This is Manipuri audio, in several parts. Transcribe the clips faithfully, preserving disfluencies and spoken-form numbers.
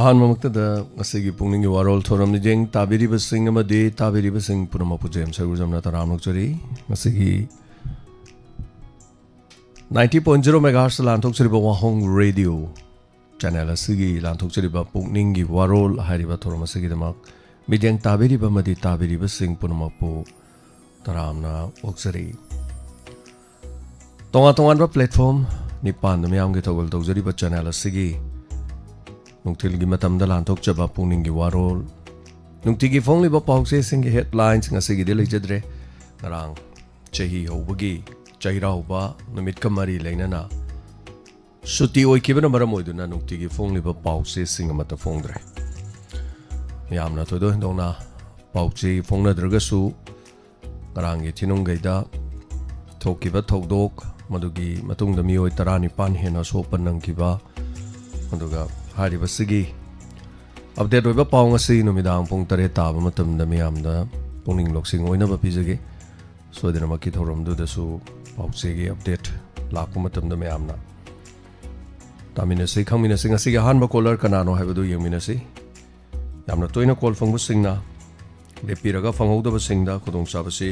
ꯑꯍꯥꯟꯕꯃꯛꯇꯗ ꯉꯁꯤꯒꯤ ꯄꯨꯛꯅꯤꯡꯒꯤ ꯋꯥꯔꯣꯜ ꯊꯧꯔꯝ ꯃꯤꯠꯌꯦꯡ ꯇꯥꯕꯤꯔꯤꯕꯁꯤꯡ ꯑꯃꯗꯤ ꯇꯥꯕꯤꯔꯤꯕꯁꯤꯡ ꯄꯨꯝꯅꯃꯛꯄꯨ ꯖꯦꯝꯁ ꯁꯔꯒꯨꯖꯝꯅ ꯇꯔꯥꯝꯅ ꯑꯣꯛꯆꯔꯤ꯫ ꯉꯁꯤꯒꯤ ninety point zero megahertz ꯂꯥꯟꯊꯣꯛꯆꯔꯤꯕ ꯋꯥꯍꯣꯡ ꯔꯦꯗꯤꯑꯣ ꯆꯦꯅꯦꯜ ꯑꯁꯤꯒꯤ ꯂꯥꯟꯊꯣꯛꯆꯔꯤꯕ ꯄꯨꯛꯅꯤꯡꯒꯤ ꯋꯥꯔꯣꯜ ꯍꯥꯏꯔꯤꯕ ꯊꯧꯔꯝ ꯑꯁꯤꯒꯤꯗꯃꯛ ꯃꯤꯠꯌꯦꯡ ꯇꯥꯕꯤꯔꯤꯕ ꯑꯃꯗꯤ ꯇꯥꯕꯤꯔꯤꯕꯁꯤꯡ ꯄꯨꯝꯅꯃꯛꯄꯨ ꯇꯔꯥꯝꯅ ꯑꯣꯛꯆꯔꯤ꯫ ꯇꯣꯉꯥꯟ ꯇꯣꯉꯥꯟꯕ platform ꯅꯤꯄꯥꯟꯗ ꯃꯤꯌꯥꯝꯒꯤ ꯊꯧꯒꯜ ꯇꯧꯖꯔꯤꯕ ꯆꯦꯅꯦꯜ ꯑꯁꯤꯒꯤ ꯅꯨꯡꯊꯤꯜꯒꯤ ꯃꯇꯝꯗ ꯂꯥꯟꯊꯣꯛꯆꯕ ꯄꯨꯛꯅꯤꯡꯒꯤ ꯋꯥꯔꯣꯜ, ꯅꯨꯡꯇꯤꯒꯤ ꯐꯣꯡꯂꯤꯕ ꯄꯥꯎꯆꯦꯁꯤꯡꯒꯤ headlines ꯉꯁꯤꯒꯤꯗꯤ ꯂꯩꯖꯗ꯭ꯔꯦ꯫ ꯉꯔꯥꯡ ꯆꯍꯤ ꯍꯧꯕꯒꯤ ꯆꯩꯔꯥꯎꯕ ꯅꯨꯃꯤꯠꯀ ꯃꯔꯤ ꯂꯩꯅꯅ ꯁꯨꯇꯤ ꯑꯣꯏꯈꯤꯕꯅ ꯃꯔꯝ ꯑꯣꯏꯗꯨꯅ ꯅꯨꯡꯇꯤꯒꯤ ꯐꯣꯡꯂꯤꯕ ꯄꯥꯎꯆꯦꯁꯤꯡ ꯑꯃꯠꯇ ꯐꯣꯡꯗ꯭ꯔꯦ꯫ ꯌꯥꯝꯅ ꯊꯣꯏꯗꯣꯛ ꯍꯦꯟꯗꯣꯛꯅ ꯄꯥꯎꯆꯦ ꯐꯣꯡꯅꯗ꯭ꯔꯒꯁꯨ, ꯉꯔꯥꯡꯒꯤ ꯊꯤꯅꯨꯡꯒꯩꯗ ꯊꯣꯛꯈꯤꯕ ꯊꯧꯗꯣꯛ, ꯃꯗꯨꯒꯤ ꯃꯇꯨꯡꯗ ꯃꯤꯑꯣꯏ ꯇꯔꯥꯅꯤꯄꯥꯟ ꯍꯦꯟꯅ ꯑꯁꯣꯛ ꯑꯄꯟ ꯅꯪꯈꯤꯕ, ꯑꯗꯨꯒ ꯍꯥꯏꯔꯤꯕꯁꯤꯒꯤ update ꯑꯣꯏꯕ ꯄꯥꯎ ꯉꯁꯤ ꯅꯨꯃꯤꯗꯥꯡ ꯄꯨꯡ ꯇꯔꯦꯠ ꯇꯥꯕ ꯃꯇꯝꯗ ꯃꯤꯌꯥꯝꯗ ꯄꯨꯛꯅꯤꯡ ꯂꯧꯁꯤꯡ ꯑꯣꯏꯅꯕ ꯄꯤꯖꯒꯦ꯫ ꯁꯣꯏꯗꯅꯃꯛꯀꯤ ꯊꯧꯔꯝꯗꯨꯗꯁꯨ ꯄꯥꯎꯆꯦꯒꯤ update ꯂꯥꯛꯄ ꯃꯇꯝꯗ ꯃꯌꯥꯝꯅ ꯇꯥꯃꯤꯟꯅꯁꯤ, ꯈꯪꯃꯤꯟꯅꯁꯤ꯫ ꯉꯁꯤꯒꯤ ꯑꯍꯥꯟꯕ caller ꯀꯅꯥꯅꯣ ꯍꯥꯏꯕꯗꯨ ꯌꯦꯡꯃꯤꯟꯅꯁꯤ꯫ ꯌꯥꯝꯅ ꯇꯣꯏꯅ call ꯐꯪꯕꯁꯤꯡꯅ, ꯂꯦꯞꯄꯤꯔꯒ ꯐꯪꯍꯧꯗꯕꯁꯤꯡꯗ ꯈꯨꯗꯣꯡꯆꯥꯕꯁꯤ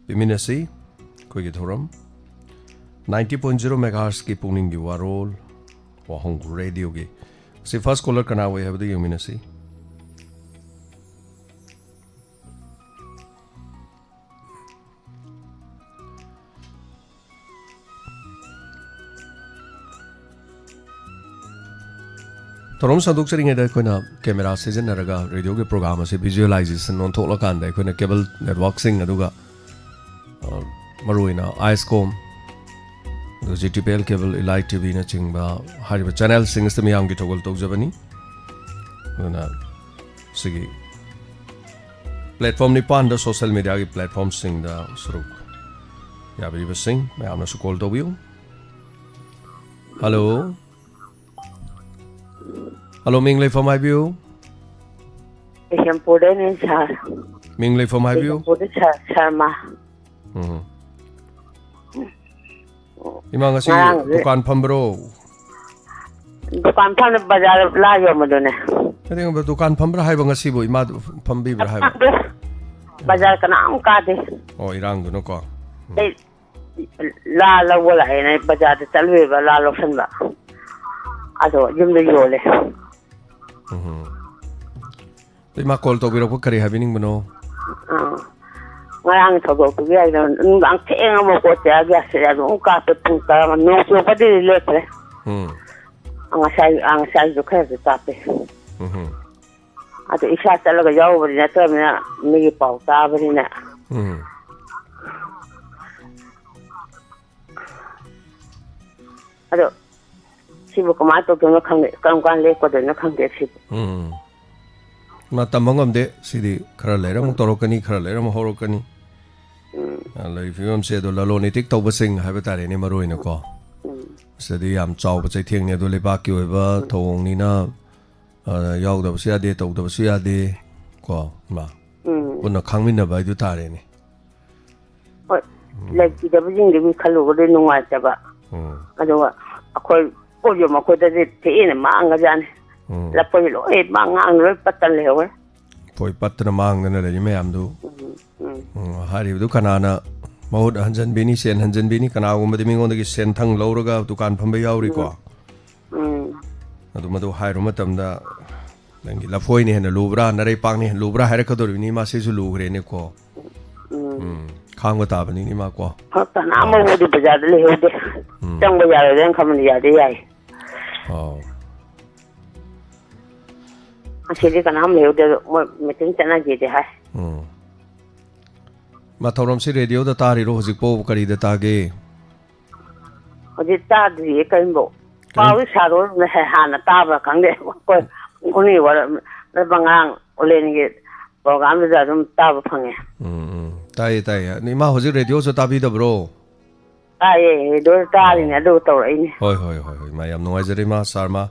ꯄꯤꯃꯤꯟꯅꯁꯤ꯫ ꯑꯩꯈꯣꯏꯒꯤ ꯊꯧꯔꯝ ninety point zero megahertzꯀꯤ ꯄꯨꯛꯅꯤꯡꯒꯤ ꯋꯥꯔꯣꯜ, ꯋꯥꯍꯣꯡ ꯔꯦꯗꯤꯑꯣꯒꯤ ꯁꯤ first caller ꯀꯅꯥ ꯑꯣꯏ ꯍꯥꯏꯕꯗꯨ ꯌꯦꯡꯃꯤꯟꯅꯁꯤ꯫ ꯊꯧꯔꯝ ꯁꯟꯗꯣꯛꯆꯔꯤꯉꯩꯗ ꯑꯩꯈꯣꯏꯅ camera ꯁꯤꯖꯤꯟꯅꯔꯒ ꯔꯦꯗꯤꯑꯣꯒꯤ program ꯑꯁꯤ visualization ꯑꯣꯟꯊꯣꯛꯂꯀꯥꯟꯗ ꯑꯩꯈꯣꯏꯅ cable networkꯁꯤꯡ ꯑꯗꯨꯒ, ꯑ, ꯃꯔꯨꯑꯣꯏꯅ ISCOM, ꯑꯗꯨꯒ GTPL cable, Elite TVꯅꯆꯤꯡꯕ ꯍꯥꯏꯔꯤꯕ channelꯁꯤꯡ ꯑꯁꯤꯗ ꯃꯤꯌꯥꯝꯒꯤ ꯊꯧꯒꯜ ꯇꯧꯖꯕꯅꯤ꯫ ꯑꯗꯨꯅ ꯁꯤꯒꯤ platform ꯅꯤꯄꯥꯟꯗ social mediaꯒꯤ platformꯁꯤꯡꯗ ꯁꯔꯨꯛ ꯌꯥꯕꯤꯔꯤꯕꯁꯤꯡ ꯃꯌꯥꯝꯅꯁꯨ call ꯇꯧꯕꯤꯌꯨ꯫ Hello꯫ Hello, ꯃꯤꯡ ꯂꯩꯐꯝ ꯍꯥꯏꯕꯤꯌꯨ꯫ ꯕꯤꯁꯦꯝꯄꯨꯔꯗꯩꯅꯦ ꯁꯥꯔ꯫ ꯃꯤꯡ ꯂꯩꯐꯝ ꯍꯥꯏꯕꯤꯌꯨ꯫ ꯕꯤꯁꯦꯝꯄꯨꯔꯗ ꯁꯥꯔ, ꯁꯔꯃ꯫ ꯎꯝ꯫ ꯏꯃꯥ, ꯉꯁꯤ ꯉꯔꯥꯡꯁꯦ ꯗꯨꯀꯥꯟ ꯐꯝꯕ꯭ꯔꯣ? ꯗꯨꯀꯥꯟ ꯐꯝꯅ ꯕꯖꯥꯔ ꯂꯥ ꯌꯣꯟꯕꯗꯨꯅꯦ꯫ ꯑꯗꯨꯒꯨꯝꯕ ꯗꯨꯀꯥꯟ ꯐꯝꯕ꯭ꯔꯥ ꯍꯥꯏꯕ, ꯉꯁꯤꯕꯨ ꯏꯃꯥꯗꯨ ꯐꯝꯕꯤꯕ꯭ꯔꯥ ꯍꯥꯏꯕ? ꯐꯝꯗꯦ꯫ ꯕꯖꯥꯔ ꯀꯅꯥꯝ ꯀꯥꯗꯦ꯫ ꯑꯣ, ꯏꯔꯥꯡꯗꯨꯅꯀꯣ꯫ ꯎꯝ꯫ ꯑꯩ ꯂꯥ ꯂꯧꯕ ꯂꯥꯛꯑꯦꯅ ꯑꯩ ꯕꯖꯥꯔꯗ ꯆꯠꯂꯨꯏꯕ ꯂꯥ ꯂꯧꯁꯟꯕ꯫ ꯑꯗꯣ ꯌꯨꯝꯗ ꯌꯣꯜꯂꯦ꯫ ꯎꯝ꯫ ꯑꯗꯣ ꯏꯃꯥ ꯀꯣꯜ ꯇꯧꯕꯤꯔꯛꯄ ꯀꯔꯤ ꯍꯥꯏꯕꯤꯅꯤꯡꯕꯅꯣ? ꯑꯥ꯫ ꯉꯔꯥꯡꯒꯤ ꯊꯧꯗꯣꯛꯇꯨꯒꯤ ꯍꯥꯏꯗꯣ ꯅꯨꯡꯗꯥꯡ ꯊꯦꯡꯉꯕ ꯄꯣꯠꯁꯦ ꯑꯩꯒꯤ ꯑꯁꯤꯗ ꯑꯗꯨꯝ ꯀꯥꯞꯄꯦ ꯄꯨꯡ ꯇꯔꯥ, ꯅꯣꯡ ꯆꯨꯔꯛꯄꯗꯤ ꯂꯦꯞꯈ꯭ꯔꯦ꯫ ꯎꯝ꯫ ꯉꯁꯥꯏ, ꯑꯥ, ꯉꯁꯥꯏꯁꯨ ꯈꯔꯁꯨ ꯀꯥꯞꯄꯦ꯫ ꯎꯝ꯫ ꯑꯗꯨ ꯏꯁꯥ ꯆꯠꯂꯒ ꯌꯥꯎꯔꯨꯕꯗꯤ ꯅꯠꯇ꯭ꯔꯕꯅꯤꯅ ꯃꯤꯒꯤ ꯄꯥꯎ ꯇꯥꯕꯅꯤꯅ꯫ ꯎꯝ꯫ ꯑꯗꯣ ꯁꯤꯕꯨ ꯀꯃꯥꯏꯅ ꯇꯧꯗꯣꯏꯅꯣ ꯈꯪꯗꯦ, ꯀꯔꯝ ꯀꯥꯟꯗ ꯂꯦꯞꯀꯗꯣꯏꯅꯣ ꯈꯪꯗꯦ ꯁꯤꯕꯨ꯫ ꯎꯝ꯫ ꯃꯥ ꯇꯝꯕ ꯉꯝꯗꯦ꯫ ꯁꯤꯗꯤ ꯈꯔ ꯂꯩꯔ ꯑꯃꯨꯛ ꯇꯧꯔꯛꯀꯅꯤ, ꯈꯔ ꯂꯩꯔ ꯑꯃꯨꯛ ꯍꯧꯔꯛꯀꯅꯤ꯫ ꯎꯝ꯫ ꯑ, ꯂꯩꯔꯤꯕ ꯐꯤꯕꯝꯁꯦ ꯑꯗꯣ ꯂꯂꯣꯟ ꯏꯇꯤꯛ ꯇꯧꯕꯁꯤꯡ ꯍꯥꯏꯕ ꯇꯥꯔꯦꯅꯦ, ꯃꯔꯨ ꯑꯣꯏꯅꯀꯣ꯫ ꯎꯝ꯫ ꯁꯤꯗꯗꯤ ꯌꯥꯝ ꯆꯥꯎꯕ ꯆꯩꯊꯦꯡꯅꯦ꯫ ꯑꯗꯣ ꯂꯩꯕꯥꯛꯀꯤ ꯑꯣꯏꯕ ꯊꯧꯑꯣꯡꯅꯤꯅ, ꯑ, ꯌꯥꯎꯗꯕꯁꯨ ꯌꯥꯗꯦ, ꯇꯧꯗꯕꯁꯨ ꯌꯥꯗꯦ ꯀꯣ, ꯏꯃꯥ꯫ ꯎꯝ꯫ ꯄꯨꯟꯅ ꯈꯥꯡꯃꯤꯟꯅꯕ ꯍꯥꯏꯗꯨ ꯇꯥꯔꯦꯅꯦ꯫ ꯍꯣꯏ, ꯎꯝ꯫ ꯂꯩꯈꯤꯗꯕꯁꯤꯡꯗꯨꯒꯤ ꯈꯜꯂꯨꯕꯗ ꯅꯨꯡꯉꯥꯏꯇꯕ꯫ ꯎꯝ꯫ ꯑꯗꯨꯒ ꯑꯩꯈꯣꯏ ꯄꯣꯠ ꯌꯣꯟꯕ ꯑꯩꯈꯣꯏꯗꯗꯤ ꯊꯤꯅ ꯃꯥꯡꯒꯖꯥꯠꯅꯤ꯫ ꯎꯝ꯫ ꯂꯐꯣꯏ ꯂꯣꯏ ꯃꯥꯡ ꯉꯥꯡꯅ ꯂꯣꯏ ꯄꯠꯇꯅ ꯂꯩꯍꯧꯔꯦ꯫ ꯂꯐꯣꯏ ꯄꯠꯇꯅ ꯃꯥꯡꯗꯅ ꯂꯩꯔꯤ ꯃꯌꯥꯝꯗꯨ꯫ ꯎꯝ, ꯎꯝ꯫ ꯎꯝ, ꯍꯥꯏꯔꯤꯕꯗꯨ ꯀꯅꯥꯅ ꯃꯍꯨꯠ ꯍꯟꯖꯟꯕꯤꯅꯤ, ꯁꯦꯟ ꯍꯟꯖꯟꯕꯤꯅꯤ? ꯀꯅꯥꯒꯨꯝꯕꯗꯤ ꯃꯤꯉꯣꯟꯗꯒꯤ ꯁꯦꯟꯊꯪ ꯂꯧꯔꯒ ꯗꯨꯀꯥꯟ ꯐꯝꯕ ꯌꯥꯎꯔꯤꯀꯣ꯫ ꯎꯝ꯫ ꯎꯝ꯫ ꯑꯗꯨ ꯃꯗꯨ ꯍꯥꯏꯔꯨ ꯃꯇꯝꯗ, "ꯅꯪꯒꯤ ꯂꯐꯣꯏꯅ ꯍꯦꯟꯅ ꯂꯨꯕ꯭ꯔꯥ, ꯅꯔꯩꯄꯥꯛꯅ ꯍꯦꯟꯅ ꯂꯨꯕ꯭ꯔꯥ?" ꯍꯥꯏꯔꯛꯀꯗꯧꯔꯤꯕꯅꯤ, ꯃꯥ ꯁꯤꯁꯨ ꯂꯨꯈ꯭ꯔꯦꯅꯦꯀꯣ꯫ ꯎꯝ꯫ ꯎꯝ, ꯈꯥꯡꯕ ꯇꯥꯕꯅꯤꯅꯦ ꯃꯥ ꯀꯣ꯫ ꯍꯣꯏ, ꯀꯅꯥ ꯑꯃꯕꯨꯗꯤ ꯕꯖꯥꯔꯗ ꯂꯩꯍꯧꯗꯦ꯫ ꯎꯝ꯫ ꯆꯪꯕ ꯌꯥꯔꯣꯏꯗ꯭ꯔꯅ ꯈꯟꯕꯗꯤ ꯌꯥꯗꯤ ꯌꯥꯏ꯫ ꯑꯥꯎ꯫ ꯉꯁꯤꯗꯤ ꯀꯅꯥꯝ ꯂꯩꯍꯧꯗꯦ, ꯑꯗꯣ ꯃꯣꯏ ꯃꯤꯇꯤꯡ ꯆꯠꯅꯒꯦꯗꯤ ꯍꯥꯏ꯫ ꯎꯝ꯫ ꯃꯥ ꯊꯧꯔꯝꯁꯤ ꯔꯦꯗꯤꯑꯣꯗ ꯇꯥꯔꯤꯔꯣ, ꯍꯧꯖꯤꯛꯄꯨ ꯀꯔꯤꯗ ꯇꯥꯒꯦ? ꯍꯧꯖꯤꯛ ꯇꯥꯗ꯭ꯔꯤꯌꯦ ꯀꯔꯤꯝꯐꯥꯎ꯫ ꯀꯔꯤꯝ- ꯄꯥꯎꯗꯤ ꯁꯥꯔꯣꯅ ꯍꯦ-, ꯍꯥꯟꯅ ꯇꯥꯕ꯭ꯔꯥ ꯈꯪꯗꯦ꯫ ꯑꯩꯈꯣꯏ ꯎꯅꯤ ꯋꯥꯔ-, ꯉꯔꯥꯡ ꯑꯣꯂꯦꯟꯒꯤ ꯄ꯭ꯔꯣꯒ꯭ꯔꯥꯝꯗꯨꯗ ꯑꯗꯨꯝ ꯇꯥꯕ ꯐꯪꯉꯦ꯫ ꯎꯝ, ꯎꯝ꯫ ꯇꯥꯏꯌꯦ, ꯇꯥꯏꯌꯦ꯫ ꯑꯗꯨ ꯏꯃꯥ ꯍꯧꯖꯤꯛ ꯔꯦꯗꯤꯑꯣꯁꯨ ꯇꯥꯕꯤꯗꯕ꯭ꯔꯣ? ꯇꯥꯏꯌꯦ, ꯔꯦꯗꯤꯑꯣꯗ ꯇꯥꯔꯤꯅꯦ, ꯑꯣ꯫ ꯑꯗꯨ ꯇꯧꯔꯛꯏꯅꯦ꯫ ꯍꯣꯏ, ꯍꯣꯏ, ꯍꯣꯏ, ꯍꯣꯏ, ꯏꯃꯥ, ꯌꯥꯝ ꯅꯨꯡꯉꯥꯏꯖꯔꯦ, ꯏꯃꯥ ꯁꯥꯔꯃꯥ,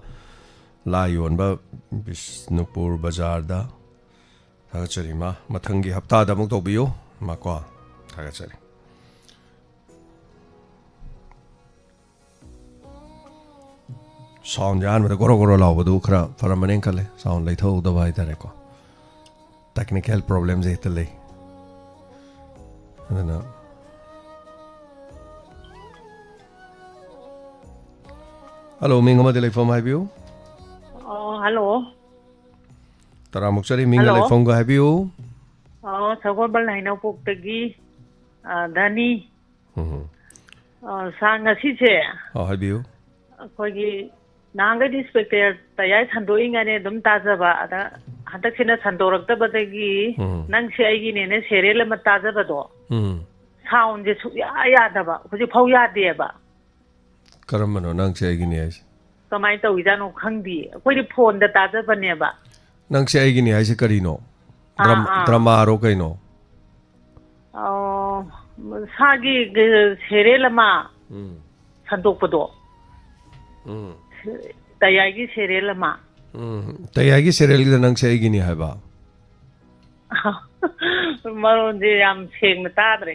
ꯂꯥ ꯌꯣꯟꯕ ꯕꯤꯁꯅꯨꯄꯨꯔ ꯕꯖꯥꯔꯗ꯫ ꯊꯥꯒꯠꯆꯔꯤ, ꯏꯃꯥ꯫ ꯃꯊꯪꯒꯤ ꯍꯞꯇꯥꯗ ꯑꯃꯨꯛ ꯇꯧꯕꯤꯌꯨ, ꯏꯃꯥ, ꯀꯣ꯫ ꯊꯥꯒꯠꯆꯔꯤ꯫ Soundꯁꯦ ꯑꯍꯥꯟꯕꯗ ꯒꯣꯔꯣ ꯒꯣꯔꯣ ꯂꯥꯎꯕꯗꯨ ꯈꯔ ꯐꯔꯝꯃꯅꯦꯅ ꯈꯜꯂꯦ, sound ꯂꯩꯊꯍꯧꯗꯕ ꯍꯥꯏꯇꯥꯔꯦꯀꯣ꯫ Technical problemꯁꯦ ꯍꯦꯛꯇ ꯂꯩ꯫ ꯑꯗꯨꯅ, hello, ꯃꯤꯡ ꯑꯃꯗꯤ ꯂꯩꯐꯝ ꯍꯥꯏꯕꯤꯌꯨ꯫ ꯑꯣ, hello꯫ ꯇꯔꯥꯃꯨꯛ ꯆꯠꯂꯤ, ꯃꯤꯡꯒ hello꯫ ꯂꯩꯐꯝꯒ ꯍꯥꯏꯕꯤꯌꯨ꯫ ꯑꯣ, ꯁꯒꯣꯜꯕꯜ ꯍꯩꯅꯧꯄꯣꯛꯇꯒꯤ, ꯑ, ꯙꯅꯤ꯫ ꯎꯝ꯫ ꯑ, ꯁꯥꯔ, ꯉꯁꯤꯁꯦ ꯑꯣ, ꯍꯥꯏꯕꯤꯌꯨ꯫ ꯑꯩꯈꯣꯏꯒꯤ ꯅꯍꯥꯟꯈꯩꯗꯤ spectacle ꯇꯌꯥꯏ ꯁꯟꯗꯣꯛꯏꯉꯥꯏꯅꯦ ꯑꯗꯨꯝ ꯇꯥꯖꯕ, ꯑꯗ ꯍꯟꯗꯛꯁꯤꯅ ꯁꯟꯗꯣꯔꯛꯇꯕꯗꯒꯤ ꯎꯝ꯫ ꯅꯪꯁꯦ ꯑꯩꯒꯤꯅꯦꯅ serial ꯑꯃ ꯇꯥꯖꯕꯗꯣ, ꯎꯝ꯫ Soundꯁꯦ ꯁꯨꯛꯌꯥ ꯌꯥꯗꯕ, ꯍꯧꯖꯤꯛꯐꯥꯎ ꯌꯥꯗꯦꯕ꯫ ꯀꯔꯝꯕꯅꯣ ꯅꯪꯁꯦ ꯑꯩꯒꯤꯅꯤ ꯍꯥꯏꯁꯦ? ꯀꯃꯥꯏꯅ ꯇꯧꯔꯤꯖꯥꯠꯅꯣ ꯈꯪꯗꯤꯌꯦ꯫ ꯑꯩꯈꯣꯏꯗꯤ phoneꯗ ꯇꯥꯖꯕꯅꯦꯕ꯫ ꯅꯪꯁꯦ ꯑꯩꯒꯤꯅꯤ ꯍꯥꯏꯁꯦ ꯀꯔꯤꯅꯣ? ꯑꯥ, ꯗ꯭ꯔꯝ-, ꯑꯥ꯫ Dramaꯔꯣ ꯀꯩꯅꯣ? ꯑꯣ, ꯁꯥꯒꯤ serial ꯑꯃ ꯎꯝ꯫ ꯁꯟꯗꯣꯛꯄꯗꯣ꯫ ꯎꯝ꯫ ꯇꯌꯥꯏꯒꯤ serial ꯑꯃ꯫ ꯎꯝ꯫ ꯇꯌꯥꯏꯒꯤ serialꯒꯤꯗ ꯅꯪꯁꯦ ꯑꯩꯒꯤꯅꯤ ꯍꯥꯏꯕ? ꯃꯔꯣꯟꯁꯦ ꯌꯥꯝ ꯁꯦꯡꯅ ꯇꯥꯗ꯭ꯔꯦ꯫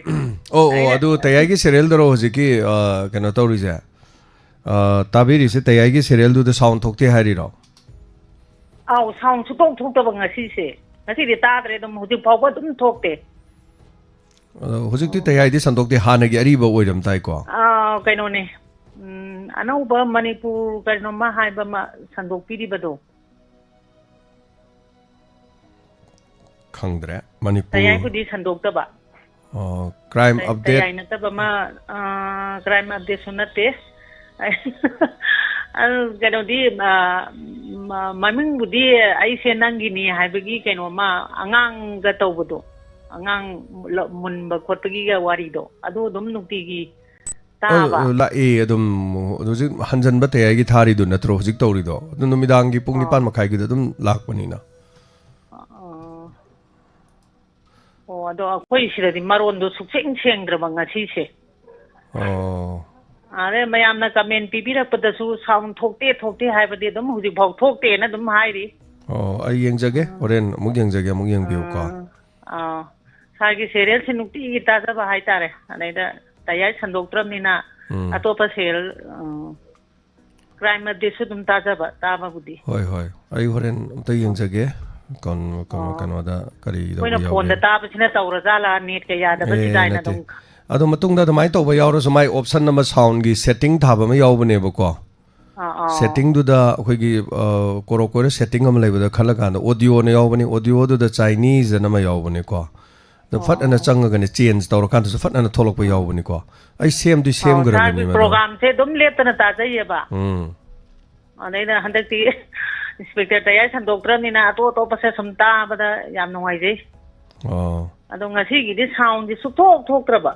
ꯑꯣ, ꯑꯣ, ꯑꯩꯅ ꯑꯗꯨ ꯇꯌꯥꯏꯒꯤ serialꯗꯔꯣ ꯍꯧꯖꯤꯛꯀꯤ, ꯑ, ꯀꯩꯅꯣ ꯇꯧꯔꯤꯁꯦ? ꯑ, ꯇꯥꯕꯤꯔꯤꯁꯦ ꯇꯌꯥꯏꯒꯤ serialꯗꯨꯗ sound ꯊꯣꯛꯇꯦ ꯍꯥꯏꯔꯤꯔꯣ? ꯑꯥꯎ, sound ꯁꯨꯡꯊꯣꯛ ꯊꯣꯛꯇꯕ ꯉꯁꯤꯁꯦ꯫ ꯉꯁꯤꯗꯤ ꯇꯥꯗ꯭ꯔꯦ, ꯑꯗꯨꯝ ꯍꯧꯖꯤꯛ ꯐꯥꯎꯕ ꯑꯗꯨꯝ ꯊꯣꯛꯇꯦ꯫ ꯑꯗꯣ ꯍꯧꯖꯤꯛꯇꯤ ꯑꯣ꯫ ꯇꯌꯥꯏꯗꯤ ꯁꯟꯗꯣꯛꯇꯦ, ꯍꯥꯟꯅꯒꯤ ꯑꯔꯤꯕ ꯑꯣꯏꯔꯝ ꯇꯥꯏꯀꯣ? ꯑꯥ, ꯀꯩꯅꯣꯅꯦ꯫ ꯎꯝ, ꯑꯅꯧꯕ ꯃꯅꯤꯄꯨꯔ ꯀꯩꯅꯣꯝꯃ ꯍꯥꯏꯕ ꯑꯃ ꯁꯟꯗꯣꯛꯄꯤꯔꯤꯕꯗꯣ꯫ ꯈꯪꯗ꯭ꯔꯦ꯫ ꯃꯅꯤꯄꯨꯔ꯫ ꯇꯌꯥꯏꯕꯨꯗꯤ ꯁꯟꯗꯣꯛꯇꯕ꯫ ꯑꯣ, crime ꯇ-, update꯫ ꯇꯌꯥꯏ ꯅꯠꯇꯕ ꯑꯃ, ꯑ, crime updateꯁꯨ ꯅꯠꯇꯦ꯫ ꯑꯗꯨ ꯀꯩꯅꯣꯗꯤ, ꯑ, ꯃ-, ꯃꯃꯤꯡꯕꯨꯗꯤ ꯑꯩꯁꯦ ꯅꯪꯒꯤꯅꯤ ꯍꯥꯏꯕꯒꯤ ꯀꯩꯅꯣꯃ ꯑꯉꯥꯡꯒ ꯇꯧꯕꯗꯣ, ꯑꯉꯥꯡ ꯂ-, ꯃꯨꯟꯕ ꯈꯣꯠꯄꯒꯤꯒ ꯋꯥꯔꯤꯗꯣ, ꯑꯗꯨ ꯑꯗꯨꯝ ꯅꯨꯡꯇꯤꯒꯤ ꯇꯥꯕ꯫ ꯑ, ꯑ, ꯂꯥꯛꯑꯦ ꯑꯗꯨꯝ꯫ ꯍꯧꯖꯤꯛ ꯍꯟꯖꯟꯕ ꯇꯌꯥꯏꯒꯤ ꯊꯥꯔꯤꯗꯨ ꯅꯠꯇ꯭ꯔꯣ ꯍꯧꯖꯤꯛ ꯇꯧꯔꯤꯗꯣ? ꯑꯗꯨ ꯅꯨꯃꯤꯗꯥꯡꯒꯤ ꯄꯨꯡ ꯑꯥ꯫ ꯅꯤꯄꯥꯟ ꯃꯈꯥꯏꯒꯤꯗ ꯑꯗꯨꯝ ꯂꯥꯛꯄꯅꯤꯅ꯫ ꯑꯥ꯫ ꯑꯣ, ꯑꯗꯣ ꯑꯩꯈꯣꯏ ꯁꯤꯗꯗꯤ ꯃꯔꯣꯟꯗꯣ ꯁꯨꯛꯁꯦꯡ ꯁꯦꯡꯗ꯭ꯔꯕ ꯉꯁꯤꯁꯦ꯫ ꯑꯣ꯫ ꯑꯗꯩ ꯃꯌꯥꯝꯅ comment ꯄꯤꯕꯤꯔꯛꯄꯗꯁꯨ sound ꯊꯣꯛꯇꯦ, ꯊꯣꯛꯇꯦ ꯍꯥꯏꯕꯗꯤ ꯑꯗꯨꯝ ꯍꯧꯖꯤꯛꯐꯥꯎ ꯊꯣꯛꯇꯦꯅ ꯑꯗꯨꯝ ꯍꯥꯏꯔꯤ꯫ ꯑꯣ, ꯑꯩ ꯌꯦꯡꯖꯒꯦ꯫ ꯑꯥ꯫ ꯍꯣꯔꯦꯟ ꯑꯃꯨꯛ ꯌꯦꯡꯖꯒꯦ, ꯑꯃꯨꯛ ꯌꯦꯡꯕꯤꯌꯨꯀꯣ꯫ ꯑꯥ, ꯑꯥ꯫ ꯁꯥꯔꯒꯤ serialꯁꯦ ꯅꯨꯡꯇꯤꯒꯤ ꯇꯥꯖꯕ ꯍꯥꯏꯇꯥꯔꯦ꯫ ꯑꯗꯩꯗ ꯇꯌꯥꯏ ꯁꯟꯗꯣꯛꯇ꯭ꯔꯕꯅꯤꯅ ꯎꯝ꯫ ꯑꯇꯣꯞꯄ serial, ꯑꯥ, ꯄ꯭ꯔꯥꯏꯝ ꯑꯞꯗꯦꯠꯁꯨ ꯑꯗꯨꯝ ꯇꯥꯖꯕ, ꯇꯥꯕꯕꯨꯗꯤ꯫ ꯍꯣꯏ, ꯍꯣꯏ, ꯑꯩ ꯍꯣꯔꯦꯟ ꯑꯝꯇ ꯌꯦꯡꯖꯒꯦ꯫ ꯀꯩꯅꯣ, ꯀꯩꯅꯣ, ꯑꯣ꯫ ꯀꯩꯅꯣꯗ ꯀꯔꯤ ꯇꯧꯕ ꯑꯩꯈꯣꯏꯅ ꯌꯥꯎꯒꯦ꯫ ꯐꯣꯟꯗ ꯇꯥꯕꯁꯤꯅ ꯇꯧꯔꯖꯥꯠꯂꯥ, ꯅꯦꯠꯀ ꯌꯥꯗꯕꯁꯤꯗ ꯑꯦ, ꯍꯥꯏꯅ ꯅꯠꯇꯦ꯫ ꯑꯗꯨꯝ꯫ ꯑꯗꯣ ꯃꯇꯨꯡꯗ ꯑꯗꯨꯃꯥꯏꯅ ꯇꯧꯕ ꯌꯥꯎꯔꯁꯨ, ꯃꯥꯏ ꯑꯣꯞꯁꯟ ꯑꯃ, ꯁꯥꯎꯟꯒꯤ ꯁꯦꯠꯇꯤꯡ ꯊꯥꯕ ꯑꯃ ꯌꯥꯎꯕꯅꯦꯕꯀꯣ꯫ ꯑꯥ, ꯑꯥ꯫ ꯁꯦꯠꯇꯤꯡꯗꯨꯗ ꯑꯩꯈꯣꯏꯒꯤ, ꯑ, ꯀꯣꯔꯣꯛ ꯀꯣꯏꯔ ꯁꯦꯠꯇꯤꯡ ꯑꯃ ꯂꯩꯕꯗ ꯈꯜꯂꯀꯥꯟꯗ ꯑꯣꯗꯤꯑꯣꯅ ꯌꯥꯎꯕꯅꯤ, ꯑꯣꯗꯤꯑꯣꯗꯨꯗ ꯆꯥꯏꯅꯤꯖ ꯑꯅ ꯑꯃ ꯌꯥꯎꯕꯅꯤꯀꯣ꯫ ꯑꯗꯣ ꯐꯠ ꯑꯅ ꯑꯣ꯫ ꯆꯪꯉꯒꯅꯦ, ꯆꯦꯟꯖ ꯇꯧꯔꯀꯥꯟꯗꯁꯨ ꯐꯠ ꯑꯅ ꯊꯣꯛꯂꯛꯄ ꯌꯥꯎꯕꯅꯤꯀꯣ꯫ ꯑꯩ ꯁꯦꯝꯗꯤ ꯑꯣ, ꯁꯦꯝꯈ꯭ꯔꯕꯅꯤ ꯁꯥꯔꯒꯤ ꯃꯗꯣ꯫ ꯄ꯭ꯔꯣꯒꯥꯝꯁꯦ ꯑꯗꯨꯝ ꯂꯦꯞꯇꯅ ꯇꯥꯖꯩꯌꯦꯕ꯫ ꯎꯝ꯫ ꯑꯗꯩꯗ ꯍꯟꯗꯛꯇꯤ ꯏꯟꯁꯄꯦꯛꯇꯔ ꯇꯌꯥꯏ ꯁꯟꯗꯣꯛꯇ꯭ꯔꯕꯅꯤꯅ ꯑꯇꯣꯞ ꯑꯇꯣꯞꯄꯁꯦ ꯁꯨꯝ ꯇꯥꯕꯗ ꯌꯥꯝ ꯅꯨꯡꯉꯥꯏꯖꯩ꯫ ꯑꯣ꯫ ꯑꯗꯣ ꯉꯁꯤꯒꯤꯗꯤ ꯁꯥꯎꯟꯁꯦ ꯁꯨꯛꯊꯣꯛ ꯊꯣꯛꯇ꯭ꯔꯕ꯫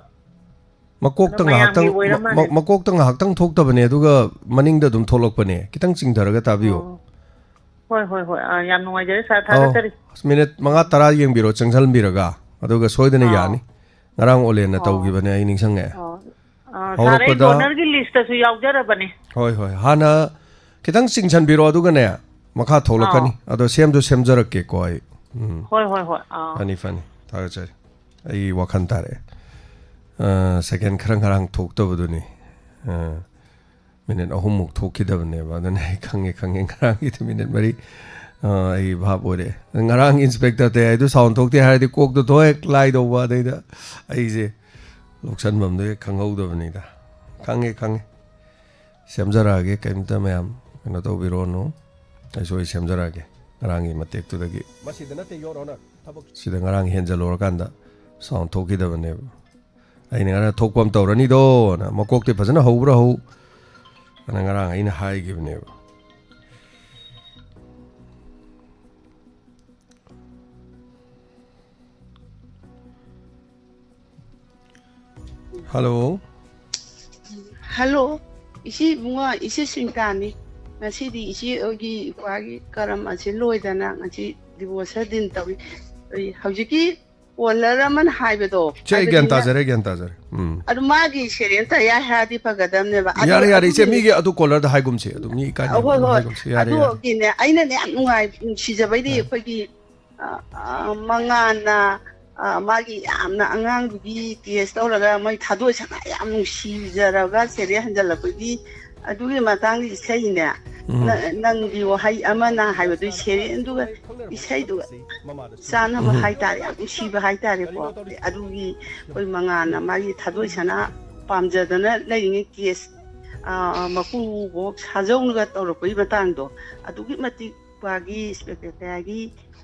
ꯃꯀꯣꯛꯇ ꯑꯗꯣ ꯃꯌꯥꯝꯒꯤ ꯉꯥꯏꯍꯥꯛꯇꯪ, ꯑꯣꯏꯔ ꯃ-, ꯃ-, ꯃꯥꯜꯂꯦ꯫ ꯃꯀꯣꯛꯇ ꯉꯥꯏꯍꯥꯛꯇꯪ ꯊꯣꯛꯇꯕꯅꯦ, ꯑꯗꯨꯒ ꯃꯅꯤꯡꯗ ꯑꯗꯨꯝ ꯊꯣꯛꯂꯛꯄꯅꯦ꯫ ꯈꯤꯇꯪ ꯆꯤꯡꯊꯔꯒ ꯇꯥꯕꯤꯌꯣ꯫ ꯑꯣ꯫ ꯍꯣꯏ, ꯍꯣꯏ, ꯍꯣꯏ꯫ ꯑꯥ, ꯌꯥꯝ ꯅꯨꯡꯉꯥꯏꯖꯔꯦ ꯁꯥꯔ, ꯑꯧ, ꯊꯥꯒꯠꯆꯔꯤ꯫ ꯃꯤꯅꯤꯠ ꯃꯉꯥ ꯇꯔꯥ ꯌꯦꯡꯕꯤꯔꯣ, ꯆꯪꯁꯤꯜꯕꯤꯔꯒ, ꯑꯗꯨꯒ ꯁꯣꯏꯗꯅ ꯑꯥꯎ꯫ ꯌꯥꯅꯤ꯫ ꯉꯔꯥꯡ ꯑꯣꯂꯦꯟꯅ ꯑꯣ꯫ ꯇꯧꯈꯤꯕꯅꯦ, ꯑꯩ ꯅꯤꯡꯁꯤꯡꯉꯛꯑꯦ꯫ ꯑꯣ꯫ ꯑꯥ, ꯁꯥꯔ, ꯑꯩ ꯍꯧꯔꯛꯄꯗ ꯗꯣꯅꯔꯒꯤ ꯂꯤꯁꯇꯁꯨ ꯌꯥꯎꯖꯔꯕꯅꯦ꯫ ꯍꯣꯏ, ꯍꯣꯏ꯫ ꯍꯥꯟꯅ ꯈꯤꯇꯪ ꯆꯤꯡꯁꯤꯟꯕꯤꯔꯣ, ꯑꯗꯨꯒꯅꯦ, ꯃꯈꯥ ꯊꯣꯛꯂꯛꯀꯅꯤ꯫ ꯑꯥꯎ꯫ ꯑꯗꯣ ꯁꯦꯝꯁꯨ ꯁꯦꯝꯖꯔꯛꯀꯦꯀꯣ ꯑꯩ꯫ ꯎꯝ꯫ ꯍꯣꯏ, ꯍꯣꯏ, ꯍꯣꯏ꯫ ꯑꯥ꯫ ꯐꯅꯤ, ꯐꯅꯤ꯫ ꯊꯥꯒꯠꯆꯔꯤ꯫ ꯑꯩ ꯋꯥꯈꯜ ꯇꯥꯔꯛꯑꯦ꯫ ꯑ, ꯁꯦꯀꯦꯟ ꯈꯔ ꯉꯔꯥꯡ ꯊꯣꯛꯇꯕꯗꯨꯅꯤ꯫ ꯑ, ꯃꯤꯅꯤꯠ ꯑꯍꯨꯝꯃꯨꯛ ꯊꯣꯛꯈꯤꯗꯕꯅꯦꯕ꯫ ꯑꯗꯨꯅ ꯑꯩ ꯈꯪꯉꯦ, ꯈꯪꯉꯦ꯫ ꯉꯔꯥꯡꯒꯤꯗꯤ ꯃꯤꯅꯤꯠ ꯃꯔꯤ, ꯑ, ꯑꯩ ꯚꯥꯞ ꯑꯣꯏꯔꯦ꯫ ꯉꯔꯥꯡ ꯏꯟꯁꯄꯦꯛꯇꯔ ꯇꯌꯥꯏꯗꯨ ꯁꯥꯎꯟ ꯊꯣꯛꯇꯦ ꯍꯥꯏꯔꯗꯤ ꯀꯣꯛꯇꯨ ꯊꯣꯛ ꯍꯦꯛ ꯂꯥꯏꯗꯧꯕ꯫ ꯑꯗꯩꯗ ꯑꯩꯁꯦ ꯂꯧꯁꯟꯐꯝꯗꯣ ꯍꯦꯛ ꯈꯪꯍꯧꯗꯕꯅꯤꯗ꯫ ꯈꯪꯉꯦ, ꯈꯪꯉꯦ꯫ ꯁꯦꯝꯖꯔꯛꯑꯒꯦ, ꯀꯩꯝꯇ ꯃꯌꯥꯝ ꯀꯩꯅꯣ ꯇꯧꯕꯤꯔꯣꯅꯨ꯫ ꯑꯩꯁꯨ ꯑꯩ ꯁꯦꯝꯖꯔꯛꯑꯒꯦ ꯉꯔꯥꯡꯒꯤ ꯃꯇꯦꯛꯇꯨꯗꯒꯤ꯫ ꯃꯁꯤꯗ ꯅꯠꯇꯦ, Your Honor꯫ ꯊꯕꯛ ꯁꯤꯗ ꯉꯔꯥꯡ ꯍꯦꯟꯖꯜꯂꯨꯔꯀꯥꯟꯗ ꯁꯥꯎꯟ ꯊꯣꯛꯈꯤꯗꯕꯅꯦꯕ꯫ ꯑꯩꯅ ꯉꯔꯥꯡ ꯊꯣꯛꯄ ꯑꯃ ꯇꯧꯔꯅꯤꯗꯣꯅ, ꯃꯀꯣꯛꯇꯤ ꯐꯖꯅ ꯍꯧꯕ꯭ꯔꯥ ꯍꯧ ꯑꯅ ꯉꯔꯥꯡ ꯑꯩꯅ ꯍꯥꯏꯈꯤꯕꯅꯦꯕ꯫ ꯍꯜꯂꯣ꯫ ꯍꯜꯂꯣ, ꯏꯆꯦ ꯏꯕꯨꯡꯉꯣ, ꯏꯆꯦ ꯁꯨꯅꯤꯇꯥꯅꯤ꯫ ꯉꯁꯤꯗꯤ ꯏꯆꯦ ꯍꯣꯏꯒꯤ ꯏꯄ꯭ꯋꯥꯒꯤ ꯀꯔꯝ ꯑꯁꯤ ꯂꯣꯏꯗꯅ ꯉꯁꯤ ꯗꯤꯚꯣꯔꯁ ꯗꯤꯟ ꯇꯧꯏ꯫ ꯑꯩ ꯍꯧꯖꯤꯛꯀꯤ ꯀꯣꯂꯔ ꯑꯃꯅ ꯍꯥꯏꯕꯗꯣ, ꯁꯦ, ꯑꯩ ꯒ꯭ꯌꯥꯟ ꯍꯥꯏꯕꯗꯤꯅꯦ, ꯇꯥꯖꯔꯦ, ꯒ꯭ꯌꯥꯟ ꯇꯥꯖꯔꯦ꯫ ꯎꯝ꯫ ꯑꯗꯨ ꯃꯥꯒꯤ ꯁꯦꯔꯦꯟ ꯇꯌꯥꯏ ꯍꯥꯏꯔꯗꯤ ꯐꯒꯗꯕꯅꯦꯕ꯫ ꯑꯗꯨ, ꯌꯥꯔꯦ, ꯌꯥꯔꯦ, ꯏꯆꯦ, ꯑꯗꯨꯒꯤ ꯃꯤꯒꯤ ꯑꯗꯨ ꯀꯣꯂꯔꯗ ꯍꯥꯏꯒꯨꯝꯁꯦ꯫ ꯑꯗꯨ ꯃꯤ ꯏꯀꯥꯏꯅꯕ ꯑ, ꯍꯣꯏ, ꯑꯗꯨꯝ ꯍꯣꯏ꯫ ꯍꯥꯏꯒꯨꯝꯁꯦ꯫ ꯌꯥꯔꯦ, ꯌꯥꯔꯦ꯫ ꯑꯗꯨꯒꯤꯅꯦ, ꯑꯩꯅꯅꯦ ꯌꯥꯝ ꯅꯨꯡꯉꯥꯏ, ꯅꯨꯡꯁꯤꯖꯕꯩꯗꯤ ꯑ꯫ ꯑꯩꯈꯣꯏꯒꯤ ꯑ, ꯑ, ꯃꯉꯥꯟꯅ, ꯑ, ꯃꯥꯒꯤ ꯌꯥꯝꯅ ꯑꯉꯥꯡꯗꯨꯒꯤ ꯇꯦꯁ ꯇꯧꯔꯒ ꯃꯣꯏ ꯊꯥꯗꯣꯏ ꯁꯅꯥ ꯌꯥꯝ ꯅꯨꯡꯁꯤꯖꯔꯒ ꯁꯦꯔꯦ ꯍꯟꯖꯜꯂꯛꯄꯒꯤ, ꯑꯗꯨꯒꯤ ꯃꯇꯥꯡꯒꯤ ꯏꯁꯩꯅꯦ, ꯎꯝ꯫ ꯅ-, ꯅꯪꯒꯤ ꯋꯥꯍꯩ ꯑꯃꯅ ꯍꯥꯏꯕꯗꯨ ꯁꯦꯔꯦꯟꯗꯨꯒ ꯏꯁꯩꯗꯨꯒ ꯆꯥꯟꯅꯕ ꯎꯝ꯫ ꯍꯥꯏꯇꯥꯔꯦ, ꯌꯥꯝ ꯅꯨꯡꯁꯤꯕ ꯍꯥꯏꯇꯥꯔꯦꯀꯣ꯫ ꯑꯗꯨꯒꯤ ꯑꯩꯈꯣꯏ ꯃꯉꯥꯟꯅ ꯃꯥꯒꯤ ꯊꯥꯗꯣꯏ ꯁꯅꯥ ꯄꯥꯝꯖꯗꯅ ꯂꯩꯔꯤꯉꯩ ꯀꯦꯁ, ꯑ, ꯃꯀꯨꯕꯣꯛ ꯁꯥꯖꯧꯅꯒ ꯇꯧꯔꯛꯄꯒꯤ ꯃꯇꯥꯡꯗꯣ, ꯑꯗꯨꯛꯀꯤ ꯃꯇꯤꯛ ꯏꯄ꯭ꯋꯥꯒꯤ ꯏꯁꯄꯦꯛꯇꯦꯀꯜꯒꯤ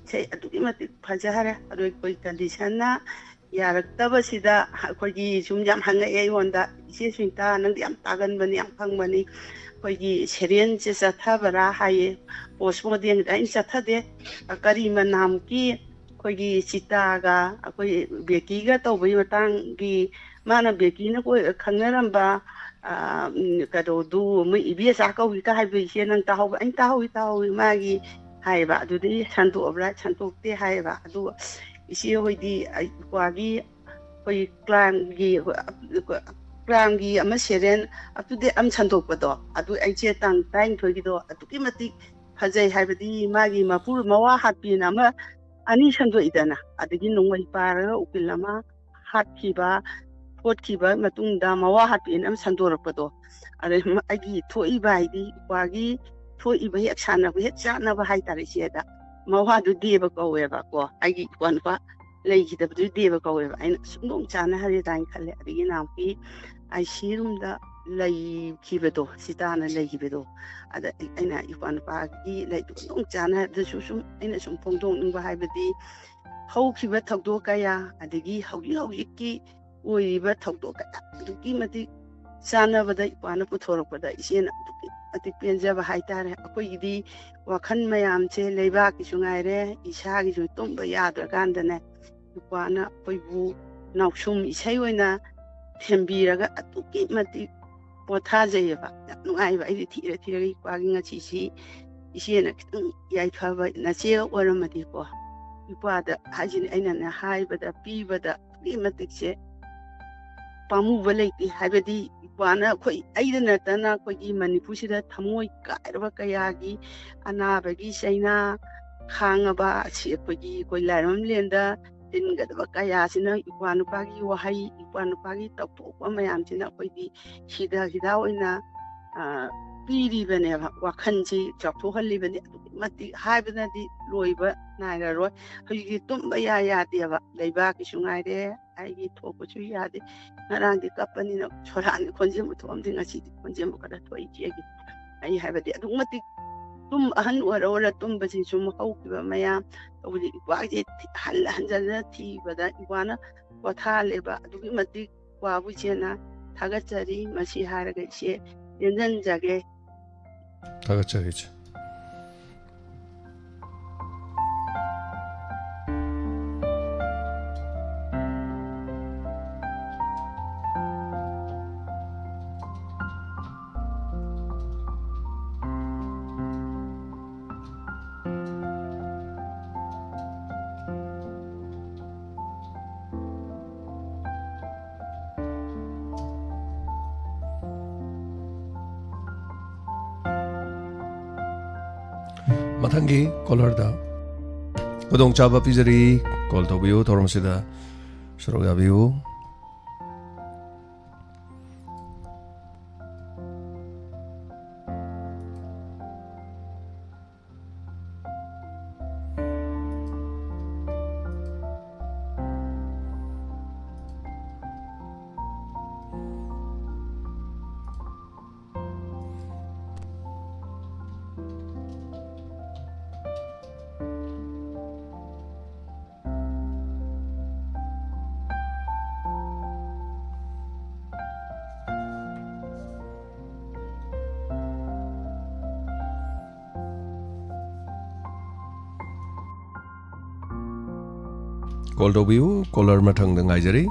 ꯏꯁꯩ ꯑꯗꯨꯛꯀꯤ ꯃꯇꯤꯛ ꯐꯖꯈꯔꯦ꯫ ꯑꯗꯣ ꯑꯩꯈꯣꯏ ꯀꯟꯗꯤꯁꯟꯅ ꯌꯥꯔꯛꯇꯕꯁꯤꯗ ꯑꯩꯈꯣꯏꯒꯤ ꯁꯨꯝ ꯌꯥꯝ ꯍꯪꯉꯛꯑꯦ ꯑꯩꯉꯣꯟꯗ, "ꯏꯆꯦ ꯁꯨꯅꯤꯇꯥ, ꯅꯪꯗꯤ ꯌꯥꯝ ꯇꯥꯒꯟꯕꯅꯤ, ꯌꯥꯝ ꯈꯪꯕꯅꯤ, ꯑꯩꯈꯣꯏꯒꯤ ꯁꯦꯔꯦꯟꯁꯦ ꯆꯠꯊꯕ꯭ꯔꯥ?" ꯍꯥꯏꯌꯦ꯫ ꯄꯣꯁ ꯃꯣꯗꯦꯜꯗ ꯑꯩꯅ ꯆꯠꯊꯗꯦ꯫ ꯑ, ꯀꯔꯤ ꯃꯅꯥꯝꯒꯤ ꯑꯩꯈꯣꯏꯒꯤ ꯆꯤꯇꯥꯒ ꯑꯩꯈꯣꯏ ꯕꯦꯀꯤꯒ ꯇꯧꯕꯒꯤ ꯃꯇꯥꯡꯒꯤ, ꯃꯥꯅ ꯕꯦꯀꯤꯅ ꯀꯣꯏ-, ꯈꯪꯅꯔꯝꯕ, ꯑ, ꯎꯝ, ꯀꯩꯅꯣꯗꯨ, ꯃꯣꯏ ꯏꯕꯦꯆꯥ ꯀꯧꯏ ꯀ ꯍꯥꯏꯕꯗꯣ, "ꯏꯆꯦ, ꯅꯪ ꯇꯥꯍꯧꯕ?" "ꯑꯩꯅ ꯇꯥꯍꯧꯏ, ꯇꯥꯍꯧꯏ, ꯃꯥꯒꯤ" ꯍꯥꯏꯌꯦꯕ꯫ "ꯑꯗꯨꯗꯤ ꯁꯟꯗꯣꯛꯑꯕ꯭ꯔꯥ?" "ꯁꯟꯗꯣꯛꯇꯦ" ꯍꯥꯏꯌꯦꯕ꯫ ꯑꯗꯨ ꯏꯆꯦ ꯍꯣꯏꯗꯤ, ꯑꯩ, ꯏꯄ꯭ꯋꯥꯒꯤ ꯑꯩꯈꯣꯏ ꯀ꯭ꯂꯥꯏꯝꯒꯤ, ꯀ꯭ꯂꯥꯏꯝꯒꯤ ꯑꯃ ꯁꯦꯔꯦꯟ up to date ꯑꯃ ꯁꯟꯗꯣꯛꯄꯗꯣ, ꯑꯗꯨ ꯑꯩꯁꯦ ꯇꯥꯡ ꯇꯔꯥꯅꯤꯊꯣꯏꯒꯤꯗꯣ ꯑꯗꯨꯛꯀꯤ ꯃꯇꯤꯛ ꯐꯖꯩ ꯍꯥꯏꯕꯗꯤ, ꯃꯥꯒꯤ ꯃꯄꯨ ꯃꯋꯥ ꯍꯥꯠꯄꯤꯅ ꯑꯃ ꯑꯅꯤ ꯁꯟꯗꯣꯛꯏꯗꯅ, ꯑꯗꯒꯤ ꯅꯣꯡꯃꯩ ꯄꯥꯔꯒ ꯎꯀꯤꯜ ꯑꯃ ꯍꯥꯠꯈꯤꯕ, ꯐꯣꯠꯈꯤꯕ ꯃꯇꯨꯡꯗ ꯃꯋꯥ ꯍꯥꯠꯄꯤꯅ ꯑꯃ ꯁꯟꯗꯣꯔꯛꯄꯗꯣ, ꯑꯗꯩ ꯑꯩꯒꯤ ꯊꯣꯛꯏꯕ ꯍꯥꯏꯗꯤ ꯏꯄ꯭ꯋꯥꯒꯤ ꯊꯣꯛꯏꯕ ꯍꯦꯛ ꯁꯥꯟꯅꯕ, ꯍꯦꯛ ꯆꯥꯟꯅꯕ ꯍꯥꯏꯇꯥꯔꯦ ꯏꯆꯦꯗ꯫ ꯃꯋꯥꯗꯨ ꯗꯦꯕ ꯀꯧꯋꯦꯕꯀꯣ, ꯑꯩꯒꯤ ꯏꯄ꯭ꯋꯥ ꯅꯨꯄꯥ ꯂꯩꯈꯤꯗꯕꯗꯨ ꯗꯦꯕ ꯀꯧꯋꯦꯕ꯫ ꯑꯩꯅ ꯁꯨꯝꯗꯣꯡ ꯆꯥꯟꯅꯍꯜꯂꯦꯗꯥꯏꯅ ꯈꯜꯂꯦ꯫ ꯑꯗꯒꯤ ꯅꯍꯥꯟꯃꯨꯛꯀꯤ ꯑꯥꯏ ꯁꯤ ꯌꯨ ꯔꯨꯝꯗ ꯂꯩꯈꯤꯕꯗꯣ, ꯁꯤꯇꯥꯅ ꯂꯩꯈꯤꯕꯗꯣ, ꯑꯗ ꯑꯩ-, ꯑꯩꯅ ꯏꯄ꯭ꯋꯥ ꯅꯨꯄꯥꯒꯤ ꯂꯩꯗꯨ ꯁꯨꯝꯗꯣꯡ ꯆꯥꯟꯅꯍꯜꯂꯦ꯫ ꯑꯗꯨꯁꯨ ꯁꯨꯝ ꯑꯩꯅ ꯁꯨꯝ ꯐꯣꯡꯗꯣꯛꯅꯤꯡꯕ ꯍꯥꯏꯕꯗꯤ, ꯍꯧꯈꯤꯕ ꯊꯧꯗꯣꯛ ꯀꯌꯥ, ꯑꯗꯒꯤ ꯍꯧꯖꯤꯛ ꯍꯧꯖꯤꯛꯀꯤ ꯑꯣꯏꯔꯤꯕ ꯊꯧꯗꯣꯛ ꯀꯌꯥ ꯑꯗꯨꯛꯀꯤ ꯃꯇꯤꯛ ꯆꯥꯟꯅꯕꯗ ꯏꯄ꯭ꯋꯥꯅ ꯄꯨꯊꯣꯔꯛꯄꯗ ꯏꯆꯦꯅ ꯑꯗꯨꯛꯀꯤ ꯃꯇꯤꯛ ꯄꯦꯟꯖꯕ ꯍꯥꯏꯇꯥꯔꯦ꯫ ꯑꯩꯈꯣꯏꯒꯤꯗꯤ ꯋꯥꯈꯜ ꯃꯌꯥꯝꯁꯦ ꯂꯩꯕꯥꯛꯀꯤꯁꯨ ꯉꯥꯏꯔꯦ, ꯏꯁꯥꯒꯤꯁꯨ ꯇꯨꯝꯕ ꯌꯥꯗ꯭ꯔꯀꯥꯟꯗꯅꯦ, ꯏꯄ꯭ꯋꯥꯅ ꯑꯩꯈꯣꯏꯕꯨ ꯅꯥꯎꯁꯨꯝ ꯏꯁꯩ ꯑꯣꯏꯅ ꯊꯦꯝꯕꯤꯔꯒ ꯑꯗꯨꯛꯀꯤ ꯃꯇꯤꯛ ꯄꯣꯊꯥꯖꯩꯌꯦꯕ꯫ ꯌꯥꯝ ꯅꯨꯡꯉꯥꯏꯕ꯫ ꯑꯩꯗꯤ ꯊꯤꯔ ꯊꯤꯔꯒ ꯏꯄ꯭ꯋꯥꯒꯤ ꯉꯁꯤꯁꯤ ꯏꯆꯦꯅ ꯈꯤꯇꯪ ꯌꯥꯏꯐꯕ ꯅꯆꯦꯒ ꯑꯣꯏꯔꯝꯃꯗꯤꯀꯣ, ꯏꯄ꯭ꯋꯥꯗ ꯍꯥꯏꯁꯤꯅꯤ, ꯑꯩꯅꯅꯦ ꯍꯥꯏꯕꯗ, ꯄꯤꯕꯗ ꯑꯗꯨꯛꯀꯤ ꯃꯇꯤꯛꯁꯦ ꯄꯥꯝꯃꯨꯕ ꯂꯩꯇꯦ꯫ ꯍꯥꯏꯕꯗꯤ ꯏꯄ꯭ꯋꯥꯅ ꯑꯩꯈꯣꯏ, ꯑꯩꯗ ꯅꯠꯇꯅ ꯑꯩꯈꯣꯏꯒꯤ ꯃꯅꯤꯄꯨꯔꯁꯤꯗ ꯊꯃꯣꯏ ꯀꯥꯏꯔꯕ ꯀꯌꯥꯒꯤ ꯑꯅꯥꯕꯒꯤ ꯆꯩꯅꯥ ꯈꯥꯡꯉꯕ ꯑꯁꯤ ꯑꯩꯈꯣꯏꯒꯤ, ꯑꯩꯈꯣꯏ ꯂꯥꯏꯔꯕ ꯂꯦꯟꯗ ꯇꯤꯟꯒꯗꯕ ꯀꯌꯥꯁꯤꯅ ꯏꯄ꯭ꯋꯥ ꯅꯨꯄꯥꯒꯤ ꯋꯥꯍꯩ, ꯏꯄ꯭ꯋꯥ ꯅꯨꯄꯥꯒꯤ ꯇꯧꯊꯣꯛꯄ ꯃꯌꯥꯝꯁꯤꯅ ꯑꯩꯈꯣꯏꯗꯤ ꯍꯤꯗ ꯍꯤꯗ ꯑꯣꯏꯅ ꯑ, ꯄꯤꯔꯤꯕꯅꯦꯕ, ꯋꯥꯈꯜꯁꯤ ꯆꯥꯎꯊꯣꯛꯍꯜꯂꯤꯕꯅꯤ꯫ ꯑꯗꯨꯛꯀꯤ ꯃꯇꯤꯛ ꯍꯥꯏꯕꯅꯗꯤ ꯂꯣꯏꯕ ꯅꯥꯏꯔꯔꯣꯏ꯫ ꯍꯧꯖꯤꯛꯇꯤ ꯇꯨꯝꯕ ꯌꯥ ꯌꯥꯗꯦꯕ, ꯂꯩꯕꯥꯛꯀꯤꯁꯨ ꯉꯥꯏꯔꯦ, ꯑꯩꯒꯤ ꯊꯣꯛꯄꯁꯨ ꯌꯥꯗꯦ꯫ ꯉꯔꯥꯡꯗꯤ ꯀꯞꯄꯅꯤꯅ ꯁꯣꯔꯥꯅꯤ ꯈꯣꯟꯖꯦꯜꯕꯨ ꯊꯣꯛꯑꯝꯗꯦ, ꯉꯁꯤꯗꯤ ꯈꯣꯟꯖꯦꯜꯕꯨ ꯈꯔ ꯊꯣꯛꯏ ꯏꯆꯦꯒꯤ꯫ ꯑꯩ ꯍꯥꯏꯕꯗꯤ ꯑꯗꯨꯛ ꯃꯇꯤꯛ ꯇꯨꯝ-, ꯑꯍꯟ ꯑꯣꯏꯔ ꯑꯣꯏꯔ ꯇꯨꯝꯕꯁꯤ ꯁꯨꯝ ꯍꯧꯈꯤꯕ ꯃꯌꯥꯝ ꯇꯧꯕꯗꯤ ꯏꯄ꯭ꯋꯥꯁꯦ ꯊꯤ-, ꯍꯜ-, ꯍꯟꯖꯟꯅ ꯊꯤꯕꯗ ꯏꯄ꯭ꯋꯥꯅ ꯄꯣꯊꯥꯍꯜꯂꯦꯕ꯫ ꯑꯗꯨꯛꯀꯤ ꯃꯇꯤꯛ ꯏꯄ꯭ꯋꯥꯕꯨ ꯏꯆꯦꯅ ꯊꯥꯒꯠꯆꯔꯤ꯫ ꯃꯁꯤ ꯍꯥꯏꯔꯒ ꯏꯆꯦ ꯇꯦꯟꯖꯟꯖꯒꯦ꯫ ꯊꯥꯒꯠꯆꯔꯤ, ꯏꯆꯦ꯫ ꯃꯊꯪꯒꯤ ꯀꯣꯂꯔꯗ ꯈꯨꯗꯣꯡꯆꯥꯕ ꯄꯤꯖꯔꯤ꯫ ꯀꯣꯜ ꯇꯧꯕꯤꯌꯨ, ꯊꯧꯔꯝꯁꯤꯗ ꯁꯔꯨꯛ ꯌꯥꯕꯤꯌꯨ꯫ ꯀꯣꯜ ꯇꯧꯕꯤꯌꯨ, ꯀꯣꯂꯔ ꯃꯊꯪꯗ ꯉꯥꯏꯖꯔꯤ꯫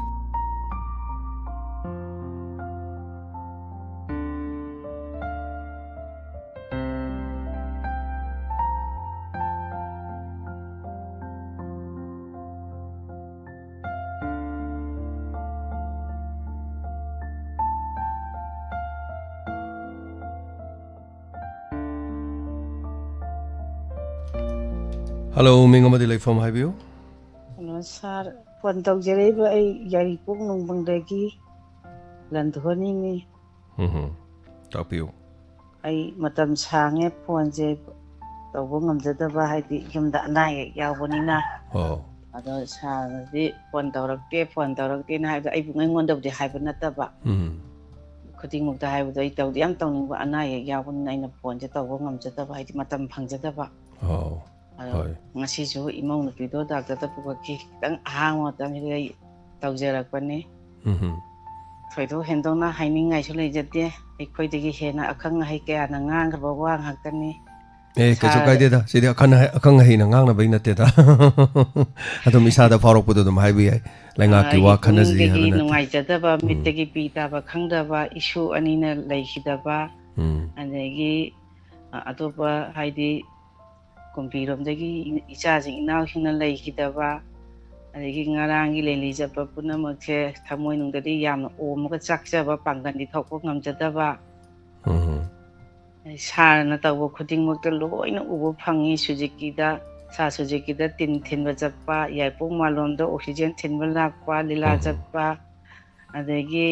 ꯍꯜꯂꯣ, ꯃꯤꯡ ꯑꯃꯗꯤ ꯂꯩꯐꯝ ꯍꯥꯏꯕꯤꯌꯨ꯫ ꯀꯩꯅꯣ ꯁꯥꯔ, ꯐꯣꯟ ꯇꯧꯖꯔꯛꯏꯕ ꯑꯩ ꯌꯥꯏꯔꯤꯄꯣꯛ ꯅꯣꯡꯕꯪꯗꯒꯤ ꯂꯟꯊꯣꯏꯅꯤꯅꯤ꯫ ꯎꯝ ꯍꯝ꯫ ꯇꯥꯛꯄꯤꯌꯨ꯫ ꯑꯩ ꯃꯇꯝ ꯁꯥꯡꯉꯦ ꯐꯣꯟꯁꯦ ꯇꯧꯕ ꯉꯝꯖꯗꯕ, ꯍꯥꯏꯗꯤ ꯌꯨꯝꯗ ꯑꯅꯥ ꯑꯌꯦꯛ ꯌꯥꯎꯕꯅꯤꯅ꯫ ꯑꯣ꯫ ꯑꯗꯣ ꯁꯥꯔꯅꯗꯤ ꯐꯣꯟ ꯇꯧꯔꯛꯇꯦ, ꯐꯣꯟ ꯇꯧꯔꯛꯇꯦꯅ ꯍꯥꯏꯕꯗꯣ ꯑꯩꯕꯨ ꯑꯩꯉꯣꯟꯗꯕꯨꯗꯤ ꯍꯥꯏꯕ ꯅꯠꯇꯕ, ꯎꯝ꯫ ꯈꯨꯗꯤꯡꯃꯛꯇ ꯍꯥꯏꯕꯗꯣ ꯑꯩ ꯇꯧꯗꯤ ꯌꯥꯝ ꯇꯧꯅꯤꯡꯕ, ꯑꯅꯥ ꯑꯌꯦꯛ ꯌꯥꯎꯕꯅꯤꯅ ꯑꯩꯅ ꯐꯣꯟꯁꯦ ꯇꯧꯕ ꯉꯝꯖꯗꯕ, ꯍꯥꯏꯗꯤ ꯃꯇꯝ ꯐꯪꯖꯗꯕ꯫ ꯑꯣ꯫ ꯑꯗꯣ ꯍꯣꯏ꯫ ꯉꯁꯤꯁꯨ ꯏꯃꯧ ꯅꯨꯄꯤꯗꯣ ꯗꯥꯛꯇꯔꯗ ꯄꯨꯈꯠꯈꯤ꯫ ꯈꯤꯇꯪ ꯑꯍꯥꯡꯕ ꯃꯇꯝꯁꯤꯗ ꯑꯩ ꯇꯧꯖꯔꯛꯄꯅꯤ꯫ ꯎꯝ꯫ ꯊꯣꯏꯗꯣꯛ ꯍꯦꯟꯗꯣꯛꯅ ꯍꯥꯏꯅꯤꯡꯉꯥꯏꯁꯨ ꯂꯩꯖꯗꯦ꯫ ꯑꯩꯈꯣꯏꯗꯒꯤ ꯍꯦꯟꯅ ꯑꯈꯪ ꯑꯍꯩ ꯀꯌꯥꯅ ꯉꯥꯡꯈ꯭ꯔꯕ ꯋꯥ ꯉꯥꯛꯇꯅꯤ꯫ ꯑꯦ, ꯀꯩꯁꯨ ꯁꯥꯔ- ꯀꯥꯏꯗꯦꯗ꯫ ꯁꯤꯗꯤ ꯑꯈꯪ ꯑꯍꯩ, ꯑꯈꯪ ꯑꯍꯩꯅ ꯉꯥꯡꯅꯕꯩ ꯅꯠꯇꯦꯗ꯫ ꯑꯗꯨꯝ ꯏꯁꯥꯗ ꯐꯥꯎꯔꯛꯄꯗꯣ ꯑꯗꯨꯝ ꯍꯥꯏꯕ ꯌꯥꯏ꯫ ꯂꯩꯉꯥꯛꯀꯤ ꯑꯩꯒꯤ ꯋꯥ ꯈꯟꯅꯁꯤ ꯍꯥꯏꯕ ꯄꯨꯛꯅꯤꯡꯗꯒꯤ ꯅꯠꯇꯦ꯫ ꯅꯨꯡꯉꯥꯏꯖꯗꯕ, ꯎꯝ꯫ ꯃꯤꯠꯇꯒꯤ ꯄꯤ ꯇꯥꯕ ꯈꯪꯗꯕ, ꯏꯁꯨ ꯑꯅꯤꯅ ꯂꯩꯈꯤꯗꯕ, ꯎꯝ꯫ ꯑꯗꯒꯤ ꯑ, ꯑꯇꯣꯞꯄ ꯍꯥꯏꯗꯤ ꯀꯨꯝꯕꯤꯔꯣꯝꯗꯒꯤ ꯏꯆꯥꯁꯤꯡ ꯏꯅꯥꯎꯁꯤꯡꯅ ꯂꯩꯈꯤꯗꯕ, ꯑꯗꯒꯤ ꯉꯔꯥꯡꯒꯤ ꯂꯦꯂꯤ ꯆꯠꯄ ꯄꯨꯝꯅꯃꯛꯁꯦ ꯊꯃꯣꯏꯅꯨꯡꯗꯗꯤ ꯌꯥꯝꯅ ꯑꯣꯝꯃꯒ ꯆꯥꯛꯆꯕ, ꯄꯥꯡꯒꯜꯗꯤ ꯊꯣꯛꯄ ꯉꯝꯖꯗꯕ, ꯎꯝ꯫ ꯁꯥꯔꯅ ꯇꯧꯕ ꯈꯨꯗꯤꯡꯃꯛꯇ ꯂꯣꯏꯅ ꯎꯕ ꯐꯪꯉꯤ꯫ ꯁꯨꯖꯨꯀꯤꯗ, ꯁꯥꯔ ꯁꯨꯖꯨꯀꯤꯗ ꯇꯤꯟ ꯊꯤꯟꯕ ꯆꯠꯄ, ꯌꯥꯏꯄꯣꯛ ꯃꯥꯂꯣꯝꯗ ꯑꯣꯛꯁꯤꯖꯦꯟ ꯊꯤꯟꯕ ꯂꯥꯛꯄ, ꯂꯤꯂꯥ ꯎꯝ꯫ ꯆꯠꯄ, ꯑꯗꯒꯤ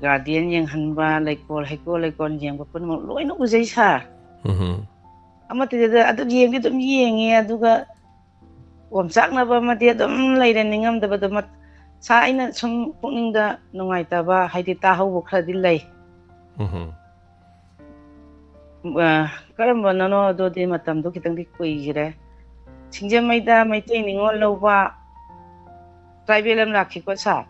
ꯒꯥꯔꯗꯦꯟ ꯌꯦꯡꯍꯟꯕ, ꯂꯩꯀꯣꯜ, ꯍꯩꯀꯣꯜ ꯂꯩꯀꯣꯜ ꯌꯦꯡꯕ ꯄꯨꯝꯅꯃꯛ ꯂꯣꯏꯅ ꯎꯖꯩ ꯁꯥꯔ꯫ ꯎꯝ꯫ ꯑꯃꯠꯇꯗ ꯑꯗꯨꯝ ꯌꯦꯡꯗꯤ ꯑꯗꯨꯝ ꯌꯦꯡꯉꯦ, ꯑꯗꯨꯒ ꯑꯣꯝꯆꯥꯛꯅꯕ ꯑꯃꯗꯤ ꯑꯗꯨꯝ ꯂꯩꯔꯦ, ꯅꯤꯡꯉꯝꯗꯕꯗꯣ꯫ ꯃꯠ-, ꯁꯥꯔ, ꯑꯩꯅ ꯁꯨꯝ ꯄꯨꯛꯅꯤꯡꯗ ꯅꯨꯡꯉꯥꯏꯇꯕ, ꯍꯥꯏꯗꯤ ꯇꯥꯍꯧꯕ ꯈꯔꯗꯤ ꯂꯩ꯫ ꯎꯝ꯫ ꯑ, ꯀꯔꯝꯕꯅꯅꯣ ꯑꯗꯨꯗꯤ ꯃꯇꯝꯗꯣ ꯈꯤꯇꯪꯗꯤ ꯀꯨꯏꯈ꯭ꯔꯦ꯫ ꯁꯤꯡꯖꯃꯩꯗ ꯃꯩꯇꯩ ꯅꯤꯉꯣꯜ ꯂꯧꯕ ꯇ꯭ꯔꯥꯏꯕꯦꯜ ꯑꯃ ꯂꯥꯛꯈꯤꯀꯣ ꯁꯥꯔ꯫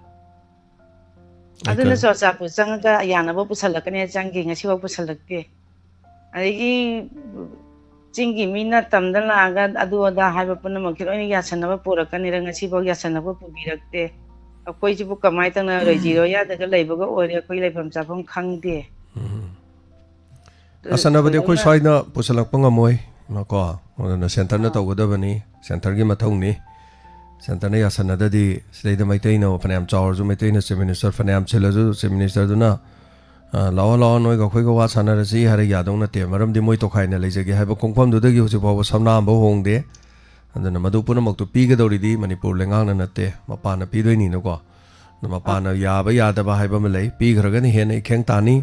ꯑꯗꯨꯅ ꯑꯩꯈꯣꯏ- ꯆꯨꯔꯥꯆꯥꯟꯄꯨꯔ ꯆꯪꯉꯒ ꯌꯥꯅꯕ ꯄꯨꯁꯜꯂꯛꯀꯅꯤ, ꯆꯪꯒꯤ ꯉꯁꯤꯐꯥꯎ ꯄꯨꯁꯜꯂꯛꯇꯦ꯫ ꯑꯗꯒꯤ ꯆꯤꯡꯒꯤ ꯃꯤꯅ ꯇꯝꯗ ꯂꯥꯛꯑꯒ ꯑꯗꯨ ꯑꯗꯥ ꯍꯥꯏꯕ ꯄꯨꯝꯅꯃꯛꯀꯤ ꯂꯣꯏꯅ ꯌꯥꯁꯟꯅꯕ ꯄꯨꯔꯛꯀꯅꯤꯗ, ꯉꯁꯤꯐꯥꯎ ꯌꯥꯁꯟꯅꯕ ꯄꯨꯕꯤꯔꯛꯇꯦ꯫ ꯑꯩꯈꯣꯏꯁꯤꯕꯨ ꯀꯃꯥꯏꯅ ꯇꯧꯅ ꯔꯣꯏꯖꯤ ꯔꯣꯌꯥꯗꯒ ꯂꯩꯕꯒ ꯑꯣꯏꯔꯦ, ꯑꯩꯈꯣꯏ ꯂꯩꯐꯝ ꯆꯥꯐꯝ ꯈꯪꯗꯦ꯫ ꯎꯝ꯫ ꯌꯥꯁꯟꯅꯕꯗꯤ ꯑꯩꯈꯣꯏ ꯁ꯭ꯋꯥꯏꯗ ꯄꯨꯁꯜꯂꯛꯄ ꯉꯝꯃꯣꯏ, ꯀꯣ꯫ ꯑꯗꯨꯅ ꯁꯦꯟꯇꯔꯅ ꯇꯧꯒꯗꯕꯅꯤ, ꯁꯦꯟꯇꯔꯒꯤ ꯃꯊꯧꯅꯤ꯫ ꯁꯦꯟꯇꯔꯅ ꯌꯥꯁꯟꯅꯗꯗꯤ ꯁꯤꯗꯩꯗ ꯃꯩꯇꯩꯅ ꯐꯅꯌꯥꯝ ꯆꯥꯎꯔꯁꯨ, ꯃꯩꯇꯩꯅ ꯆꯤꯐ ꯃꯤꯅꯤꯁꯇꯔ ꯐꯅꯌꯥꯝ ꯁꯤꯜꯂꯁꯨ, ꯆꯤꯐ ꯃꯤꯅꯤꯁꯇꯔꯗꯨꯅ, "ꯑ, ꯂꯥꯛꯑꯣ, ꯂꯥꯛꯑꯣ, ꯅꯣꯏꯒ ꯑꯩꯈꯣꯏꯒ ꯋꯥ ꯁꯥꯟꯅꯔꯁꯤ" ꯍꯥꯏꯔ ꯌꯥꯗꯧ ꯅꯠꯇꯦ꯫ ꯃꯔꯝꯗꯤ ꯃꯣꯏ ꯇꯣꯈꯥꯏꯅ ꯂꯩꯖꯒꯦ ꯍꯥꯏꯕ ꯈꯣꯡꯐꯝꯗꯨꯗꯒꯤ ꯍꯧꯖꯤꯛ ꯐꯥꯎꯕ ꯁꯝꯅꯥ ꯑꯃꯐꯥꯎ ꯍꯣꯡꯗꯦ꯫ ꯑꯗꯨꯅ ꯃꯗꯨ ꯄꯨꯝꯅꯃꯛꯇꯨ ꯄꯤꯒꯗꯧꯔꯤꯗꯤ ꯃꯅꯤꯄꯨꯔ ꯂꯩꯉꯥꯛꯅ ꯅꯠꯇꯦ, ꯃꯄꯥꯟꯅ ꯄꯤꯗꯣꯏꯅꯤꯅꯀꯣ꯫ ꯑꯗꯨ ꯃꯄꯥꯟꯅ ꯌꯥꯕ ꯌꯥꯗꯕ ꯍꯥꯏꯕ ꯑꯃ ꯂꯩ, ꯄꯤꯈ꯭ꯔꯒꯅ ꯍꯦꯟꯅ ꯏꯈꯦꯡ ꯇꯥꯅꯤ꯫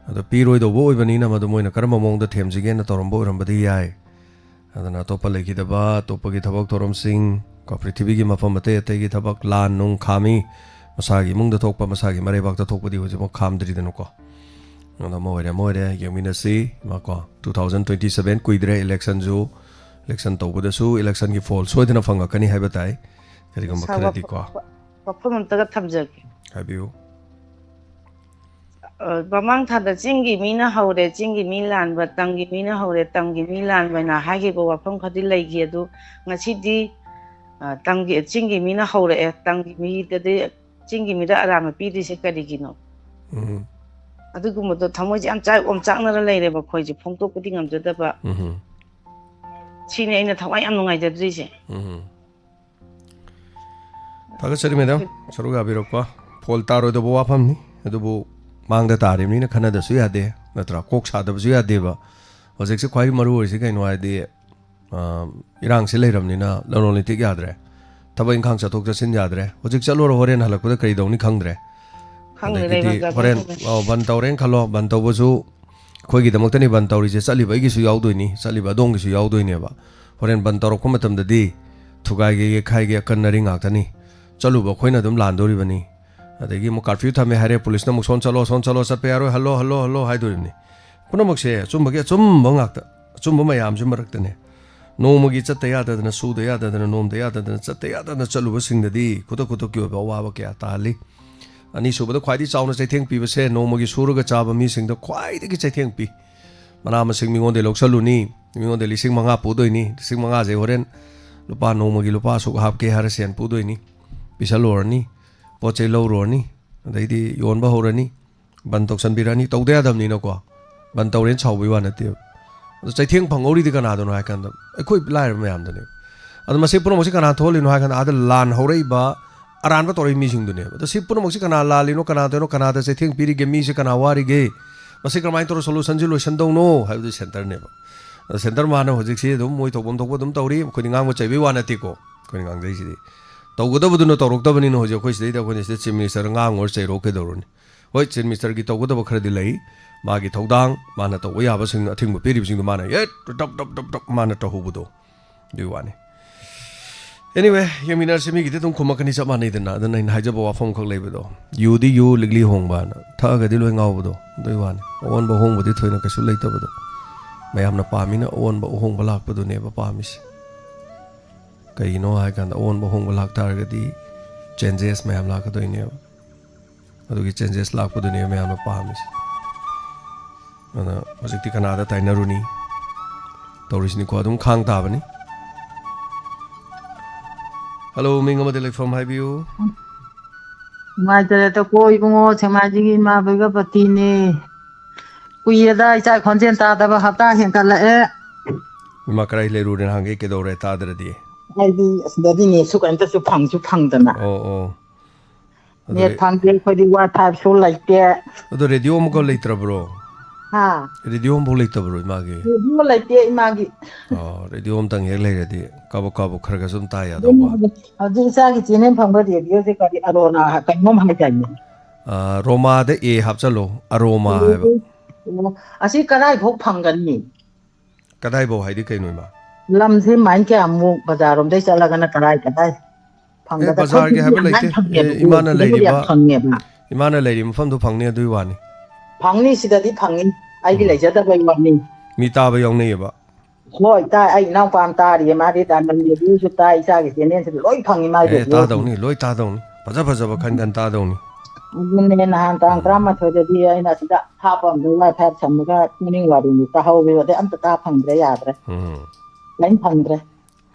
ꯑꯗꯣ ꯄꯤꯔꯣꯏꯗꯧꯕ ꯑꯣꯏꯕꯅꯤꯅ ꯃꯗꯨ ꯃꯣꯏꯅ ꯀꯔꯝꯕ ꯃꯑꯣꯡꯗ ꯊꯦꯝꯁꯤꯒꯦꯅ ꯇꯧꯔꯝꯕ ꯑꯣꯏꯔꯝꯕꯗꯤ ꯌꯥꯏ꯫ ꯑꯗꯨꯅ ꯑꯇꯣꯞꯄ ꯂꯩꯈꯤꯗꯕ, ꯑꯇꯣꯞꯄꯒꯤ ꯊꯕꯛ ꯊꯧꯔꯝꯁꯤꯡ, ꯀꯣ, ꯄ꯭ꯔꯤꯊꯤꯕꯤꯒꯤ ꯃꯐꯝ ꯑꯇꯩ ꯑꯇꯩꯒꯤ ꯊꯕꯛ, ꯂꯥꯟ ꯅꯨꯡ ꯈꯥꯝꯃꯤ, ꯃꯁꯥꯒꯤ ꯏꯃꯨꯡꯗ ꯊꯣꯛꯄ, ꯃꯁꯥꯒꯤ ꯃꯔꯩꯕꯥꯛꯇ ꯊꯣꯛꯄꯗꯤ ꯍꯧꯖꯤꯛꯐꯥꯎ ꯈꯥꯝꯗ꯭ꯔꯤꯗꯅꯀꯣ꯫ ꯑꯗꯣ ꯑꯃ ꯑꯣꯏꯔꯦ, ꯑꯃ ꯑꯣꯏꯔꯦ, ꯌꯦꯡꯃꯤꯟꯅꯁꯤ꯫ ꯃꯥꯀꯣ, two thousand twenty seven ꯀꯨꯏꯗ꯭ꯔꯦ, ꯏꯂꯦꯛꯁꯟꯁꯨ, ꯏꯂꯦꯛꯁꯟ ꯇꯧꯕꯗꯁꯨ ꯏꯂꯦꯛꯁꯟꯒꯤ ꯐꯣꯜ ꯁꯣꯏꯗꯅ ꯐꯪꯉꯛꯀꯅꯤ ꯍꯥꯏꯕ ꯇꯥꯏ꯫ ꯀꯔꯤꯒꯨꯝꯕ ꯁꯥꯔ, ꯈꯔꯗꯤꯀꯣ꯫ ꯋꯥꯐꯝ, ꯋꯥꯐꯝ ꯑꯝꯇꯒ ꯊꯝꯖꯒꯦ꯫ ꯍꯥꯏꯕꯤꯌꯨ꯫ ꯑ, ꯃꯃꯥꯡ ꯊꯥꯗ ꯆꯤꯡꯒꯤ ꯃꯤꯅ ꯍꯧꯔꯦ, ꯆꯤꯡꯒꯤ ꯃꯤ ꯂꯥꯟꯕ, ꯇꯝꯒꯤ ꯃꯤꯅ ꯍꯧꯔꯦ, ꯇꯝꯒꯤ ꯃꯤ ꯂꯥꯟꯕ ꯍꯥꯏꯅ ꯍꯥꯏꯈꯤꯕ ꯋꯥꯐꯝ ꯈꯔꯗꯤ ꯂꯩꯈꯤ꯫ ꯑꯗꯨ ꯉꯁꯤꯗꯤ, ꯑ, ꯇꯝꯒꯤ, ꯆꯤꯡꯒꯤ ꯃꯤꯅ ꯍꯧꯔꯛꯑꯦ, ꯇꯝꯒꯤ ꯃꯤꯗꯗꯤ, ꯆꯤꯡꯒꯤ ꯃꯤꯗ ꯑꯔꯥꯟꯕ ꯄꯤꯔꯤꯁꯦ ꯀꯔꯤꯒꯤꯅꯣ? ꯎꯝ꯫ ꯑꯗꯨꯒꯨꯝꯕꯗꯣ ꯊꯃꯣꯏꯁꯦ ꯌꯥꯝ ꯆꯥꯛ ꯑꯣꯝꯆꯥꯛꯅꯔ ꯂꯩꯔꯦꯕ, ꯑꯩꯈꯣꯏꯁꯦ ꯐꯣꯡꯗꯣꯛꯄꯗꯤ ꯉꯝꯖꯗꯕ꯫ ꯎꯝ꯫ ꯁꯤꯅꯤ ꯑꯩꯅ ꯊꯋꯥꯏ ꯌꯥꯝ ꯅꯨꯡꯉꯥꯏꯖꯗ꯭ꯔꯤꯁꯦ꯫ ꯎꯝ꯫ ꯊꯥꯒꯠꯆꯔꯤ, ꯃꯦꯗꯥꯝ, ꯁꯔꯨꯛ ꯌꯥꯕꯤꯔꯛꯄ꯫ ꯐꯣꯜ ꯇꯥꯔꯣꯏꯗꯧꯕ ꯋꯥꯐꯝꯅꯤ, ꯑꯗꯨꯕꯨ ꯃꯥꯡꯗ ꯇꯥꯔꯤꯕꯅꯤꯅ ꯈꯟꯅꯗꯁꯨ ꯌꯥꯗꯦ, ꯅꯠꯇ꯭ꯔꯥ? ꯀꯣꯛ ꯁꯥꯗꯕꯁꯨ ꯌꯥꯗꯦꯕ꯫ ꯍꯧꯖꯤꯛꯁꯦ ꯈ꯭ꯋꯥꯏ ꯃꯔꯨ ꯑꯣꯏꯔꯤꯁꯦ ꯀꯩꯅꯣ ꯍꯥꯏꯗꯤ, ꯑ, ꯏꯔꯥꯡꯁꯦ ꯂꯩꯔꯕꯅꯤꯅ ꯂꯂꯣꯟ ꯏꯇꯤꯛ ꯌꯥꯗ꯭ꯔꯦ, ꯊꯕꯛ ꯏꯪꯈꯥꯡ ꯆꯠꯊꯣꯛ ꯆꯠꯁꯤꯟ ꯌꯥꯗ꯭ꯔꯦ꯫ ꯍꯧꯖꯤꯛ ꯆꯠꯂꯨꯔ ꯍꯣꯔꯦꯟ ꯍꯜꯂꯛꯄꯗ ꯀꯔꯤ ꯇꯧꯅꯤ ꯈꯪꯗ꯭ꯔꯦ꯫ ꯈꯪꯗ꯭ꯔꯦ, ꯑꯗꯒꯤꯗꯤ ꯕꯟ ꯍꯣꯔꯦꯟ, ꯇꯧꯔꯦ꯫ ꯑ, ꯕꯟ ꯇꯧꯔꯦꯅ ꯈꯜꯂꯣ, ꯕꯟ ꯇꯧꯕꯁꯨ ꯑꯩꯈꯣꯏꯒꯤꯗꯃꯛꯇꯅꯤ ꯕꯟ ꯇꯧꯔꯤꯁꯦ, ꯆꯠꯂꯤꯕ ꯑꯩꯒꯤꯁꯨ ꯌꯥꯎꯗꯣꯏꯅꯤ, ꯆꯠꯂꯤꯕ ꯑꯗꯣꯝꯒꯤꯁꯨ ꯌꯥꯎꯗꯣꯏꯅꯦꯕ꯫ ꯍꯣꯔꯦꯟ ꯕꯟ ꯇꯧꯔꯛꯄ ꯃꯇꯝꯗꯗꯤ ꯊꯨꯒꯥꯏꯒꯦ, ꯌꯩꯈꯥꯏꯒꯦ, ꯑꯀꯟ ꯑꯔꯤꯡ ꯉꯥꯛꯇꯅꯤ꯫ ꯆꯠꯂꯨꯕ ꯑꯩꯈꯣꯏꯅ ꯑꯗꯨꯝ ꯂꯥꯟꯗꯣꯔꯤꯕꯅꯤ꯫ ꯑꯗꯒꯤ ꯑꯃꯨꯛ ꯀꯥꯔꯐ꯭ꯌꯨ ꯊꯝꯃꯦ ꯍꯥꯏꯔꯦ, ꯄꯨꯂꯤꯁꯅ ꯑꯃꯨꯛ "ꯁꯣꯝ ꯆꯠꯂꯣ, ꯁꯣꯝ ꯆꯠꯂꯣ, ꯆꯠꯄ ꯌꯥꯔꯣꯏ, ꯍꯜꯂꯣ, ꯍꯜꯂꯣ, ꯍꯜꯂꯣ" ꯍꯥꯏꯗꯣꯔꯤꯕꯅꯤ꯫ ꯄꯨꯝꯅꯃꯛꯁꯦ ꯑꯆꯨꯝꯕꯒꯤ ꯑꯆꯨꯝꯕ ꯉꯥꯛꯇ, ꯑꯆꯨꯝꯕ ꯃꯌꯥꯝꯁꯤ ꯃꯔꯛꯇꯅꯦ꯫ ꯅꯣꯡꯃꯒꯤ ꯆꯠꯇ ꯌꯥꯗꯗꯅ, ꯁꯨꯗ ꯌꯥꯗꯗꯅ, ꯅꯣꯝꯗ ꯌꯥꯗꯗꯅ, ꯆꯠꯇ ꯌꯥꯗꯗꯅ ꯆꯠꯂꯨꯕꯁꯤꯡꯗꯗꯤ ꯈꯨꯗꯛ ꯈꯨꯗꯛꯀꯤ ꯑꯣꯏꯕ ꯑꯋꯥꯕ ꯀꯌꯥ ꯇꯥꯍꯜꯂꯤ꯫ ꯑꯅꯤꯁꯨꯕꯗ ꯈ꯭ꯋꯥꯏꯗꯒꯤ ꯆꯥꯎꯅ ꯆꯩꯊꯦꯡ ꯄꯤꯕꯁꯦ ꯅꯣꯡꯃꯒꯤ ꯁꯨꯔꯒ ꯆꯥꯕ ꯃꯤꯁꯤꯡꯗ ꯈ꯭ꯋꯥꯏꯗꯒꯤ ꯆꯩꯊꯦꯡ ꯄꯤ꯫ ꯃꯅꯥ ꯃꯁꯤꯡ ꯃꯤꯉꯣꯟꯗ ꯂꯧꯁꯜꯂꯨꯅꯤ, ꯃꯤꯉꯣꯟꯗ ꯂꯤꯁꯤꯡ ꯃꯉꯥ ꯄꯨꯗꯣꯏꯅꯤ, ꯂꯤꯁꯤꯡ ꯃꯉꯥꯁꯦ ꯍꯣꯔꯦꯟ ꯂꯨꯄꯥ, ꯅꯣꯡꯃꯒꯤ ꯂꯨꯄꯥ ꯑꯁꯨꯛ ꯍꯥꯞꯀꯦ ꯍꯥꯏꯔ ꯁꯦꯟ ꯄꯨꯗꯣꯏꯅꯤ, ꯄꯤꯁꯜꯂꯨꯔꯅꯤ, ꯄꯣꯠ ꯆꯩ ꯂꯧꯔꯨꯔꯅꯤ, ꯑꯗꯩꯗꯤ ꯌꯣꯟꯕ ꯍꯧꯔꯅꯤ, ꯕꯟ ꯇꯧꯁꯟꯕꯤꯔꯅꯤ, ꯇꯧꯗ ꯌꯥꯗꯕꯅꯤꯅꯀꯣ꯫ ꯕꯟ ꯇꯧꯔꯦꯅ ꯁꯥꯎꯕꯩ ꯋꯥ ꯅꯠꯇꯦꯕ꯫ ꯑꯗꯣ ꯆꯩꯊꯦꯡ ꯐꯪꯍꯧꯔꯤꯗꯤ ꯀꯅꯥꯗꯅꯣ ꯍꯥꯏ ꯀꯥꯟꯗ ꯑꯩꯈꯣꯏ ꯂꯥꯏꯔꯕ ꯃꯌꯥꯝꯗꯅꯦꯕ꯫ ꯑꯗꯣ ꯃꯁꯤ ꯄꯨꯝꯅꯃꯛꯁꯦ ꯀꯅꯥ ꯊꯣꯛꯍꯜꯂꯤꯅꯣ ꯍꯥꯏ ꯀꯥꯟꯗ ꯑꯥꯗ ꯂꯥꯟ ꯍꯧꯔꯛꯏꯕ ꯑꯔꯥꯟꯕ ꯇꯧꯔꯛꯏ ꯃꯤꯁꯤꯡꯗꯨꯅꯦꯕ꯫ ꯑꯗꯣ ꯁꯤ ꯄꯨꯝꯅꯃꯛꯁꯤ ꯀꯅꯥ ꯂꯥꯜꯂꯤꯅꯣ, ꯀꯅꯥꯗꯅꯣ, ꯀꯅꯥꯗ ꯆꯩꯊꯦꯡ ꯄꯤꯔꯤꯒꯦ, ꯃꯤꯁꯦ ꯀꯅꯥ ꯋꯥꯔꯤꯒꯦ, ꯃꯁꯤ ꯀꯃꯥꯏꯅ ꯇꯧꯔ ꯁꯣꯂꯨꯁꯟꯁꯤ ꯂꯣꯏꯁꯟꯗꯧꯅꯣ ꯍꯥꯏꯕꯗꯨ ꯁꯦꯟꯇꯔꯅꯦꯕ꯫ ꯑꯗꯣ ꯁꯦꯟꯇꯔ ꯃꯥꯅ ꯍꯧꯖꯤꯛꯁꯤ ꯑꯗꯨꯝ ꯃꯣꯏ ꯇꯧꯐꯝ ꯊꯣꯛꯄ ꯑꯗꯨꯝ ꯇꯧꯔꯤ, ꯑꯩꯈꯣꯏꯗꯤ ꯉꯥꯡꯕ ꯆꯩꯕꯩ ꯋꯥ ꯅꯠꯇꯦꯀꯣ꯫ ꯑꯩꯈꯣꯏꯅ ꯉꯥꯡꯖꯩꯁꯤꯗꯤ ꯇꯧꯒꯗꯕꯗꯨꯅ ꯇꯧꯔꯛꯇꯕꯅꯤꯅ ꯍꯧꯖꯤꯛ ꯑꯩꯈꯣꯏ ꯁꯤꯗꯩꯗ ꯑꯩꯈꯣꯏꯅ ꯁꯤꯗ ꯆꯤꯐ ꯃꯤꯅꯤꯁꯇꯔ ꯉꯥꯡꯉꯨꯔ ꯆꯩꯔꯣ ꯀꯩꯗꯧꯔꯨꯅꯤ? ꯍꯣꯏ, ꯆꯤꯐ ꯃꯤꯅꯤꯁꯇꯔꯒꯤ ꯇꯧꯒꯗꯕ ꯈꯔꯗꯤ ꯂꯩ, ꯃꯥꯒꯤ ꯊꯧꯗꯥꯡ, ꯃꯥꯅ ꯇꯧꯕ ꯌꯥꯕꯁꯤꯡ, ꯑꯊꯤꯡꯕ ꯄꯤꯔꯤꯕꯁꯤꯡꯗꯣ ꯃꯥꯅ ꯍꯦꯛ ꯗꯞ ꯗꯞ ꯗꯞ ꯗꯞ ꯃꯥꯅ ꯇꯧꯍꯧꯕꯗꯣ, ꯑꯗꯨꯒꯤ ꯋꯥꯅꯤ꯫ Anyway, ꯌꯦꯡꯃꯤꯟꯅꯔꯁꯤ, ꯃꯤꯒꯤꯗꯤ ꯑꯗꯨꯝ ꯈꯨꯝꯃꯛꯀꯅꯤ ꯆꯞ ꯃꯥꯟꯅꯩꯗꯅ꯫ ꯑꯗꯨꯅ ꯑꯩꯅ ꯍꯥꯏꯖꯕ ꯋꯥꯐꯝꯈꯛ ꯂꯩꯕꯗꯣ, ꯌꯨꯗꯤ ꯌꯨ, ꯂꯤꯛꯂꯤ ꯍꯣꯡꯕꯅ, ꯊꯛꯑꯒꯗꯤ ꯂꯣꯏ ꯉꯥꯎꯕꯗꯣ, ꯑꯗꯨꯒꯤ ꯋꯥꯅꯤ꯫ ꯑꯑꯣꯟꯕ ꯑꯍꯣꯡꯕꯗꯤ ꯊꯣꯏꯅ ꯀꯩꯁꯨ ꯂꯩꯇꯕꯗꯣ꯫ ꯃꯌꯥꯝꯅ ꯄꯥꯝꯃꯤꯅ ꯑꯑꯣꯟꯕ ꯑꯍꯣꯡꯕ ꯂꯥꯛꯄꯗꯨꯅꯦꯕ ꯄꯥꯝꯃꯤꯁꯦ꯫ ꯀꯩꯒꯤꯅꯣ ꯍꯥꯏ ꯀꯥꯟꯗ, ꯑꯑꯣꯟꯕ ꯑꯍꯣꯡꯕ ꯂꯥꯛꯇꯥꯔꯒꯗꯤ changes ꯃꯌꯥꯝ ꯂꯥꯛꯀꯗꯣꯏꯅꯦꯕ꯫ ꯑꯗꯨꯒꯤ changes ꯂꯥꯛꯄꯗꯨꯅꯦꯕ ꯃꯌꯥꯝꯅ ꯄꯥꯝꯃꯤꯁꯦ꯫ ꯑꯗꯨꯅ ꯍꯧꯖꯤꯛꯇꯤ ꯀꯅꯥꯗ ꯇꯥꯏꯅꯔꯨꯅꯤ? ꯇꯧꯔꯤꯁꯤꯅꯤꯀꯣ, ꯑꯗꯨꯝ ꯈꯥꯡ ꯇꯥꯕꯅꯤ꯫ Hello, ꯃꯤꯡ ꯑꯃꯗꯤ ꯂꯩꯐꯝ ꯍꯥꯏꯕꯤꯌꯨ꯫ ꯅꯨꯡꯉꯥꯏꯖꯔꯦꯗꯀꯣ ꯏꯕꯨꯡꯉꯣ, ꯁꯦꯛꯃꯥꯏꯖꯤꯡꯒꯤ ꯏꯃꯥ ꯕꯩꯒꯄꯇꯤꯅꯦ꯫ ꯀꯨꯏꯔꯦꯗ ꯏꯆꯥ ꯈꯣꯟꯖꯦꯜ ꯇꯥꯗꯕ, ꯍꯞꯇꯥ ꯍꯦꯟꯀꯠꯂꯛꯑꯦ꯫ ꯏꯃꯥ, ꯀꯗꯥꯏ ꯂꯩꯔꯨꯔꯦ ꯅꯍꯥꯟꯒꯩ, ꯀꯩꯗꯧꯔꯦ ꯇꯥꯗ꯭ꯔꯗꯤ? ꯑꯩꯗꯤ ꯑꯁꯤꯗꯗꯤ ꯅꯦꯠꯁꯨ ꯀꯩꯝꯇꯁꯨ ꯐꯪꯁꯨ ꯐꯪꯗꯅ꯫ ꯑꯣ, ꯑꯣ꯫ ꯑꯗꯨ ꯅꯦꯠ ꯔꯦ-, ꯐꯪꯗꯦ, ꯑꯩꯈꯣꯏꯗꯤ ꯋꯥꯏ ꯐꯥꯏꯁꯨ ꯂꯩꯇꯦ꯫ ꯑꯗꯣ ꯔꯦꯗꯤꯑꯣ ꯑꯃꯒ ꯂꯩꯇ꯭ꯔꯕ꯭ꯔꯣ? ꯍꯥ? ꯔꯦꯗꯤꯑꯣ ꯑꯃꯐꯥꯎ ꯂꯩꯇꯕ꯭ꯔꯣ ꯏꯃꯥꯒꯤ? ꯔꯦꯗꯤꯑꯣ ꯂꯩꯇꯦ ꯏꯃꯥꯒꯤ꯫ ꯑꯣ, ꯔꯦꯗꯤꯑꯣ ꯑꯝꯇꯪ ꯍꯦꯛ ꯂꯩꯔꯗꯤ ꯀꯥꯕꯛ ꯀꯥꯕꯛ ꯈꯔ ꯈꯔ ꯁꯨꯝ ꯇꯥ ꯌꯥꯗꯧꯕ꯫ ꯑꯗꯨꯅ ꯍꯧꯖꯤꯛ ꯏꯆꯥꯒꯤ ꯆꯦꯅꯦꯜ ꯐꯪꯕ ꯔꯦꯗꯤꯑꯣꯁꯦ ꯀꯔꯤ ꯑꯔꯣꯅꯥ ꯀꯩꯅꯣꯝ ꯍꯥꯏꯗꯥꯏꯅꯦ? ꯑꯥ, ꯔꯣꯃꯥꯗ ꯑꯦ ꯍꯥꯞꯆꯜꯂꯣ, ꯑꯔꯣꯃꯥ ꯍꯥꯏꯕ꯫ ꯑꯣ, ꯑꯁꯤ ꯀꯗꯥꯏꯐꯥꯎ ꯐꯪꯒꯅꯤ? ꯀꯗꯥꯏꯐꯥꯎ ꯍꯥꯏꯗꯤ ꯀꯩꯅꯣ ꯏꯃꯥ? ꯂꯝꯁꯦ ꯃꯥꯏꯟ ꯀꯌꯥꯃꯨꯛ ꯕꯖꯥꯔꯔꯣꯝꯗꯩ ꯆꯠꯂꯒꯅ ꯀꯗꯥꯏ ꯀꯗꯥꯏ ꯑꯦ, ꯐꯪꯒꯗ-, ꯕꯖꯥꯔꯒꯤ ꯑꯩꯈꯣꯏꯒꯤꯗꯤ ꯍꯥꯏꯕ ꯂꯩꯇꯦ꯫ ꯑꯉꯥꯡ ꯐꯪꯉꯦꯕ, ꯑꯦ, ꯏꯃꯥꯅ ꯁꯤꯗꯕꯨꯗꯤ ꯌꯥꯝ ꯂꯩꯔꯤꯕ, ꯐꯪꯉꯦꯕ꯫ ꯏꯃꯥꯅ ꯂꯩꯔꯤꯕ ꯃꯐꯝꯗꯣ ꯐꯪꯅꯤ, ꯑꯗꯨꯒꯤ ꯋꯥꯅꯤ꯫ ꯐꯪꯅꯤ, ꯁꯤꯗꯗꯤ ꯐꯪꯉꯤ꯫ ꯑꯩꯒꯤ ꯎꯝ꯫ ꯂꯩꯖꯗꯕꯩ ꯋꯥꯅꯤ꯫ ꯃꯤ ꯇꯥꯕ ꯌꯥꯎꯅꯩꯌꯦꯕ꯫ ꯍꯣꯏ, ꯇꯥꯏ꯫ ꯑꯩ ꯏꯅꯥꯎꯄꯥ ꯑꯃ ꯇꯥꯔꯤꯌꯦ, ꯃꯥꯗꯤ ꯗꯥꯏꯃꯟ ꯔꯦꯗꯤꯑꯣꯁꯨ ꯇꯥꯏ, ꯏꯆꯥꯒꯤ ꯆꯦꯅꯦꯜꯁꯨ ꯂꯣꯏ ꯐꯪꯉꯤ ꯃꯥꯏ ꯑꯦ, ꯔꯦꯗꯤꯑꯣꯁꯤꯡ꯫ ꯇꯥꯗꯧꯅꯤ, ꯂꯣꯏ ꯇꯥꯗꯧꯅꯤ꯫ ꯐꯖ ꯐꯖꯕ ꯈꯟ ꯈꯟ ꯇꯥꯗꯧꯅꯤ꯫ ꯑꯗꯨꯅꯦ, ꯅꯍꯥꯟ ꯇꯥꯡ ꯎꯝ꯫ ꯇꯔꯥꯃꯥꯊꯣꯏꯗꯗꯤ ꯑꯩꯅ ꯑꯁꯤꯗ ꯍꯥꯞꯄ ꯑꯝꯗ ꯋꯥꯏ ꯐꯥꯏ ꯁꯝꯃꯒ ꯄꯨꯛꯅꯤꯡ ꯋꯥꯔꯤꯅꯤ ꯇꯥꯍꯧꯋꯦꯕ, ꯑꯗꯩ ꯑꯝꯇ ꯇꯥ ꯐꯪꯗ꯭ꯔꯦ, ꯌꯥꯗ꯭ꯔꯦ꯫ ꯎꯝ꯫ ꯀꯔꯤꯝ ꯐꯪꯗ꯭ꯔꯦ꯫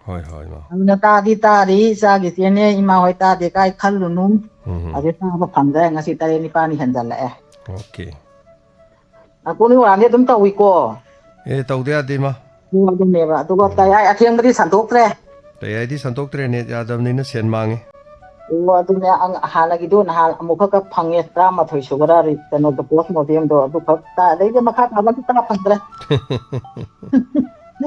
ꯍꯣꯏ, ꯍꯣꯏ, ꯏꯃꯥ꯫ ꯑꯗꯨꯅ ꯇꯥꯗꯤ ꯇꯥꯔꯤ, ꯏꯆꯥꯒꯤ ꯆꯦꯅꯦꯜ, ꯏꯃꯥ ꯍꯣꯏ ꯇꯥꯗꯦ ꯀꯥꯏ ꯈꯜꯂꯨꯅꯨ꯫ ꯎꯝ꯫ ꯑꯗꯨ ꯇꯥꯕ ꯐꯪꯗ꯭ꯔꯦ, ꯉꯁꯤ ꯇꯔꯦꯠ ꯅꯤꯄꯥꯜꯅꯤ ꯍꯦꯟꯖꯜꯂꯛꯑꯦ꯫ ꯑꯣꯀꯦ꯫ ꯑ, ꯄꯨꯛꯅꯤꯡ ꯋꯥꯡꯗꯤ ꯑꯗꯨꯝ ꯇꯧꯏꯀꯣ꯫ ꯑꯦ, ꯇꯧꯗ ꯌꯥꯗꯦ, ꯏꯃꯥ꯫ ꯑꯣ, ꯑꯗꯨꯅꯦꯕ꯫ ꯑꯗꯨꯒ ꯎꯝ꯫ ꯇꯌꯥꯏ ꯑꯊꯦꯡꯕꯗꯤ ꯁꯟꯗꯣꯛꯇ꯭ꯔꯦ꯫ ꯇꯌꯥꯏꯗꯤ ꯁꯟꯗꯣꯛꯇ꯭ꯔꯦ, ꯅꯦꯠ ꯌꯥꯗꯕꯅꯤꯅ ꯁꯦꯟ ꯃꯥꯡꯉꯦ꯫ ꯑꯣ, ꯑꯗꯨꯅꯦ, ꯑꯪ-, ꯍꯥꯟꯅꯒꯤꯗꯣ ꯅꯍꯥꯟ ꯑꯃꯨꯛꯈꯛ ꯈꯛ ꯐꯪꯉꯦ, ꯇꯔꯥꯃꯥꯊꯣꯏ ꯁꯨꯕꯔꯥ ꯔꯤ-, ꯀꯩꯅꯣꯗꯣ, ꯄꯣꯁ ꯃꯣꯗꯦꯝꯗꯣ, ꯑꯗꯨꯈꯛ ꯇ-, ꯑꯗꯩꯗꯤ ꯃꯈꯥ ꯇꯥꯕ ꯑꯝꯇ ꯇꯥ ꯐꯪꯗ꯭ꯔꯦ꯫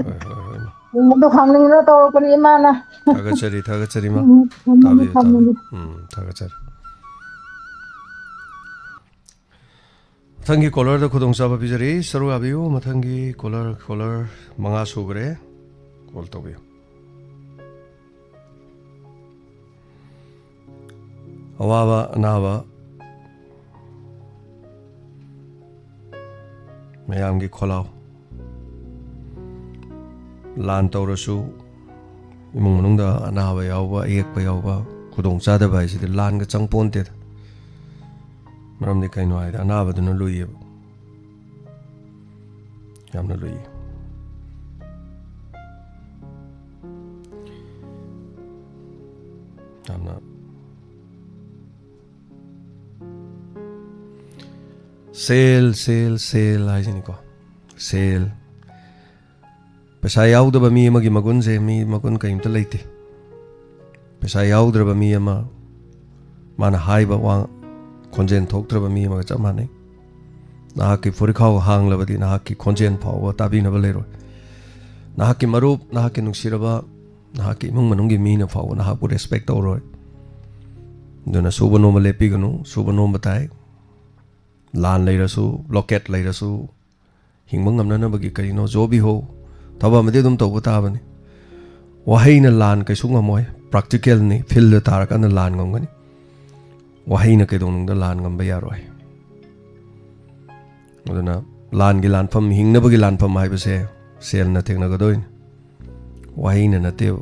ꯍꯣꯏ, ꯍꯣꯏ, ꯍꯣꯏ, ꯏꯃꯥ꯫ ꯎꯝ, ꯑꯗꯨ ꯐꯪꯅꯤꯡꯗꯅ ꯇꯧꯔꯛꯄꯅꯤ, ꯏꯃꯥꯅ꯫ ꯊꯥꯒꯠꯆꯔꯤ, ꯊꯥꯒꯠꯆꯔꯤ, ꯏꯃꯥ꯫ ꯎꯝ, ꯊꯝꯃꯒꯦ, ꯇꯥꯕꯤꯌꯨ, ꯊꯝꯃꯒꯦ꯫ ꯇꯥꯕꯤꯌꯨ꯫ ꯎꯝ, ꯊꯥꯒꯠꯆꯔꯤ꯫ ꯃꯊꯪꯒꯤ ꯀꯣꯂꯔꯗ ꯈꯨꯗꯣꯡꯆꯥꯕ ꯄꯤꯖꯔꯤ꯫ ꯁꯔꯨꯛ ꯌꯥꯕꯤꯌꯨ꯫ ꯃꯊꯪꯒꯤ ꯀꯣꯂꯔ, ꯀꯣꯂꯔ ꯃꯉꯥ ꯁꯨꯈ꯭ꯔꯦ꯫ ꯀꯣꯜ ꯇꯧꯕꯤꯌꯨ꯫ ꯑꯋꯥꯕ ꯑꯅꯥꯕ ꯃꯌꯥꯝꯒꯤ ꯈꯣꯜꯂꯥꯎ꯫ ꯂꯥꯟ ꯇꯧꯔꯁꯨ ꯏꯃꯨꯡ ꯃꯅꯨꯡꯗ ꯑꯅꯥꯕ ꯌꯥꯎꯕ, ꯑꯌꯦꯛꯄ ꯌꯥꯎꯕ, ꯈꯨꯗꯣꯡ ꯆꯥꯗꯕ ꯍꯥꯏꯁꯤꯗꯤ ꯂꯥꯟꯒ ꯆꯪꯄꯣꯟꯇꯦꯗ꯫ ꯃꯔꯝꯗꯤ ꯀꯩꯅꯣ ꯍꯥꯏꯗꯤ ꯑꯅꯥꯕꯗꯨꯅ ꯂꯨꯏꯌꯦꯕ꯫ ꯌꯥꯝꯅ ꯂꯨꯏꯌꯦ꯫ ꯌꯥꯝꯅ ꯁꯦꯜ, ꯁꯦꯜ, ꯁꯦꯜ ꯍꯥꯏꯁꯤꯅꯤꯀꯣ꯫ ꯁꯦꯜ꯫ ꯄꯩꯁꯥ ꯌꯥꯎꯗꯕ ꯃꯤ ꯑꯃꯒꯤ ꯃꯒꯨꯟꯁꯦ ꯃꯤ ꯃꯒꯨꯟ ꯀꯔꯤꯝꯇ ꯂꯩꯇꯦ꯫ ꯄꯩꯁꯥ ꯌꯥꯎꯗ꯭ꯔꯕ ꯃꯤ ꯑꯃ, ꯃꯥꯅ ꯍꯥꯏꯕ ꯋꯥ ꯈꯣꯟꯖꯦꯜ ꯊꯣꯛꯇ꯭ꯔꯕ ꯃꯤ ꯑꯃꯒ ꯆꯞ ꯃꯥꯟꯅꯩ꯫ ꯅꯍꯥꯛꯀꯤ ꯐꯨꯔꯤꯠꯈꯥꯎ ꯍꯥꯡꯂꯕꯗꯤ ꯅꯍꯥꯛꯀꯤ ꯈꯣꯟꯖꯦꯜ ꯐꯥꯎꯕ ꯇꯥꯕꯤꯅꯕ ꯂꯩꯔꯣꯏ꯫ ꯅꯍꯥꯛꯀꯤ ꯃꯔꯨꯞ, ꯅꯍꯥꯛꯀꯤ ꯅꯨꯡꯁꯤꯔꯕ, ꯅꯍꯥꯛꯀꯤ ꯏꯃꯨꯡ ꯃꯅꯨꯡꯒꯤ ꯃꯤꯅ ꯐꯥꯎꯕ ꯅꯍꯥꯛꯄꯨ ꯔꯦꯁꯄꯦꯛ ꯇꯧꯔꯣꯏ꯫ ꯑꯗꯨꯅ ꯁꯨꯕ ꯅꯣꯝꯕ ꯂꯦꯞꯄꯤꯒꯅꯨ, ꯁꯨꯕ ꯅꯣꯝꯕ ꯇꯥꯏ꯫ ꯂꯥꯟ ꯂꯩꯔꯁꯨ, ꯕ꯭ꯂꯣꯀꯦꯠ ꯂꯩꯔꯁꯨ, ꯍꯤꯡꯕ ꯉꯝꯅꯅꯕꯒꯤ ꯀꯔꯤꯅꯣ, ꯖꯣꯕꯤ ꯍꯣ, ꯊꯕꯛ ꯑꯃꯗꯤ ꯑꯗꯨꯝ ꯇꯧꯕ ꯇꯥꯕꯅꯤ꯫ ꯋꯥꯍꯩꯅ ꯂꯥꯟ ꯀꯩꯁꯨ ꯉꯝꯃꯣꯏ, ꯄ꯭ꯔꯥꯛꯇꯤꯀꯦꯜꯅꯤ, ꯐꯤꯜꯗ ꯇꯥꯔꯀꯥꯟꯗ ꯂꯥꯟ ꯉꯝꯒꯅꯤ꯫ ꯋꯥꯍꯩꯅ ꯀꯩꯗꯧꯅꯨꯡꯗ ꯂꯥꯟ ꯉꯝꯕ ꯌꯥꯔꯣꯏ꯫ ꯑꯗꯨꯅ ꯂꯥꯟꯒꯤ ꯂꯥꯟꯐꯝ, ꯍꯤꯡꯅꯕꯒꯤ ꯂꯥꯟꯐꯝ ꯍꯥꯏꯕꯁꯦ ꯁꯦꯜꯅ ꯊꯦꯡꯅꯒꯗꯣꯏꯅꯤ, ꯋꯥꯍꯩꯅ ꯅꯠꯇꯦꯕ꯫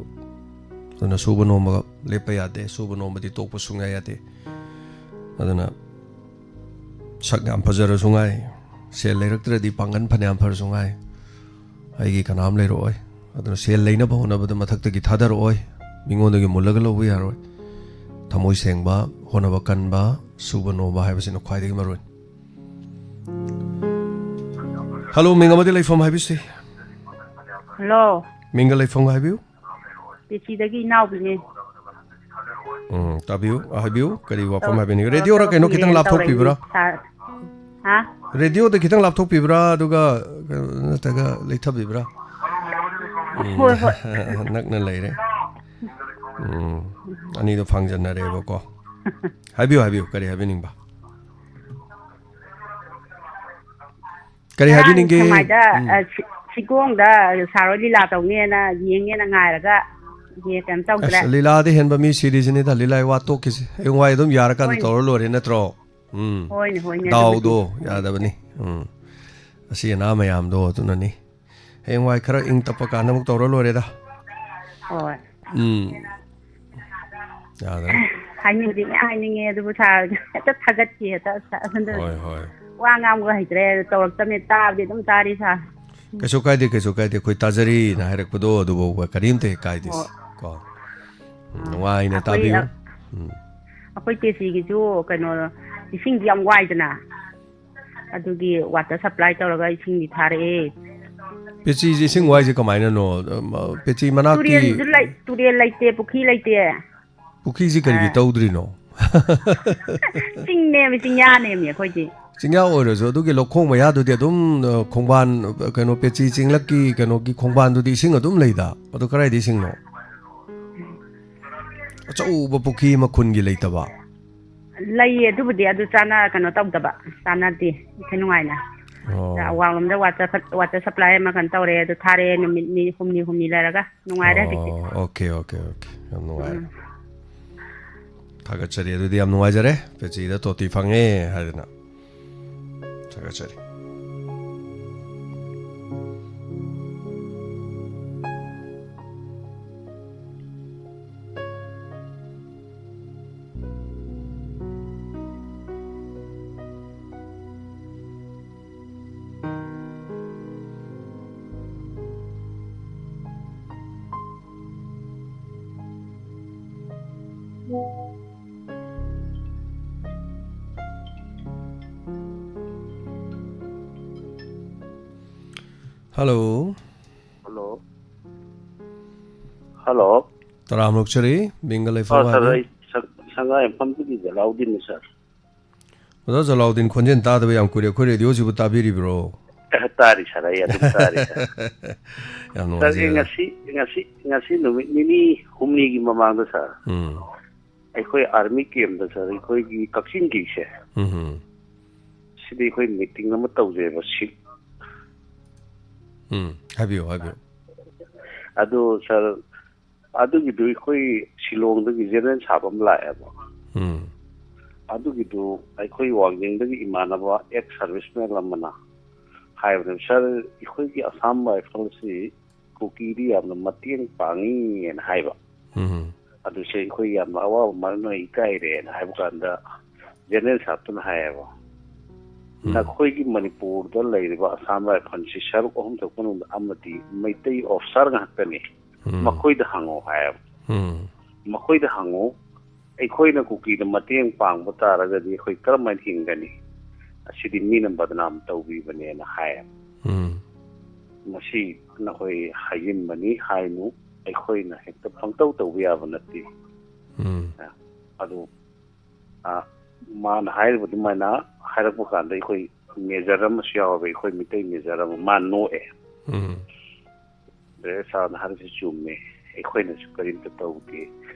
ꯑꯗꯨꯅ ꯁꯨꯕ ꯅꯣꯝꯕ ꯂꯦꯞꯄ ꯌꯥꯗꯦ, ꯁꯨꯕ ꯅꯣꯝꯕꯗꯤ ꯇꯣꯛꯄ ꯁꯨꯡꯌꯥ ꯌꯥꯗꯦ꯫ ꯑꯗꯨꯅ ꯁꯛ ꯌꯥꯝ ꯐꯖꯔꯁꯨ ꯉꯥꯏ, ꯁꯦꯜ ꯂꯩꯔꯛꯇ꯭ꯔꯗꯤ ꯄꯥꯡꯒꯜ ꯐꯅꯌꯥꯝ ꯐꯔꯁꯨ ꯉꯥꯏ, ꯑꯩꯒꯤ ꯀꯅꯥꯝ ꯂꯩꯔꯛꯑꯣꯏ꯫ ꯑꯗꯨꯅ ꯁꯦꯜ ꯂꯩꯅꯕ ꯍꯣꯠꯅꯕꯗ ꯃꯊꯛꯇꯒꯤ ꯊꯥꯗꯔꯛꯑꯣꯏ, ꯃꯤꯉꯣꯟꯗꯒꯤ ꯃꯨꯜꯂꯒ ꯂꯧꯕ ꯌꯥꯔꯣꯏ꯫ ꯊꯃꯣꯏ ꯁꯦꯡꯕ, ꯍꯣꯠꯅꯕ ꯀꯟꯕ, ꯁꯨꯕ ꯅꯣꯝꯕ ꯍꯥꯏꯕꯁꯤꯅ ꯈ꯭ꯋꯥꯏꯗꯒꯤ ꯃꯔꯨꯅꯤ꯫ ꯍꯜꯂꯣ, ꯃꯤꯡ ꯑꯃꯗꯤ ꯂꯩꯐꯝ ꯍꯥꯏꯕꯤꯁꯤ꯫ ꯍꯜꯂꯣ꯫ ꯃꯤꯡꯒ ꯂꯩꯐꯝꯒ ꯍꯥꯏꯕꯤꯌꯨ꯫ ꯇꯦꯆꯤꯗꯒꯤ ꯏꯅꯥꯎꯕꯤꯅꯦ꯫ ꯎꯝ, ꯇꯥꯕꯤꯌꯨ, ꯍꯥꯏꯕꯤꯌꯨ, ꯀꯔꯤ ꯋꯥꯐꯝ ꯍꯥꯏꯕꯤꯅꯤꯡꯉꯤ? ꯔꯦꯗꯤꯑꯣꯔ ꯀꯩꯅꯣ ꯈꯤꯇꯪ ꯂꯥꯞꯊꯣꯛꯄꯤꯕ꯭ꯔꯥ? ꯁꯥꯔ꯫ ꯍꯥ? ꯔꯦꯗꯤꯑꯣꯗ ꯈꯤꯇꯪ ꯂꯥꯞꯊꯣꯛꯄꯤꯕ꯭ꯔꯥ? ꯑꯗꯨꯒ, ꯀꯩꯅꯣ, ꯅꯠꯇ꯭ꯔꯒ ꯂꯩꯊꯕꯤꯕ꯭ꯔꯥ? ꯎꯝ, ꯍꯣꯏ, ꯍꯣꯏ꯫ ꯅꯛꯅ ꯂꯩꯔꯦ꯫ ꯎꯝ, ꯑꯅꯤꯗꯣ ꯐꯥꯡꯖꯟꯅꯔꯦꯕꯀꯣ꯫ ꯍꯥꯏꯕꯤꯌꯨ, ꯍꯥꯏꯕꯤꯌꯨ, ꯀꯔꯤ ꯍꯥꯏꯕꯤꯅꯤꯡꯕ? ꯀꯔꯤ ꯉꯔꯥꯡ ꯍꯥꯏꯕꯤꯅꯤꯡꯒꯦ? ꯁꯦꯛꯃꯥꯏꯗ, ꯎꯝ꯫ ꯑ, ꯁꯤ-, ꯁꯤꯒꯣꯡꯗ ꯁꯥꯔ ꯍꯣꯏ ꯂꯤꯂꯥ ꯇꯧꯅꯦꯅ ꯌꯦꯡꯒꯦꯅ ꯉꯥꯏꯔꯒ, ꯌꯦ-, ꯀꯩꯅꯣ ꯇꯧꯗ꯭ꯔꯦ꯫ ꯑꯁ, ꯂꯤꯂꯥꯗꯤ ꯍꯦꯟꯕ ꯃꯤ ꯁꯤꯔꯤꯁꯤꯅꯤꯗ, ꯂꯤꯂꯥꯒꯤ ꯋꯥ ꯇꯣꯛꯈꯤꯁꯤ꯫ ꯍꯌꯦꯡꯋꯥꯏ ꯑꯗꯨꯝ ꯌꯥꯔꯀꯥꯟꯗ ꯍꯣꯏꯅꯦ꯫ ꯇꯧꯔ ꯂꯣꯏꯔꯦ ꯅꯠꯇ꯭ꯔꯣ? ꯎꯝ꯫ ꯍꯣꯏꯅꯦ, ꯍꯣꯏꯅꯦ, ꯑꯗꯨꯕꯨꯗꯤ꯫ ꯗꯥꯎꯗꯣ ꯌꯥꯗꯕꯅꯤ꯫ ꯎꯝ꯫ ꯑꯁꯤ ꯑꯅꯥ ꯃꯌꯥꯝꯗꯣ ꯑꯗꯨꯅꯅꯤ꯫ ꯍꯌꯦꯡꯋꯥꯏ ꯈꯔ ꯏꯪ ꯇꯞꯄ ꯀꯥꯟꯗ ꯑꯃꯨꯛ ꯇꯧꯔ ꯂꯣꯏꯔꯦꯗ꯫ ꯍꯣꯏ꯫ ꯎꯝ꯫ ꯌꯥꯗ꯭ꯔꯦ꯫ ꯍꯥꯏꯅꯤꯡꯗꯤ ꯃꯌꯥꯝ ꯍꯥꯏꯅꯤꯡꯉꯦ, ꯑꯗꯨꯕꯨ ꯁꯥꯔ ꯍꯦꯛꯇ ꯊꯥꯒꯠꯈꯤ, ꯍꯦꯛꯇ ꯁꯥꯔ ꯍꯟꯗꯛ ꯍꯣꯏ, ꯍꯣꯏ꯫ ꯋꯥ ꯉꯥꯡꯕ ꯍꯩꯇ꯭ꯔꯦ, ꯇꯧꯔꯛꯇꯕꯅꯦ, ꯇꯥꯕꯗꯤ ꯑꯗꯨꯝ ꯇꯥꯔꯤ ꯁꯥꯔ꯫ ꯀꯩꯁꯨ ꯀꯥꯏꯗꯦ, ꯀꯩꯁꯨ ꯀꯥꯏꯗꯦ꯫ ꯑꯩꯈꯣꯏ ꯇꯥꯖꯔꯤꯅ ꯍꯥꯏꯔꯛꯄꯗꯣ ꯑꯗꯨꯐꯥꯎꯕ ꯀꯔꯤꯝꯇ ꯍꯦꯛ ꯀꯥꯏꯗꯦ꯫ ꯍꯣꯏ꯫ ꯀꯣ꯫ ꯎꯝ, ꯑꯥ, ꯅꯨꯡꯉꯥꯏꯅ ꯑꯩꯈꯣꯏ, ꯇꯥꯕꯤꯌꯨ꯫ ꯑ, ꯎꯝ꯫ ꯑꯩꯈꯣꯏ ꯇꯦꯁꯤꯒꯤꯁꯨ ꯀꯩꯅꯣ, ꯏꯁꯤꯡꯗꯤ ꯌꯥꯝ ꯋꯥꯏꯗꯅ, ꯑꯗꯨꯒꯤ water supply ꯇꯧꯔꯒ ꯏꯁꯤꯡꯗꯤ ꯊꯥꯔꯛꯑꯦ꯫ ꯄꯦꯆꯤꯁꯤ ꯏꯁꯤꯡ ꯋꯥꯏꯁꯦ ꯀꯃꯥꯏꯅꯅꯣ? ꯑ, ꯄꯦꯆꯤ ꯃꯅꯥꯛꯀꯤ ꯇꯨꯔꯦꯜꯁꯨ ꯂꯩ-, ꯇꯨꯔꯦꯜ ꯂꯩꯇꯦ, ꯄꯨꯈ꯭ꯔꯤ ꯂꯩꯇꯦ꯫ ꯄꯨꯈ꯭ꯔꯤꯁꯤ ꯀꯔꯤꯒꯤ ꯑꯥ꯫ ꯇꯧꯗ꯭ꯔꯤꯅꯣ? ꯆꯤꯡꯅꯦꯃꯤ, ꯆꯤꯡꯌꯥꯅꯦꯃꯤ ꯑꯩꯈꯣꯏꯗꯤ꯫ ꯆꯤꯡꯌꯥ ꯑꯣꯏꯔꯁꯨ ꯑꯗꯨꯒꯤ ꯂꯧꯈꯣꯡ ꯃꯌꯥꯗꯨꯗꯤ ꯑꯗꯨꯝ, ꯑ, ꯈꯣꯡꯕꯥꯟ, ꯑ, ꯀꯩꯅꯣ, ꯄꯦꯆꯤ ꯆꯤꯡꯂꯛꯀꯤ ꯀꯩꯅꯣꯒꯤ ꯈꯣꯡꯕꯥꯟꯗꯨꯗꯤ ꯏꯁꯤꯡ ꯑꯗꯨꯝ ꯂꯩꯗ꯫ ꯑꯗꯨ ꯀꯗꯥꯏꯗ ꯏꯁꯤꯡꯅꯣ? ꯑꯆꯧꯕ ꯄꯨꯈ꯭ꯔꯤ ꯑꯃ ꯈꯨꯟꯒꯤ ꯂꯩꯇꯕ? ꯂꯩꯌꯦ ꯑꯗꯨꯕꯨꯗꯤ, ꯑꯗꯨ ꯆꯥꯅ-, ꯀꯩꯅꯣ ꯇꯧꯗꯕ, ꯆꯥꯅꯗꯦ ꯏꯊꯤ ꯅꯨꯡꯉꯥꯏꯅ꯫ ꯑꯣ꯫ ꯑꯗ ꯑꯋꯥꯡꯂꯣꯝꯗ water ꯐꯠ-, water supply ꯑꯃ ꯀꯩꯅꯣ ꯇꯧꯔꯦ, ꯑꯗꯨ ꯊꯥꯔꯛꯑꯦ ꯅꯨꯃꯤꯠ ꯅꯤ-, ꯍꯨꯝꯅꯤ ꯍꯨꯝꯅꯤ ꯂꯩꯔꯒ꯫ ꯅꯨꯡꯉꯥꯏꯔꯦ ꯍꯧꯖꯤꯛꯇꯤ꯫ ꯑꯣ, okay, okay, okay꯫ ꯌꯥꯝ ꯅꯨꯡꯉꯥꯏꯔꯦ꯫ ꯎꯝ꯫ ꯊꯥꯒꯠꯆꯔꯤ, ꯑꯗꯨꯗꯤ ꯌꯥꯝ ꯅꯨꯡꯉꯥꯏꯖꯔꯦ, ꯄꯦꯆꯤꯗ ꯇꯣꯇꯤ ꯐꯪꯉꯦ ꯍꯥꯏꯗꯅ꯫ ꯊꯥꯒꯠꯆꯔꯤ꯫ Hello꯫ Hello꯫ Hello꯫ ꯇꯔꯥꯝꯅ ꯑꯣꯛꯆꯔꯤ, ꯃꯤꯡꯒ ꯂꯩꯐꯝ ꯑ, ꯁꯥꯔ, ꯍꯥꯏꯕꯤꯌꯨ꯫ ꯑꯩ ꯁꯪ-, ꯁꯪꯒꯥꯏꯌꯨꯝꯐꯝꯗꯒꯤ ꯖꯂꯥꯎꯗꯤꯟꯅꯤ, ꯁꯥꯔ꯫ ꯑꯣꯖꯥ ꯖꯂꯥꯎꯗꯤꯟ, ꯈꯣꯟꯖꯦꯜ ꯇꯥꯗꯕ ꯌꯥꯝ ꯀꯨꯏꯔꯦ꯫ ꯑꯩꯈꯣꯏ ꯔꯦꯗꯤꯑꯣꯁꯤꯕꯨ ꯇꯥꯕꯤꯔꯤꯕ꯭ꯔꯣ? ꯑ, ꯇꯥꯔꯤ, ꯁꯥꯔ, ꯑꯩ ꯑꯗꯨꯝ ꯇꯥꯔꯤ, ꯁꯥꯔ꯫ ꯌꯥꯝ ꯁꯥꯔꯒꯤ ꯅꯨꯡꯉꯥꯏꯖꯩ, ꯑꯣꯖꯥ꯫ ꯉꯁꯤ, ꯉꯁꯤ, ꯉꯁꯤ ꯅꯨꯃꯤꯠ ꯅꯤꯅꯤ ꯍꯨꯝꯅꯤꯒꯤ ꯃꯃꯥꯡꯗ, ꯁꯥꯔ, ꯎꯝ꯫ ꯑꯩꯈꯣꯏ army campꯇ, ꯁꯥꯔ, ꯑꯩꯈꯣꯏꯒꯤ ꯀꯛꯆꯤꯡꯒꯤꯁꯦ, ꯎꯝ꯫ ꯁꯤꯗꯤ ꯑꯩꯈꯣꯏ meeting ꯑꯃ ꯇꯧꯖꯩꯕ, ꯁꯤ-, ꯎꯝ, ꯍꯥꯏꯕꯤꯌꯨ, ꯍꯥꯏꯕꯤꯌꯨ꯫ ꯑꯗꯨ ꯁꯥꯔ, ꯑꯗꯨꯒꯤꯗꯨ ꯑꯩꯈꯣꯏ ꯁꯤꯂꯣꯡꯗꯒꯤ ꯖꯦꯅꯔꯦꯜ ꯁꯥꯕ ꯑꯃ ꯂꯥꯛꯑꯦꯕ꯫ ꯎꯝ, ꯑꯗꯨꯒꯤꯗꯨ ꯑꯩꯈꯣꯏ ꯋꯥꯡꯖꯤꯡꯗꯒꯤ ꯏꯃꯥꯟꯅꯕ ꯑꯦꯛꯁ ꯁꯥꯔꯚꯤꯁꯃꯦꯟ ꯑꯃꯅ ꯍꯥꯏꯕꯅꯦ, "ꯁꯥꯔ, ꯑꯩꯈꯣꯏꯒꯤ ꯑꯁꯥꯝ ꯔꯥꯏꯐꯜꯁꯤ ꯀꯨꯀꯤꯗꯤ ꯌꯥꯝꯅ ꯃꯇꯦꯡ ꯄꯥꯡꯉꯤꯅ" ꯍꯥꯏꯕ꯫ ꯎꯝ, "ꯑꯗꯨꯁꯦ ꯑꯩꯈꯣꯏ ꯌꯥꯝꯅ ꯑꯋꯥꯕ ꯃꯔꯛꯅ ꯏꯀꯥꯏꯔꯦꯅ" ꯍꯥꯏꯕ ꯀꯥꯟꯗ, ꯖꯦꯅꯔꯦꯜ ꯁꯥꯍꯕꯇꯨꯅ ꯍꯥꯏꯌꯦꯕ, ꯎꯝ, "ꯅꯈꯣꯏꯒꯤ ꯃꯅꯤꯄꯨꯔꯗ ꯂꯩꯔꯤꯕ ꯑꯁꯥꯝ ꯔꯥꯏꯐꯜꯁꯤ ꯁꯔꯨꯛ ꯑꯍꯨꯝ ꯊꯣꯛꯄ ꯃꯅꯨꯡꯗ ꯑꯃꯗꯤ ꯃꯩꯇꯩ ꯑꯣꯐꯤꯁꯥꯔ ꯉꯥꯛꯇꯅꯤ, ꯎꯝ, ꯃꯈꯣꯏꯗ ꯍꯪꯉꯣ" ꯍꯥꯏꯌꯦꯕ꯫ ꯎꯝ, "ꯃꯈꯣꯏꯗ ꯍꯪꯉꯨ, ꯑꯩꯈꯣꯏꯅ ꯀꯨꯀꯤꯗ ꯃꯇꯦꯡ ꯄꯥꯡꯕ ꯇꯥꯔꯒꯗꯤ ꯑꯩꯈꯣꯏ ꯀꯔꯝꯍꯥꯏꯅ ꯍꯤꯡꯒꯅꯤ? ꯑꯁꯤꯗꯤ ꯃꯤꯅ ꯕꯗꯅꯥꯝ ꯇꯧꯕꯤꯕꯅꯦꯅ" ꯍꯥꯏꯌꯦꯕ꯫ ꯎꯝ, "ꯃꯁꯤ ꯅꯈꯣꯏ ꯍꯥꯏꯖꯤꯟꯕꯅꯤ ꯍꯥꯏꯅꯨ, ꯑꯩꯈꯣꯏꯅ ꯍꯦꯛꯇ ꯄꯪꯇꯧ ꯇꯧꯕ ꯌꯥꯕ ꯅꯠꯇꯦ" ꯎꯝ, ꯑꯗꯨ, ꯑ, ꯃꯥꯅ ꯍꯥꯏꯔꯤꯕ ꯑꯗꯨꯃꯥꯏꯅ ꯍꯥꯏꯔꯛꯄ ꯀꯥꯟꯗ ꯑꯩꯈꯣꯏ ꯃꯦꯖꯔ ꯑꯃꯁꯨ ꯌꯥꯎꯋꯦꯕ, ꯑꯩꯈꯣꯏ ꯃꯤꯇꯩ ꯃꯦꯖꯔ ꯑꯃ, ꯃꯥ ꯅꯣꯛꯑꯦ꯫ ꯎꯝ, "ꯕ꯭ꯔꯗꯔ, ꯁꯥꯔꯅ ꯍꯥꯏꯔꯤꯁꯤ ꯆꯨꯝꯃꯦ, ꯑꯩꯈꯣꯏꯅꯁꯨ ꯀꯔꯤꯝꯇ ꯇꯧꯗꯦ,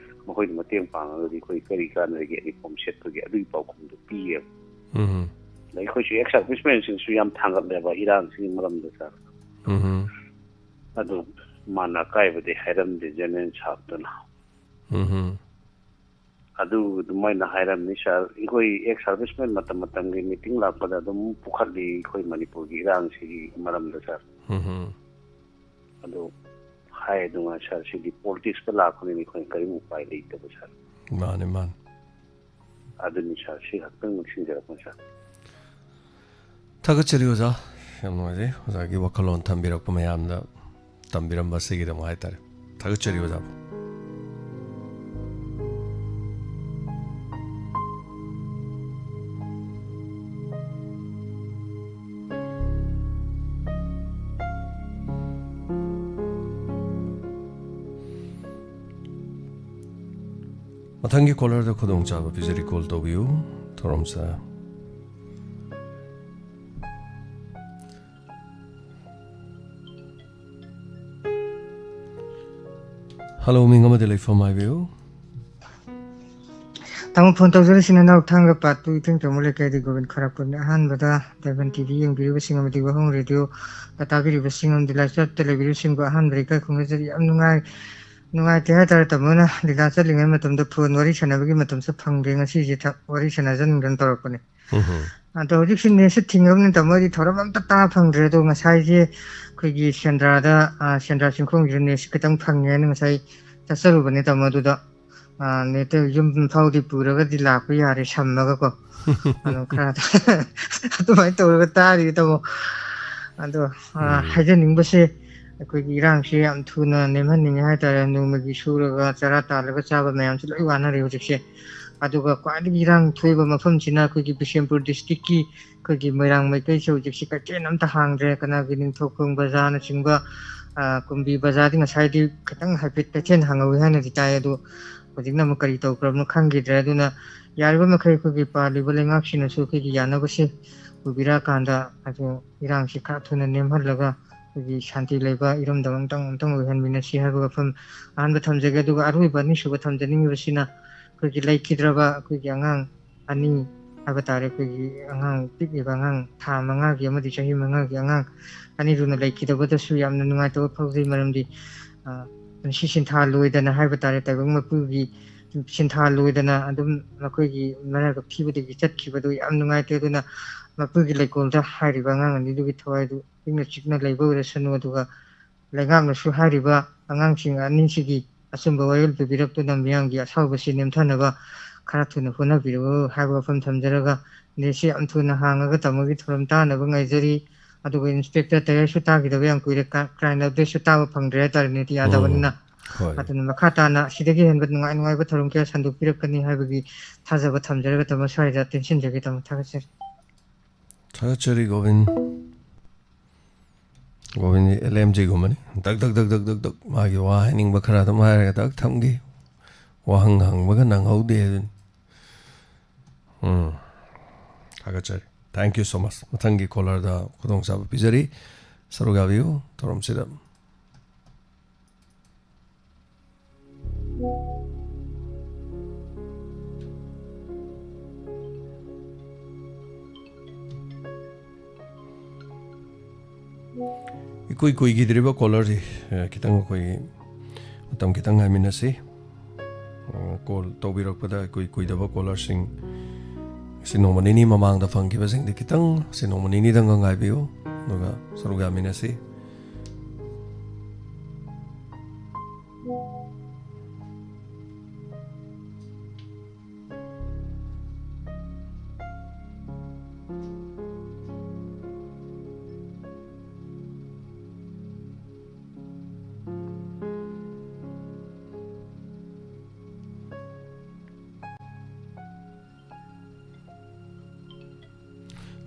ꯃꯈꯣꯏꯅ ꯃꯇꯦꯡ ꯄꯥꯡꯉꯒꯗꯤ ꯑꯩꯈꯣꯏ ꯀꯔꯤ ꯀꯥꯟꯅꯔꯤꯒꯦ?" ꯌꯨꯅꯤꯐꯣꯔꯝ ꯁꯦꯠꯄꯒꯤ ꯑꯗꯨꯒꯤ ꯄꯥꯎꯈꯨꯝꯗꯨ ꯄꯤꯌꯦꯕ꯫ ꯎꯝ, ꯑꯗ ꯑꯩꯈꯣꯏꯁꯨ ꯑꯦꯛꯁ ꯁꯥꯔꯚꯤꯁꯃꯦꯟꯁꯤꯡꯁꯨ ꯌꯥꯝ ꯊꯥꯡꯒꯠꯂꯦꯕ ꯏꯔꯥꯡꯁꯤꯒꯤ ꯃꯔꯝꯗ, ꯁꯥꯔ꯫ ꯎꯝ, ꯑꯗꯨ ꯃꯥꯅ ꯑꯀꯥꯏꯕꯗꯤ ꯍꯥꯏꯔꯝꯗꯦ, ꯖꯦꯅꯔꯦꯜ ꯁꯥꯍꯕꯇꯨꯅ꯫ ꯎꯝ, ꯑꯗꯨ ꯑꯗꯨꯃꯥꯏꯅ ꯍꯥꯏꯔꯝꯃꯤ, ꯁꯥꯔ꯫ ꯑꯩꯈꯣꯏ ꯑꯦꯛꯁ ꯁꯥꯔꯚꯤꯁꯃꯦꯟ ꯃꯇꯝ ꯃꯇꯝꯒꯤ ꯃꯤꯇꯤꯡ ꯂꯥꯛꯄꯗ ꯑꯗꯨꯝ ꯄꯨꯈꯠꯂꯤ ꯑꯩꯈꯣꯏ ꯃꯅꯤꯄꯨꯔꯒꯤ ꯏꯔꯥꯡꯁꯤꯒꯤ ꯃꯔꯝꯗ, ꯁꯥꯔ꯫ ꯎꯝ, ꯑꯗꯨ ꯍꯥꯏ ꯑꯗꯨꯉꯥꯏ, ꯁꯥꯔ, ꯁꯤꯗꯤ ꯄꯣꯂꯤꯇꯤꯛꯁꯇ ꯂꯥꯛꯄꯅꯤꯅ ꯑꯩꯈꯣꯏꯅ ꯀꯔꯤꯝ ꯎꯄꯥꯏ ꯂꯩꯇꯕ, ꯁꯥꯔ꯫ ꯃꯥꯅꯦ, ꯃꯥꯅꯦ꯫ ꯑꯗꯨꯅꯤ, ꯁꯥꯔ, ꯁꯤ ꯈꯛꯇꯪ ꯅꯤꯡꯁꯤꯡꯖꯔꯛꯄꯅꯤ, ꯁꯥꯔ꯫ ꯊꯥꯒꯠꯆꯔꯤ ꯑꯣꯖꯥ, ꯌꯥꯝ ꯅꯨꯡꯉꯥꯏꯖꯩ ꯑꯣꯖꯥꯒꯤ ꯋꯥꯈꯜꯂꯣꯟ ꯊꯝꯕꯤꯔꯛꯄ ꯃꯌꯥꯝꯗ, ꯇꯝꯕꯤꯔꯝꯕ ꯑꯁꯤꯒꯤꯗꯃꯛ ꯍꯥꯏꯇꯥꯔꯦ꯫ ꯊꯥꯒꯠꯆꯔꯤ ꯑꯣꯖꯥꯕꯨ꯫ ꯃꯊꯪꯒꯤ ꯀꯣꯂꯔꯗ ꯈꯨꯗꯣꯡꯆꯥꯕ ꯄꯤꯖꯔꯤ, ꯀꯣꯜ ꯇꯧꯕꯤꯌꯨ꯫ ꯊꯧꯔꯝꯁꯦ꯫ ꯍꯜꯂꯣ, ꯃꯤꯡ ꯑꯃꯗꯤ ꯂꯩꯐꯝ ꯍꯥꯏꯕꯤꯌꯨ꯫ ꯇꯥꯃꯣ, ꯐꯣꯟ ꯇꯧꯖꯔꯤꯁꯤꯅ ꯅꯥꯎ ꯊꯥꯡꯒ ꯄꯥꯠ ꯇꯨ ꯏꯊꯦꯡ ꯇꯣꯝꯕ ꯂꯩꯀꯥꯏꯗꯒꯤ ꯒꯣꯕꯤꯟ ꯈꯔꯛꯄꯨꯅꯤ꯫ ꯑꯍꯥꯟꯕꯗ ꯗꯥꯏꯃꯟ ꯇꯤ ꯚꯤ ꯌꯦꯡꯕꯤꯔꯤꯕꯁꯤꯡ ꯑꯃꯗꯤ ꯋꯥꯍꯪ ꯔꯦꯗꯤꯑꯣ ꯇꯥꯕꯤꯔꯤꯕꯁꯤꯡ ꯑꯃꯗꯤ ꯂꯥꯏꯆꯠꯇ ꯂꯩꯕꯤꯔꯤꯕꯁꯤꯡꯕꯨ ꯑꯍꯥꯟꯕꯗ ꯏꯀꯥꯏ ꯈꯨꯝꯅꯖꯔꯤ꯫ ꯌꯥꯝ ꯅꯨꯡꯉꯥꯏ, ꯅꯨꯡꯉꯥꯏꯇꯦ ꯍꯥꯏꯇꯥꯔꯦ ꯇꯥꯃꯣꯅ꯫ ꯂꯤꯂꯥ ꯆꯠꯂꯤꯉꯩ ꯃꯇꯝꯗ ꯐꯣꯟ ꯋꯥꯔꯤ ꯁꯥꯟꯅꯕꯒꯤ ꯃꯇꯝꯁꯨ ꯐꯪꯗꯦ꯫ ꯉꯁꯤꯁꯦ ꯊ-, ꯋꯥꯔꯤ ꯁꯥꯟꯅꯖꯅꯤꯡꯗꯅ ꯇꯧꯔꯛꯄꯅꯦ꯫ ꯎꯝ꯫ ꯑꯗꯣ ꯍꯧꯖꯤꯛꯁꯤ ꯅꯦꯠꯁꯦ ꯊꯤꯡꯉꯕꯅꯤꯅ ꯇꯥꯃꯣ ꯑꯩꯗꯤ ꯊꯧꯔꯝ ꯑꯝꯇ ꯇꯥ ꯐꯪꯗ꯭ꯔꯦ꯫ ꯑꯗꯣ ꯉꯁꯥꯏꯁꯦ ꯑꯩꯈꯣꯏꯒꯤ ꯁꯦꯟꯗ꯭ꯔꯥꯗ, ꯑ, ꯁꯦꯟꯗ꯭ꯔꯥ ꯆꯤꯡꯈꯣꯡꯁꯤꯗ ꯅꯦꯠꯁꯦ ꯈꯤꯇꯪ ꯐꯪꯉꯦ ꯍꯥꯏꯅ ꯉꯁꯥꯏ ꯆꯠꯆꯔꯨꯕꯅꯦ ꯇꯥꯃꯣ꯫ ꯑꯗꯨꯗ, ꯑ, ꯅꯦꯠꯇ ꯌꯨꯝ ꯐꯥꯎꯗꯤ ꯄꯨꯔꯒꯗꯤ ꯂꯥꯛꯄ ꯌꯥꯔꯦ ꯁꯝꯃꯒꯀꯣ꯫ ꯑꯗꯣ ꯈꯔ ꯑꯗꯨꯃꯥꯏꯅ ꯇꯧꯔꯒ ꯇꯥꯔꯤ ꯇꯥꯃꯣ꯫ ꯑꯗꯣ, ꯑ, ꯎꯝ꯫ ꯍꯥꯏꯖꯅꯤꯡꯕꯁꯦ ꯑꯩꯈꯣꯏꯒꯤ ꯏꯔꯥꯡꯁꯦ ꯌꯥꯝ ꯊꯨꯅ ꯅꯦꯝꯍꯟꯅꯤꯡꯉꯦ ꯍꯥꯏꯇꯥꯔꯦ꯫ ꯅꯣꯡꯃꯒꯤ ꯁꯨꯔꯒ ꯆꯔꯥ ꯇꯥꯜꯂꯒ ꯆꯥꯕ ꯃꯌꯥꯝꯁꯦ ꯂꯣꯏ ꯋꯥꯅꯔꯦ ꯍꯧꯖꯤꯛꯁꯦ꯫ ꯑꯗꯨꯒ ꯈ꯭ꯋꯥꯏꯗꯒꯤ ꯏꯔꯥꯡ ꯊꯣꯛꯏꯕ ꯃꯐꯝꯁꯤꯅ ꯑꯩꯈꯣꯏꯒꯤ ꯕꯤꯁꯦꯝꯄꯨꯔ ꯗꯤꯁꯇ꯭ꯔꯤꯛꯀꯤ ꯑꯩꯈꯣꯏꯒꯤ ꯃꯣꯏꯔꯥꯡ ꯃꯥꯏꯀꯩꯁꯦ ꯍꯧꯖꯤꯛꯁꯤ ꯀꯩꯊꯦꯜ ꯑꯝꯇ ꯍꯥꯡꯗ꯭ꯔꯦ꯫ ꯀꯅꯥꯒꯤ ꯅꯤꯡꯊꯧꯈꯣꯡ ꯕꯖꯥꯔꯅꯆꯤꯡꯕ, ꯑ, ꯀꯨꯝꯕꯤ ꯕꯖꯥꯔꯗꯤ ꯉꯁꯥꯏꯗꯤ ꯈꯤꯇꯪ ꯍꯥꯏꯐꯦꯠ ꯀꯩꯊꯦꯜ ꯍꯥꯡꯍꯧꯋꯤ ꯍꯥꯏꯅꯗꯤ ꯇꯥꯏ, ꯑꯗꯨ ꯍꯧꯖꯤꯛꯅ ꯑꯃꯨꯛ ꯀꯔꯤ ꯇꯧꯈ꯭ꯔꯕꯅꯣ ꯈꯪꯈꯤꯗ꯭ꯔꯦ꯫ ꯑꯗꯨꯅ ꯌꯥꯔꯤꯕ ꯃꯈꯩ ꯑꯩꯈꯣꯏꯒꯤ ꯄꯥꯜꯂꯤꯕ ꯂꯩꯉꯥꯛꯁꯤꯅꯁꯨ ꯑꯩꯈꯣꯏꯒꯤ ꯌꯥꯅꯕꯁꯦ ꯄꯨꯕꯤꯔꯛꯑꯀꯥꯟꯗ ꯑꯗꯨ ꯏꯔꯥꯡꯁꯤ ꯈꯔ ꯊꯨꯅ ꯅꯦꯝꯍꯜꯂꯒ ꯑꯩꯈꯣꯏꯒꯤ ꯁꯥꯟꯇꯤ ꯂꯩꯕ ꯏꯔꯝꯗꯝ ꯑꯃꯇꯪ, ꯑꯃꯇꯪ ꯑꯣꯏꯍꯟꯃꯤꯟꯅꯁꯤ ꯍꯥꯏꯕ ꯋꯥꯐꯝ ꯑꯍꯥꯟꯕ ꯊꯝꯖꯒꯦ꯫ ꯑꯗꯨꯒ ꯑꯔꯣꯏꯕ ꯑꯅꯤꯁꯨꯕ ꯊꯝꯖꯅꯤꯡꯉꯤꯕꯁꯤꯅ ꯑꯩꯈꯣꯏꯒꯤ ꯂꯩꯈꯤꯗ꯭ꯔꯕ ꯑꯩꯈꯣꯏꯒꯤ ꯑꯉꯥꯡ ꯑꯅꯤ ꯍꯥꯏꯕ ꯇꯥꯔꯦ, ꯑꯩꯈꯣꯏꯒꯤ ꯑꯉꯥꯡ ꯄꯤꯛꯂꯤꯕ ꯑꯉꯥꯡ ꯊꯥ ꯃꯉꯥꯒꯤ ꯑꯃꯗꯤ ꯆꯍꯤ ꯃꯉꯥꯒꯤ ꯑꯉꯥꯡ ꯑꯅꯤꯗꯨꯅ ꯂꯩꯈꯤꯗꯕꯗꯁꯨ ꯌꯥꯝꯅ ꯅꯨꯡꯉꯥꯏꯇꯕ ꯐꯥꯎꯖꯩ꯫ ꯃꯔꯝꯗꯤ, ꯑ, ꯄꯨꯟꯁꯤ ꯁꯤꯟꯊꯥ ꯂꯣꯏꯗꯅ ꯍꯥꯏꯕ ꯇꯥꯔꯦ, ꯇꯥꯏꯕꯪ ꯃꯄꯨꯒꯤ ꯁꯤꯟꯊꯥ ꯂꯣꯏꯗꯅ ꯑꯗꯨꯝ ꯃꯈꯣꯏꯒꯤ ꯃꯔꯥꯏꯕꯛ ꯊꯤꯕꯗꯒꯤ ꯆꯠꯈꯤꯕꯗꯨ ꯌꯥꯝ ꯅꯨꯡꯉꯥꯏꯇꯦ꯫ ꯑꯗꯨꯅ ꯃꯄꯨꯒꯤ ꯂꯩꯀꯣꯜꯗ ꯍꯥꯏꯔꯤꯕ ꯑꯉꯥꯡ ꯑꯅꯤꯗꯨꯒꯤ ꯊꯋꯥꯏꯗꯨ ꯏꯪꯅ ꯆꯤꯛꯅ ꯂꯩꯕ ꯑꯣꯏꯔꯁꯅꯨ꯫ ꯑꯗꯨꯒ ꯂꯩꯉꯥꯛꯅꯁꯨ ꯍꯥꯏꯔꯤꯕ ꯑꯉꯥꯡꯁꯤꯡ ꯑꯅꯤꯁꯤꯒꯤ ꯑꯆꯨꯝꯕ ꯋꯥꯌꯦꯜ ꯄꯤꯕꯤꯔꯛꯇꯨꯅ ꯃꯤꯌꯥꯝꯒꯤ ꯑꯁꯥꯎꯕꯁꯤ ꯅꯦꯝꯊꯅꯕ ꯈꯔ ꯊꯨꯅ ꯍꯣꯠꯅꯕꯤꯔꯛꯎ ꯍꯥꯏꯕ ꯋꯥꯐꯝ ꯊꯝꯖꯔꯒ, ꯅꯦꯠꯁꯤ ꯌꯥꯝ ꯊꯨꯅ ꯍꯥꯡꯉꯒ ꯇꯥꯃꯣꯒꯤ ꯊꯧꯔꯝ ꯇꯥꯅꯕ ꯉꯥꯏꯖꯔꯤ꯫ ꯑꯗꯨꯒ ꯏꯟꯁꯄꯦꯛꯇꯔ ꯇꯌꯥꯔꯁꯨ ꯇꯥꯈꯤꯗꯕ ꯌꯥꯝ ꯀꯨꯏꯔꯦ, ꯀ꯭ꯔꯥꯏꯝ ꯑꯞꯗꯦꯠꯁꯨ ꯇꯥꯕ ꯐꯪꯗ꯭ꯔꯦ ꯍꯥꯏꯇꯥꯔꯦ ꯅꯦꯠ ꯎꯝ, ꯌꯥꯗꯕꯅꯤꯅ꯫ ꯍꯣꯏ꯫ ꯑꯗꯨꯅ ꯃꯈꯥ ꯇꯥꯅ ꯑꯁꯤꯗꯒꯤ ꯍꯦꯟꯕ ꯅꯨꯡꯉꯥꯏ ꯅꯨꯡꯉꯥꯏꯕ ꯊꯧꯔꯝ ꯀꯌꯥ ꯁꯟꯗꯣꯛꯄꯤꯔꯛꯀꯅꯤ ꯍꯥꯏꯕꯒꯤ ꯊꯥꯖꯕ ꯊꯝꯖꯔꯒ ꯇꯥꯃꯣ ꯁ꯭ꯋꯥꯏꯗ ꯇꯦꯟꯁꯤꯟꯖꯒꯦ ꯇꯥꯃꯣ꯫ ꯊꯥꯒꯠꯆꯔꯤ꯫ ꯊꯥꯒꯠꯆꯔꯤ ꯒꯣꯕꯤꯟ꯫ ꯒꯣꯕꯤꯟꯁꯤ ꯑꯦꯜ ꯑꯦꯝ ꯖꯤꯒꯨꯝꯕꯅꯤ꯫ ꯗꯛ ꯗꯛ ꯗꯛ ꯗꯛ ꯗꯛ ꯗꯛ ꯃꯥꯒꯤ ꯋꯥ ꯍꯥꯏꯅꯤꯡꯕ ꯈꯔ ꯑꯗꯨꯝ ꯍꯥꯏꯔꯒ ꯗꯛ ꯊꯝꯈꯤ꯫ ꯋꯥꯍꯪ ꯍꯪꯕꯒ ꯅꯪꯍꯧꯗꯦ ꯑꯗꯨꯅꯤ꯫ ꯎꯝ꯫ ꯊꯥꯒꯠꯆꯔꯤ꯫ Thank you so much꯫ ꯃꯊꯪꯒꯤ ꯀꯣꯂꯔꯗ ꯈꯨꯗꯣꯡꯆꯥꯕ ꯄꯤꯖꯔꯤ꯫ ꯁꯔꯨꯛ ꯌꯥꯕꯤꯌꯨ ꯊꯧꯔꯝꯁꯤꯗ꯫ ꯏꯀꯨꯏ ꯀꯨꯏꯈꯤꯗ꯭ꯔꯤꯕ ꯀꯣꯂꯔꯁꯤ, ꯑ, ꯈꯤꯇꯪ ꯑꯩꯈꯣꯏ ꯃꯇꯝ ꯈꯤꯇꯪ ꯉꯥꯏꯃꯤꯟꯅꯁꯤ꯫ ꯑ, ꯀꯣꯜ ꯇꯧꯕꯤꯔꯛꯄꯗ ꯏꯀꯨꯏ ꯀꯨꯏꯗꯕ ꯀꯣꯂꯔꯁꯤꯡ ꯑꯁꯤ ꯅꯣꯡꯃ ꯅꯤꯅꯤ ꯃꯃꯥꯡꯗ ꯐꯪꯈꯤꯕꯁꯤꯡꯗꯤ ꯈꯤꯇꯪ ꯑꯁꯤ ꯅꯣꯡꯃ ꯅꯤꯅꯤꯗꯪꯒ ꯉꯥꯏꯕꯤꯌꯨ, ꯑꯗꯨꯒ ꯁꯔꯨꯛ ꯌꯥꯃꯤꯟꯅꯁꯤ꯫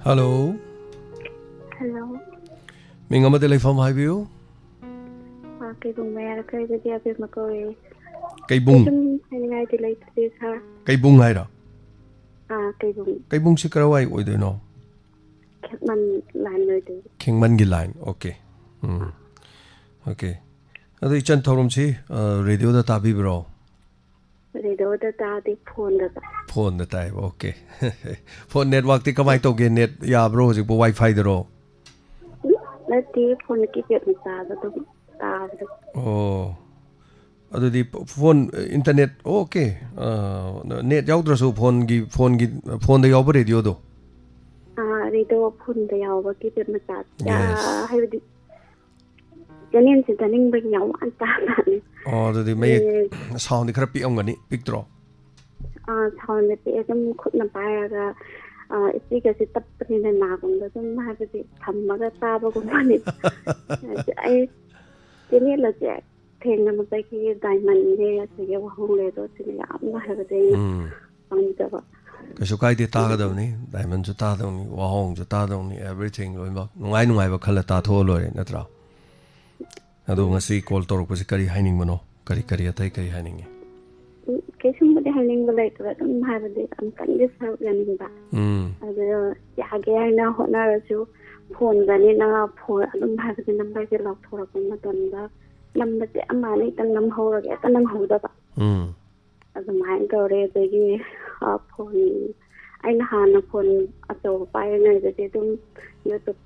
Hello. Hello. ꯃꯤꯡ ꯑꯃꯗꯤ ꯂꯩꯐꯝ ꯍꯥꯏꯕꯤꯌꯨ꯫ ꯑꯥ, ꯀꯩꯕꯨꯡ ꯃꯌꯥ ꯂꯩꯀꯥꯏꯗꯒꯤ ꯑꯕꯦꯝꯃ ꯀꯧꯏ꯫ ꯀꯩꯕꯨꯡ? ꯀꯩꯁꯨꯝ ꯍꯥꯏꯅꯤꯡꯉꯥꯏꯗꯤ ꯂꯩꯇꯦ, ꯁꯥꯔ꯫ ꯀꯩꯕꯨꯡ ꯍꯥꯏꯔꯣ? ꯑꯥ, ꯀꯩꯕꯨꯡ꯫ ꯀꯩꯕꯨꯡꯁꯤ ꯀꯔꯥꯏꯋꯥꯏ ꯑꯣꯏꯗꯣꯏꯅꯣ? ꯈꯦꯛꯃꯟ ꯂꯥꯏꯟ ꯑꯣꯏꯗꯣꯏꯅꯤ꯫ ꯈꯦꯡꯃꯟꯒꯤ ꯂꯥꯏꯟ, ꯑꯣꯀꯦ꯫ ꯎꯝ, ꯑꯣꯀꯦ꯫ ꯑꯗꯣ ꯏꯆꯟ ꯊꯧꯔꯝꯁꯤ, ꯑ, ꯔꯦꯗꯤꯑꯣꯗ ꯇꯥꯕꯤꯕ꯭ꯔꯣ? ꯔꯦꯗꯤꯑꯣꯗ ꯇꯥꯗꯦ, ꯐꯣꯟꯗ ꯇꯥꯏ꯫ ꯐꯣꯟꯗ ꯇꯥꯏꯕ, ꯑꯣꯀꯦ꯫ ꯐꯣꯟ ꯅꯦꯠꯋꯥꯛꯇꯤ ꯀꯃꯥꯏꯅ ꯇꯧꯒꯦ? ꯅꯦꯠ ꯌꯥꯕ꯭ꯔꯣ ꯍꯧꯖꯤꯛꯄꯨ, ꯋꯥꯏꯐꯥꯏꯗꯔꯣ? ꯅꯠꯇꯦ, ꯐꯣꯟ ꯀꯤꯄꯦꯗ ꯃꯆꯥꯗ ꯑꯗꯨꯝ ꯇꯥꯕꯗꯣ꯫ ꯑꯣ, ꯑꯗꯨꯗꯤ ꯄ-, ꯐꯣꯟ, ꯏꯟꯇꯔꯅꯦꯠ, ꯑꯣꯀꯦ꯫ ꯑ, ꯅꯦꯠ ꯌꯥꯎꯗ꯭ꯔꯁꯨ ꯐꯣꯟꯒꯤ, ꯐꯣꯟꯒꯤ, ꯐꯣꯟꯗ ꯌꯥꯎꯕ ꯔꯦꯗꯤꯑꯣꯗꯣ? ꯑꯥ, ꯔꯦꯗꯤꯑꯣ ꯐꯣꯟꯗ ꯌꯥꯎꯕ ꯀꯤꯄꯦꯗ ꯃꯆꯥ꯫ ꯌꯦꯁ꯫ ꯑꯥ, ꯍꯥꯏꯕꯗꯤ ꯆꯦꯅꯦꯜꯁꯦ ꯇꯥꯅꯤꯡꯕꯒꯤ ꯌꯥꯝ ꯋꯥꯅ ꯇꯥꯖꯥꯠꯅꯤ꯫ ꯑꯣ, ꯑꯗꯨꯗꯤ ꯃꯌꯦꯛ, ꯎꯝ꯫ ꯁꯥꯎꯟꯗꯤ ꯈꯔ ꯄꯤꯛꯑꯝꯒꯅꯤ, ꯄꯤꯛꯇ꯭ꯔꯣ? ꯑꯥ, ꯁꯥꯎꯟꯗꯤ ꯄꯤꯛꯑꯦ꯫ ꯑꯗꯨꯝ ꯈꯨꯠꯅ ꯄꯥꯏꯔꯒ, ꯑꯥ, ꯏꯁꯄꯤꯀꯔꯁꯦ ꯇꯞꯄꯅꯤꯅ ꯅꯥꯀꯣꯡꯗ ꯑꯗꯨꯝ ꯍꯥꯏꯕꯗꯤ ꯊꯝꯃꯒ ꯇꯥꯕꯒꯨꯝꯕꯅꯤ꯫ ꯑꯗꯨ ꯑꯩ ꯆꯦꯅꯦꯜ ꯑꯁꯦ ꯊꯦꯡꯅꯕꯗꯒꯤ ꯗꯥꯏꯃꯟꯅꯦ, ꯑꯗꯒꯤ ꯋꯥꯍꯣꯡ ꯔꯦꯗꯤꯑꯣꯁꯤꯅ ꯌꯥꯝꯅ ꯍꯥꯏꯕꯗꯤ ꯑꯩꯅ ꯎꯝ꯫ ꯄꯥꯝꯖꯕ꯫ ꯀꯩꯁꯨ ꯀꯥꯏꯗꯦ, ꯇꯥꯒꯗꯕꯅꯤ꯫ ꯗꯥꯏꯃꯟꯁꯨ ꯇꯥꯗꯧꯅꯤ, ꯋꯥꯍꯣꯡꯁꯨ ꯇꯥꯗꯧꯅꯤ, everything ꯂꯣꯏꯅꯃꯛ꯫ ꯅꯨꯡꯉꯥꯏ ꯅꯨꯡꯉꯥꯏꯕ ꯈꯜꯂ ꯇꯥꯊꯣꯛꯑ ꯂꯣꯏꯔꯦ, ꯅꯠꯇ꯭ꯔꯥ? ꯑꯗꯣ ꯉꯁꯤ ꯀꯣꯜ ꯇꯧꯔꯛꯄꯁꯤ ꯀꯔꯤ ꯍꯥꯏꯅꯤꯡꯕꯅꯣ? ꯀꯔꯤ, ꯀꯔꯤ ꯑꯇꯩ ꯀꯔꯤ ꯍꯥꯏꯅꯤꯡꯉꯤ? ꯎꯝ, ꯀꯩꯁꯨꯝꯕꯨꯗꯤ ꯍꯥꯏꯅꯤꯡꯕ ꯂꯩꯇꯕ, ꯑꯗꯨꯝ ꯍꯥꯏꯕꯗꯤ ꯑꯃꯨꯛꯇꯪꯗꯤ ꯁꯔꯨꯛ ꯌꯥꯅꯤꯡꯕ꯫ ꯎꯝ꯫ ꯑꯗꯨ ꯌꯥꯒꯦ ꯍꯥꯏꯅ ꯍꯣꯠꯅꯔꯁꯨ ꯐꯣꯟꯗꯅꯤꯅ ꯐꯣꯟ ꯑꯗꯨꯝ ꯍꯥꯏꯕꯗꯤ ꯅꯝꯕꯔꯁꯦ ꯂꯥꯎꯊꯣꯔꯛꯄ ꯃꯇꯝꯗ ꯅꯝꯕꯁꯦ ꯑꯃ ꯑꯅꯤꯇꯪ ꯅꯝꯍꯧꯔꯒ ꯍꯦꯛꯇ ꯅꯪꯍꯧꯗꯕ꯫ ꯎꯝ꯫ ꯑꯗꯨꯃꯥꯏꯅ ꯇꯧꯔꯦ꯫ ꯑꯗꯒꯤ, ꯑ, ꯐꯣꯟ, ꯑꯩꯅ ꯍꯥꯟꯅ ꯐꯣꯟ ꯑꯆꯧꯕ ꯄꯥꯏꯔꯤꯉꯩꯗꯗꯤ ꯑꯗꯨꯝ YouTube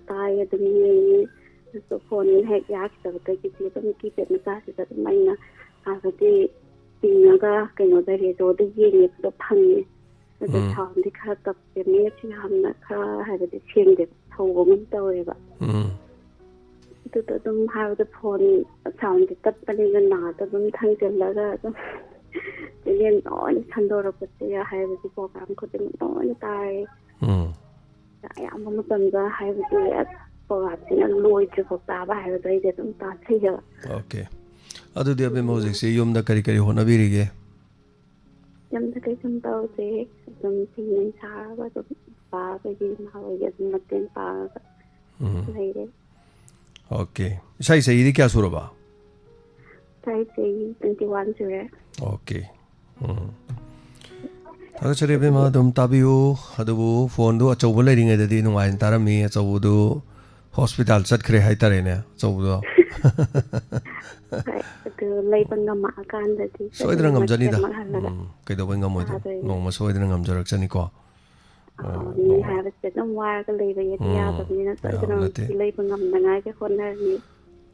ꯇꯥꯏ, ꯑꯗꯨꯝ ꯌꯦꯡꯉꯤ꯫ ꯑꯗꯨꯁꯨ ꯐꯣꯟ ꯍꯦꯛ ꯌꯥꯈꯤꯗꯕꯗꯒꯤꯗꯤ ꯑꯗꯨꯝ ꯀꯤꯄꯦꯗ ꯃꯆꯥꯁꯤꯗ ꯑꯗꯨꯝ ꯑꯩꯅ ꯍꯥꯏꯕꯗꯤ ꯆꯤꯡꯉꯒ ꯀꯩꯅꯣꯗ ꯔꯦꯗꯤꯑꯣꯗ ꯌꯦꯡꯉꯦꯕꯗꯣ ꯐꯪꯉꯦ꯫ ꯑꯗꯣ ꯎꯝ꯫ ꯁꯥꯎꯟꯗꯤ ꯈꯔ ꯇꯞꯄꯦ, ꯃꯌꯦꯛꯁꯨ ꯌꯥꯝꯅ ꯈꯔ ꯍꯥꯏꯕꯗꯤ ꯁꯦꯡꯗꯦ, ꯁꯧꯕꯒꯨꯝ ꯇꯧꯋꯦꯕ꯫ ꯎꯝ꯫ ꯑꯗꯨꯗ ꯑꯗꯨꯝ ꯍꯥꯏꯕꯗ ꯐꯣꯟ ꯁꯥꯎꯟꯗꯤ ꯇꯞꯄꯅꯤꯅ ꯅꯥꯗ ꯑꯗꯨꯝ ꯊꯥꯡꯖꯜꯂꯒ ꯑꯗꯨꯝ ꯆꯦꯅꯦꯜ ꯂꯣꯏꯅ ꯁꯟꯗꯣꯔꯛꯄꯁꯦ ꯍꯥꯏꯕꯗꯤ ꯄ꯭ꯔꯣꯒ꯭ꯔꯥꯝ ꯈꯨꯗꯤꯡꯃꯛ ꯂꯣꯏꯅ ꯇꯥꯔꯦ꯫ ꯎꯝ꯫ ꯑꯌꯥꯝꯕ ꯃꯇꯝꯗ ꯍꯥꯏꯕꯗꯤ ꯄ꯭ꯔꯣꯒ꯭ꯔꯥꯝꯁꯤꯅ ꯂꯣꯏꯗ꯭ꯔꯤꯐꯥꯎ ꯇꯥꯕ ꯍꯥꯏꯕꯗꯣ ꯑꯩꯗꯤ ꯑꯗꯨꯝ ꯇꯥꯖꯩꯌꯦꯕ꯫ ꯑꯣꯀꯦ꯫ ꯑꯗꯨꯗꯤ ꯑꯕꯦꯝꯃ ꯍꯧꯖꯤꯛꯁꯤ ꯌꯨꯝꯗ ꯀꯔꯤ ꯀꯔꯤ ꯍꯣꯠꯅꯕꯤꯔꯤꯒꯦ? ꯌꯨꯝꯗ ꯀꯩꯁꯨꯝ ꯇꯧꯗꯦ꯫ ꯑꯗꯨꯝ ꯐꯤ ꯅꯨꯡ ꯁꯥꯔꯒ ꯑꯗꯨꯝ ꯏꯄꯥꯈꯣꯏꯒꯤ ꯏꯃꯥ ꯍꯣꯏꯒꯤ ꯑꯗꯨꯝ ꯃꯇꯦꯡ ꯄꯥꯡꯉꯒ ꯎꯝ꯫ ꯂꯩꯔꯦ꯫ ꯑꯣꯀꯦ꯫ ꯏꯁꯥꯒꯤ ꯆꯍꯤꯗꯤ ꯀꯌꯥ ꯁꯨꯔꯕ? ꯏꯁꯥꯒꯤ ꯆꯍꯤ ꯇ꯭ꯋꯦꯟꯇꯤ ꯋꯥꯟ ꯁꯨꯔꯦ꯫ ꯑꯣꯀꯦ꯫ ꯎꯝ꯫ ꯊꯥꯒꯠꯆꯔꯤ ꯏꯕꯦꯝꯃ, ꯑꯗꯨꯝ ꯇꯥꯕꯤꯌꯨ꯫ ꯑꯗꯨꯕꯨ ꯐꯣꯟꯗꯨ ꯑꯆꯧꯕ ꯂꯩꯔꯤꯉꯩꯗꯗꯤ ꯅꯨꯡꯉꯥꯏꯅ ꯇꯥꯔꯝꯃꯤ, ꯑꯆꯧꯕꯗꯨ ꯍꯣꯁꯄꯤꯇꯥꯜ ꯆꯠꯈ꯭ꯔꯦ ꯍꯥꯏꯇꯥꯔꯦꯅꯦ, ꯑꯆꯧꯕꯗꯣ꯫ ꯍꯣꯏ, ꯑꯗꯨ ꯂꯩꯕ ꯉꯝꯃꯛꯑꯀꯥꯟꯗꯗꯤ ꯁꯣꯏꯗꯅ ꯐꯖꯅ ꯉꯝꯖꯅꯤꯗ꯫ ꯃꯇꯦꯛ ꯑꯃ ꯍꯜꯂꯒ ꯎꯝ, ꯀꯩꯗꯧꯕꯩ ꯉꯝꯃꯣꯏꯗꯣꯏꯅꯣ? ꯇꯥꯗꯣꯏꯅꯦ꯫ ꯅꯣꯡꯃ ꯁꯣꯏꯗꯅ ꯉꯝꯖꯔꯛꯆꯅꯤꯀꯣ꯫ ꯑ, ꯑ, ꯃꯤ ꯅꯣꯡꯃ꯫ ꯍꯥꯏꯕꯁꯦ ꯑꯗꯨꯝ ꯋꯥꯔꯒ ꯂꯩꯕꯒꯤꯗꯤ ꯎꯝ, ꯌꯥꯗꯕꯅꯤꯅ ꯌꯥꯕ ꯁꯣꯏꯗꯅ ꯅꯠꯇꯦ꯫ ꯂꯩꯕ ꯉꯝꯅꯉꯥꯏꯒꯤ ꯍꯣꯠꯅꯔꯅꯤ꯫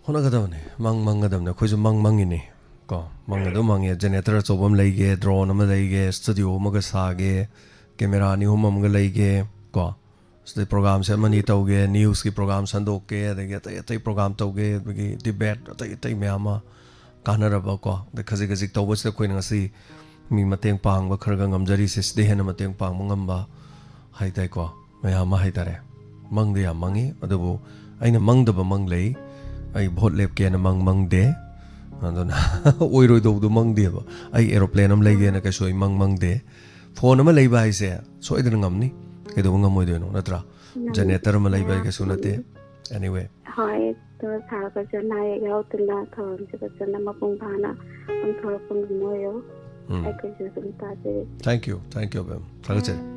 ꯍꯣꯠꯅꯒꯗꯕꯅꯤ, ꯃꯪ ꯃꯪꯒꯗꯕꯅꯤ꯫ ꯑꯩꯈꯣꯏꯁꯨ ꯃꯪ ꯃꯪꯉꯤꯅꯤ ꯀꯣ, ꯃꯪ ꯑꯗꯨꯝ ꯃꯪꯉꯦ꯫ ꯖꯦꯅꯦꯔꯦꯇꯔ ꯑꯆꯧꯕ ꯑꯃ ꯂꯩꯒꯦ, ꯗ꯭ꯔꯣꯟ ꯑꯃ ꯂꯩꯒꯦ, ꯁ꯭ꯇꯨꯗꯤꯑꯣ ꯑꯃꯒ ꯁꯥꯒꯦ, ꯀꯦꯃꯦꯔꯥ ꯑꯅꯤ ꯑꯍꯨꯝ ꯑꯃꯒ ꯂꯩꯒꯦ ꯀꯣ, ꯁꯤꯗꯩ ꯄ꯭ꯔꯣꯒꯥꯝꯁꯦ ꯑꯃꯅꯤ ꯇꯧꯒꯦ, ꯅ꯭ꯌꯨꯁꯀꯤ ꯄ꯭ꯔꯣꯒꯥꯝ ꯁꯟꯗꯣꯛꯀꯦ, ꯑꯗꯒꯤ ꯑꯇꯩ ꯑꯇꯩ ꯄ꯭ꯔꯣꯒꯥꯝ ꯇꯧꯒꯦ, ꯑꯗꯒꯤ ꯗꯤꯕꯦꯠ ꯑꯇꯩ ꯑꯇꯩ ꯃꯌꯥꯝ ꯑꯃ ꯀꯥꯟꯅꯔꯕ ꯀꯣ, ꯑꯗꯩ ꯈꯖꯤꯛ ꯈꯖꯤꯛ ꯇꯧꯕꯁꯤꯗ ꯑꯩꯈꯣꯏꯅ ꯉꯁꯤ ꯃꯤ ꯃꯇꯦꯡ ꯄꯥꯡꯕ ꯈꯔꯒ ꯉꯝꯖꯔꯤꯁꯦ, ꯁꯤꯗꯩ ꯍꯦꯟꯅ ꯃꯇꯦꯡ ꯄꯥꯡꯕ ꯉꯝꯕ ꯍꯥꯏꯇꯥꯔꯦꯀꯣ, ꯃꯌꯥꯝ ꯑꯃ ꯍꯥꯏꯇꯥꯔꯦ꯫ ꯃꯪꯗꯤ ꯌꯥꯝ ꯃꯪꯉꯤ, ꯑꯗꯨꯕꯨ ꯑꯩꯅ ꯃꯪꯗꯕ ꯃꯪ ꯂꯩ꯫ ꯑꯩ ꯚꯣꯠ ꯂꯦꯞꯀꯦꯅ ꯃꯪ ꯃꯪꯗꯦ, ꯑꯗꯨꯅ ꯑꯣꯏꯔꯣꯏꯗꯧꯕꯗꯣ ꯃꯪꯗꯦꯕ꯫ ꯑꯩ ꯑꯦꯔꯣꯄ꯭ꯂꯦꯟ ꯑꯃ ꯂꯩꯒꯦꯅ ꯀꯩꯁꯨ ꯑꯩ ꯃꯪ ꯃꯪꯗꯦ꯫ ꯐꯣꯟ ꯑꯃ ꯂꯩꯕ ꯍꯥꯏꯁꯦ ꯁꯣꯏꯗꯅ ꯉꯝꯅꯤ, ꯀꯩꯗꯧꯕ ꯉꯝꯃꯣꯏꯗꯣꯏꯅꯣ, ꯅꯠꯇ꯭ꯔꯥ? ꯉꯝꯅꯤ꯫ ꯖꯦꯅꯦꯔꯦꯇꯔ ꯑꯃ ꯂꯩꯕ ꯍꯥꯏ ꯀꯩꯁꯨ ꯅꯠꯇꯦ꯫ ꯃꯌꯥꯝ ꯑꯦꯅꯤꯋꯦ꯫ ꯍꯣꯏ, ꯑꯗꯣ ꯁꯥꯔꯒꯁꯨ ꯑꯅꯥ ꯑꯌꯦꯛ ꯌꯥꯎꯗꯅ ꯊꯧꯔꯝꯁꯦ ꯐꯖꯅ ꯃꯄꯨꯡ ꯐꯥꯅ ꯄꯥꯡꯊꯣꯔꯛꯄ ꯉꯝꯃꯣꯏꯌꯣ꯫ ꯎꯝ꯫ ꯑꯩꯈꯣꯏꯁꯨ ꯑꯗꯨꯝ ꯇꯥꯖꯩ꯫ Thank you, thank you, ꯃꯦꯝ꯫ ꯊꯥꯒꯠꯆꯔꯤ꯫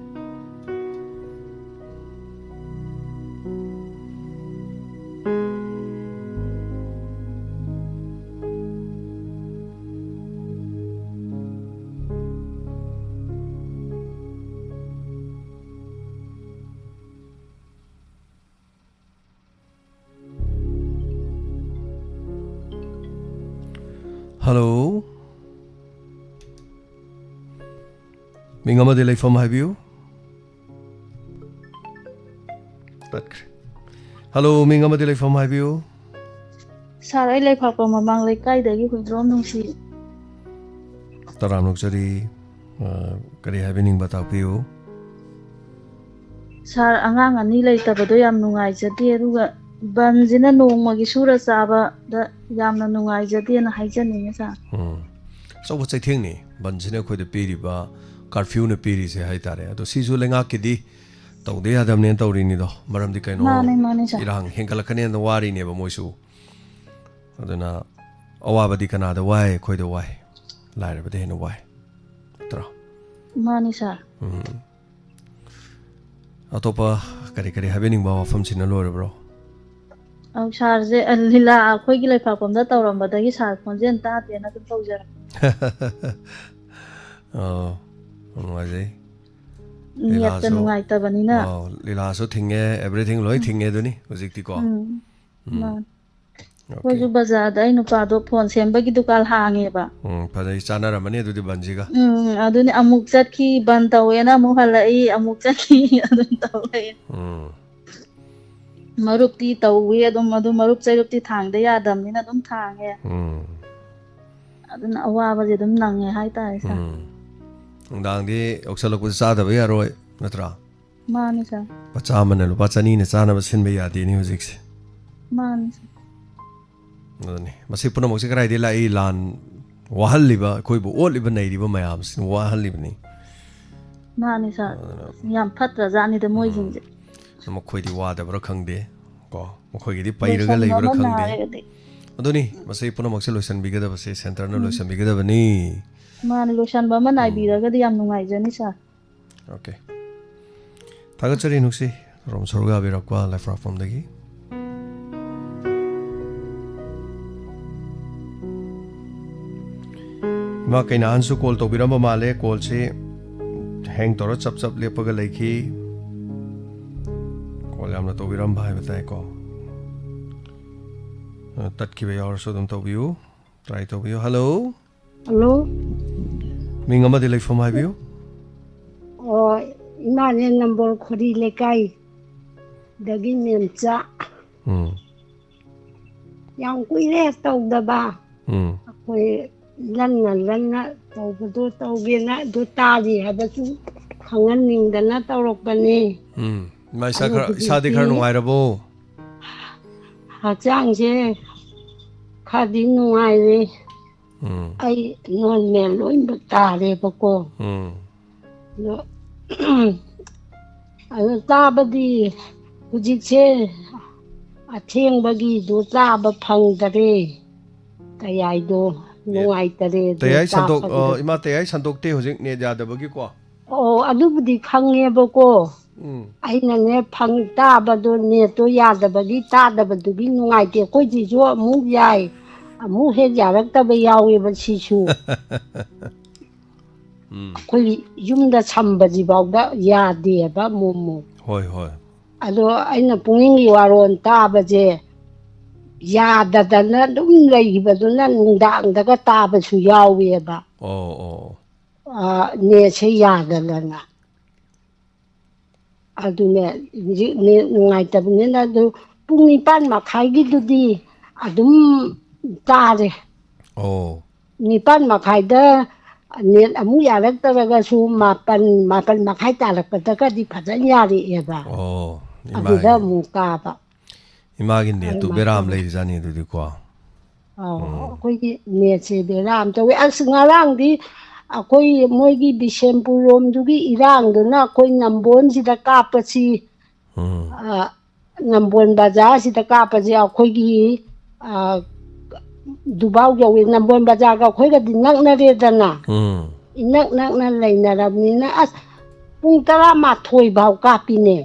ꯍꯜꯂꯣ, ꯃꯤꯡ ꯑꯃꯗꯤ ꯂꯩꯐꯝ ꯍꯥꯏꯕꯤꯌꯨ꯫ ꯇꯠꯈ꯭ꯔꯦ꯫ ꯍꯜꯂꯣ, ꯃꯤꯡ ꯑꯃꯗꯤ ꯂꯩꯐꯝ ꯍꯥꯏꯕꯤꯌꯨ꯫ ꯁꯥꯔ, ꯑꯩ ꯂꯩꯐꯥꯛꯄ ꯃꯃꯥꯡ ꯂꯩꯀꯥꯏꯗꯒꯤ ꯍꯨꯏꯗ꯭ꯔꯣꯝ ꯅꯨꯡꯁꯤ꯫ ꯇꯔꯥꯝꯅ ꯑꯣꯛꯆꯔꯤ꯫ ꯑ, ꯀꯔꯤ ꯍꯥꯏꯕꯤꯅꯤꯡꯕ ꯇꯥꯛꯄꯤꯌꯨ꯫ ꯁꯥꯔ, ꯑꯉꯥꯡ ꯑꯅꯤ ꯂꯩꯇꯕꯗꯣ ꯌꯥꯝ ꯅꯨꯡꯉꯥꯏꯖꯗꯦ, ꯑꯗꯨꯒ ꯕꯟꯁꯤꯅ ꯅꯣꯡꯃꯒꯤ ꯁꯨꯔ ꯆꯥꯕꯗ ꯌꯥꯝꯅ ꯅꯨꯡꯉꯥꯏꯖꯗꯦꯅ ꯍꯥꯏꯖꯅꯤꯡꯉꯤ, ꯁꯥꯔ꯫ ꯎꯝ꯫ ꯑꯆꯧꯕ ꯆꯩꯊꯦꯡꯅꯤ ꯕꯟꯁꯤꯅ ꯑꯩꯈꯣꯏꯗ ꯄꯤꯔꯤꯕ, ꯀꯥꯔꯐ꯭ꯌꯨꯅ ꯄꯤꯔꯤꯁꯦ ꯍꯥꯏꯇꯥꯔꯦ꯫ ꯑꯗꯣ ꯁꯤꯁꯨ ꯂꯩꯉꯥꯛꯀꯤꯗꯤ ꯇꯧꯗ ꯌꯥꯗꯕꯅꯦꯅ ꯇꯧꯔꯤꯅꯤꯗꯣ꯫ ꯃꯔꯝꯗꯤ ꯀꯩꯅꯣ, ꯃꯥꯅꯦ, ꯃꯥꯅꯦ, ꯁꯥꯔ꯫ ꯏꯔꯥꯡ ꯍꯦꯟꯒꯠꯂꯛꯀꯅꯦꯅ ꯋꯥꯔꯤꯅꯦꯕ ꯃꯣꯏꯁꯨ꯫ ꯑꯗꯨꯅ ꯑꯋꯥꯕꯗꯤ ꯀꯅꯥꯗ ꯋꯥꯏ? ꯑꯩꯈꯣꯏꯗ ꯋꯥꯏ꯫ ꯂꯥꯏꯔꯕꯗ ꯍꯦꯟꯅ ꯋꯥꯏ꯫ ꯅꯠꯇ꯭ꯔꯣ? ꯃꯥꯅꯤ, ꯁꯥꯔ꯫ ꯎꯝ꯫ ꯑꯇꯣꯞꯄ ꯀꯔꯤ ꯀꯔꯤ ꯍꯥꯏꯕꯤꯅꯤꯡꯕ ꯋꯥꯐꯝꯁꯤꯅ ꯂꯣꯏꯔꯕ꯭ꯔꯣ? ꯑꯧ, ꯁꯥꯔꯁꯦ, ꯑ, ꯂꯤꯂꯥ ꯑꯩꯈꯣꯏꯒꯤ ꯂꯩꯐꯥꯛꯄꯝꯗ ꯇꯧꯔꯝꯕꯗꯒꯤ ꯁꯥꯔ ꯈꯣꯟꯖꯦꯜ ꯇꯥꯗꯦꯅ ꯑꯗꯨꯝ ꯇꯧꯖꯔꯛꯄꯅꯦ꯫ ꯑꯣ, ꯌꯥꯝ ꯅꯨꯡꯉꯥꯏꯖꯩ꯫ ꯅꯦꯠꯇ ꯂꯤꯂꯥꯁꯨ, ꯅꯨꯡꯉꯥꯏꯇꯕꯅꯤꯅ꯫ ꯑꯣ, ꯂꯤꯂꯥꯁꯨ ꯊꯤꯡꯉꯦ, everything ꯂꯣꯏ ꯎꯝ꯫ ꯊꯤꯡꯉꯦ ꯑꯗꯨꯅꯤ ꯍꯧꯖꯤꯛꯇꯤꯀꯣ꯫ ꯎꯝ꯫ ꯎꯝ꯫ ꯃꯥꯅꯤ꯫ ꯑꯣꯀꯦ꯫ ꯑꯩꯈꯣꯏꯁꯨ ꯕꯖꯥꯔꯗ ꯑꯩ ꯅꯨꯄꯥꯗꯣ ꯐꯣꯟ ꯁꯦꯝꯕꯒꯤ ꯗꯨꯀꯥꯟ ꯍꯥꯡꯉꯦꯕ꯫ ꯎꯝ, ꯐꯖꯩ, ꯆꯥꯟꯅꯔꯝꯃꯅꯤ ꯑꯗꯨꯗꯤ ꯕꯟꯁꯤꯒ꯫ ꯎꯝ, ꯑꯗꯨꯅꯤ, ꯑꯃꯨꯛ ꯆꯠꯈꯤ, ꯕꯟ ꯇꯧꯋꯦꯅ ꯑꯃꯨꯛ ꯍꯜꯂꯛꯏ, ꯑꯃꯨꯛ ꯆꯠꯈꯤ, ꯑꯗꯨꯝ ꯇꯧ ꯂꯩ꯫ ꯎꯝ꯫ ꯃꯔꯨꯞꯇꯤ ꯇꯧꯏ ꯑꯗꯨꯝ, ꯑꯗꯨ ꯃꯔꯨꯞ ꯆꯩꯔꯨꯞꯇꯤ ꯊꯥꯡꯗ ꯌꯥꯗꯕꯅꯤꯅ ꯑꯗꯨꯝ ꯊꯥꯡꯉꯦ꯫ ꯎꯝ꯫ ꯑꯗꯨꯅ ꯑꯋꯥꯕꯁꯦ ꯑꯗꯨꯝ ꯅꯪꯉꯦ ꯍꯥꯏꯇꯥꯔꯦ, ꯁꯥꯔ꯫ ꯎꯝ꯫ ꯅꯨꯡꯗꯥꯡꯗꯤ ꯌꯧꯁꯜꯂꯛꯄꯗ ꯆꯥꯗꯕ ꯌꯥꯔꯣꯏ, ꯅꯠꯇ꯭ꯔꯥ? ꯃꯥꯅꯤ, ꯁꯥꯔ꯫ ꯂꯨꯄꯥ ꯆꯥꯝꯃꯅ ꯂꯨꯄꯥ ꯆꯅꯤꯅ ꯆꯥꯅꯕ ꯁꯤꯟꯕ ꯌꯥꯗꯦꯅꯦ ꯍꯧꯖꯤꯛꯁꯦ꯫ ꯃꯥꯅꯤ, ꯁꯥꯔ꯫ ꯑꯗꯨꯅꯤ꯫ ꯃꯁꯤ ꯄꯨꯝꯅꯃꯛꯁꯦ ꯀꯗꯥꯏꯗꯒꯤ ꯂꯥꯛꯏ? ꯂꯥꯟ ꯋꯥꯍꯜꯂꯤꯕ, ꯑꯩꯈꯣꯏꯕꯨ ꯑꯣꯠꯂꯤꯕ, ꯅꯩꯔꯤꯕ ꯃꯌꯥꯝꯁꯤꯅ ꯋꯥꯍꯜꯂꯤꯕꯅꯤ꯫ ꯃꯥꯅꯤ, ꯁꯥꯔ꯫ ꯑꯗꯨꯅ ꯌꯥꯝ ꯐꯠꯇ꯭ꯔꯖꯥꯠꯅꯤꯗ ꯎꯝ꯫ ꯃꯣꯏꯁꯤꯡꯁꯦ꯫ ꯃꯈꯣꯏꯗꯤ ꯋꯥꯗꯕ꯭ꯔꯥ ꯈꯪꯗꯦ, ꯀꯣ? ꯃꯈꯣꯏꯒꯤꯗꯤ ꯄꯩꯔꯒ ꯂꯣꯏꯁꯟꯕ ꯂꯩꯕ꯭ꯔꯥ ꯑꯃ ꯈꯪꯗꯦ꯫ ꯅꯥꯏꯔꯒꯗꯤ꯫ ꯑꯗꯨꯅꯤ, ꯃꯁꯤ ꯄꯨꯝꯅꯃꯛꯁꯦ ꯂꯣꯏꯁꯤꯟꯕꯤꯒꯗꯕꯁꯦ ꯁꯦꯟꯇꯔꯅ ꯎꯝ꯫ ꯂꯣꯏꯁꯤꯟꯕꯤꯒꯗꯕꯅꯤ꯫ ꯃꯥꯅꯤ, ꯂꯣꯏꯁꯟꯕ ꯑꯃ ꯎꯝ꯫ ꯅꯥꯏꯕꯤꯔꯒꯗꯤ ꯌꯥꯝ ꯅꯨꯡꯉꯥꯏꯖꯅꯤ, ꯁꯥꯔ꯫ ꯑꯣꯀꯦ꯫ ꯊꯥꯒꯠꯆꯔꯤ ꯅꯨꯡꯁꯤ꯫ ꯔꯣꯝ ꯁꯔꯨꯛ ꯌꯥꯕꯤꯔꯛꯄ ꯂꯩꯐꯥꯛꯐꯝꯗꯒꯤ꯫ ꯏꯃꯥ ꯀꯩꯅꯥꯍꯟꯁꯨ ꯀꯣꯜ ꯇꯧꯕꯤꯔꯝꯕ ꯃꯥꯜꯂꯦ꯫ ꯀꯣꯜꯁꯤ ꯍꯦꯡ ꯇꯧꯔ ꯆꯞ ꯆꯞ ꯂꯦꯞꯄꯒ ꯂꯩꯈꯤ꯫ ꯀꯣꯜ ꯌꯥꯝꯅ ꯇꯧꯕꯤꯔꯝꯕ ꯍꯥꯏꯕ ꯇꯥꯏꯀꯣ꯫ ꯑ, ꯇꯠꯈꯤꯕ ꯌꯥꯎꯔꯁꯨ ꯑꯗꯨꯝ ꯇꯧꯕꯤꯌꯨ꯫ Try ꯇꯧꯕꯤꯌꯨ꯫ Hello꯫ Hello꯫ ꯃꯤꯡ ꯑꯃꯗꯤ ꯂꯩꯐꯝ ꯍꯥꯏꯕꯤꯌꯨ꯫ ꯑꯣ, ꯏꯃꯥꯅꯦ ꯅꯝꯕꯣꯜ ꯈꯣꯔꯤ ꯂꯩꯀꯥꯏꯗꯒꯤ ꯃꯦꯝꯆꯥ꯫ ꯎꯝ꯫ ꯌꯥꯝ ꯀꯨꯏꯔꯦ ꯇꯧꯗꯕ꯫ ꯎꯝ꯫ ꯑꯩꯈꯣꯏ ꯂꯟꯅ ꯂꯟꯅ ꯇꯧꯕꯗꯣ ꯇꯧꯒꯦꯅ ꯑꯗꯨ ꯇꯥꯔꯤ ꯍꯥꯏꯕꯁꯨ ꯈꯪꯍꯟꯅꯤꯡꯗꯅ ꯇꯧꯔꯛꯄꯅꯦ꯫ ꯎꯝ꯫ ꯏꯃꯥ ꯏꯁꯥ ꯑꯗꯣ ꯈꯔ, ꯏꯁꯥꯗꯤ ꯍꯧꯖꯤꯛꯇꯤ ꯈꯔ ꯅꯨꯡꯉꯥꯏꯔꯕꯣ? ꯍꯛꯆꯥꯡꯁꯦ ꯈꯔꯗꯤ ꯅꯨꯡꯉꯥꯏꯔꯦ꯫ ꯎꯝ꯫ ꯑꯩ ꯅꯣꯔꯃꯦꯜ ꯂꯣꯏꯅꯃꯛ ꯇꯥꯔꯦꯕꯀꯣ꯫ ꯎꯝ꯫ ꯑꯗꯣ, ꯑꯗꯣ ꯇꯥꯕꯗꯤ ꯍꯧꯖꯤꯛꯁꯦ ꯑꯊꯦꯡꯕꯒꯤꯗꯣ ꯆꯥꯕ ꯐꯪꯗꯔꯦ꯫ ꯇꯌꯥꯏꯗꯣ ꯅꯦꯠ ꯅꯨꯡꯉꯥꯏꯇꯔꯦ ꯑꯗꯣ ꯇꯌꯥꯏ ꯆꯥ ꯁꯟꯗꯣꯛ ꯑ, ꯐꯪꯗꯔꯦ꯫ ꯏꯃꯥ, ꯇꯌꯥꯏ ꯁꯟꯗꯣꯛꯇꯦ ꯍꯧꯖꯤꯛ ꯅꯦꯠ ꯌꯥꯗꯕꯒꯤꯀꯣ꯫ ꯑꯣ, ꯑꯗꯨꯕꯨꯗꯤ ꯈꯪꯉꯦꯕꯀꯣ꯫ ꯎꯝ꯫ ꯑꯩꯅꯅꯦ ꯐꯪ ꯇꯥꯕꯗꯣ ꯅꯦꯠꯇꯣ ꯌꯥꯗꯕꯒꯤ ꯇꯥꯗꯕꯗꯨꯒꯤ ꯅꯨꯡꯉꯥꯏꯇꯦ꯫ ꯑꯩꯈꯣꯏꯁꯤꯁꯨ ꯑꯃꯨꯛ ꯌꯥꯏ, ꯑꯃꯨꯛ ꯍꯦꯛ ꯌꯥꯔꯛꯇꯕ ꯌꯥꯎꯋꯦꯕ ꯁꯤꯁꯨ꯫ ꯎꯝ꯫ ꯑꯩꯈꯣꯏ ꯌꯨꯝꯗ ꯁꯝꯕꯁꯤꯐꯥꯎꯗ ꯌꯥꯗꯦꯕ ꯑꯃꯨꯛ ꯑꯃꯨꯛ꯫ ꯍꯣꯏ, ꯍꯣꯏ꯫ ꯑꯗꯣ ꯑꯩꯅ ꯄꯨꯛꯅꯤꯡꯒꯤ ꯋꯥꯔꯣꯜ ꯇꯥꯕꯁꯦ ꯌꯥꯗꯗꯅ ꯑꯗꯨꯝ ꯂꯩꯈꯤꯕꯗꯨꯅ ꯅꯨꯡꯗꯥꯡꯗꯒ ꯇꯥꯕꯁꯨ ꯌꯥꯎꯋꯦꯕ꯫ ꯑꯣ, ꯑꯣ꯫ ꯑ, ꯅꯦꯠꯁꯦ ꯌꯥꯗꯗꯅ꯫ ꯑꯗꯨꯅꯦ, ꯍꯧꯖꯤꯛ ꯅꯦꯠ ꯅꯨꯡꯉꯥꯏꯇꯕꯅꯤꯅ ꯑꯗꯨ ꯄꯨꯡ ꯅꯤꯄꯥꯟ ꯃꯈꯥꯏꯒꯤꯗꯨꯗꯤ ꯑꯗꯨꯝ ꯇꯥꯔꯦ꯫ ꯑꯣ꯫ ꯅꯤꯄꯥꯟ ꯃꯈꯥꯏꯗ ꯅꯦꯠ ꯑꯃꯨꯛ ꯌꯥꯔꯛꯇ꯭ꯔꯒꯁꯨ ꯃꯥꯄꯟ, ꯃꯥꯄꯟ ꯃꯈꯥꯏ ꯇꯥꯔꯛꯄꯗꯒꯗꯤ ꯐꯖꯅ ꯌꯥꯔꯛꯑꯦꯕ꯫ ꯑꯣ, ꯑꯗꯨꯗ ꯏꯃꯥꯒꯤ꯫ ꯑꯃꯨꯛ ꯇꯥꯕ꯫ ꯏꯃꯥꯒꯤ ꯅꯦꯠꯇꯨ ꯑꯗꯨꯃꯥꯏꯅ ꯕꯦꯔꯥ ꯑꯃ ꯇꯧꯋꯦ꯫ ꯂꯩꯔꯤꯖꯥꯠꯅꯤ ꯑꯗꯨꯗꯤꯀꯣ꯫ ꯑꯧ, ꯎꯝ꯫ ꯑꯩꯈꯣꯏꯒꯤ ꯅꯦꯠꯁꯦ ꯕꯦꯔꯥ ꯑꯃ ꯇꯧꯋꯦ꯫ ꯑꯁ, ꯉꯔꯥꯡꯗꯤ ꯑꯩꯈꯣꯏ ꯃꯣꯏꯒꯤ ꯕꯤꯁꯦꯝꯄꯨꯔ ꯂꯣꯝꯗꯨꯒꯤ ꯏꯔꯥꯡꯗꯨꯅ ꯑꯩꯈꯣꯏ ꯅꯝꯕꯣꯜꯁꯤꯗ ꯀꯥꯞꯄꯁꯤ, ꯎꯝ꯫ ꯑ, ꯅꯝꯕꯣꯜ ꯕꯖꯥꯔꯁꯤꯗ ꯀꯥꯞꯄꯁꯦ ꯑꯩꯈꯣꯏꯒꯤ, ꯑ, ꯗꯨꯕꯥꯎ ꯌꯧꯋꯤ꯫ ꯅꯝꯕꯣꯜ ꯕꯖꯥꯔꯒ ꯑꯩꯈꯣꯏꯒꯗꯤ ꯅꯛꯅꯔꯦꯗꯅ꯫ ꯎꯝ꯫ ꯏꯅꯛ ꯅꯛꯅ ꯂꯩꯅꯔꯕꯅꯤꯅ ꯑꯁ, ꯄꯨꯡ ꯇꯔꯥꯃꯥꯊꯣꯏ ꯐꯥꯎ ꯀꯥꯞꯄꯤꯅꯦ꯫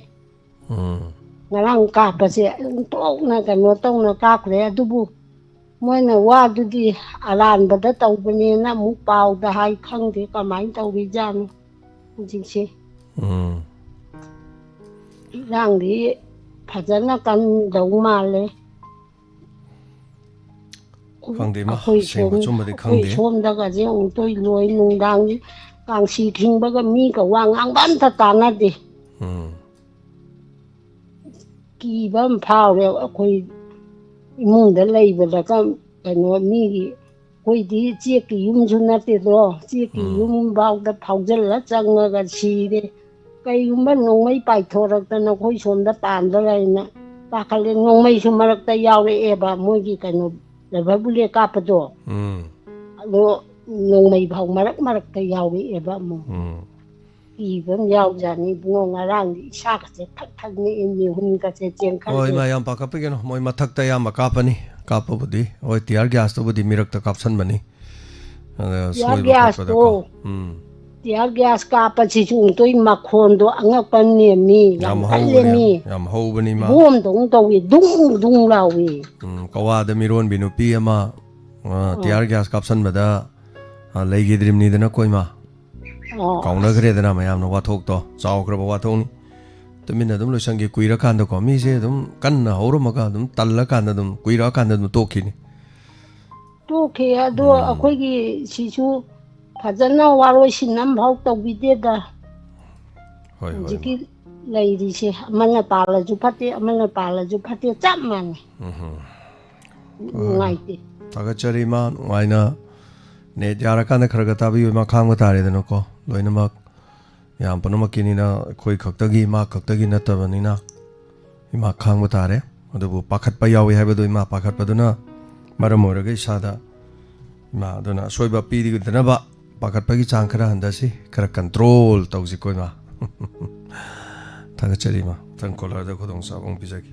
ꯎꯝ꯫ ꯉꯔꯥꯡ ꯀꯥꯞꯄꯁꯦ ꯑꯗꯨꯝ ꯇꯣꯛꯅ ꯀꯩꯅꯣ ꯇꯧꯅ ꯀꯥꯞꯈ꯭ꯔꯦ꯫ ꯑꯗꯨꯕꯨ ꯃꯣꯏꯅ ꯋꯥꯗꯨꯗꯤ ꯑꯔꯥꯟꯕꯗ ꯇꯧꯕꯅꯦꯅ ꯑꯃꯨꯛ ꯄꯥꯎꯗ ꯍꯥꯏ꯫ ꯈꯪꯗꯦ ꯀꯃꯥꯏꯅ ꯇꯧꯔꯤꯖꯥꯠꯅꯣ ꯍꯧꯖꯤꯛꯁꯦ꯫ ꯎꯝ꯫ ꯏꯔꯥꯡꯗꯤ ꯐꯖꯅ ꯀꯟꯗꯧ ꯃꯥꯜꯂꯦ꯫ ꯈꯪꯗꯦ, ꯏꯃꯥ, ꯑꯩꯈꯣꯏ ꯑꯁꯦꯡꯕ ꯁꯣꯝ-, ꯑꯆꯨꯝꯕꯗꯤ ꯑꯩꯈꯣꯏ ꯈꯪꯗꯦ꯫ ꯁꯣꯝꯗꯒꯁꯦ ꯑꯃꯨꯛꯇꯣꯏ ꯂꯣꯏ, ꯅꯨꯡꯗꯥꯡꯒꯤ ꯀꯥꯡꯁꯤ ꯈꯤꯡꯕꯒ ꯃꯤꯒ ꯋꯥ ꯉꯥꯡꯕ ꯑꯝꯇ ꯇꯥꯅꯗꯦ꯫ ꯎꯝ꯫ ꯀꯤꯕ ꯑꯃ ꯐꯥꯎꯔꯦ꯫ ꯑꯩꯈꯣꯏ ꯏꯃꯨꯡꯗ ꯂꯩꯕꯗꯒ ꯀꯩꯅꯣ ꯃꯤꯒꯤ, ꯑꯩꯈꯣꯏꯗꯤ ꯆꯦꯛꯀꯤ ꯌꯨꯝꯁꯨ ꯅꯠꯇꯦꯗꯣ, ꯆꯦꯛꯀꯤ ꯎꯝ꯫ ꯌꯨꯝꯐꯥꯎꯗ ꯐꯥꯎꯖꯤꯜꯂ ꯆꯪꯉꯒ ꯁꯤꯔꯦ꯫ ꯀꯩꯒꯨꯝꯕ ꯅꯣꯡꯃꯩ ꯄꯥꯏꯊꯣꯔꯛꯇꯅ ꯑꯩꯈꯣꯏ ꯁꯣꯝꯗ ꯄꯥꯟꯗ꯭ꯔꯥ ꯍꯥꯏꯅ ꯄꯥꯈꯠꯂꯦ꯫ ꯅꯣꯡꯃꯩꯁꯨ ꯃꯔꯛꯇ ꯌꯥꯎꯔꯛꯑꯦꯕ, ꯃꯣꯏꯒꯤ ꯀꯩꯅꯣ, rubber bullet ꯀꯥꯞꯄꯗꯣ꯫ ꯎꯝ꯫ ꯑꯗꯣ ꯅꯣꯡꯃꯩ ꯐꯥꯎ ꯃꯔꯛ ꯃꯔꯛꯇ ꯌꯥꯎꯔꯛꯑꯦꯕ ꯑꯃꯨꯛ꯫ ꯎꯝ꯫ ꯀꯤꯕ ꯑꯃ ꯌꯥꯎꯖꯥꯠꯅꯤ ꯏꯕꯨꯡꯉꯣ, ꯉꯔꯥꯡꯗꯤ ꯏꯁꯥꯒꯁꯦ ꯊꯛ ꯊꯛ ꯅꯤꯛꯑꯦ, ꯃꯤꯍꯨꯟꯒꯁꯦ ꯍꯣꯏ, ꯆꯦꯟꯈꯠꯂꯦ꯫ ꯏꯃꯥ, ꯌꯥꯝ ꯄꯥꯈꯠꯄꯤꯒꯅꯨ꯫ ꯃꯣꯏ ꯃꯊꯛꯇ ꯑꯌꯥꯝꯕ ꯀꯥꯞꯄꯅꯤ, ꯀꯥꯞꯄꯕꯨꯗꯤ꯫ ꯍꯣꯏ, tear gas ꯇꯨꯕꯨꯗꯤ ꯃꯤꯔꯛꯇ ꯀꯥꯞꯁꯟꯕꯅꯤ꯫ ꯑꯗ tear ꯁꯣꯏꯕ ꯈꯣꯠꯄꯗꯀꯣ꯫ Gas ꯇꯣ, ꯎꯝ꯫ Tear gas ꯀꯥꯞꯄꯁꯤꯁꯨ ꯑꯃꯨꯛꯇꯣꯏ ꯃꯈꯣꯟꯗꯣ ꯑꯉꯛꯄ ꯅꯦꯝꯃꯤ, ꯌꯥꯝ ꯌꯥꯝ ꯍꯧꯕꯅꯦ, ꯀꯜꯂꯦꯃꯤ꯫ ꯌꯥꯝ ꯍꯧꯕꯅꯤ ꯏꯃꯥ꯫ ꯕꯣꯝꯗꯧꯅ ꯇꯧꯏ, ꯗꯨꯡ ꯗꯨꯡ ꯂꯥꯎꯏ꯫ ꯎꯝ, ꯀꯋꯥꯗ ꯃꯤꯔꯣꯟꯕꯤ ꯅꯨꯄꯤ ꯑꯃ, ꯑ, ꯑꯥ꯫ Tear gas ꯀꯥꯞꯁꯟꯕꯗ, ꯑ, ꯂꯩꯈꯤꯗ꯭ꯔꯤꯕꯅꯤꯗꯅꯀꯣ ꯏꯃꯥ꯫ ꯑꯣ꯫ ꯀꯥꯎꯅꯈ꯭ꯔꯦꯗꯅ ꯃꯌꯥꯝꯅ ꯋꯥꯊꯣꯛꯇꯣ, ꯆꯥꯎꯈ꯭ꯔꯕ ꯋꯥꯊꯣꯛꯅꯤ꯫ ꯇꯨꯃꯤꯟꯅ ꯑꯗꯨꯝ ꯂꯣꯏꯁꯟꯒꯤ, ꯀꯨꯏꯔꯀꯥꯟꯗꯀꯣ꯫ ꯃꯤꯁꯦ ꯑꯗꯨꯝ ꯀꯟꯅ ꯍꯧꯔꯝꯃꯒ ꯑꯗꯨꯝ ꯇꯜꯂꯀꯥꯟꯗ ꯑꯗꯨꯝ, ꯀꯨꯏꯔꯛꯑꯀꯥꯟꯗ ꯑꯗꯨꯝ ꯇꯣꯛꯈꯤꯅꯤ꯫ ꯇꯣꯛꯈꯤ꯫ ꯑꯗꯣ ꯎꯝ꯫ ꯑꯩꯈꯣꯏꯒꯤ ꯁꯤꯁꯨ ꯐꯖꯅ ꯋꯥꯔꯣꯏ ꯁꯤꯟ ꯑꯃꯐꯥꯎ ꯇꯧꯕꯤꯗꯦꯗ꯫ ꯍꯣꯏ, ꯍꯣꯏ, ꯍꯧꯖꯤꯛꯀꯤ ꯏꯃꯥ꯫ ꯂꯩꯔꯤꯁꯦ, ꯑꯃꯅ ꯄꯥꯜꯂꯁꯨ ꯐꯠꯇꯦ, ꯑꯃꯅ ꯄꯥꯜꯂꯁꯨ ꯐꯠꯇꯦ, ꯆꯞ ꯃꯥꯟꯅꯩ꯫ ꯎꯝ ꯍꯝ꯫ ꯍꯣꯏ, ꯍꯣꯏ, ꯏꯃꯥ꯫ ꯅꯨꯡꯉꯥꯏꯇꯦ꯫ ꯊꯥꯒꯠꯆꯔꯤ ꯏꯃꯥ, ꯅꯨꯡꯉꯥꯏꯅ꯫ Net ꯌꯥꯔꯀꯥꯟꯗ ꯈꯔ ꯈꯔ ꯇꯥꯕꯤꯌꯨ ꯏꯃꯥ, ꯈꯥꯡꯕ ꯇꯥꯔꯦꯗꯅꯀꯣ ꯂꯣꯏꯅꯃꯛ꯫ ꯃꯌꯥꯝ ꯄꯨꯝꯅꯃꯛꯀꯤꯅꯤꯅ, ꯑꯩꯈꯣꯏ ꯈꯛꯇꯒꯤ, ꯏꯃꯥ ꯈꯛꯇꯒꯤ ꯅꯠꯇꯕꯅꯤꯅ꯫ ꯏꯃꯥ ꯈꯥꯡꯕ ꯇꯥꯔꯦ꯫ ꯑꯗꯨꯕꯨ ꯄꯥꯈꯠꯄ ꯌꯥꯎꯏ ꯍꯥꯏꯕꯗꯨ, ꯏꯃꯥ, ꯄꯥꯈꯠꯄꯗꯨꯅ ꯃꯔꯝ ꯑꯣꯏꯔꯒ ꯏꯁꯥꯗ, ꯏꯃꯥ, ꯑꯗꯨꯅ ꯑꯁꯣꯏꯕ ꯄꯤꯗꯅꯕ ꯄꯥꯈꯠꯄꯒꯤ ꯆꯥꯡ ꯈꯔ ꯍꯟꯊꯁꯤ, ꯈꯔ control ꯇꯧꯁꯤꯀꯣ, ꯏꯃꯥ꯫ ꯊꯥꯒꯠꯆꯔꯤ, ꯏꯃꯥ꯫ ꯃꯊꯪ caller ꯗ ꯈꯨꯗꯣꯡꯆꯥꯕ ꯑꯃꯨꯛ ꯄꯤꯖꯒꯦ꯫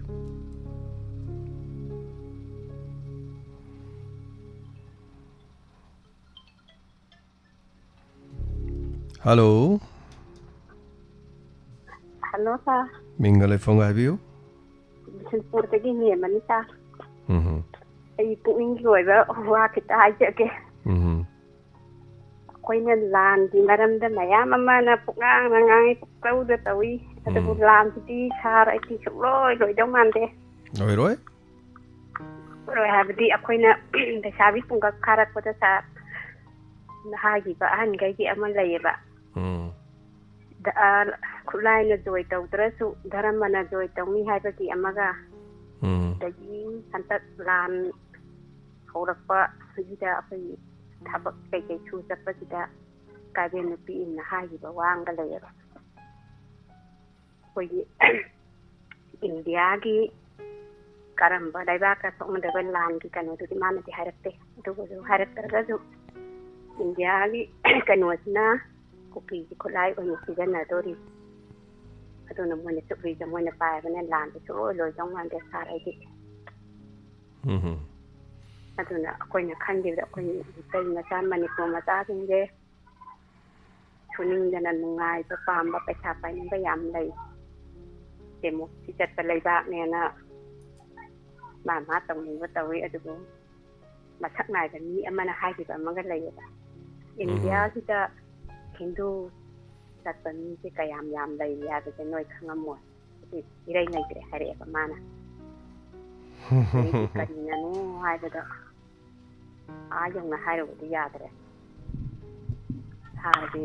Hello꯫ Hello, sir꯫ ꯃꯤꯡꯒ ꯂꯩꯐꯝꯒ ꯍꯥꯏꯕꯤꯌꯨ꯫ ꯕꯤꯁꯅꯨꯄꯨꯔꯗꯒꯤ ꯃꯦꯝ ꯑꯅꯤꯇꯥ꯫ ꯎꯝ꯫ ꯑꯩ ꯄꯨꯛꯅꯤꯡꯒꯤ ꯑꯣꯏꯕ ꯋꯥ ꯈꯤꯇ ꯍꯥꯏꯖꯒꯦ꯫ ꯎꯝ꯫ ꯑꯩꯈꯣꯏꯅ ꯂꯥꯟꯒꯤ ꯃꯔꯝꯗ ꯃꯌꯥꯝ ꯑꯃꯅ ꯄꯨꯛꯉꯥꯡꯗ ꯉꯥꯡꯉꯤ, ꯄꯨꯛꯇꯧꯗ ꯇꯧꯏ꯫ ꯑꯗꯨꯕꯨ ꯎꯝ꯫ ꯂꯥꯟꯁꯤꯗꯤ, sir, ꯑꯩꯗꯤ ꯁꯨꯡꯂꯣꯏ ꯂꯣꯏꯗꯧ ꯃꯥꯟꯗꯦ꯫ ꯂꯣꯏꯔꯣꯏ꯫ ꯍꯥꯏꯕꯗꯤ ꯑꯩꯈꯣꯏꯅ ꯂꯩꯁꯥꯕꯤ ꯄꯨꯡꯀꯛ ꯐꯥꯔꯛꯄꯗ ꯁꯥꯔ ꯍꯥꯏꯈꯤꯕ ꯑꯍꯟꯈꯩꯒꯤ ꯑꯃ ꯂꯩꯌꯦꯕ꯫ ꯎꯝ꯫ ꯈꯨꯠꯂꯥꯏꯅ ꯖꯣꯏ ꯇꯧꯗ꯭ꯔꯁꯨ ꯙꯔꯃꯅ ꯖꯣꯏ ꯇꯧꯅꯤ ꯍꯥꯏꯕꯒꯤ ꯑꯃꯒ, ꯎꯝ꯫ ꯑꯗꯒꯤ ꯍꯟꯗꯛ ꯂꯥꯟ ꯍꯧꯔꯛꯄꯁꯤꯗ ꯑꯩꯈꯣꯏꯒꯤ ꯊꯕꯛ ꯀꯩꯀꯩ ꯁꯨ ꯆꯠꯄꯁꯤꯗ ꯀꯥꯏꯕꯦꯟ ꯅꯨꯄꯤ ꯑꯃꯅ ꯍꯥꯏꯈꯤꯕ ꯋꯥ ꯑꯃꯒ ꯂꯩꯌꯦꯕ꯫ ꯑꯩꯈꯣꯏꯒꯤ ꯏꯟꯗꯤꯌꯥꯒꯤ ꯀꯔꯝꯕ ꯂꯩꯕꯥꯛꯀ ꯁꯣꯛꯅꯗꯕ ꯂꯥꯟꯒꯤ ꯀꯩꯅꯣꯗꯨꯗꯤ ꯃꯥꯅꯗꯤ ꯍꯥꯏꯔꯛꯇꯦ꯫ ꯑꯗꯨꯕꯨꯁꯨ ꯍꯥꯏꯔꯛꯇ꯭ꯔꯒꯁꯨ ꯏꯟꯗꯤꯌꯥꯒꯤ ꯀꯩꯅꯣꯁꯤꯅ ꯀꯨꯀꯤꯒꯤ ꯈꯨꯠꯂꯥꯏ ꯑꯣꯏꯅ ꯁꯤꯖꯤꯟꯅꯗꯣꯔꯤ꯫ ꯑꯗꯨꯅ ꯃꯣꯏꯅ ꯆꯨꯞꯂꯤꯁꯦ ꯃꯣꯏꯅ ꯄꯥꯏꯕꯅ ꯂꯥꯟꯁꯦ ꯁꯨꯡꯂꯣꯏ ꯂꯣꯏꯗꯧ ꯃꯥꯟꯗꯦ ꯁꯥꯔ ꯑꯩꯗꯤ꯫ ꯎꯝ꯫ ꯑꯗꯨꯅ ꯑꯩꯈꯣꯏꯅ ꯈꯟꯈꯤꯕꯗ ꯑꯩꯈꯣꯏ ꯃꯩꯇꯩ ꯃꯆꯥ, ꯃꯅꯤꯄꯨꯔ ꯃꯆꯥꯁꯤꯡꯁꯦ ꯁꯨꯅꯤꯡꯗꯅ ꯅꯨꯡꯉꯥꯏꯕ ꯄꯥꯝꯕ ꯄꯩꯁꯥ ꯄꯥꯏꯅꯤꯡꯕ ꯌꯥꯝ ꯂꯩ꯫ ꯗꯦꯃꯣꯀ꯭ꯔꯦꯁꯤ ꯆꯠꯄ ꯂꯩꯕꯥꯛꯅꯦꯅ ꯃꯥ ꯃꯥ ꯇꯧꯅꯤꯡꯕ ꯇꯧꯏ꯫ ꯑꯗꯨꯕꯨ ꯃꯁꯛ ꯅꯥꯏꯕ ꯃꯤ ꯑꯃꯅ ꯍꯥꯏꯈꯤꯕ ꯑꯃꯒ ꯂꯩꯌꯦꯕ, ꯎꯝ꯫ ꯏꯟꯗꯤꯌꯥꯁꯤꯗ ꯍꯤꯟꯗꯨ ꯆꯠꯄ ꯃꯤꯁꯦ ꯀꯌꯥꯝ ꯌꯥꯝ ꯂꯩꯔꯤ ꯍꯥꯏꯕꯁꯦ ꯅꯣꯏ ꯈꯪꯉꯝꯃꯣꯏ꯫ ꯍꯧꯖꯤꯛ ꯏꯔꯩ ꯂꯩꯇ꯭ꯔꯦ ꯍꯥꯏꯔꯛꯑꯦꯕ ꯃꯥꯅ꯫ ꯑꯗꯩꯗꯤ ꯀꯔꯤꯅꯅꯣ ꯍꯥꯏꯕꯗ ꯑꯥ ꯌꯧꯅ ꯍꯥꯏꯔꯨꯕꯗꯤ ꯌꯥꯗ꯭ꯔꯦ꯫ ꯁꯥꯔꯒꯤ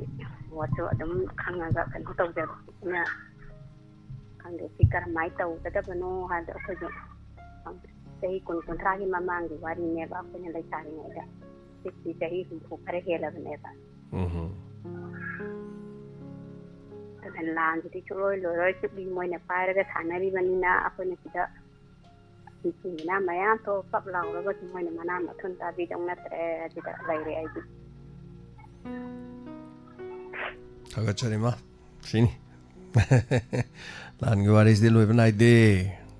ꯃꯣꯠꯁꯨ ꯑꯗꯨꯝ ꯈꯪꯉꯒ ꯀꯩꯅꯣ ꯇꯧꯖꯕꯅꯤꯅ ꯈꯪꯗꯦ꯫ ꯁꯤ ꯀꯔꯝꯍꯥꯏꯅ ꯇꯧꯒꯗꯕꯅꯣ ꯍꯥꯏꯕꯗꯣ ꯑꯩꯈꯣꯏꯁꯨ ꯆꯍꯤ ꯀꯨꯟ ꯀꯨꯟꯊ꯭ꯔꯥꯒꯤ ꯃꯃꯥꯡꯒꯤ ꯋꯥꯔꯤꯅꯦꯕ꯫ ꯑꯩꯈꯣꯏꯅ ꯂꯩꯁꯥꯔꯤꯉꯩꯗ, ꯍꯧꯖꯤꯛꯇꯤ ꯆꯍꯤ ꯍꯨꯝꯐꯨ ꯈꯔ ꯍꯦꯜꯂꯕꯅꯦꯕ꯫ ꯎꯝ꯫ ꯑꯗꯨꯅ ꯂꯥꯟꯁꯤꯗꯤ ꯁꯨꯡꯂꯣꯏ ꯂꯣꯏꯔꯣꯏ꯫ ꯆꯨꯞꯂꯤ ꯃꯣꯏꯅ ꯄꯥꯏꯔꯒ ꯁꯥꯟꯅꯔꯤꯕꯅꯤꯅ ꯑꯩꯈꯣꯏꯅ ꯁꯤꯗ ꯃꯆꯤꯟ ꯃꯅꯥ ꯃꯌꯥꯝ ꯊꯣꯛꯑ ꯀꯞ ꯂꯥꯎꯔꯒꯁꯨ ꯃꯣꯏꯅ ꯃꯅꯥ ꯃꯊꯨꯟ ꯇꯥꯕꯤꯗꯧ ꯅꯠꯇ꯭ꯔꯦ꯫ ꯑꯗꯨꯗ ꯂꯩꯔꯦ ꯑꯩꯗꯤ꯫ ꯊꯥꯒꯠꯆꯔꯤ ꯃꯥ꯫ ꯁꯤꯅꯤ꯫ ꯂꯥꯟꯒꯤ ꯋꯥꯔꯤꯁꯤꯗꯤ ꯂꯣꯏꯕ ꯅꯥꯏꯗꯦ꯫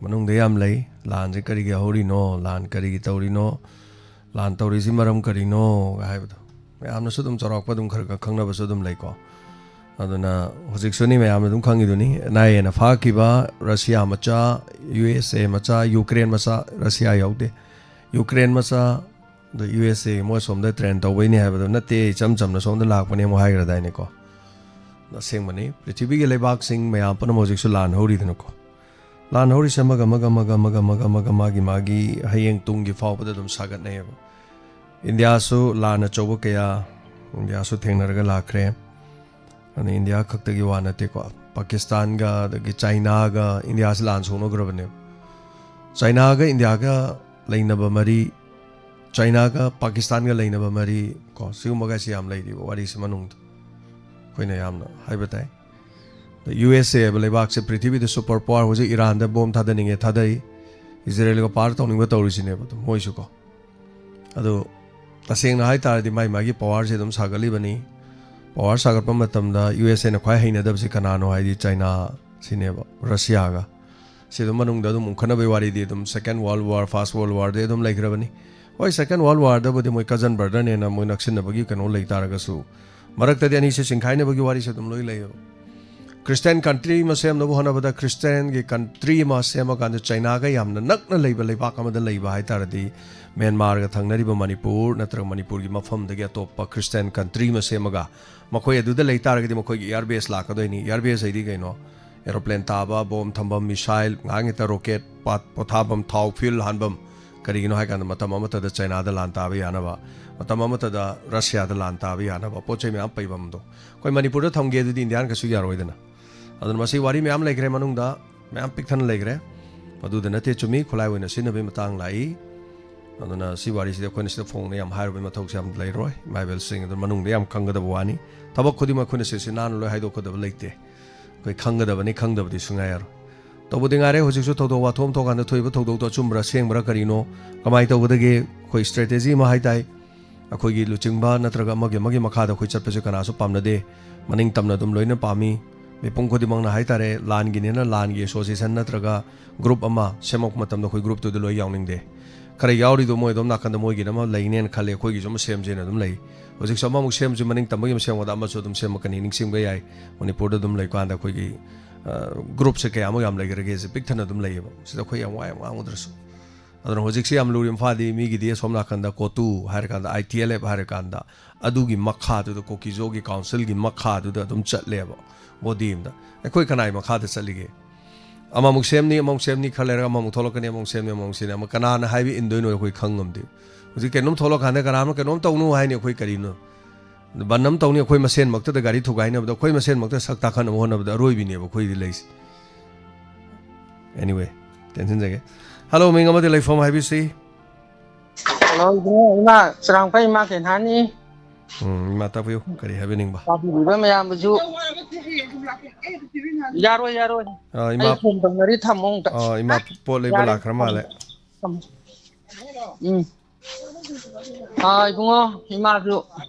ꯃꯅꯨꯡꯗ ꯌꯥꯝ ꯂꯩ꯫ ꯂꯥꯟꯁꯦ ꯀꯔꯤꯒꯤ ꯍꯧꯔꯤꯅꯣ? ꯂꯥꯟ ꯀꯔꯤꯒꯤ ꯇꯧꯔꯤꯅꯣ? ꯂꯥꯟ ꯇꯧꯔꯤꯁꯤ ꯃꯔꯝ ꯀꯔꯤꯅꯣ? ꯍꯥꯏꯕꯗꯣ ꯃꯌꯥꯝꯅꯁꯨ ꯑꯗꯨꯝ ꯆꯥꯎꯔꯥꯛꯄ ꯑꯗꯨꯝ ꯈꯔ ꯈꯔ ꯈꯪꯅꯕꯁꯨ ꯑꯗꯨꯝ ꯂꯩꯀꯣ꯫ ꯑꯗꯨꯅ ꯍꯧꯖꯤꯛꯁꯨꯅꯤ ꯃꯌꯥꯝꯅ ꯑꯗꯨꯝ ꯈꯪꯉꯤꯗꯨꯅꯤ, ꯑꯦꯟ ꯑꯥꯏ ꯑꯦꯅ ꯐꯥꯈꯤꯕ ꯔꯁꯤꯌꯥ ꯃꯆꯥ, ꯌꯨ ꯑꯦꯁ ꯑꯦ ꯃꯆꯥ, ꯌꯨꯀ꯭ꯔꯦꯟ ꯃꯆꯥ, ꯔꯁꯤꯌꯥ ꯌꯥꯎꯗꯦ, ꯌꯨꯀ꯭ꯔꯦꯟ ꯃꯆꯥ, ꯑꯗ ꯌꯨ ꯑꯦꯁ ꯑꯦ ꯃꯣꯏ ꯁꯣꯝꯗ ꯇ꯭ꯔꯦꯟ ꯇꯧꯕꯩꯅꯤ ꯍꯥꯏꯕꯗꯣ ꯅꯠꯇꯦ, ꯏꯆꯝ ꯆꯝꯅ ꯁꯣꯝꯗ ꯂꯥꯛꯄꯅꯦ ꯑꯃꯨꯛ ꯍꯥꯏꯈ꯭ꯔꯗꯥꯏꯅꯦꯀꯣ꯫ ꯑꯁꯦꯡꯕꯅꯤ, ꯄ꯭ꯔꯤꯊꯤꯕꯤꯒꯤ ꯂꯩꯕꯥꯛꯁꯤꯡ ꯃꯌꯥꯝ ꯄꯨꯝꯅꯃꯛ ꯍꯧꯖꯤꯛꯁꯨ ꯂꯥꯟ ꯍꯧꯔꯤꯗꯅꯀꯣ꯫ ꯂꯥꯟ ꯍꯧꯔꯤꯁꯦ ꯑꯃꯒ ꯑꯃꯒ ꯑꯃꯒ ꯑꯃꯒ ꯑꯃꯒ ꯑꯃꯒ ꯃꯥꯒꯤ ꯃꯥꯒꯤ ꯍꯌꯦꯡ ꯇꯨꯡꯒꯤ ꯐꯥꯎꯕꯗ ꯑꯗꯨꯝ ꯁꯥꯒꯠꯅꯩꯌꯦꯕ꯫ ꯏꯟꯗꯤꯌꯥꯁꯨ ꯂꯥꯟ ꯑꯆꯧꯕ ꯀꯌꯥ ꯏꯟꯗꯤꯌꯥꯁꯨ ꯊꯦꯡꯅꯔꯒ ꯂꯥꯛꯈ꯭ꯔꯦ꯫ ꯑꯗꯨꯅ ꯏꯟꯗꯤꯌꯥ ꯈꯛꯇꯒꯤ ꯋꯥ ꯅꯠꯇꯦꯀꯣ, ꯄꯥꯀꯤꯁꯇꯥꯟꯒ ꯑꯗꯒꯤ ꯆꯥꯏꯅꯥꯒ ꯏꯟꯗꯤꯌꯥꯁꯤ ꯂꯥꯟ ꯁꯣꯛꯅꯈ꯭ꯔꯕꯅꯦꯕ꯫ ꯆꯥꯏꯅꯥꯒ ꯏꯟꯗꯤꯌꯥꯒ ꯂꯩꯅꯕ ꯃꯔꯤ, ꯆꯥꯏꯅꯥꯒ ꯄꯥꯀꯤꯁꯇꯥꯟꯒ ꯂꯩꯅꯕ ꯃꯔꯤ ꯀꯣ, ꯁꯤꯒꯨꯝꯕꯒꯁꯤ ꯌꯥꯝ ꯂꯩꯔꯤꯕ ꯋꯥꯔꯤꯁꯤ ꯃꯅꯨꯡꯗ ꯑꯩꯈꯣꯏꯅ ꯌꯥꯝꯅ ꯍꯥꯏꯕ ꯇꯥꯏ꯫ ꯌꯨ ꯑꯦꯁ ꯑꯦ ꯍꯥꯏꯕ ꯂꯩꯕꯥꯛꯁꯦ ꯄ꯭ꯔꯤꯊꯤꯕꯤꯗ ꯁꯨꯄꯔ ꯄꯋꯥꯔ, ꯍꯧꯖꯤꯛ ꯏꯔꯥꯟꯗ ꯕꯣꯝ ꯊꯥꯗꯅꯤꯡꯉꯦ ꯊꯥꯗꯩ, ꯏꯖꯔꯦꯜꯒ ꯄꯥꯔ ꯇꯧꯅꯤꯡꯕ ꯇꯧꯔꯤꯁꯤꯅꯦꯕ ꯑꯗꯨꯝ ꯃꯣꯏꯁꯨ ꯀꯣ꯫ ꯑꯗꯨ ꯇꯁꯦꯡꯅ ꯍꯥꯏ ꯇꯥꯔꯗꯤ ꯃꯥꯏ ꯃꯥꯒꯤ ꯄꯋꯥꯔꯁꯦ ꯑꯗꯨꯝ ꯁꯥꯒꯠꯂꯤꯕꯅꯤ꯫ ꯄꯋꯥꯔ ꯁꯥꯒꯠꯄ ꯃꯇꯝꯗ ꯌꯨ ꯑꯦꯁ ꯑꯦꯅ ꯈ꯭ꯋꯥꯏ ꯍꯩꯅꯗꯕꯁꯤ ꯀꯅꯥꯅꯣ ꯍꯥꯏꯗꯤ ꯆꯥꯏꯅꯥ ꯁꯤꯅꯦꯕ, ꯔꯁꯤꯌꯥꯒ꯫ ꯁꯤ ꯑꯗꯨꯝ ꯃꯅꯨꯡꯗ ꯑꯗꯨꯝ ꯎꯪꯈꯠꯅꯕꯒꯤ ꯋꯥꯔꯤꯗꯤ ꯑꯗꯨꯝ Second World War, First World Warꯗꯩ ꯑꯗꯨꯝ ꯂꯩꯈ꯭ꯔꯕꯅꯤ꯫ ꯍꯣꯏ, Second World Warꯗꯕꯨꯗꯤ ꯃꯣꯏ ꯀꯖꯟ ꯕ꯭ꯔꯗꯔꯅꯦꯅ ꯃꯣꯏ ꯅꯛꯁꯤꯟꯅꯕꯒꯤ ꯀꯩꯅꯣ ꯂꯩ ꯇꯥꯔꯒꯁꯨ, ꯃꯔꯛꯇꯗꯤ ꯑꯅꯤꯁꯦ ꯆꯤꯡꯈꯥꯏꯅꯕꯒꯤ ꯋꯥꯔꯤꯁꯦ ꯑꯗꯨꯝ ꯂꯣꯏ ꯂꯩꯌꯦꯕ꯫ ꯈ꯭ꯔꯤꯁꯇꯤꯌꯥꯟ ꯀꯟꯇ꯭ꯔꯤ ꯑꯃ ꯁꯦꯝꯅꯕ ꯍꯣꯠꯅꯕꯗ, ꯈ꯭ꯔꯤꯁꯇꯤꯌꯥꯟꯒꯤ ꯀꯟꯇ꯭ꯔꯤ ꯑꯃ ꯁꯦꯝꯃꯀꯥꯟꯗ ꯆꯥꯏꯅꯥꯒ ꯌꯥꯝꯅ ꯅꯛꯅ ꯂꯩꯕ ꯂꯩꯕꯥꯛ ꯑꯃꯗ ꯂꯩꯕ ꯍꯥꯏ ꯇꯥꯔꯗꯤ, ꯃ꯭ꯌꯥꯟꯃꯥꯔꯒ ꯊꯪꯅꯔꯤꯕ ꯃꯅꯤꯄꯨꯔ ꯅꯠꯇ꯭ꯔꯒ ꯃꯅꯤꯄꯨꯔꯒꯤ ꯃꯐꯝꯗꯒꯤ ꯑꯇꯣꯞꯄ ꯈ꯭ꯔꯤꯁꯇꯤꯌꯥꯟ ꯀꯟꯇ꯭ꯔꯤ ꯑꯃ ꯁꯦꯝꯃꯒ ꯃꯈꯣꯏ ꯑꯗꯨꯗ ꯂꯩ ꯇꯥꯔꯒꯗꯤ ꯃꯈꯣꯏꯒꯤ ꯏꯌꯥꯔ ꯕꯦꯁ ꯂꯥꯛꯀꯗꯣꯏꯅꯤ꯫ ꯏꯌꯥꯔ ꯕꯦꯁ ꯍꯥꯏꯗꯤ ꯀꯩꯅꯣ? ꯑꯦꯔꯣꯄ꯭ꯂꯦꯟ ꯇꯥꯕ, ꯕꯣꯝ ꯊꯝꯐꯝ, ꯃꯤꯁꯥꯏꯜ, ꯉꯥꯏꯍꯥꯛ ꯍꯦꯛꯇ ꯔꯣꯀꯦꯠ ꯄꯥꯠ ꯄꯣꯊꯥꯐꯝ, ꯊꯥꯎ ꯐ꯭ꯌꯨꯜ ꯍꯥꯟꯐꯝ꯫ ꯀꯔꯤꯒꯤꯅꯣ ꯍꯥꯏ ꯀꯥꯟꯗ ꯃꯇꯝ ꯑꯃꯠꯇꯗ ꯆꯥꯏꯅꯥꯗ ꯂꯥꯟ ꯇꯥꯕ ꯌꯥꯅꯕ, ꯃꯇꯝ ꯑꯃꯠꯇꯗ ꯔꯁꯤꯌꯥꯗ ꯂꯥꯟ ꯇꯥꯕ ꯌꯥꯅꯕ ꯄꯣꯠ ꯆꯩ ꯃꯌꯥꯝ ꯄꯩꯐꯝꯗꯣ ꯑꯩꯈꯣꯏ ꯃꯅꯤꯄꯨꯔꯗ ꯊꯝꯒꯦ ꯑꯗꯨꯗꯤ ꯏꯟꯗꯤꯌꯥꯅ ꯀꯩꯁꯨ ꯌꯥꯔꯣꯏꯗꯅ꯫ ꯑꯗꯨꯅ ꯃꯁꯤ ꯋꯥꯔꯤ ꯃꯌꯥꯝ ꯂꯩꯈ꯭ꯔꯦ ꯃꯅꯨꯡꯗ, ꯃꯌꯥꯝ ꯄꯤꯛꯊꯟꯅ ꯂꯩꯈ꯭ꯔꯦ꯫ ꯑꯗꯨꯗ ꯅꯠꯇꯦ, ꯆꯨꯝꯃꯤ, ꯈꯨꯠꯂꯥꯏ ꯑꯣꯏꯅ ꯁꯤꯖꯤꯟꯅꯕꯒꯤ ꯃꯇꯥꯡ ꯂꯥꯛꯏ꯫ ꯑꯗꯨꯅ ꯁꯤ ꯋꯥꯔꯤꯁꯤꯗꯤ ꯑꯩꯈꯣꯏꯅ ꯁꯤꯗ ꯐꯣꯡꯅ ꯌꯥꯝ ꯍꯥꯏꯔꯨꯕꯒꯤ ꯃꯊꯧꯁꯨ ꯌꯥꯝ ꯂꯩꯔꯣꯏ, ꯏꯃꯥ ꯏꯕꯦꯜꯁꯤꯡ꯫ ꯑꯗꯨ ꯃꯅꯨꯡꯗ ꯌꯥꯝ ꯈꯪꯒꯗꯕ ꯋꯥꯅꯤ꯫ ꯊꯕꯛ ꯈꯨꯗꯤꯡꯃꯛ ꯑꯩꯈꯣꯏꯅ ꯁꯤꯁꯤ ꯅꯥꯟꯅ ꯂꯣꯏ ꯍꯥꯏꯗꯣꯛꯀꯗꯕ ꯂꯩꯇꯦ꯫ ꯑꯩꯈꯣꯏ ꯈꯪꯒꯗꯕꯅꯤ, ꯈꯪꯗꯕꯗꯤ ꯁꯨꯡꯌꯥ ꯌꯥꯔꯣꯏ꯫ ꯇꯧꯕꯗꯤ ꯉꯥꯏꯔꯦ, ꯍꯧꯖꯤꯛꯁꯨ ꯊꯧꯗꯣꯛ ꯋꯥꯊꯣꯛ ꯑꯃ ꯊꯣꯛꯀꯥꯟꯗ ꯊꯣꯛꯏꯕ ꯊꯧꯗꯣꯛꯇꯣ ꯑꯆꯨꯝꯕ꯭ꯔꯥ, ꯁꯦꯡꯕ꯭ꯔꯥ, ꯀꯔꯤꯅꯣ, ꯀꯃꯥꯏꯅ ꯇꯧꯒꯗꯒꯦ, ꯑꯩꯈꯣꯏ ꯁ꯭ꯇ꯭ꯔꯦꯇꯦꯖꯤ ꯑꯃ ꯍꯥꯏ ꯇꯥꯏ꯫ ꯑꯩꯈꯣꯏꯒꯤ ꯂꯨꯆꯤꯡꯕ ꯅꯠꯇ꯭ꯔꯒ ꯑꯃꯒꯤ ꯑꯃꯒꯤ ꯃꯈꯥꯗ ꯑꯩꯈꯣꯏ ꯆꯠꯄꯁꯦ ꯀꯅꯥꯁꯨ ꯄꯥꯝꯅꯗꯦ꯫ ꯃꯅꯤꯡ ꯇꯝꯅ ꯑꯗꯨꯝ ꯂꯣꯏꯅ ꯄꯥꯝꯃꯤ꯫ ꯃꯤꯄꯨꯝ ꯈꯨꯗꯤꯡꯃꯛꯅ ꯍꯥꯏ ꯇꯥꯔꯦ, ꯂꯥꯟꯒꯤꯅꯦꯅ ꯂꯥꯟꯒꯤ ꯑꯦꯁꯣꯁꯤꯌꯦꯁꯟ ꯅꯠꯇ꯭ꯔꯒ ꯒ꯭ꯔꯨꯞ ꯑꯃ ꯁꯦꯝꯃꯛꯄ ꯃꯇꯝꯗ ꯑꯩꯈꯣꯏ ꯒ꯭ꯔꯨꯞꯇꯨꯗ ꯂꯣꯏ ꯌꯥꯎꯅꯤꯡꯗꯦ꯫ ꯈꯔ ꯌꯥꯎꯔꯤꯗꯣ ꯃꯣꯏ ꯑꯗꯣꯝ ꯅꯥꯀꯟꯗ ꯃꯣꯏꯒꯤꯅ ꯑꯃ ꯂꯩꯅꯦꯅ ꯈꯜꯂꯦ, ꯑꯩꯈꯣꯏꯒꯤꯁꯨ ꯑꯃ ꯁꯦꯝꯁꯦꯅ ꯑꯗꯨꯝ ꯂꯩ꯫ ꯍꯧꯖꯤꯛꯁꯨ ꯑꯃꯃꯨꯛ ꯁꯦꯝꯁꯤ, ꯃꯅꯤꯡ ꯇꯝꯕꯒꯤ ꯑꯃ ꯁꯦꯝꯕꯗ ꯑꯃꯁꯨ ꯑꯗꯨꯝ ꯁꯦꯝꯃꯛꯀꯅꯤ, ꯅꯤꯡꯁꯤꯡꯕ ꯌꯥꯏ꯫ ꯃꯅꯤꯄꯨꯔꯗ ꯑꯗꯨꯝ ꯂꯩꯀꯥꯟꯗ ꯑꯩꯈꯣꯏꯒꯤ, ꯑ, ꯒ꯭ꯔꯨꯞꯁꯦ ꯀꯌꯥꯃꯨꯛ ꯌꯥꯝ ꯂꯩꯈ꯭ꯔꯒꯦꯁꯦ ꯄꯤꯛ ꯊꯟꯅ ꯑꯗꯨꯝ ꯂꯩꯌꯦꯕ꯫ ꯁꯤꯗ ꯑꯩꯈꯣꯏ ꯌꯥꯝ ꯋꯥ ꯌꯥꯝ ꯉꯥꯡꯉꯨꯗ꯭ꯔꯁꯨ꯫ ꯑꯗꯨꯅ ꯍꯧꯖꯤꯛꯁꯤ ꯌꯥꯝ ꯂꯨꯔꯤ ꯃꯐꯥꯗꯤ ꯃꯤꯒꯤꯗꯤ ꯑꯁꯣꯝ ꯅꯥꯀꯟꯗ ꯀꯣꯇꯨ ꯍꯥꯏꯔꯀꯥꯟꯗ, ꯑꯥꯏ ꯇꯤ ꯑꯦꯜ ꯑꯦꯐ ꯍꯥꯏꯔꯀꯥꯟꯗ, ꯑꯗꯨꯒꯤ ꯃꯈꯥꯗꯨꯗ ꯀꯣꯀꯤꯖꯣꯒꯤ ꯀꯥꯎꯟꯁꯤꯜꯒꯤ ꯃꯈꯥꯗꯨꯗ ꯑꯗꯨꯝ ꯆꯠꯂꯦꯕ ꯕꯣꯗꯤ ꯑꯃꯗ꯫ ꯑꯩꯈꯣꯏ ꯀꯅꯥꯏ ꯃꯈꯥꯗ ꯆꯠꯂꯤꯒꯦ? ꯑꯃꯃꯨꯛ ꯁꯦꯝꯅꯤ, ꯑꯃꯃꯨꯛ ꯁꯦꯝꯅꯤ, ꯈꯔ ꯂꯩꯔꯒ ꯑꯃꯃꯨꯛ ꯊꯣꯛꯂꯛꯀꯅꯤ, ꯑꯃꯃꯨꯛ ꯁꯦꯝꯅꯤ, ꯑꯃꯃꯨꯛ ꯁꯦꯝꯅꯤ, ꯑꯃ ꯀꯅꯥꯅ ꯍꯥꯏꯕ ꯏꯟꯗꯣꯏꯅꯣ ꯑꯩꯈꯣꯏ ꯈꯪ ꯉꯝꯗꯦ꯫ ꯍꯧꯖꯤꯛ ꯀꯩꯅꯣꯝ ꯊꯣꯛꯂꯛꯀꯥꯟꯗ ꯀꯅꯥꯅꯣ ꯀꯩꯅꯣꯝ ꯇꯧꯅꯨ ꯍꯥꯏꯅꯤ, ꯑꯩꯈꯣꯏ ꯀꯔꯤꯅꯣ? ꯕꯟ ꯑꯃ ꯇꯧꯅꯤ, ꯑꯩꯈꯣꯏ ꯃꯁꯦꯟꯃꯛꯇꯗ ꯒꯥꯔꯤ ꯊꯨꯒꯥꯏꯅꯕꯗ, ꯑꯩꯈꯣꯏ ꯃꯁꯦꯟꯃꯛꯇ ꯁꯛ ꯇꯥꯛꯈꯠꯅꯕ ꯍꯣꯠꯅꯕꯗ ꯑꯔꯣꯏꯕꯤꯅꯦꯕ ꯑꯩꯈꯣꯏꯗꯤ ꯂꯩꯁꯦ꯫ Anyway, ꯇꯦꯟꯁꯤꯟꯖꯒꯦ꯫ Hello, ꯃꯤꯡ ꯑꯃꯗꯤ ꯂꯩꯐꯝ ꯍꯥꯏꯕꯤꯁꯤ꯫ ꯍꯜꯂꯣ, ꯏꯕꯨꯡꯉꯣ, ꯏꯃꯥ, ꯆꯔꯥꯡꯄꯥꯏ ꯏꯃꯥ ꯀꯩꯅꯥꯅꯤ꯫ ꯎꯝ, ꯏꯃꯥ ꯇꯥꯛꯄꯤꯌꯨ, ꯀꯔꯤ ꯍꯥꯏꯕꯤꯅꯤꯡꯕ? ꯇꯥꯕꯤꯔꯤꯕ ꯃꯌꯥꯝꯕꯨꯁꯨ꯫ ꯌꯥꯔꯣꯏ, ꯌꯥꯔꯣꯏ꯫ ꯑꯥ, ꯏꯃꯥ꯫ ꯑꯩ ꯐꯣꯟ ꯇꯧꯅꯔꯤ, ꯊꯝꯃꯣ ꯑꯝꯇ꯫ ꯑꯥ, ꯏꯃꯥ, ꯄꯣꯠ ꯂꯩꯕ ꯌꯥꯔꯦ, ꯂꯥꯛꯈ꯭ꯔ ꯃꯥꯜꯂꯦ꯫ ꯊꯝꯃꯣ꯫ ꯎꯝ꯫ ꯑꯥ, ꯏꯕꯨꯡꯉꯣ, ꯏꯃꯥꯁꯨ,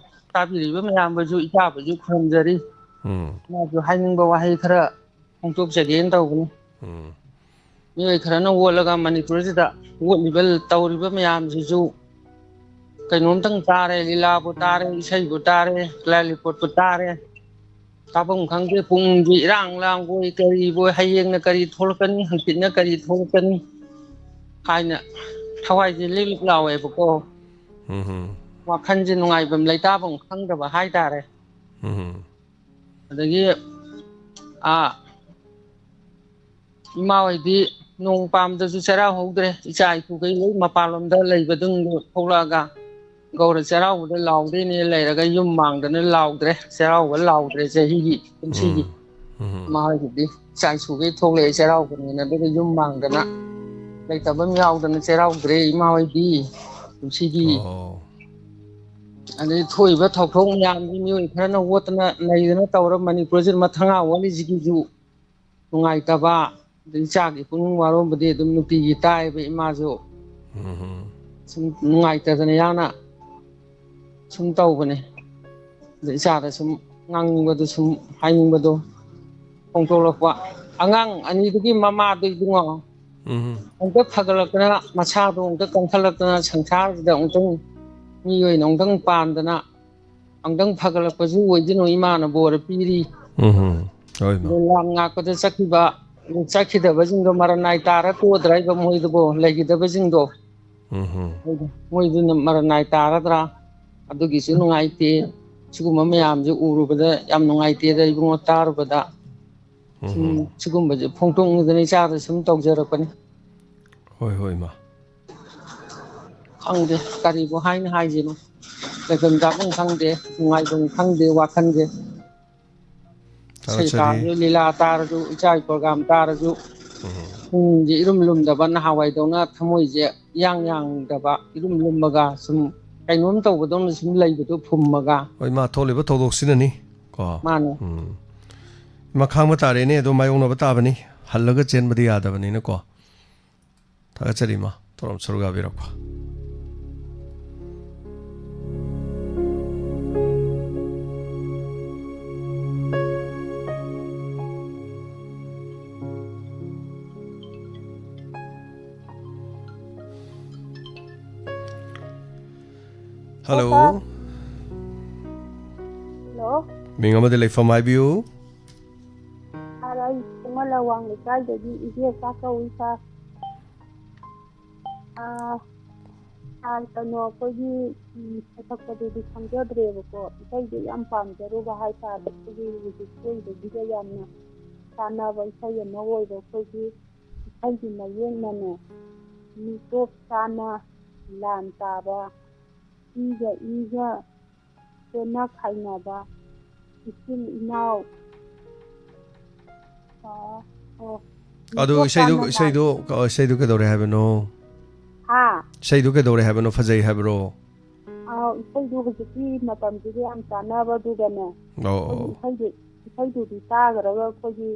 ꯇꯥꯕꯤꯔꯤꯕ ꯃꯌꯥꯝꯕꯁꯨ, ꯏꯆꯥꯕꯨꯁꯨ ꯈꯨꯔꯨꯝꯖꯔꯤ꯫ ꯎꯝ꯫ ꯏꯃꯥꯁꯨ ꯍꯥꯏꯅꯤꯡꯕ ꯋꯥꯍꯩ ꯈꯔ ꯐꯣꯡꯗꯣꯛꯆꯒꯦꯅ ꯇꯧꯕꯅꯤ꯫ ꯎꯝ꯫ ꯃꯤꯑꯣꯏ ꯈꯔꯅ ꯑꯣꯠꯂꯒ ꯃꯅꯤꯄꯨꯔꯁꯤꯗ ꯑꯣꯠꯂꯤꯕ, ꯇꯧꯔꯤꯕ ꯃꯌꯥꯝꯁꯤꯁꯨ ꯀꯩꯅꯣꯝꯇꯪ ꯇꯥꯔꯦ, ꯂꯤꯂꯥꯕꯨ ꯇꯥꯔꯦ, ꯏꯁꯩꯕꯨ ꯇꯥꯔꯦ, ꯂꯥꯏꯂꯤꯄꯣꯠꯄꯨ ꯇꯥꯔꯦ, ꯇꯥꯐꯝ ꯈꯪꯗꯦ꯫ ꯄꯨꯡꯁꯤ ꯏꯔꯥꯡ ꯂꯥꯡꯕꯣꯏ ꯀꯔꯤꯕꯣꯏ, ꯍꯌꯦꯡꯅ ꯀꯔꯤ ꯊꯣꯛꯂꯛꯀꯅꯤ, ꯍꯪꯆꯤꯠꯅ ꯀꯔꯤ ꯊꯣꯛꯂꯛꯀꯅꯤ ꯍꯥꯏꯅ ꯊꯋꯥꯏꯁꯦ ꯂꯤꯛ ꯂꯤꯛ ꯂꯥꯎꯋꯦꯕꯀꯣ꯫ ꯎꯝ꯫ ꯋꯥꯈꯜꯁꯦ ꯅꯨꯡꯉꯥꯏꯐꯝ ꯂꯩꯇꯥꯐꯝ ꯈꯪꯗꯕ ꯍꯥꯏꯇꯥꯔꯦ꯫ ꯎꯝ꯫ ꯑꯗꯒꯤ, ꯑꯥ, ꯏꯃꯥ ꯍꯣꯏꯗꯤ ꯅꯣꯡ ꯄꯥꯝꯗꯁꯨ ꯆꯩꯔꯥꯎ ꯍꯧꯗ꯭ꯔꯦ꯫ ꯏꯆꯥ ꯏꯄꯨꯈꯩ ꯂꯣꯏ ꯃꯄꯥꯟꯂꯣꯝꯗ ꯂꯩꯕꯗꯨ ꯊꯣꯛꯂꯛꯑꯒ ꯒꯧꯔ ꯆꯩꯔꯥꯎꯕꯗ ꯂꯥꯎꯗꯣꯏꯅꯦ ꯂꯩꯔꯒ ꯌꯨꯝ ꯃꯥꯡꯗꯅ ꯂꯥꯎꯗ꯭ꯔꯦ꯫ ꯆꯩꯔꯥꯎꯕ ꯂꯥꯎꯗ꯭ꯔꯦ ꯆꯍꯤꯒꯤ, ꯀꯨꯝꯁꯤꯒꯤ꯫ ꯎꯝ꯫ ꯎꯝ꯫ ꯏꯃꯥ ꯍꯣꯏꯒꯤꯗꯤ ꯏꯆꯥ ꯏꯁꯨꯈꯩ ꯊꯣꯛꯂꯛꯑꯦ ꯆꯩꯔꯥꯎꯕꯅꯦꯅ, ꯑꯗꯨꯒ ꯌꯨꯝ ꯃꯥꯡꯗꯅ ꯂꯩꯇꯕ ꯑꯃ ꯌꯥꯎꯗꯅ ꯆꯩꯔꯥꯎꯗ꯭ꯔꯦ ꯏꯃꯥ ꯍꯣꯏꯗꯤ ꯀꯨꯝꯁꯤꯒꯤ꯫ ꯑꯣ꯫ ꯑꯗꯩ ꯊꯣꯛꯏꯕ ꯊꯧꯗꯣꯛ ꯃꯌꯥꯝꯁꯤ ꯃꯤꯑꯣꯏ ꯈꯔꯅ ꯑꯣꯠꯇꯅ ꯅꯩꯗꯅ ꯇꯧꯔ ꯃꯅꯤꯄꯨꯔꯁꯤ ꯃꯊꯪ ꯑꯣꯜꯂꯤꯁꯤꯒꯤꯁꯨ ꯅꯨꯡꯉꯥꯏꯇꯕ, ꯑꯗꯩ ꯏꯆꯥꯒꯤ ꯄꯨꯛꯅꯤꯡ ꯋꯥꯔꯣꯝꯕꯗꯤ ꯑꯗꯨꯝ ꯅꯨꯡꯇꯤꯒꯤ ꯇꯥꯏꯌꯦꯕ ꯏꯃꯥꯁꯨ꯫ ꯎꯝ꯫ ꯁꯨꯝ ꯅꯨꯡꯉꯥꯏꯇꯗꯅ ꯌꯥꯝꯅ ꯁꯨꯝ ꯇꯧꯕꯅꯦ꯫ ꯑꯗ ꯏꯆꯥꯗ ꯁꯨꯝ ꯉꯥꯡꯅꯤꯡꯕꯗꯣ, ꯁꯨꯝ ꯍꯥꯏꯅꯤꯡꯕꯗꯣ ꯐꯣꯡꯗꯣꯛꯂꯛꯄ꯫ ꯑꯉꯥꯡ ꯑꯅꯤꯗꯨꯒꯤ ꯃꯃꯥꯗꯣ ꯏꯕꯨꯡꯉꯣ, ꯎꯝ꯫ ꯑꯃꯨꯛꯇ ꯐꯒꯠꯂꯛꯇꯅ, ꯃꯁꯥꯗꯣ ꯑꯃꯨꯛꯇ ꯀꯟꯈꯠꯂꯛꯇꯅ, ꯁꯪꯁꯥꯔꯁꯤꯗ ꯑꯃꯨꯛꯇꯪ ꯃꯤ ꯑꯣꯏꯅ ꯑꯃꯨꯛꯇꯪ ꯄꯥꯟꯗꯅ, ꯑꯃꯨꯛꯇꯪ ꯐꯒꯠꯂꯛꯄꯁꯨ ꯑꯣꯏꯗꯣꯏꯅꯣ ꯏꯃꯥꯅ ꯕꯣꯔ ꯄꯤꯔꯤ꯫ ꯎꯝ꯫ ꯍꯣꯏ, ꯏꯃꯥ꯫ ꯑꯗꯣ ꯂꯥꯟ ꯉꯥꯛꯄꯗ ꯆꯠꯈꯤꯕ, ꯆꯠꯈꯤꯗꯕꯁꯤꯡꯗꯣ ꯃꯔꯟ ꯅꯥꯏ ꯇꯥꯔ ꯇꯣꯛꯑꯗ꯭ꯔꯥ ꯏꯕ ꯃꯣꯏꯗꯨꯕꯨ, ꯂꯩꯈꯤꯗꯕꯁꯤꯡꯗꯣ? ꯎꯝ꯫ ꯃꯣꯏꯗꯨ-, ꯃꯣꯏꯗꯨꯅ ꯃꯔꯟ ꯅꯥꯏ ꯇꯥꯔꯗ꯭ꯔꯥ? ꯑꯗꯨꯒꯤꯁꯨ ꯅꯨꯡꯉꯥꯏꯇꯦ꯫ ꯁꯤꯒꯨꯝꯕ ꯃꯌꯥꯝꯁꯦ ꯎꯔꯨꯕꯗ ꯌꯥꯝ ꯅꯨꯡꯉꯥꯏꯇꯦꯗ ꯏꯕꯨꯡꯉꯣ, ꯇꯥꯔꯨꯕꯗ꯫ ꯁꯨꯝ ꯎꯝ꯫ ꯁꯤꯒꯨꯝꯕꯁꯦ ꯐꯣꯡꯗꯣꯛꯅꯤꯡꯗꯅ ꯏꯆꯥꯗ ꯁꯨꯝ ꯇꯧꯖꯔꯛꯄꯅꯤ꯫ ꯍꯣꯏ, ꯍꯣꯏ, ꯏꯃꯥ꯫ ꯈꯪꯗꯦ, ꯀꯔꯤꯕꯨ ꯍꯥꯏꯅ ꯍꯥꯏꯁꯤꯅꯣ꯫ ꯂꯩꯐꯝ ꯆꯥꯐꯝ ꯈꯪꯗꯦ, ꯅꯨꯡꯉꯥꯏꯐꯝ ꯈꯪꯗꯦ, ꯋꯥꯈꯜꯁꯦ꯫ ꯏꯁꯩ ꯊꯥꯒꯠꯆꯔꯤ꯫ ꯇꯥꯔꯁꯨ, ꯂꯤꯂꯥ ꯇꯥꯔꯁꯨ, ꯏꯆꯥꯒꯤ program ꯇꯥꯔꯁꯨ, ꯎꯝ꯫ ꯄꯨꯛꯅꯤꯡꯁꯦ ꯏꯔꯨꯝ ꯂꯨꯝꯗꯕ, ꯅꯍꯥꯟꯋꯥꯏꯗꯧꯅ ꯊꯃꯣꯏꯁꯦ ꯏꯌꯥꯡ ꯌꯥꯡꯗꯕ, ꯏꯔꯨꯝ ꯂꯨꯝꯃꯒ ꯁꯨꯝ ꯀꯩꯅꯣꯝ ꯇꯧꯕꯗꯧꯅ ꯁꯨꯝ ꯂꯩꯕꯗꯣ ꯐꯨꯝꯃꯒ꯫ ꯍꯣꯏ, ꯃꯥ ꯊꯣꯛꯂꯤꯕ ꯊꯧꯗꯣꯛꯁꯤꯅꯅꯤ ꯀꯣ꯫ ꯃꯥꯅꯦ꯫ ꯎꯝ꯫ ꯏꯃꯥ, ꯈꯥꯡꯕ ꯇꯥꯔꯦꯅꯦ, ꯑꯗꯣ ꯃꯥꯌꯣꯛꯅꯕ ꯇꯥꯕꯅꯤ, ꯍꯜꯂꯒ ꯆꯦꯟꯕꯗꯤ ꯌꯥꯗꯕꯅꯤꯅꯀꯣ꯫ ꯊꯥꯒꯠꯆꯔꯤ, ꯏꯃꯥ, ꯊꯧꯔꯝ ꯁꯔꯨꯛ ꯌꯥꯕꯤꯔꯛꯄ꯫ ꯍꯜꯂꯣ꯫ ꯍꯜꯂꯣ꯫ ꯃꯤꯡ ꯑꯃꯗꯤ ꯂꯩꯐꯝ ꯍꯥꯏꯕꯤꯌꯨ꯫ ꯁꯥꯔ, ꯑꯩ ꯆꯤꯡꯃꯜ ꯑꯋꯥꯡ ꯂꯩꯀꯥꯏꯗꯒꯤ ꯏꯕꯦꯆꯥ ꯀꯧꯏ, ꯁꯥꯔ꯫ ꯑꯥ, ꯁꯥꯔ, ꯀꯩꯅꯣ, ꯑꯩꯈꯣꯏꯒꯤ, ꯎꯝ, ꯁꯩꯁꯛꯄꯗꯨꯗꯤ ꯈꯪꯖꯗ꯭ꯔꯦꯕꯀꯣ, ꯏꯁꯩꯗꯤ ꯌꯥꯝ ꯄꯥꯝꯖꯔꯨꯕ ꯍꯥꯏꯇꯥꯔꯦ꯫ ꯑꯩꯈꯣꯏꯒꯤ ꯍꯧꯖꯤꯛ ꯊꯣꯛꯏꯕꯁꯤꯒ ꯌꯥꯝꯅ ꯆꯥꯟꯅꯕ ꯏꯁꯩ ꯑꯃ ꯑꯣꯏꯕ, ꯑꯩꯈꯣꯏꯒꯤ ꯏꯁꯩꯒꯤ ꯃꯌꯦꯛꯅꯅꯦ, ꯃꯤꯇꯣꯞ ꯆꯥꯅ ꯂꯥꯟ ꯇꯥꯕ, ꯏꯒ ꯏꯒ ꯄꯦꯟꯅ ꯈꯥꯏꯅꯕ, ꯏꯆꯤꯜ ꯏꯅꯥꯎ, ꯑ, ꯑꯣ, ꯑꯗꯨ ꯃꯤꯇꯣꯞ ꯏꯁꯩꯗꯨ, ꯆꯥꯅ ꯂꯥꯟ-, ꯏꯁꯩꯗꯨ, ꯏꯁꯩꯗꯨ ꯀꯩꯗꯧꯔꯦ ꯍꯥꯏꯕꯅꯣ? ꯍꯥ? ꯏꯁꯩꯗꯨ ꯀꯩꯗꯧꯔꯦ ꯍꯥꯏꯕꯅꯣ? ꯐꯖꯩ ꯍꯥꯏꯕ꯭ꯔꯣ? ꯑꯥ, ꯏꯁꯩꯗꯨ ꯍꯧꯖꯤꯛꯀꯤ ꯃꯇꯝꯁꯤꯒ ꯌꯥꯝ ꯆꯥꯟꯅꯕꯗꯨꯗꯅꯦ, ꯑꯣ, ꯑꯩꯈꯣꯏꯒꯤ ꯑꯣ꯫ ꯏꯁꯩꯗꯨ, ꯏꯁꯩꯗꯨꯗꯤ ꯇꯥꯈ꯭ꯔꯒ ꯑꯩꯈꯣꯏꯒꯤ,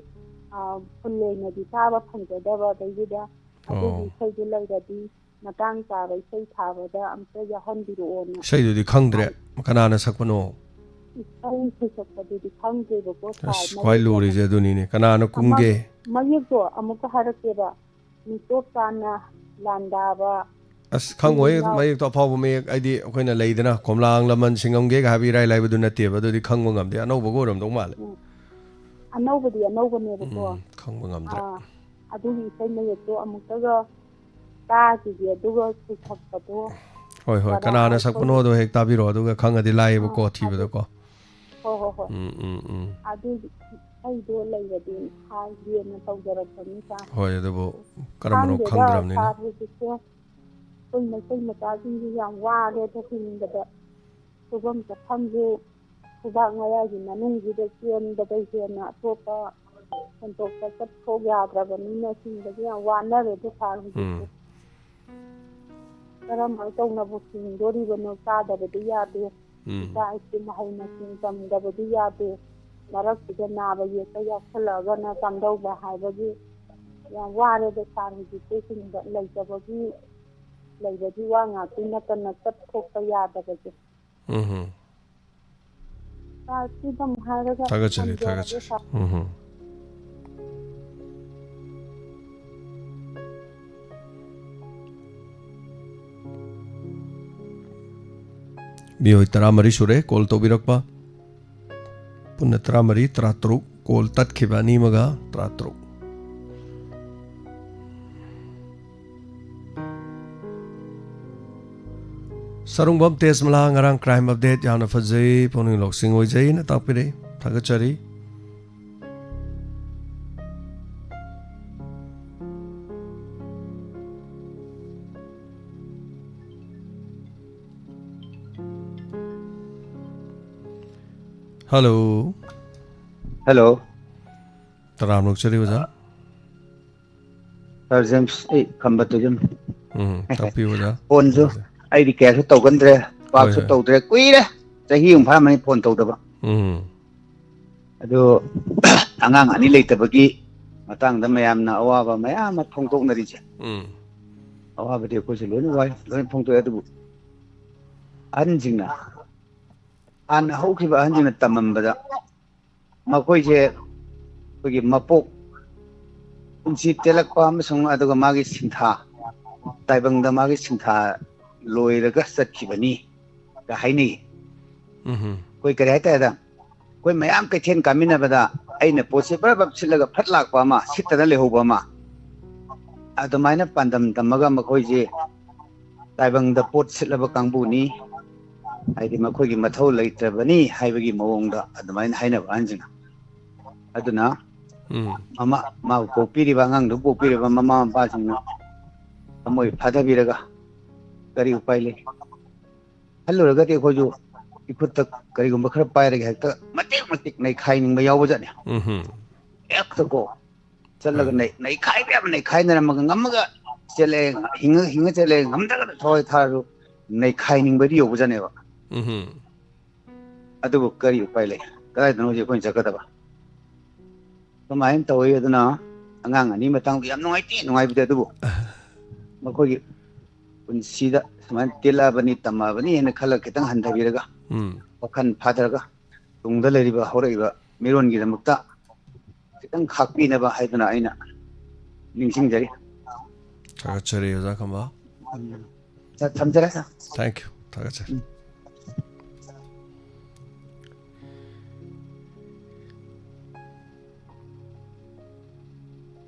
ꯑꯥ, ꯐꯨꯜ ꯑꯣꯏꯅꯗꯤ ꯇꯥꯕ ꯐꯪꯖꯗꯕ, ꯑꯗꯩꯗꯨꯗ ꯑꯗꯨꯒꯤ ꯑꯣ꯫ ꯏꯁꯩꯗꯨ ꯂꯩꯔꯗꯤ ꯃꯇꯥꯡ ꯆꯥꯕ ꯏꯁꯩ ꯊꯥꯕꯗ ꯑꯝꯇ ꯌꯥꯎꯍꯟꯕꯤꯔꯛꯑꯣꯅ ꯏꯁꯩꯗꯨꯗꯤ ꯈꯪꯗ꯭ꯔꯦ꯫ ꯍꯥꯏ꯫ ꯀꯅꯥꯅ ꯁꯛꯄꯅꯣ? ꯏꯁꯩ ꯁꯩꯁꯛꯄꯗꯨꯗꯤ ꯈꯪꯗ꯭ꯔꯦꯕꯀꯣ, ꯁꯥꯔ, ꯑꯁ, ꯈ꯭ꯋꯥꯏ ꯃꯌꯦꯛ ꯑꯃ꯫ ꯂꯨꯔꯤꯁꯦ ꯑꯗꯨꯅꯤꯅꯦ꯫ ꯀꯅꯥꯅ ꯑꯃ-, ꯀꯨꯝꯒꯦ? ꯃꯌꯦꯛꯇꯣ ꯑꯃꯨꯛꯀ ꯍꯥꯏꯔꯛꯀꯦꯕ꯫ ꯃꯤꯇꯣꯞ ꯆꯥꯅ ꯂꯥꯟꯗꯥꯕ꯫ ꯑꯁ, ꯈꯪꯉꯣꯏ, ꯏꯆꯤꯜ ꯏꯅꯥꯎ꯫ ꯃꯌꯦꯛꯇꯣ ꯑꯐꯥꯎꯕ ꯃꯌꯦꯛ, ꯍꯥꯏꯗꯤ ꯑꯩꯈꯣꯏꯅ ꯂꯩꯗꯅ, ꯀꯣꯝꯂꯥ ꯑꯍꯜ ꯂꯃꯟ ꯁꯤꯡꯉꯝꯒꯦꯒ ꯍꯥꯏꯕ ꯏꯔꯥꯏ ꯂꯥꯏꯕꯗꯨ ꯅꯠꯇꯦꯕ, ꯑꯗꯨꯗꯤ ꯈꯪꯕ ꯉꯝꯗꯦ, ꯑꯅꯧꯕꯒ ꯑꯣꯏꯔꯝꯗꯧ ꯃꯥꯜꯂꯦ꯫ ꯎꯝ꯫ ꯑꯅꯧꯕꯗꯤ ꯑꯅꯧꯕꯅꯦꯕꯀꯣ꯫ ꯎꯝ, ꯈꯪꯕ ꯉꯝꯗ꯭ꯔꯦ꯫ ꯑꯥ, ꯑꯗꯨꯒꯤ ꯏꯁꯩ ꯃꯌꯦꯛꯇꯣ ꯑꯃꯨꯛꯇꯒ ꯇꯥꯈꯤꯒꯦ, ꯑꯗꯨꯒ ꯁꯩꯁꯛꯄꯗꯣ ꯍꯣꯏ, ꯍꯣꯏ, ꯀꯅꯥ ꯀꯅꯥꯅ ꯑꯩꯈꯣꯏ ꯁꯛꯄꯅꯣꯗꯣ ꯍꯦꯛ ꯇꯥꯕꯤꯔꯣ, ꯑꯗꯨꯒ ꯈꯪꯉꯗꯤ ꯂꯥꯏꯌꯦꯕꯀꯣ ꯑꯥ, ꯑꯗꯨ-, ꯊꯤꯕꯗꯀꯣ꯫ ꯍꯣꯏ, ꯍꯣꯏ, ꯍꯣꯏ꯫ ꯎꯝ, ꯎꯝ, ꯎꯝ꯫ ꯑꯗꯨ ꯑꯩꯗꯣ ꯂꯩꯔꯗꯤ ꯍꯥꯏꯒꯦꯅ ꯇꯧꯖꯔꯛꯄꯅꯤ, ꯁꯥꯔ꯫ ꯍꯣꯏ, ꯑꯗꯨꯕꯨ ꯀꯔꯝꯕꯅꯣ ꯈꯪꯗꯦꯗ, ꯈꯪꯗ꯭ꯔꯕꯅꯤꯅ꯫ ꯁꯥꯔ, ꯍꯧꯖꯤꯛꯁꯦ ꯑꯩꯈꯣꯏ ꯃꯩꯇꯩ ꯃꯆꯥꯁꯤꯡꯁꯤ ꯌꯥꯝ ꯋꯥꯔꯦꯗ ꯍꯤꯡꯕꯗ꯫ ꯁꯨꯐꯝ ꯆꯠꯐꯝꯁꯨ ꯈꯨꯕꯥꯛ ꯃꯌꯥꯒꯤ ꯃꯅꯨꯡꯁꯤꯗ ꯆꯦꯟꯕꯗ ꯍꯦꯟꯅ ꯑꯇꯣꯞꯄ ꯁꯦꯟꯊꯣꯛꯄ ꯆꯠꯊꯣꯛ ꯌꯥꯗ꯭ꯔꯕꯅꯤꯅ ꯍꯤꯡꯕꯁꯦ ꯌꯥꯝ ꯋꯥꯅꯔꯦꯗ, ꯁꯥꯔ, ꯍꯧꯖꯤꯛꯁꯦ꯫ ꯎꯝ꯫ ꯀꯔꯝꯍꯥꯏꯅ ꯇꯧꯅꯕꯨ ꯍꯤꯡꯗꯣꯔꯤꯕꯅꯣ? ꯆꯥꯗꯕꯗꯤ ꯌꯥꯗꯦ꯫ ꯎꯝ꯫ ꯏꯆꯥ ꯏꯁꯨ ꯃꯍꯩ ꯃꯁꯤꯡ ꯇꯝꯗꯕꯗꯤ ꯌꯥꯗꯦ꯫ ꯃꯔꯛꯁꯤꯗ ꯅꯥꯕ ꯌꯦꯛꯄ ꯌꯥꯎꯁꯜꯂꯛꯑꯒꯅ ꯀꯝꯗꯧꯕ ꯍꯥꯏꯕꯒꯤ ꯌꯥꯝ ꯋꯥꯔꯦꯗ, ꯁꯥꯔ, ꯍꯧꯖꯤꯛꯇꯤ ꯍꯤꯡꯕ ꯂꯩꯇꯕꯒꯤ, ꯂꯩꯕꯒꯤ ꯋꯥ ꯉꯥꯛꯇ ꯅꯠꯇꯅ ꯆꯠꯊꯣꯛꯄ ꯌꯥꯗꯕꯁꯦ꯫ ꯎꯝ꯫ ꯁꯥꯔ, ꯁꯤꯗꯪ ꯍꯥꯏꯔꯒ ꯊꯥꯒꯠꯆꯔꯤ, ꯊꯝꯖꯔꯒꯦ, ꯊꯥꯒꯠꯆꯔꯤ꯫ ꯁꯥꯔ꯫ ꯎꯝ꯫ ꯃꯤꯑꯣꯏ ꯇꯔꯥꯃꯔꯤ ꯁꯨꯔꯦ ꯀꯣꯜ ꯇꯧꯕꯤꯔꯛꯄ꯫ ꯄꯨꯟꯅ ꯇꯔꯥꯃꯔꯤ, ꯇꯔꯥꯇꯔꯨꯛ, ꯀꯣꯜ ꯇꯠꯈꯤꯕ ꯑꯅꯤ ꯑꯃꯒ ꯇꯔꯥꯇꯔꯨꯛ꯫ ꯁꯔꯨꯡꯕꯝ ꯇꯦꯖꯃꯂꯥ, ꯉꯔꯥꯡ ꯀ꯭ꯔꯥꯏꯝ ꯑꯞꯗꯦꯠ ꯌꯥꯝꯅ ꯐꯖꯩ, ꯄꯨꯛꯅꯤꯡ ꯂꯧꯁꯤꯡ ꯑꯣꯏꯖꯩꯅ ꯇꯥꯛꯄꯤꯔꯛꯏ꯫ ꯊꯥꯒꯠꯆꯔꯤ꯫ ꯍꯜꯂꯣ꯫ ꯍꯜꯂꯣ꯫ ꯇꯔꯥꯝꯅ ꯑꯣꯛꯆꯔꯤ ꯑꯣꯖꯥ꯫ ꯁꯥꯔ ꯖꯦꯝꯁ, ꯑꯩ ꯈꯝꯕ ꯇꯣꯏꯖꯝ꯫ ꯎꯝ, ꯇꯥꯛꯄꯤꯌꯨ ꯑꯣꯖꯥ꯫ ꯐꯣꯟꯁꯨ ꯇꯥꯛꯄꯤꯌꯨ꯫ ꯑꯩꯗꯤ ꯀꯌꯥꯁꯨ ꯇꯧꯒꯟꯗ꯭ꯔꯦ, ꯍꯣꯏ, ꯄꯥꯛꯁꯨ ꯍꯣꯏ꯫ ꯇꯧꯗ꯭ꯔꯦ, ꯀꯨꯏꯔꯦ, ꯆꯍꯤ ꯑꯃ ꯐꯥꯔꯝꯃꯅꯤ ꯐꯣꯟ ꯇꯧꯗꯕ꯫ ꯎꯝ꯫ ꯑꯗꯣ ꯑꯉꯥꯡ ꯑꯅꯤ ꯂꯩꯇꯕꯒꯤ ꯃꯇꯥꯡꯗ ꯃꯌꯥꯝꯅ ꯑꯋꯥꯕ ꯃꯌꯥꯝ ꯑꯃ ꯐꯣꯡꯗꯣꯛꯅꯔꯤꯁꯦ꯫ ꯎꯝ꯫ ꯑꯋꯥꯕꯗꯤ ꯑꯩꯈꯣꯏꯁꯨ ꯂꯣꯏꯅ ꯋꯥꯏ, ꯂꯣꯏꯅ ꯐꯣꯡꯗꯣꯛꯑꯦ꯫ ꯑꯗꯨꯕꯨ ꯑꯍꯟꯁꯤꯡꯅ, ꯍꯥꯟꯅ ꯍꯧꯈꯤꯕ ꯑꯍꯟꯁꯤꯡꯅ ꯇꯝꯃꯝꯕꯗ, ꯃꯈꯣꯏꯁꯦ ꯑꯩꯈꯣꯏꯒꯤ ꯃꯄꯣꯛ, ꯄꯨꯟꯁꯤ ꯇꯦꯜꯂꯛꯄ ꯑꯃꯁꯨꯡ ꯑꯗꯨꯒ ꯃꯥꯒꯤ ꯁꯤꯟꯊꯥ, ꯇꯥꯏꯕꯪꯗ ꯃꯥꯒꯤ ꯁꯤꯟꯊꯥ ꯂꯣꯏꯔꯒ ꯆꯠꯈꯤꯕꯅꯤ ꯀ ꯍꯥꯏꯅꯩ꯫ ꯎꯝ꯫ ꯑꯩꯈꯣꯏ ꯀꯔꯤ ꯍꯥꯏꯇꯥꯔꯦꯗ, ꯑꯩꯈꯣꯏ ꯃꯌꯥꯝ ꯀꯩꯊꯦꯜ ꯀꯥꯃꯤꯟꯅꯕꯗ ꯑꯩꯅ ꯄꯣꯠꯁꯦ ꯕꯔ ꯕꯔ ꯁꯤꯠꯂꯒ ꯐꯠ ꯂꯥꯛꯄ ꯑꯃ, ꯁꯤꯠꯇꯅ ꯂꯩꯍꯧꯕ ꯑꯃ, ꯑꯗꯨꯃꯥꯏꯅ ꯄꯥꯟꯗꯝ ꯇꯝꯃꯒ ꯃꯈꯣꯏꯁꯦ ꯇꯥꯏꯕꯪꯗ ꯄꯣꯠ ꯁꯤꯠꯂꯕ ꯀꯥꯡꯕꯨꯅꯤ, ꯍꯥꯏꯗꯤ ꯃꯈꯣꯏꯒꯤ ꯃꯊꯧ ꯂꯩꯇ꯭ꯔꯕꯅꯤ ꯍꯥꯏꯕꯒꯤ ꯃꯑꯣꯡꯗ ꯑꯗꯨꯃꯥꯏꯅ ꯍꯥꯏꯅꯕ ꯑꯍꯟꯁꯤꯡꯅ꯫ ꯑꯗꯨꯅ ꯎꯝ ꯃꯃꯥ ꯃꯥꯕꯨ ꯄꯣꯛꯄꯤꯔꯤꯕ, ꯑꯉꯥꯡꯗꯨ ꯄꯣꯛꯄꯤꯔꯤꯕ ꯃꯃꯥ ꯃꯄꯥꯁꯤꯡꯅ ꯊꯃꯣꯏ ꯐꯥꯊꯕꯤꯔꯒ ꯀꯔꯤ ꯎꯄꯥꯏ ꯂꯩ? ꯈꯜꯂꯨꯔꯒꯗꯤ ꯑꯩꯈꯣꯏꯁꯨ ꯏꯈꯨꯠꯇ ꯀꯔꯤꯒꯨꯝꯕ ꯈꯔ ꯄꯥꯏꯔꯒ ꯍꯦꯛꯇ ꯃꯇꯦꯛ ꯃꯇꯦꯛ ꯅꯩꯈꯥꯏꯅꯤꯡꯕ ꯌꯥꯎꯕꯖꯥꯠꯅꯤ꯫ ꯎꯝ ꯍꯦꯛꯇꯀꯣ ꯆꯠꯂꯒ ꯅꯩ- ꯅꯩꯈꯥꯏꯕ ꯌꯥꯕ ꯅꯩꯈꯥꯏꯅꯔꯝꯃꯒ, ꯉꯝꯃꯒ ꯆꯦꯜꯂꯛꯑꯦ, ꯍꯤꯡꯉ ꯍꯤꯡꯉ ꯆꯦꯜꯂꯛꯑꯦ, ꯉꯝꯗ꯭ꯔꯒꯅ ꯊꯋꯥꯏ ꯊꯥꯔꯁꯨ ꯅꯩꯈꯥꯏꯅꯤꯡꯕꯗꯤ ꯌꯧꯕꯖꯥꯠꯅꯦꯕ꯫ ꯎꯝ ꯑꯗꯨꯕꯨ ꯀꯔꯤ ꯎꯄꯥꯏ ꯂꯩ? ꯀꯗꯥꯏꯗꯅꯣ ꯍꯧꯖꯤꯛ ꯑꯩꯈꯣꯏꯅ ꯆꯠꯀꯗꯕ? ꯁꯨꯃꯥꯏꯅ ꯇꯧꯋꯤ꯫ ꯑꯗꯨꯅ ꯑꯉꯥꯡ ꯑꯅꯤ ꯃꯇꯥꯡꯗ ꯌꯥꯝ ꯅꯨꯡꯉꯥꯏꯇꯦ, ꯅꯨꯡꯉꯥꯏꯕꯗꯤ, ꯑꯗꯨꯕꯨ ꯃꯈꯣꯏꯒꯤ ꯄꯨꯟꯁꯤꯗ ꯁꯨꯃꯥꯏꯅ ꯇꯦꯜꯂꯛꯑꯕꯅꯤ, ꯇꯝꯃꯛꯑꯕꯅꯤ ꯍꯥꯏꯅ ꯈꯜꯂꯒ ꯈꯤꯇꯪ ꯍꯟꯊꯕꯤꯔꯒ, ꯎꯝ ꯋꯥꯈꯜ ꯐꯥꯊꯔꯒ, ꯇꯨꯡꯗ ꯂꯩꯔꯤꯕ ꯍꯧꯔꯛꯏꯕ ꯃꯤꯔꯣꯟꯒꯤꯗꯃꯛꯇ ꯈꯤꯇꯪ ꯈꯥꯛꯄꯤꯅꯕ ꯍꯥꯏꯗꯨꯅ ꯑꯩꯅ ꯅꯤꯡꯁꯤꯡꯖꯔꯤ꯫ ꯊꯥꯒꯠꯆꯔꯤ ꯑꯣꯖꯥ ꯈꯝꯕ꯫ ꯊꯝꯖꯔꯦ, ꯁꯥꯔ꯫ Thank you. ꯊꯥꯒꯠꯆꯔꯤ꯫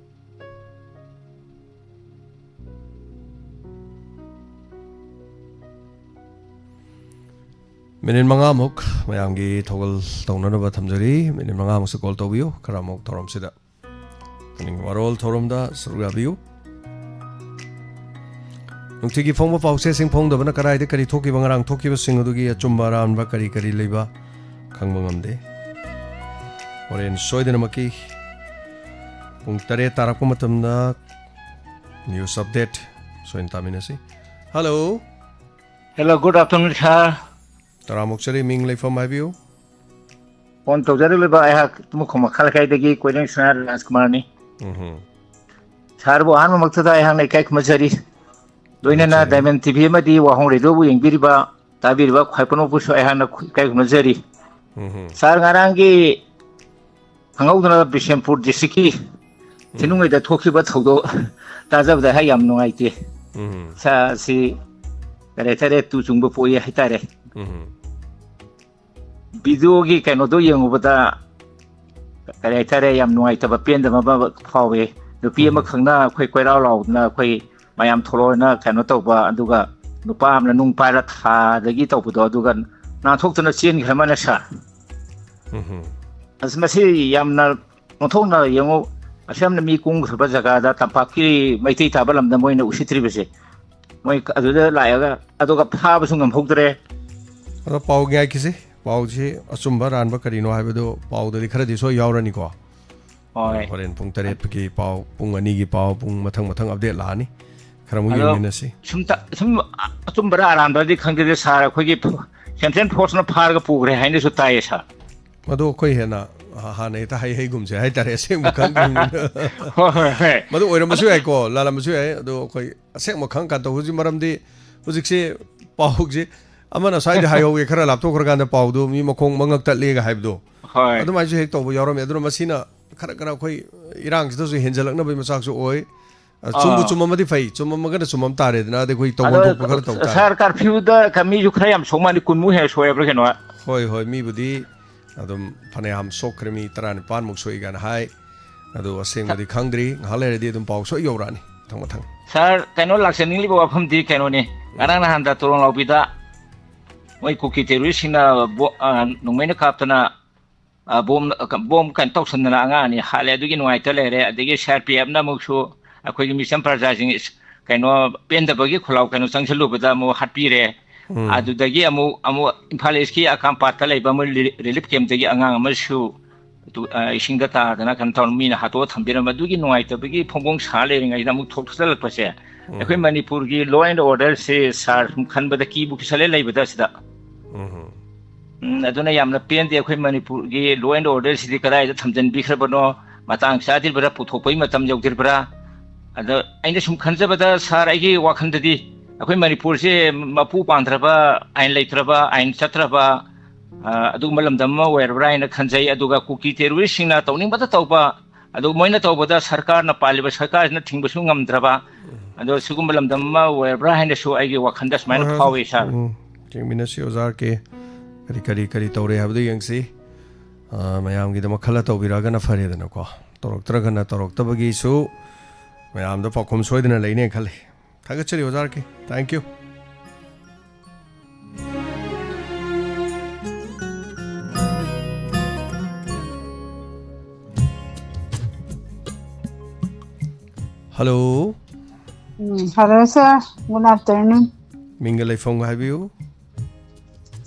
ꯃꯤꯅꯤꯠ ꯃꯉꯥꯃꯨꯛ ꯃꯌꯥꯝꯒꯤ ꯊꯧꯒꯜ ꯇꯧꯅꯅꯕ ꯊꯝꯖꯔꯤ꯫ ꯃꯤꯅꯤꯠ ꯃꯉꯥꯃꯨꯛꯁꯨ ꯀꯣꯜ ꯇꯧꯕꯤꯌꯨ, ꯈꯔ ꯑꯃꯨꯛ ꯊꯧꯔꯝꯁꯤꯗ ꯄꯨꯛꯅꯤꯡ ꯋꯥꯔꯣꯜ ꯊꯧꯔꯝꯗ ꯁꯔꯨꯛ ꯌꯥꯕꯤꯌꯨ꯫ ꯅꯨꯡꯇꯤꯒꯤ ꯐꯣꯡꯕ ꯄꯥꯎꯆꯦꯁꯤꯡ ꯐꯣꯡꯗꯕꯅ ꯀꯗꯥꯏꯗ ꯀꯔꯤ ꯊꯣꯛꯈꯤꯕ, ꯉꯔꯥꯡ ꯊꯣꯛꯈꯤꯕꯁꯤꯡ ꯑꯗꯨꯒꯤ ꯑꯆꯨꯝꯕ ꯑꯔꯥꯟꯕ ꯀꯔꯤ ꯀꯔꯤ ꯂꯩꯕ ꯈꯪꯕ ꯉꯝꯗꯦ꯫ ꯍꯣꯔꯦꯟ ꯁꯣꯏꯗꯅꯃꯛꯀꯤ ꯄꯨꯡ ꯇꯔꯦꯠ ꯇꯥꯔꯛꯄ ꯃꯇꯝꯗ news update ꯁꯣꯏꯗꯅ ꯇꯥꯃꯤꯟꯅꯁꯤ꯫ Hello꯫ Hello, good afternoon, sir. ꯇꯔꯥꯃꯨꯛ ꯆꯔꯤ, ꯃꯤꯡ ꯂꯩꯐꯝ ꯍꯥꯏꯕꯤꯌꯨ꯫ ꯐꯣꯟ ꯇꯧꯖꯔꯛꯂꯤꯕ ꯑꯩꯍꯥꯛ ꯇꯨꯃꯈꯣꯡ ꯃꯈꯥ ꯂꯩꯀꯥꯏꯗꯒꯤ ꯀꯣꯏꯔꯦꯡ ꯁꯅꯥ ꯔꯥꯖꯀꯨꯃꯥꯔꯅꯤ꯫ ꯎꯝ ꯁꯥꯔꯕꯨ ꯑꯍꯥꯟꯕꯃꯛꯇꯗ ꯑꯩꯍꯥꯛꯅ ꯏꯀꯥꯏ ꯈꯨꯝꯅꯖꯔꯤ꯫ ꯂꯣꯏꯅꯅ ꯊꯥꯒꯠꯆꯔꯤ꯫ Diamond T V ꯑꯃꯗꯤ ꯋꯥꯍꯣꯡ ꯔꯦꯗꯤꯑꯣꯕꯨ ꯌꯦꯡꯕꯤꯔꯤꯕ, ꯇꯥꯕꯤꯔꯤꯕ ꯈ꯭ꯋꯥꯏ ꯄꯨꯝꯅꯃꯛꯄꯨꯁꯨ ꯑꯩꯍꯥꯛꯅ ꯏꯀꯥꯏ ꯈꯨꯝꯅꯖꯔꯤ꯫ ꯎꯝ ꯁꯥꯔ, ꯉꯔꯥꯡꯒꯤ ꯈꯪꯍꯧꯗꯅ ꯕꯤꯁꯦꯝꯄꯨꯔ ꯗꯤꯁꯇ꯭ꯔꯤꯛꯀꯤ ꯊꯤꯅꯨꯡꯒꯩꯗ ꯊꯣꯛꯈꯤꯕ ꯊꯧꯗꯣꯛ ꯇꯥꯖꯕꯗ ꯑꯩꯍꯥꯛ ꯌꯥꯝ ꯅꯨꯡꯉꯥꯏꯇꯦ꯫ ꯎꯝ ꯁꯥꯔ, ꯁꯤ ꯀꯔꯤ ꯍꯥꯏꯇꯥꯔꯦ, ꯇꯨ ꯆꯨꯡꯕ ꯄꯣꯛꯏ ꯍꯥꯏꯇꯥꯔꯦ꯫ ꯎꯝ ꯚꯤꯗꯤꯑꯣꯒꯤ ꯀꯩꯅꯣꯗꯣ ꯌꯦꯡꯉꯨꯕꯗ ꯀꯔꯤ ꯍꯥꯏꯇꯥꯔꯦ, ꯌꯥꯝ ꯅꯨꯡꯉꯥꯏꯇꯕ, ꯄꯦꯟꯗꯕ ꯑꯃ ꯐꯥꯎꯋꯦ꯫ ꯅꯨꯄꯤ ꯎꯝ꯫ ꯑꯃꯈꯛꯅ ꯑꯩꯈꯣꯏ ꯀꯣꯏꯔꯥꯎ ꯂꯥꯎꯗꯅ ꯑꯩꯈꯣꯏ ꯃꯌꯥꯝ ꯊꯣꯛꯂꯛꯑꯣꯅ ꯀꯩꯅꯣ ꯇꯧꯕ, ꯑꯗꯨꯒ ꯅꯨꯄꯥ ꯑꯃꯅ ꯅꯨꯡ ꯄꯥꯏꯔ ꯊꯥꯗꯒꯤ ꯇꯧꯕꯗꯣ, ꯑꯗꯨꯒ ꯅꯥꯟꯊꯣꯛꯇꯅ ꯆꯦꯟꯈ꯭ꯔ ꯃꯥꯜꯂꯦ ꯁꯥꯔ꯫ ꯎꯝ ꯑꯁ, ꯃꯁꯤ ꯌꯥꯝꯅ ꯑꯣꯟꯊꯣꯛꯅ ꯌꯦꯡꯉꯨ, ꯑꯁꯨꯛ ꯌꯥꯝꯅ ꯃꯤ ꯀꯨꯝꯈ꯭ꯔꯕ ꯖꯒꯥꯗ, ꯇꯝꯄꯥꯛꯀꯤ ꯃꯩꯇꯩ ꯇꯥꯕ ꯂꯝꯗ ꯃꯣꯏꯅ ꯎꯁꯤꯠꯇ꯭ꯔꯤꯕꯁꯦ, ꯃꯣꯏ ꯑꯗꯨꯗ ꯂꯥꯛꯑꯒ ꯑꯗꯨꯒ ꯐꯥꯕꯁꯨ ꯉꯝꯍꯧꯗ꯭ꯔꯦ꯫ ꯑꯗꯣ ꯄꯥꯎ ꯉꯥꯏꯈꯤꯁꯤ, ꯄꯥꯎꯁꯤ ꯑꯆꯨꯝꯕ ꯑꯔꯥꯟꯕ ꯀꯔꯤꯅꯣ ꯍꯥꯏꯕꯗꯨ ꯄꯥꯎꯗꯗꯤ ꯈꯔꯗꯤ ꯁꯣꯏ ꯌꯥꯎꯔꯅꯤꯀꯣ꯫ ꯍꯣꯏ꯫ ꯍꯣꯔꯦꯟ ꯄꯨꯡ ꯇꯔꯦꯠꯀꯤ ꯄꯥꯎ, ꯄꯨꯡ ꯑꯅꯤꯒꯤ ꯄꯥꯎ, ꯄꯨꯡ ꯃꯊꯪ ꯃꯊꯪ ꯑꯞꯗꯦꯠ ꯂꯥꯛꯑꯅꯤ꯫ ꯈꯔ ꯑꯃꯨꯛ ꯑꯗꯣ ꯌꯦꯡꯃꯤꯟꯅꯁꯤ꯫ ꯁꯨꯝ ꯇ-, ꯁꯨꯝ ꯑꯆꯨꯝꯕꯔ ꯑꯔꯥꯟꯕꯔꯗꯤ ꯈꯪꯗꯦ ꯁꯥꯔ, ꯑꯩꯈꯣꯏꯒꯤ ꯐ-, ꯁꯦꯟꯇ꯭ꯔꯦꯜ ꯐꯣꯔꯁꯅ ꯐꯥꯔꯒ ꯄꯨꯈ꯭ꯔꯦ ꯍꯥꯏꯅꯁꯨ ꯇꯥꯏꯌꯦ ꯁꯥꯔ꯫ ꯃꯗꯨ ꯑꯩꯈꯣꯏ ꯍꯦꯟꯅ ꯍꯥꯟꯅ ꯍꯦꯛꯇ ꯍꯩ ꯍꯩꯒꯨꯝꯁꯦ ꯍꯥꯏꯇꯥꯔꯦ, ꯑꯁꯦꯡꯕ ꯈꯪꯗ꯭ꯔꯤꯕꯅꯤꯅ꯫ ꯍꯣꯏ, ꯍꯣꯏ, ꯍꯣꯏ꯫ ꯃꯗꯨ ꯑꯣꯏꯔꯝꯕꯁꯨ ꯌꯥꯏꯀꯣ, ꯂꯥꯜꯂꯝꯕꯁꯨ ꯌꯥꯏ, ꯑꯗꯣ ꯑꯩꯈꯣꯏ ꯑꯁꯦꯡꯕ ꯈꯪ ꯀꯥꯟꯗ ꯍꯧꯖꯤꯛ, ꯃꯔꯝꯗꯤ ꯍꯧꯖꯤꯛꯁꯦ ꯄꯥꯎꯁꯦ ꯑꯃꯅ ꯁ꯭ꯋꯥꯏꯗ ꯍꯥꯏꯍꯧꯋꯦ, ꯈꯔ ꯂꯥꯞꯊꯣꯛꯈ꯭ꯔꯀꯥꯟꯗ ꯄꯥꯎꯗꯣ ꯃꯤ ꯃꯈꯣꯡ ꯃꯉꯛ ꯇꯠꯂꯦꯒ ꯍꯥꯏꯕꯗꯣ, ꯍꯣꯏ꯫ ꯑꯗꯨꯃꯥꯏꯅꯁꯨ ꯍꯦꯛ ꯇꯧꯕ ꯌꯥꯎꯔꯝꯃꯦ꯫ ꯑꯗꯨꯅ ꯃꯁꯤꯅ ꯈꯔ ꯈꯔ ꯑꯩꯈꯣꯏ ꯏꯔꯥꯡꯁꯤꯗꯁꯨ ꯍꯦꯟꯖꯜꯂꯛꯅꯕꯒꯤ ꯃꯆꯥꯛꯁꯨ ꯑꯣꯏ꯫ ꯑ, ꯆꯨꯝꯕꯨ ꯑꯥ꯫ ꯆꯨꯝꯃꯝꯃꯗꯤ ꯐꯩ, ꯆꯨꯝꯃꯝꯃꯒꯅ ꯆꯨꯝꯃꯝ ꯇꯥꯔꯦꯗꯅ, ꯑꯗꯩ ꯑꯩꯈꯣꯏ ꯇꯧꯐꯝ ꯑꯗꯣ, ꯊꯣꯛꯄ ꯈꯔ ꯇꯧ ꯇꯥꯔꯦ꯫ ꯁꯥꯔ, ꯀꯥꯔꯐ꯭ꯌꯨꯗ ꯀ-, ꯃꯤꯁꯨ ꯈꯔ ꯌꯥꯝ ꯁꯣꯛ ꯃꯥꯜꯂꯤ, ꯀꯨꯟꯃꯨꯛ ꯍꯦꯟꯅ ꯁꯣꯛꯑꯦꯕ꯭ꯔꯥ ꯀꯩꯅꯣ? ꯍꯣꯏ, ꯍꯣꯏ, ꯃꯤꯕꯨꯗꯤ ꯑꯗꯨꯝ ꯐꯅꯌꯥꯝ ꯁꯣꯛꯈ꯭ꯔꯦ, ꯃꯤ ꯇꯔꯥꯅꯤꯄꯥꯟꯃꯨꯛ ꯁꯣꯛꯏ ꯀꯥꯏꯅ ꯍꯥꯏ꯫ ꯑꯗꯣ ꯑꯁꯦꯡꯕꯗꯤ ꯈꯪꯗ꯭ꯔꯤ, ꯉꯥꯏꯍꯥꯛ ꯂꯩꯔꯗꯤ ꯑꯗꯨꯝ ꯄꯥꯎ ꯁꯣꯏ ꯌꯧꯔꯛꯑꯅꯤ ꯃꯊꯪ ꯃꯊꯪ꯫ ꯁꯥꯔ, ꯀꯩꯅꯣ ꯂꯥꯛꯆꯅꯤꯡꯂꯤꯕ ꯋꯥꯐꯝꯗꯤ ꯀꯩꯅꯣꯅꯤ, ꯎꯝ꯫ ꯉꯔꯥꯡ ꯅꯍꯥꯟꯗ ꯇꯣꯔꯣꯡꯂꯥꯎꯕꯤꯗ ꯃꯣꯏ ꯀꯨꯀꯤ ꯇꯦꯔꯣꯔꯤꯁꯁꯤꯡꯅ ꯕꯣ-, ꯑ, ꯅꯣꯡꯃꯩꯅ ꯀꯥꯞꯇꯅ ꯑ, ꯕꯣꯝ, ꯑ, ꯕꯣꯝ ꯀꯩꯅꯣ ꯇꯧꯁꯟꯗꯅ ꯑꯉꯥꯡ ꯑꯅꯤ ꯍꯥꯠꯂꯦ, ꯑꯗꯨꯒꯤ ꯅꯨꯡꯉꯥꯏꯇ ꯂꯩꯔꯦ꯫ ꯑꯗꯒꯤ ꯁꯤ ꯑꯥꯔ ꯄꯤ ꯑꯦꯐꯅ ꯑꯃꯨꯛꯁꯨ ꯑꯩꯈꯣꯏꯒꯤ ꯃꯤꯆꯝ ꯄ꯭ꯔꯖꯥꯁꯤꯡ ꯏꯁ-, ꯀꯩꯅꯣ ꯄꯦꯟꯗꯕꯒꯤ ꯈꯣꯜꯂꯥꯎ ꯀꯩꯅꯣ ꯆꯪꯁꯤꯜꯂꯨꯕꯗ ꯑꯃꯨꯛ ꯍꯥꯠꯄꯤꯔꯦ꯫ ꯎꯝ꯫ ꯑꯗꯨꯗꯒꯤ ꯑꯃꯨꯛ, ꯑꯃꯨꯛ ꯏꯝꯐꯥꯜ ꯏꯁꯀꯤ ꯑꯀꯥꯝꯄꯥꯠꯇ ꯂꯩꯕ ꯃꯣꯏ ꯔꯤ-, ꯔꯤꯂꯤꯐ ꯀꯦꯝꯞꯇꯒꯤ ꯑꯉꯥꯡ ꯑꯃꯁꯨ ꯇꯨ-, ꯑ, ꯏꯁꯤꯡꯗ ꯇꯥꯗꯅ ꯀꯩꯅꯣ ꯇꯧꯔ ꯃꯤꯅ ꯍꯥꯠꯇꯣꯛꯑ ꯊꯝꯕꯤꯔꯝꯕ, ꯑꯗꯨꯒꯤ ꯅꯨꯡꯉꯥꯏꯇꯕꯒꯤ ꯐꯣꯡꯐꯣꯡ ꯁꯥ ꯂꯩꯔꯤꯉꯩꯗ ꯑꯃꯨꯛ ꯊꯣꯛꯆꯜꯂꯛꯄꯁꯦ, ꯎꯝ꯫ ꯑꯩꯈꯣꯏ ꯃꯅꯤꯄꯨꯔꯒꯤ law and orderꯁꯦ ꯁꯥꯔ ꯁꯨꯝ ꯈꯟꯕꯗ ꯀꯤꯕꯨ ꯀꯤꯁꯜꯂꯦ ꯂꯩꯕꯗ ꯁꯤꯗ꯫ ꯎꯝ꯫ ꯎꯝ, ꯑꯗꯨꯅ ꯌꯥꯝꯅ ꯄꯦꯟꯗꯦ꯫ ꯑꯩꯈꯣꯏ ꯃꯅꯤꯄꯨꯔꯒꯤ law and orderꯁꯤꯗꯤ ꯀꯗꯥꯏꯗ ꯊꯝꯖꯤꯟꯕꯤꯈ꯭ꯔꯕꯅꯣ? ꯃꯇꯥꯡ ꯆꯥꯗ꯭ꯔꯤꯕ꯭ꯔꯥ? ꯄꯨꯊꯣꯛꯄꯒꯤ ꯃꯇꯝ ꯌꯧꯗ꯭ꯔꯤꯕ꯭ꯔꯥ? ꯑꯗ ꯑꯩꯅ ꯁꯨꯝ ꯈꯟꯖꯕꯗ, ꯁꯥꯔ, ꯑꯩꯒꯤ ꯋꯥꯈꯜꯗꯗꯤ ꯑꯩꯈꯣꯏ ꯃꯅꯤꯄꯨꯔꯁꯦ ꯃꯄꯨ ꯄꯥꯟꯗ꯭ꯔꯕ, ꯑꯥꯏꯟ ꯂꯩꯇ꯭ꯔꯕ, ꯑꯥꯏꯟ ꯆꯠꯇ꯭ꯔꯕ, ꯑ, ꯑꯗꯨꯒꯨꯝꯕ ꯂꯝꯗꯝ ꯑꯃ ꯑꯣꯏꯔꯕ꯭ꯔꯥ ꯍꯥꯏꯅ ꯈꯟꯖꯩ꯫ ꯑꯗꯨꯒ ꯀꯨꯀꯤ ꯇꯦꯔꯣꯔꯤꯁꯁꯤꯡꯅ ꯇꯧꯅꯤꯡꯕꯇ ꯇꯧꯕ, ꯑꯗꯨ ꯃꯣꯏꯅ ꯇꯧꯕꯗ ꯁꯔꯀꯥꯔꯅ, ꯄꯥꯜꯂꯤꯕ ꯁꯔꯀꯥꯔꯁꯤꯅ ꯊꯤꯡꯕꯁꯨ ꯉꯝꯗ꯭ꯔꯕ, ꯑꯗꯣ ꯁꯤꯒꯨꯝꯕ ꯂꯝꯗꯝ ꯑꯃ ꯑꯣꯏꯔꯕ꯭ꯔꯥ ꯍꯥꯏꯅꯁꯨ ꯑꯩꯒꯤ ꯋꯥꯈꯜꯗ ꯁꯨꯃꯥꯏꯅ ꯍꯣꯏ, ꯍꯣꯏ, ꯍꯣꯏ꯫ ꯐꯥꯎꯏ, ꯁꯥꯔ꯫ ꯎꯝ, ꯌꯦꯡꯃꯤꯟꯅꯁꯤ ꯑꯣꯖꯥ ꯑꯥꯔ ꯀꯦ꯫ ꯀꯔꯤ, ꯀꯔꯤ, ꯀꯔꯤ ꯇꯧꯔꯦ ꯍꯥꯏꯕꯗꯨ ꯌꯦꯡꯁꯤ꯫ ꯑ, ꯃꯌꯥꯝꯒꯤꯗꯃꯛ ꯈꯜꯂ ꯇꯧꯕꯤꯔꯛꯑꯒꯅ ꯐꯔꯦꯗꯅꯀꯣ꯫ ꯇꯧꯔꯛꯇ꯭ꯔꯒꯅ ꯇꯧꯔꯛꯇꯕꯒꯤꯁꯨ ꯃꯌꯥꯝꯗ ꯄꯥꯎꯈꯨꯝ ꯁꯣꯏꯗꯅ ꯂꯩꯅꯦꯅ ꯈꯜꯂꯤ꯫ ꯊꯥꯒꯠꯆꯔꯤ ꯑꯣꯖꯥ R K. Thank you꯫ Hello. Um, hello sir, good afternoon. ꯃꯤꯡꯒ ꯂꯩꯐꯝꯒ ꯍꯥꯏꯕꯤꯌꯨ꯫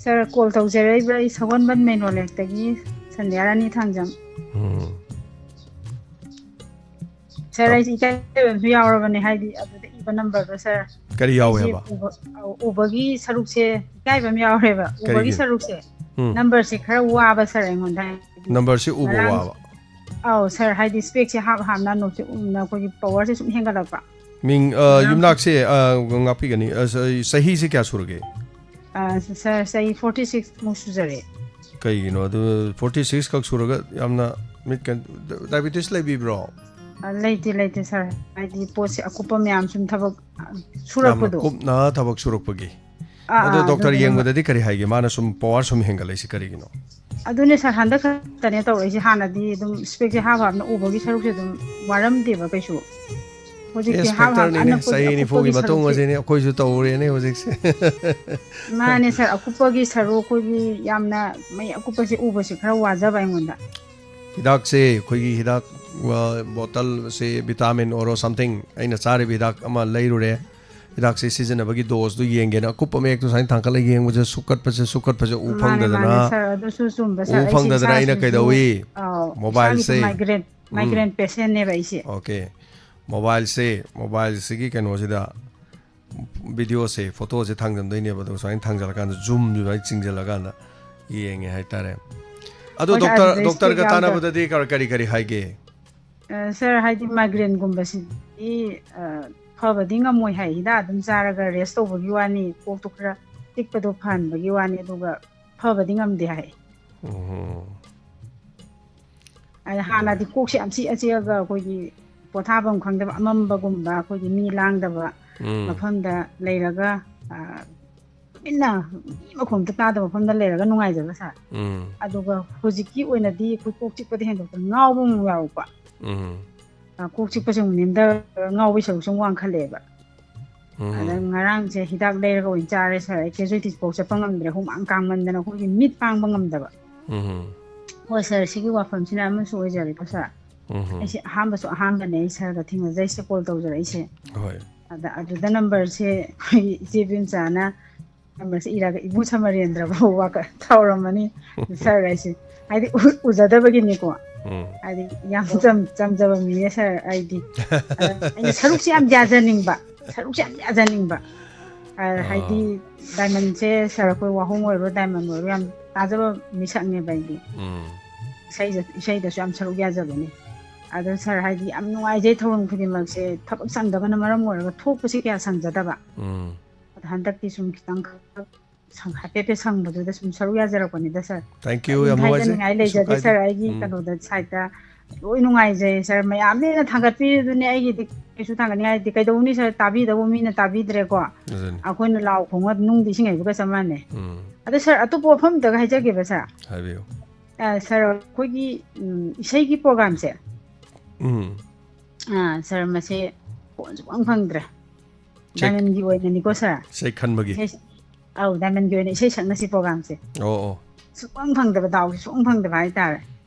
Sir, call ꯇꯧꯖꯔꯛꯏꯕ ꯑꯩ ꯁꯒꯣꯜꯕꯟ ꯃꯦꯅꯣꯂꯦꯛꯇꯒꯤ ꯁꯟꯙ꯭ꯌꯥꯔꯥꯅꯤ ꯊꯥꯡꯖꯝ꯫ ꯎꯝ꯫ Sir, ꯑꯩꯁꯦ ꯏꯀꯥꯏꯕ ꯑꯃꯁꯨ ꯌꯥꯎꯔꯕꯅꯦ, ꯍꯥꯏꯗꯤ ꯑꯗꯨꯗ ꯏꯕ numberꯗꯣ sir꯫ ꯀꯔꯤ ꯑꯩꯁꯦ ꯌꯥꯎꯋꯦꯕ? ꯎꯕ-, ꯑꯧ, ꯎꯕꯒꯤ ꯁꯔꯨꯛꯁꯦ ꯏꯀꯥꯏꯕ ꯑꯃ ꯌꯥꯎꯔꯦꯕ꯫ ꯎꯕꯒꯤ ꯀꯔꯤꯒꯤ? ꯁꯔꯨꯛꯁꯦ ꯎꯝ꯫ numberꯁꯦ ꯈꯔ ꯋꯥꯕ sir ꯑꯩꯉꯣꯟꯗ꯫ ꯍꯥꯏꯗꯤ Numberꯁꯤ ꯎꯕ ꯉꯔꯥꯡ ꯋꯥꯕ? ꯑꯧ sir, ꯍꯥꯏꯗꯤ specꯁꯦ ꯍꯥꯞ ꯍꯥꯞꯅ ꯅꯣꯠꯁꯦ ꯎꯝꯅ ꯑꯩꯈꯣꯏꯒꯤ powerꯁꯦ ꯁꯨꯝ ꯍꯦꯟꯒꯠꯂꯛꯄ꯫ ꯃꯤꯡ, ꯑ, ꯌꯨꯝꯅꯥꯛꯁꯦ, ꯑ, ꯉꯥꯛꯄꯤꯒꯅꯤ꯫ ꯑ, ꯆ-, ꯆꯍꯤꯁꯦ ꯀꯌꯥ ꯁꯨꯔꯒꯦ? ꯑ, sir, ꯆꯍꯤ forty six ꯃꯨꯛ ꯁꯨꯖꯔꯦ꯫ ꯀꯩꯒꯤꯅꯣ ꯑꯗꯨ forty six ꯈꯛ ꯁꯨꯔꯒ ꯌꯥꯝꯅ ꯃꯤꯠ ꯀꯩꯅꯣ, diabetes ꯂꯩꯕꯤꯕ꯭ꯔꯣ? ꯑ, ꯂꯩꯇꯦ, ꯂꯩꯇꯦ sir. ꯍꯥꯏꯗꯤ ꯄꯣꯠꯁꯦ ꯑꯀꯨꯞꯄ ꯃꯌꯥꯝ ꯁꯨꯝ ꯊꯕꯛ, ꯑ, ꯌꯥꯝꯅ ꯁꯨꯔꯛꯄꯗꯣ꯫ ꯀꯨꯞꯅ ꯊꯕꯛ ꯁꯨꯔꯛꯄꯒꯤ꯫ ꯑꯥ, ꯑꯗꯣ ꯑꯥ, doctor ꯑꯗꯨꯗꯨꯅ ꯌꯦꯡꯕꯗꯗꯤ ꯀꯔꯤ ꯍꯥꯏꯒꯦ? ꯃꯥꯅ ꯁꯨꯝ power ꯁꯨꯝ ꯍꯦꯟꯒꯠꯂꯛꯏꯁꯦ ꯀꯔꯤꯒꯤꯅꯣ? ꯑꯗꯨꯅꯦ sir, ꯍꯟꯗꯛ ꯈꯛꯇꯅꯦ ꯇꯧꯔꯛꯏꯁꯦ꯫ ꯍꯥꯟꯅꯗꯤ ꯑꯗꯨꯝ specꯁꯦ ꯍꯥꯞ ꯍꯥꯞꯅ ꯎꯕꯒꯤ ꯁꯔꯨꯛꯁꯦ ꯑꯗꯨꯝ ꯋꯥꯔꯝꯗꯦꯕ ꯀꯩꯁꯨ꯫ ꯍꯧꯖꯤꯛꯇꯤ Age ꯍꯥꯞ ꯍꯥꯞꯅ factorꯅꯤꯅꯦ, ꯑꯅꯛꯄꯒꯤ ꯆꯍꯤ ꯅꯤꯐꯨꯒꯤ ꯑꯀꯨꯞꯄꯒꯤ ꯃꯇꯨꯡ ꯁꯔꯨꯛꯁꯦ꯫ ꯑꯁꯤꯅꯤ, ꯑꯩꯈꯣꯏꯁꯨ ꯇꯧꯔꯦꯅꯦ ꯍꯧꯖꯤꯛꯁꯦ꯫ ꯃꯥꯅꯦ sir, ꯑꯀꯨꯞꯄꯒꯤ ꯁꯔꯨꯛ, ꯑꯩꯈꯣꯏꯒꯤ ꯌꯥꯝꯅ ꯃꯩ ꯑꯀꯨꯞꯄꯁꯦ ꯎꯕꯁꯦ ꯈꯔ ꯋꯥꯖꯕ ꯑꯩꯉꯣꯟꯗ꯫ ꯍꯤꯗꯥꯛꯁꯦ ꯑꯩꯈꯣꯏꯒꯤ ꯍꯤꯗꯥꯛ, ꯑ, bottleꯁꯦ vitamin ꯑꯣꯏꯔꯣ something, ꯑꯩꯅ ꯆꯥꯔꯤꯕ ꯍꯤꯗꯥꯛ ꯑꯃ ꯂꯩꯔꯨꯔꯦ, ꯍꯤꯗꯥꯛꯁꯦ ꯁꯤꯖꯤꯟꯅꯕꯒꯤ doseꯗꯨ ꯌꯦꯡꯒꯦꯅ ꯑꯀꯨꯞꯄ ꯃꯌꯦꯛꯇꯣ ꯁꯨꯃꯥꯏꯅ ꯊꯥꯡꯒꯠꯂꯒ ꯌꯦꯡꯕꯁꯦ ꯁꯨꯛꯀꯠꯄꯁꯦ, ꯁꯨꯛꯀꯠꯄꯁꯦ ꯎ ꯃꯥꯅꯦ, ꯐꯪꯗꯗꯅ, ꯃꯥꯅꯦ sir, ꯑꯗꯨꯁꯨ ꯆꯨꯝꯕ sir꯫ ꯎ ꯑꯩꯁꯦ ꯐꯪꯗꯗꯅ ꯑꯩꯅ ꯏꯁꯥꯁꯤꯁꯨ, ꯀꯩꯗꯧꯏ? ꯑꯥꯎ, Mobileꯁꯦ, ꯏꯁꯥꯒꯤꯁꯨ migraine, ꯎꯝ, migraine patientꯅꯦꯕ ꯑꯩꯁꯦ꯫ OK, mobileꯁꯦ, mobileꯁꯤꯒꯤ ꯀꯩꯅꯣꯁꯤꯗ videoꯁꯦ, photoꯁꯦ ꯊꯥꯡꯖꯟꯗꯣꯏꯅꯦꯕ, ꯑꯗꯨꯒ ꯁꯨꯃꯥꯏꯅ ꯊꯥꯡꯖꯜꯂꯀꯥꯟꯗ zoomꯁꯦ ꯁꯨꯃꯥꯏꯅ ꯆꯤꯡꯁꯤꯜꯂꯀꯥꯟꯗ ꯌꯦꯡꯉꯦ ꯍꯥꯏꯇꯥꯔꯦ꯫ ꯑꯗꯣ ꯍꯣꯏ, doctor, ꯑꯗꯨꯗꯩ doctorꯒ spec ꯌꯥꯎꯗ- ꯇꯥꯟꯅꯕꯗꯗꯤ ꯀꯔꯤ, ꯀꯔꯤ, ꯀꯔꯤ ꯍꯥꯏꯒꯦ? ꯑ, sir, ꯍꯥꯏꯗꯤ migraineꯒꯨꯝꯕꯁꯤꯗꯤ, ꯑ, ꯐꯕꯗꯤ ꯉꯝꯃꯣꯏ ꯍꯥꯏ, ꯍꯤꯗꯥꯛ ꯑꯗꯨꯝ ꯆꯥꯔꯒ rest ꯇꯧꯕꯒꯤ ꯋꯥꯅꯤ, ꯀꯣꯛꯇꯣ ꯈꯔ ꯆꯤꯛꯄꯗꯣ ꯐꯍꯟꯕꯒꯤ ꯋꯥꯅꯤ, ꯑꯗꯨꯒ ꯐꯕꯗꯤ ꯉꯝꯗꯦ ꯍꯥꯏ꯫ ꯎꯝ꯫ ꯑꯗ ꯍꯥꯟꯅꯗꯤ ꯀꯣꯛꯁꯦ ꯌꯥꯝ ꯆꯤꯛꯑ ꯆꯤꯛꯑꯒ ꯑꯩꯈꯣꯏꯒꯤ ꯄꯣꯊꯥꯐꯝ ꯈꯪꯗꯕ, ꯑꯃꯝꯕꯒꯨꯝꯕ, ꯑꯩꯈꯣꯏꯒꯤ ꯃꯤ ꯂꯥꯡꯗꯕ ꯎꯝ꯫ ꯃꯐꯝꯗ ꯂꯩꯔꯒ, ꯑ, ꯇꯨꯃꯤꯟꯅ ꯃꯤ ꯃꯈꯣꯟ ꯑꯝꯇ ꯇꯥꯗꯕ ꯃꯐꯝꯗ ꯂꯩꯔꯒ ꯅꯨꯡꯉꯥꯏꯖꯕ sir꯫ ꯎꯝ꯫ ꯑꯗꯨꯒ ꯍꯧꯖꯤꯛꯀꯤ ꯑꯣꯏꯅꯗꯤ ꯑꯩꯈꯣꯏ ꯀꯣꯛ ꯆꯤꯛꯄꯗꯤ ꯍꯦꯟꯗꯣꯛꯇꯅ ꯉꯥꯎꯕ ꯑꯃꯨꯛ ꯌꯥꯎꯔꯛꯄ꯫ ꯎꯝ꯫ ꯑ, ꯀꯣꯛ ꯆꯤꯛꯄꯁꯦ ꯑꯃꯨꯛ ꯅꯦꯝꯊꯔꯒ ꯉꯥꯎꯕꯒꯤ ꯁꯔꯨꯛꯁꯦ ꯑꯃꯨꯛ ꯋꯥꯡꯈꯠꯂꯛꯑꯦꯕ꯫ ꯎꯝ꯫ ꯑꯗ ꯉꯔꯥꯡꯁꯦ ꯍꯤꯗꯥꯛ ꯂꯩꯔꯒ ꯑꯣꯏꯅ ꯆꯥꯔꯦ sir꯫ ꯑꯩ casualty ꯐꯥꯎ ꯆꯠꯄ ꯉꯝꯗ꯭ꯔꯦ, ꯍꯨꯃꯥꯡ ꯀꯥꯡꯃꯟꯗꯅ ꯑꯩꯈꯣꯏꯒꯤ ꯃꯤꯠ ꯄꯥꯡꯕ ꯉꯝꯗꯕ꯫ ꯎꯝ꯫ ꯍꯣꯏ sir, ꯁꯤꯒꯤ ꯋꯥꯐꯝꯁꯤꯅ ꯑꯃꯁꯨ ꯑꯣꯏꯖꯔꯦꯀꯣ sir꯫ ꯎꯝ꯫ ꯑꯩꯁꯦ ꯑꯍꯥꯟꯕꯁꯨ ꯑꯍꯥꯟꯕꯅꯦ ꯑꯩ ꯁꯥꯔꯒ ꯊꯦꯡꯅꯖꯩꯁꯦ, ꯀꯣꯜ ꯇꯧꯖꯔꯛꯏꯁꯦ꯫ ꯍꯣꯏ꯫ ꯑꯗ ꯑꯗꯨꯗ ꯅꯝꯕꯔꯁꯦ ꯑꯩꯈꯣꯏꯒꯤ ꯏꯆꯦ ꯏꯕꯦꯝꯆꯥꯅ ꯅꯝꯕꯔꯁꯦ ꯏꯔꯒ ꯏꯕꯨꯡ ꯁꯃꯔꯦꯟꯗ꯭ꯔ ꯐꯥꯎꯕ ꯇꯧꯔꯝꯃꯅꯤ ꯁꯥꯔ ꯑꯩꯁꯦ꯫ ꯍꯥꯏꯗꯤ ꯎ- ꯎꯖꯗꯕꯒꯤꯅꯤꯀꯣ꯫ ꯎꯝ꯫ ꯍꯥꯏꯗꯤ ꯌꯥꯝ ꯆꯝ- ꯆꯝꯖꯕ ꯃꯤꯅꯦ ꯁꯥꯔ ꯑꯩꯗꯤ꯫ ꯑꯗ ꯑꯩꯅ ꯁꯔꯨꯛꯁꯦ ꯌꯥꯝ ꯌꯥꯖꯅꯤꯡꯕ, ꯁꯔꯨꯛꯁꯦ ꯌꯥꯝ ꯌꯥꯖꯅꯤꯡꯕ꯫ ꯑ, ꯍꯥꯏꯗꯤ ꯑꯥ꯫ ꯗꯥꯏꯃꯟꯁꯦ ꯁꯥꯔ ꯑꯩꯈꯣꯏ ꯋꯥꯍꯣꯡ ꯑꯣꯏꯔꯣ ꯗꯥꯏꯃꯟ ꯑꯣꯏꯔꯣ ꯌꯥꯝ ꯇꯥꯖꯕ ꯃꯤꯁꯛꯅꯦꯕ ꯑꯩꯗꯤ꯫ ꯎꯝ꯫ ꯏꯁꯩꯗ- ꯏꯁꯩꯗꯁꯨ ꯌꯥꯝ ꯁꯔꯨꯛ ꯌꯥꯖꯕꯅꯦ꯫ ꯑꯗꯣ ꯁꯥꯔ ꯍꯥꯏꯗꯤ ꯌꯥꯝ ꯅꯨꯡꯉꯥꯏꯖꯩ, ꯊꯧꯔꯝ ꯈꯨꯗꯤꯡꯃꯛꯁꯦ ꯊꯕꯛ ꯁꯪꯗꯕꯅ ꯃꯔꯝ ꯑꯣꯏꯔꯒ ꯊꯣꯛꯄꯁꯦ ꯀꯌꯥ ꯁꯪꯖꯗꯕ꯫ ꯎꯝ꯫ ꯑꯗ ꯍꯟꯗꯛꯇꯤ ꯁꯨꯝ ꯈꯤꯇꯪ ꯈꯛ ꯁꯪ- ꯍꯥꯏꯐꯦꯠ ꯍꯥꯏꯐꯦꯠ ꯁꯪꯕꯗꯨꯗ ꯁꯨꯝ ꯁꯔꯨꯛ ꯌꯥꯖꯔꯛꯄꯅꯤꯗ ꯁꯥꯔ꯫ Thank you, ꯀꯔꯤꯝ ꯌꯥꯝ ꯅꯨꯡꯉꯥꯏꯖꯩ, ꯍꯥꯏꯖꯅꯤꯡꯉꯥꯏ ꯀꯩꯁꯨ ꯂꯩꯖꯗꯦ ꯀꯥꯏꯗꯦ꯫ ꯁꯥꯔ, ꯑꯩꯒꯤ ꯎꯝ꯫ ꯀꯩꯅꯣꯗ ꯁꯥꯏꯠꯇ ꯂꯣꯏ ꯅꯨꯡꯉꯥꯏꯖꯩ ꯁꯥꯔ꯫ ꯃꯌꯥꯝꯅ ꯍꯦꯟꯅ ꯊꯥꯡꯒꯠꯄꯤꯔꯤꯗꯨꯅꯦ, ꯑꯩꯒꯤꯗꯤ ꯀꯩꯁꯨ ꯊꯥꯡꯒꯠꯅꯤꯡꯉꯥꯏ ꯂꯩꯇꯦ꯫ ꯀꯩꯗꯧꯅꯤ ꯁꯥꯔ, ꯇꯥꯕꯤꯗꯕꯨ ꯃꯤꯅ ꯇꯥꯕꯤꯗ꯭ꯔꯦꯀꯣ꯫ ꯑꯗꯨꯅꯤ꯫ ꯑꯩꯈꯣꯏꯅ ꯂꯥꯎ ꯈꯣꯡꯉ ꯅꯨꯡꯗꯤ ꯏꯁꯤꯡ ꯍꯩꯕꯒ ꯆꯞ ꯃꯥꯟꯅꯩ꯫ ꯎꯝ꯫ ꯑꯗꯣ ꯁꯥꯔ, ꯑꯇꯣꯞꯄ ꯋꯥꯐꯝ ꯑꯝꯇꯒ ꯍꯥꯏꯖꯒꯦꯕ ꯁꯥꯔ꯫ ꯍꯥꯏꯕꯤꯌꯨ꯫ ꯑ, ꯁꯥꯔ, ꯑꯩꯈꯣꯏꯒꯤ ꯎꯝ, ꯏꯁꯩꯒꯤ ꯄ꯭ꯔꯣꯒꯥꯝꯁꯦ, ꯎꯝ꯫ ꯑ, ꯁꯥꯔ, ꯃꯁꯦ ꯐꯣꯟ ꯁꯨꯐꯪ ꯐꯪꯗ꯭ꯔꯦ꯫ ꯆꯦꯛ- ꯗꯥꯏꯃꯟꯒꯤ ꯑꯣꯏꯅꯅꯤꯀꯣ ꯁꯥꯔ꯫ ꯏꯁꯩ ꯈꯟꯕꯒꯤ꯫ ꯏꯁꯩ- ꯑꯧ, ꯗꯥꯏꯃꯟꯒꯤ ꯑꯣꯏꯅ ꯏꯁꯩ ꯁꯛꯅꯁꯤ ꯄ꯭ꯔꯣꯒꯥꯝꯁꯦ꯫ ꯑꯣ ꯑꯣ꯫ ꯁꯨꯐꯪ ꯐꯪꯗꯕ, ꯗꯥꯎꯁꯦ ꯁꯨꯐꯪ ꯐꯪꯗꯕ ꯍꯥꯏꯇꯥꯔꯦ꯫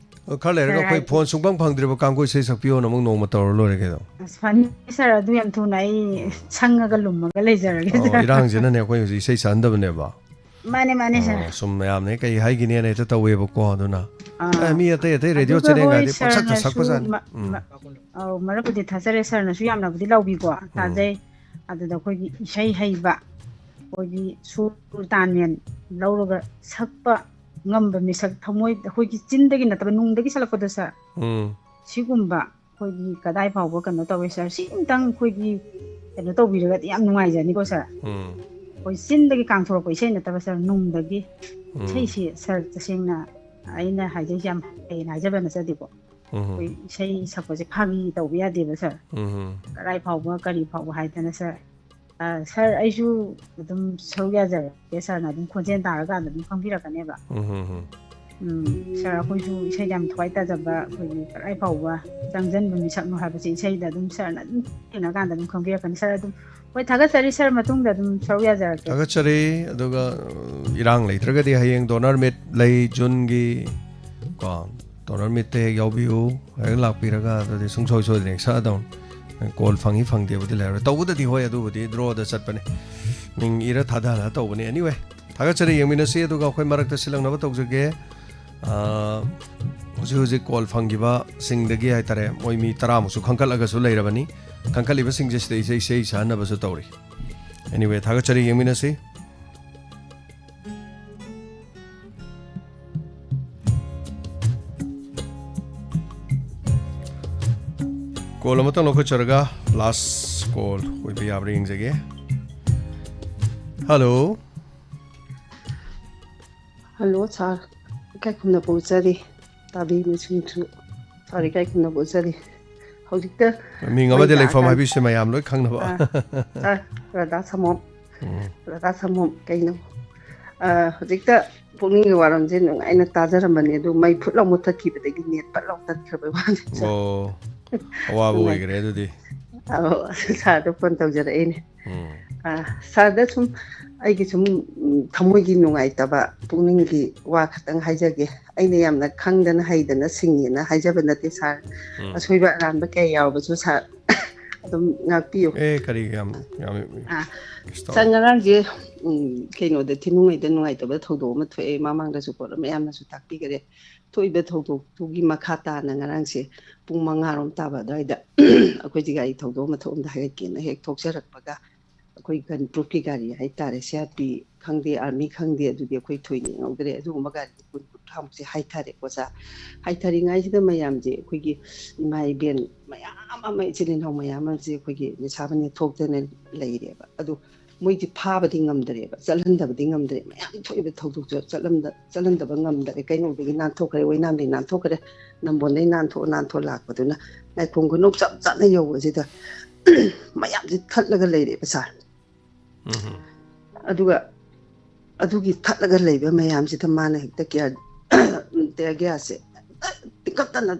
ꯑꯣ, ꯈꯔ ꯂꯩꯔꯒ ꯁꯥꯔ, ꯑꯩꯈꯣꯏ ꯍꯥꯏꯗꯤ ꯐꯣꯟ ꯁꯨꯡꯐꯪ ꯐꯪꯗ꯭ꯔꯤꯕ ꯀꯥꯡꯒꯨ ꯏꯁꯩ ꯁꯛꯄꯤꯌꯣꯅ ꯑꯃꯨꯛ ꯅꯣꯡꯃ ꯇꯧꯔ ꯂꯣꯏꯔꯦ ꯀꯩꯅꯣ꯫ ꯑꯁ, ꯐꯅꯤ ꯁꯥꯔ, ꯑꯗꯨ ꯌꯥꯝ ꯊꯨꯅ ꯑꯩ ꯁꯪꯉꯒ ꯂꯨꯝꯃꯒ ꯂꯩꯖꯔꯒꯦ ꯑꯣ, ꯁꯥꯔ꯫ ꯏꯔꯥꯡꯁꯤꯅꯅꯦ ꯑꯩꯈꯣꯏ ꯍꯧꯖꯤꯛ ꯏꯁꯩ ꯁꯛꯍꯟꯗꯕꯅꯦꯕ꯫ ꯃꯥꯅꯦ, ꯃꯥꯅꯦ ꯁꯥꯔ꯫ ꯑꯣ, ꯁꯨꯝ ꯃꯌꯥꯝꯅ ꯍꯦꯛ ꯀꯩ ꯍꯥꯏꯒꯤꯅꯦꯅ ꯍꯦꯛꯇ ꯇꯧꯋꯦꯕꯀꯣ, ꯑꯗꯨꯅ꯫ ꯑꯥ꯫ ꯑꯦ, ꯃꯤ ꯑꯇꯩ ꯑꯇꯩ ꯔꯦꯗꯤꯑꯣ ꯑꯗꯨꯒ ꯍꯣꯏ ꯆꯦꯅꯦꯜꯒꯗꯤ ꯄꯪꯁꯛꯇ ꯁꯥꯔꯅꯁꯨ ꯁꯛꯄꯖꯥꯠꯅꯤ꯫ ꯃ- ꯎꯝ꯫ ꯃ- ꯑꯧ, ꯃꯔꯛꯄꯨꯗꯤ ꯊꯥꯖꯔꯦ, ꯁꯥꯔꯅꯁꯨ ꯌꯥꯝꯅꯕꯨꯗꯤ ꯂꯧꯕꯤꯀꯣ, ꯇꯥꯖꯩ꯫ ꯑꯗꯨꯗ ꯑꯩꯈꯣꯏꯒꯤ ꯏꯁꯩ ꯍꯩꯕ, ꯑꯩꯈꯣꯏꯒꯤ ꯁꯨꯔ ꯇꯥꯟ ꯃꯦꯟ ꯂꯧꯔꯒ ꯁꯛꯄ ꯉꯝꯕ ꯃꯤꯁꯛ, ꯊꯃꯣꯏ ꯑꯩꯈꯣꯏꯒꯤ ꯆꯤꯟꯗꯒꯤ ꯅꯠꯇꯕ ꯅꯨꯡꯗꯒꯤ ꯁꯛꯂꯛꯄꯗꯣ ꯁꯥꯔ, ꯎꯝ꯫ ꯁꯤꯒꯨꯝꯕ ꯑꯩꯈꯣꯏꯒꯤ ꯀꯗꯥꯏ ꯐꯥꯎꯕ ꯀꯩꯅꯣ ꯇꯧꯋꯦ ꯁꯥꯔ, ꯁꯤ ꯑꯃꯇꯪ ꯑꯩꯈꯣꯏꯒꯤ ꯀꯩꯅꯣ ꯇꯧꯕꯤꯔꯒꯗꯤ ꯌꯥꯝ ꯅꯨꯡꯉꯥꯏꯖꯅꯤꯀꯣ ꯁꯥꯔ꯫ ꯎꯝ꯫ ꯑꯩꯈꯣꯏ ꯆꯤꯟꯗꯒꯤ ꯀꯥꯡꯊꯣꯔꯛꯄ ꯏꯁꯩ ꯅꯠꯇꯕ ꯁꯥꯔ, ꯅꯨꯡꯗꯒꯤ ꯎꯝ꯫ ꯏꯁꯩꯁꯤ ꯁꯥꯔ, ꯇꯁꯦꯡꯅ ꯑꯩꯅ ꯍꯥꯏꯖꯩꯁꯦ ꯌꯥꯝ ꯐꯩꯅ ꯍꯥꯏꯖꯕ ꯅꯠꯆꯗꯦꯀꯣ꯫ ꯎꯝ꯫ ꯑꯩꯈꯣꯏ ꯏꯁꯩ ꯁꯛꯄꯁꯦ ꯐꯥꯒꯤ ꯇꯧꯕ ꯌꯥꯗꯦꯕ ꯁꯥꯔ꯫ ꯎꯝ꯫ ꯀꯗꯥꯏ ꯐꯥꯎꯕ ꯀꯔꯤ ꯐꯥꯎꯕ ꯍꯥꯏꯗꯅ ꯁꯥꯔ꯫ ꯑ, ꯁꯥꯔ, ꯑꯩꯁꯨ ꯑꯗꯨꯝ ꯁꯔꯨꯛ ꯌꯥꯖꯔꯛꯀꯦ, ꯁꯥꯔꯅ ꯑꯗꯨꯝ ꯈꯣꯟꯖꯦꯜ ꯇꯥꯔꯀꯥꯟꯗ ꯑꯗꯨꯝ ꯈꯪꯕꯤꯔꯛꯀꯅꯦꯕ꯫ ꯎꯝ꯫ ꯎꯝ, ꯁꯥꯔ, ꯑꯩꯈꯣꯏꯁꯨ ꯏꯁꯩꯗ ꯌꯥꯝ ꯊꯋꯥꯏ ꯇꯥꯖꯕ, ꯑꯩꯈꯣꯏꯒꯤ ꯀꯗꯥꯏ ꯐꯥꯎꯕ ꯆꯪꯁꯤꯟꯕ ꯃꯤꯁꯛꯅꯣ ꯍꯥꯏꯕꯁꯦ ꯏꯁꯩꯗ ꯑꯗꯨꯝ ꯁꯥꯔꯅ ꯑꯗꯨꯝ ꯊꯦꯡꯅꯀꯥꯟꯗ ꯑꯗꯨꯝ ꯈꯪꯕꯤꯔꯛꯀꯅꯤ꯫ ꯁꯥꯔ, ꯑꯗꯨꯝ ꯍꯣꯏ, ꯊꯥꯒꯠꯆꯔꯤ ꯁꯥꯔ, ꯃꯇꯨꯡꯗ ꯑꯗꯨꯝ ꯁꯔꯨꯛ ꯌꯥꯖꯔꯛꯀꯦ꯫ ꯊꯥꯒꯠꯆꯔꯤ꯫ ꯑꯗꯨꯒ, ꯑ, ꯏꯔꯥꯡ ꯂꯩꯇ꯭ꯔꯒꯗꯤ ꯍꯌꯦꯡ ꯗꯣꯅꯔ ꯃꯤꯠ ꯂꯩ, ꯖꯨꯟꯒꯤ ꯀꯣ, Corner Meet-ꯇ ꯍꯦꯛ ꯌꯥꯎꯕꯤꯌꯨ, ꯍꯦꯛ ꯂꯥꯛꯄꯤꯔꯒ ꯑꯗꯨꯗꯤ ꯁꯨꯡꯁꯣꯏ ꯁꯣꯏꯗꯅ ꯍꯦꯛ ꯁꯛꯑꯗꯧꯅꯤ꯫ ꯀꯣꯜ ꯐꯪꯉꯤ ꯐꯪꯗꯦꯕꯨꯗꯤ ꯂꯩꯔꯔꯣꯏ꯫ ꯇꯧꯕꯗꯗꯤ ꯍꯣꯏ, ꯑꯗꯨꯕꯨꯗꯤ draw-ꯗ ꯆꯠꯄꯅꯦ꯫ ꯃꯤꯡ ꯏꯔ ꯊꯥꯗꯍꯜꯂ ꯇꯧꯕꯅꯤ꯫ Anyway, ꯊꯥꯒꯠꯆꯔꯤ, ꯌꯦꯡꯃꯤꯟꯅꯁꯤ꯫ ꯑꯗꯨꯒ ꯑꯩꯈꯣꯏ ꯃꯔꯛꯇ ꯁꯤꯜꯂꯛꯅꯕ ꯇꯧꯖꯒꯦ꯫ ꯑꯥ, ꯍꯧꯖꯤꯛ ꯍꯧꯖꯤꯛ ꯀꯣꯜ ꯐꯪꯈꯤꯕꯁꯤꯡꯗꯒꯤ ꯍꯥꯏꯇꯥꯔꯦ, ꯃꯣꯏ ꯃꯤ ꯇꯔꯥꯃꯨꯛꯁꯨ ꯈꯟꯒꯠꯂꯒꯁꯨ ꯂꯩꯔꯕꯅꯤ꯫ ꯈꯟꯒꯠꯂꯤꯕꯁꯤꯡꯁꯦ ꯁꯤꯗ ꯏꯁꯩ, ꯏꯁꯩ ꯁꯛꯍꯟꯅꯕꯁꯨ ꯇꯧꯔꯤ꯫ Anyway, ꯊꯥꯒꯠꯆꯔꯤ, ꯌꯦꯡꯃꯤꯟꯅꯁꯤ꯫ ꯀꯣꯜ ꯑꯃꯇꯪ ꯂꯧꯈꯠꯆꯔꯒ last call ꯑꯣꯏꯕ ꯌꯥꯕ꯭ꯔꯥ ꯌꯦꯡꯖꯒꯦ꯫ Hello꯫ Hello, sir꯫ ꯏꯀꯥꯏ ꯈꯨꯝꯅꯕ ꯎꯠꯆꯔꯤ꯫ ꯇꯥꯕꯤꯕꯁꯤꯡꯁꯨ sir ꯏꯀꯥꯏ ꯈꯨꯝꯅꯕ ꯎꯠꯆꯔꯤ꯫ ꯍꯧꯖꯤꯛꯇ ꯃꯤꯡ ꯑꯃꯗꯤ ꯃꯩ ꯂꯩꯐꯝ ꯂꯥꯛꯑꯀꯥꯟ-, ꯍꯥꯏꯕꯤꯁꯦ ꯃꯌꯥꯝ ꯂꯣꯏ ꯈꯪꯅꯕ꯫ ꯑꯥ, sir, ꯔꯙꯥ ꯁꯃꯣꯝ꯫ ꯎꯝ꯫ ꯔꯙꯥ ꯁꯃꯣꯝ, ꯀꯩꯅꯣ? ꯑꯥ, ꯍꯧꯖꯤꯛꯇ ꯄꯨꯛꯅꯤꯡꯒꯤ ꯋꯥꯔꯣꯜꯁꯦ ꯅꯨꯡꯉꯥꯏꯅ ꯇꯥꯖꯔꯝꯕꯅꯦ, ꯑꯗꯨ ꯃꯩ ꯐꯨꯠ ꯂꯥꯎ ꯃꯨꯠꯊꯠꯈꯤꯕꯗꯒꯤ net ꯄꯠ ꯂꯥꯎ ꯇꯠꯈ꯭ꯔꯕꯩ ꯋꯥꯅꯤ, sir꯫ ꯑꯣ, ꯑꯋꯥꯕ ꯅꯨꯡꯉꯥꯏ-, ꯑꯣꯏꯈ꯭ꯔꯦ ꯑꯗꯨꯗꯤ꯫ ꯑꯧ, sir-ꯗ phone ꯇꯧꯖꯔꯛꯏꯅꯦ꯫ ꯎꯝ꯫ ꯑꯥ, sir-ꯗ ꯁꯨꯝ ꯑꯩꯒꯤ ꯁꯨꯝ, ꯎꯝ, ꯊꯃꯣꯏꯒꯤ ꯅꯨꯡꯉꯥꯏꯇꯕ, ꯄꯨꯛꯅꯤꯡꯒꯤ ꯋꯥ ꯈꯛꯇꯪ ꯍꯥꯏꯖꯒꯦ꯫ ꯑꯩꯅ ꯌꯥꯝꯅ ꯈꯪꯗꯅ ꯍꯩꯗꯅ ꯁꯤꯡꯉꯦꯅ ꯍꯥꯏꯖꯕ ꯅꯠꯇꯦ, sir꯫ ꯎꯝ꯫ ꯑꯁꯣꯏꯕ ꯑꯔꯥꯟꯕ ꯀꯌꯥ ꯌꯥꯎꯔꯕꯁꯨ, sir, ꯑꯗꯨꯝ ꯉꯥꯛꯄꯤꯌꯨ꯫ ꯑꯦ, ꯀꯔꯤ ꯌꯥꯝ, ꯌꯥꯝ ꯑꯥ, ꯀꯩꯁꯨ sir, ꯇꯧꯔꯣꯏ꯫ ꯉꯔꯥꯡꯁꯦ, ꯎꯝ, ꯀꯩꯅꯣꯗ, ꯊꯤꯅꯨꯡꯉꯩꯗ ꯅꯨꯡꯉꯥꯏꯇꯕ ꯊꯧꯗꯣꯛ ꯑꯃ ꯊꯣꯛꯑꯦ, ꯃꯃꯥꯡꯗꯁꯨ ꯀꯣ ꯃꯌꯥꯝꯅꯁꯨ ꯇꯥꯛꯄꯤꯈꯔꯦ꯫ ꯊꯣꯛꯏꯕ ꯊꯧꯗꯣꯛꯇꯨꯒꯤ ꯃꯈꯥ ꯇꯥꯅ ꯉꯔꯥꯡꯁꯦ ꯄꯨꯡ ꯃꯉꯥꯔꯣꯝ ꯇꯥꯕ ꯑꯗꯨꯋꯥꯏꯗ ꯑꯩꯈꯣꯏꯁꯦ ꯒꯥꯔꯤ ꯊꯧꯗꯣꯛ ꯑꯃ ꯊꯣꯛꯑꯝꯗ ꯍꯥꯏꯒꯠꯀꯦꯅ ꯍꯦꯛ ꯊꯣꯛꯆꯔꯛꯄꯒ, ꯑꯩꯈꯣꯏ ꯒꯟ ꯄ꯭ꯔꯨꯐꯀꯤ ꯒꯥꯔꯤ ꯍꯥꯏꯇꯥꯔꯦ, C R P ꯈꯪꯗꯦ, army ꯈꯪꯗꯦ, ꯑꯗꯨꯗꯤ ꯑꯩꯈꯣꯏ ꯊꯣꯏꯅ ꯌꯦꯡꯍꯧꯗ꯭ꯔꯦ꯫ ꯑꯗꯨꯒꯨꯝꯕ ꯒꯥꯔꯤ ꯀꯨꯟ ꯀꯨꯟꯊ꯭ꯔꯥꯃꯨꯛꯁꯦ ꯍꯥꯏꯊꯔꯦꯀꯣ, sir꯫ ꯍꯥꯏꯊꯔꯤꯉꯩꯁꯤꯗ ꯃꯌꯥꯝꯁꯦ, ꯑꯩꯈꯣꯏꯒꯤ ꯏꯃꯥ ꯏꯕꯦꯟ ꯃꯌꯥꯝ ꯑꯃ, ꯏꯆꯤꯜ ꯏꯅꯥꯎ ꯃꯌꯥꯝ ꯑꯃꯁꯦ ꯑꯩꯈꯣꯏꯒꯤ ꯅꯤꯁꯥꯕꯟ ꯊꯣꯛꯇꯅ ꯂꯩꯔꯦꯕ꯫ ꯑꯗꯨ ꯃꯣꯏꯗꯤ ꯐꯥꯕꯗꯤ ꯉꯝꯗ꯭ꯔꯦꯕ, ꯆꯠꯍꯟꯗꯕꯗꯤ ꯉꯝꯗ꯭ꯔꯦ꯫ ꯃꯌꯥꯝ ꯊꯣꯛꯏꯕ ꯊꯧꯗꯣꯛꯁꯦ ꯆꯠꯂꯝꯗ-, ꯆꯠꯍꯟꯗꯕ ꯉꯝꯗꯔꯦ꯫ ꯀꯩꯅꯧꯗꯒꯤ ꯅꯥꯟꯊꯣꯛꯈ꯭ꯔꯦ, ꯑꯣꯏꯅꯥꯝꯗꯒꯤ ꯅꯥꯟꯊꯣꯛꯈ꯭ꯔꯦ, ꯅꯝꯕꯣꯟꯗꯒꯤ ꯅꯥꯟꯊꯣꯛ, ꯅꯥꯟꯊꯣꯛ ꯂꯥꯛꯄꯗꯨꯅ ꯂꯥꯏꯐꯝ ꯈꯨꯅꯧ ꯆꯞ ꯆꯥꯅ ꯌꯧꯕꯁꯤꯗ ꯃꯌꯥꯝꯁꯦ ꯊꯠꯂꯒ ꯂꯩꯔꯦꯕ, sir꯫ ꯎꯝ꯫ ꯑꯗꯨꯒ ꯑꯗꯨꯒꯤ ꯊꯠꯂꯒ ꯂꯩꯕ ꯃꯌꯥꯝꯁꯤꯗ ꯃꯥꯅ ꯍꯦꯛꯇ ꯀꯤꯌꯥꯔ, tear gas-ꯁꯦ ꯇꯤꯡꯈꯠꯇꯅ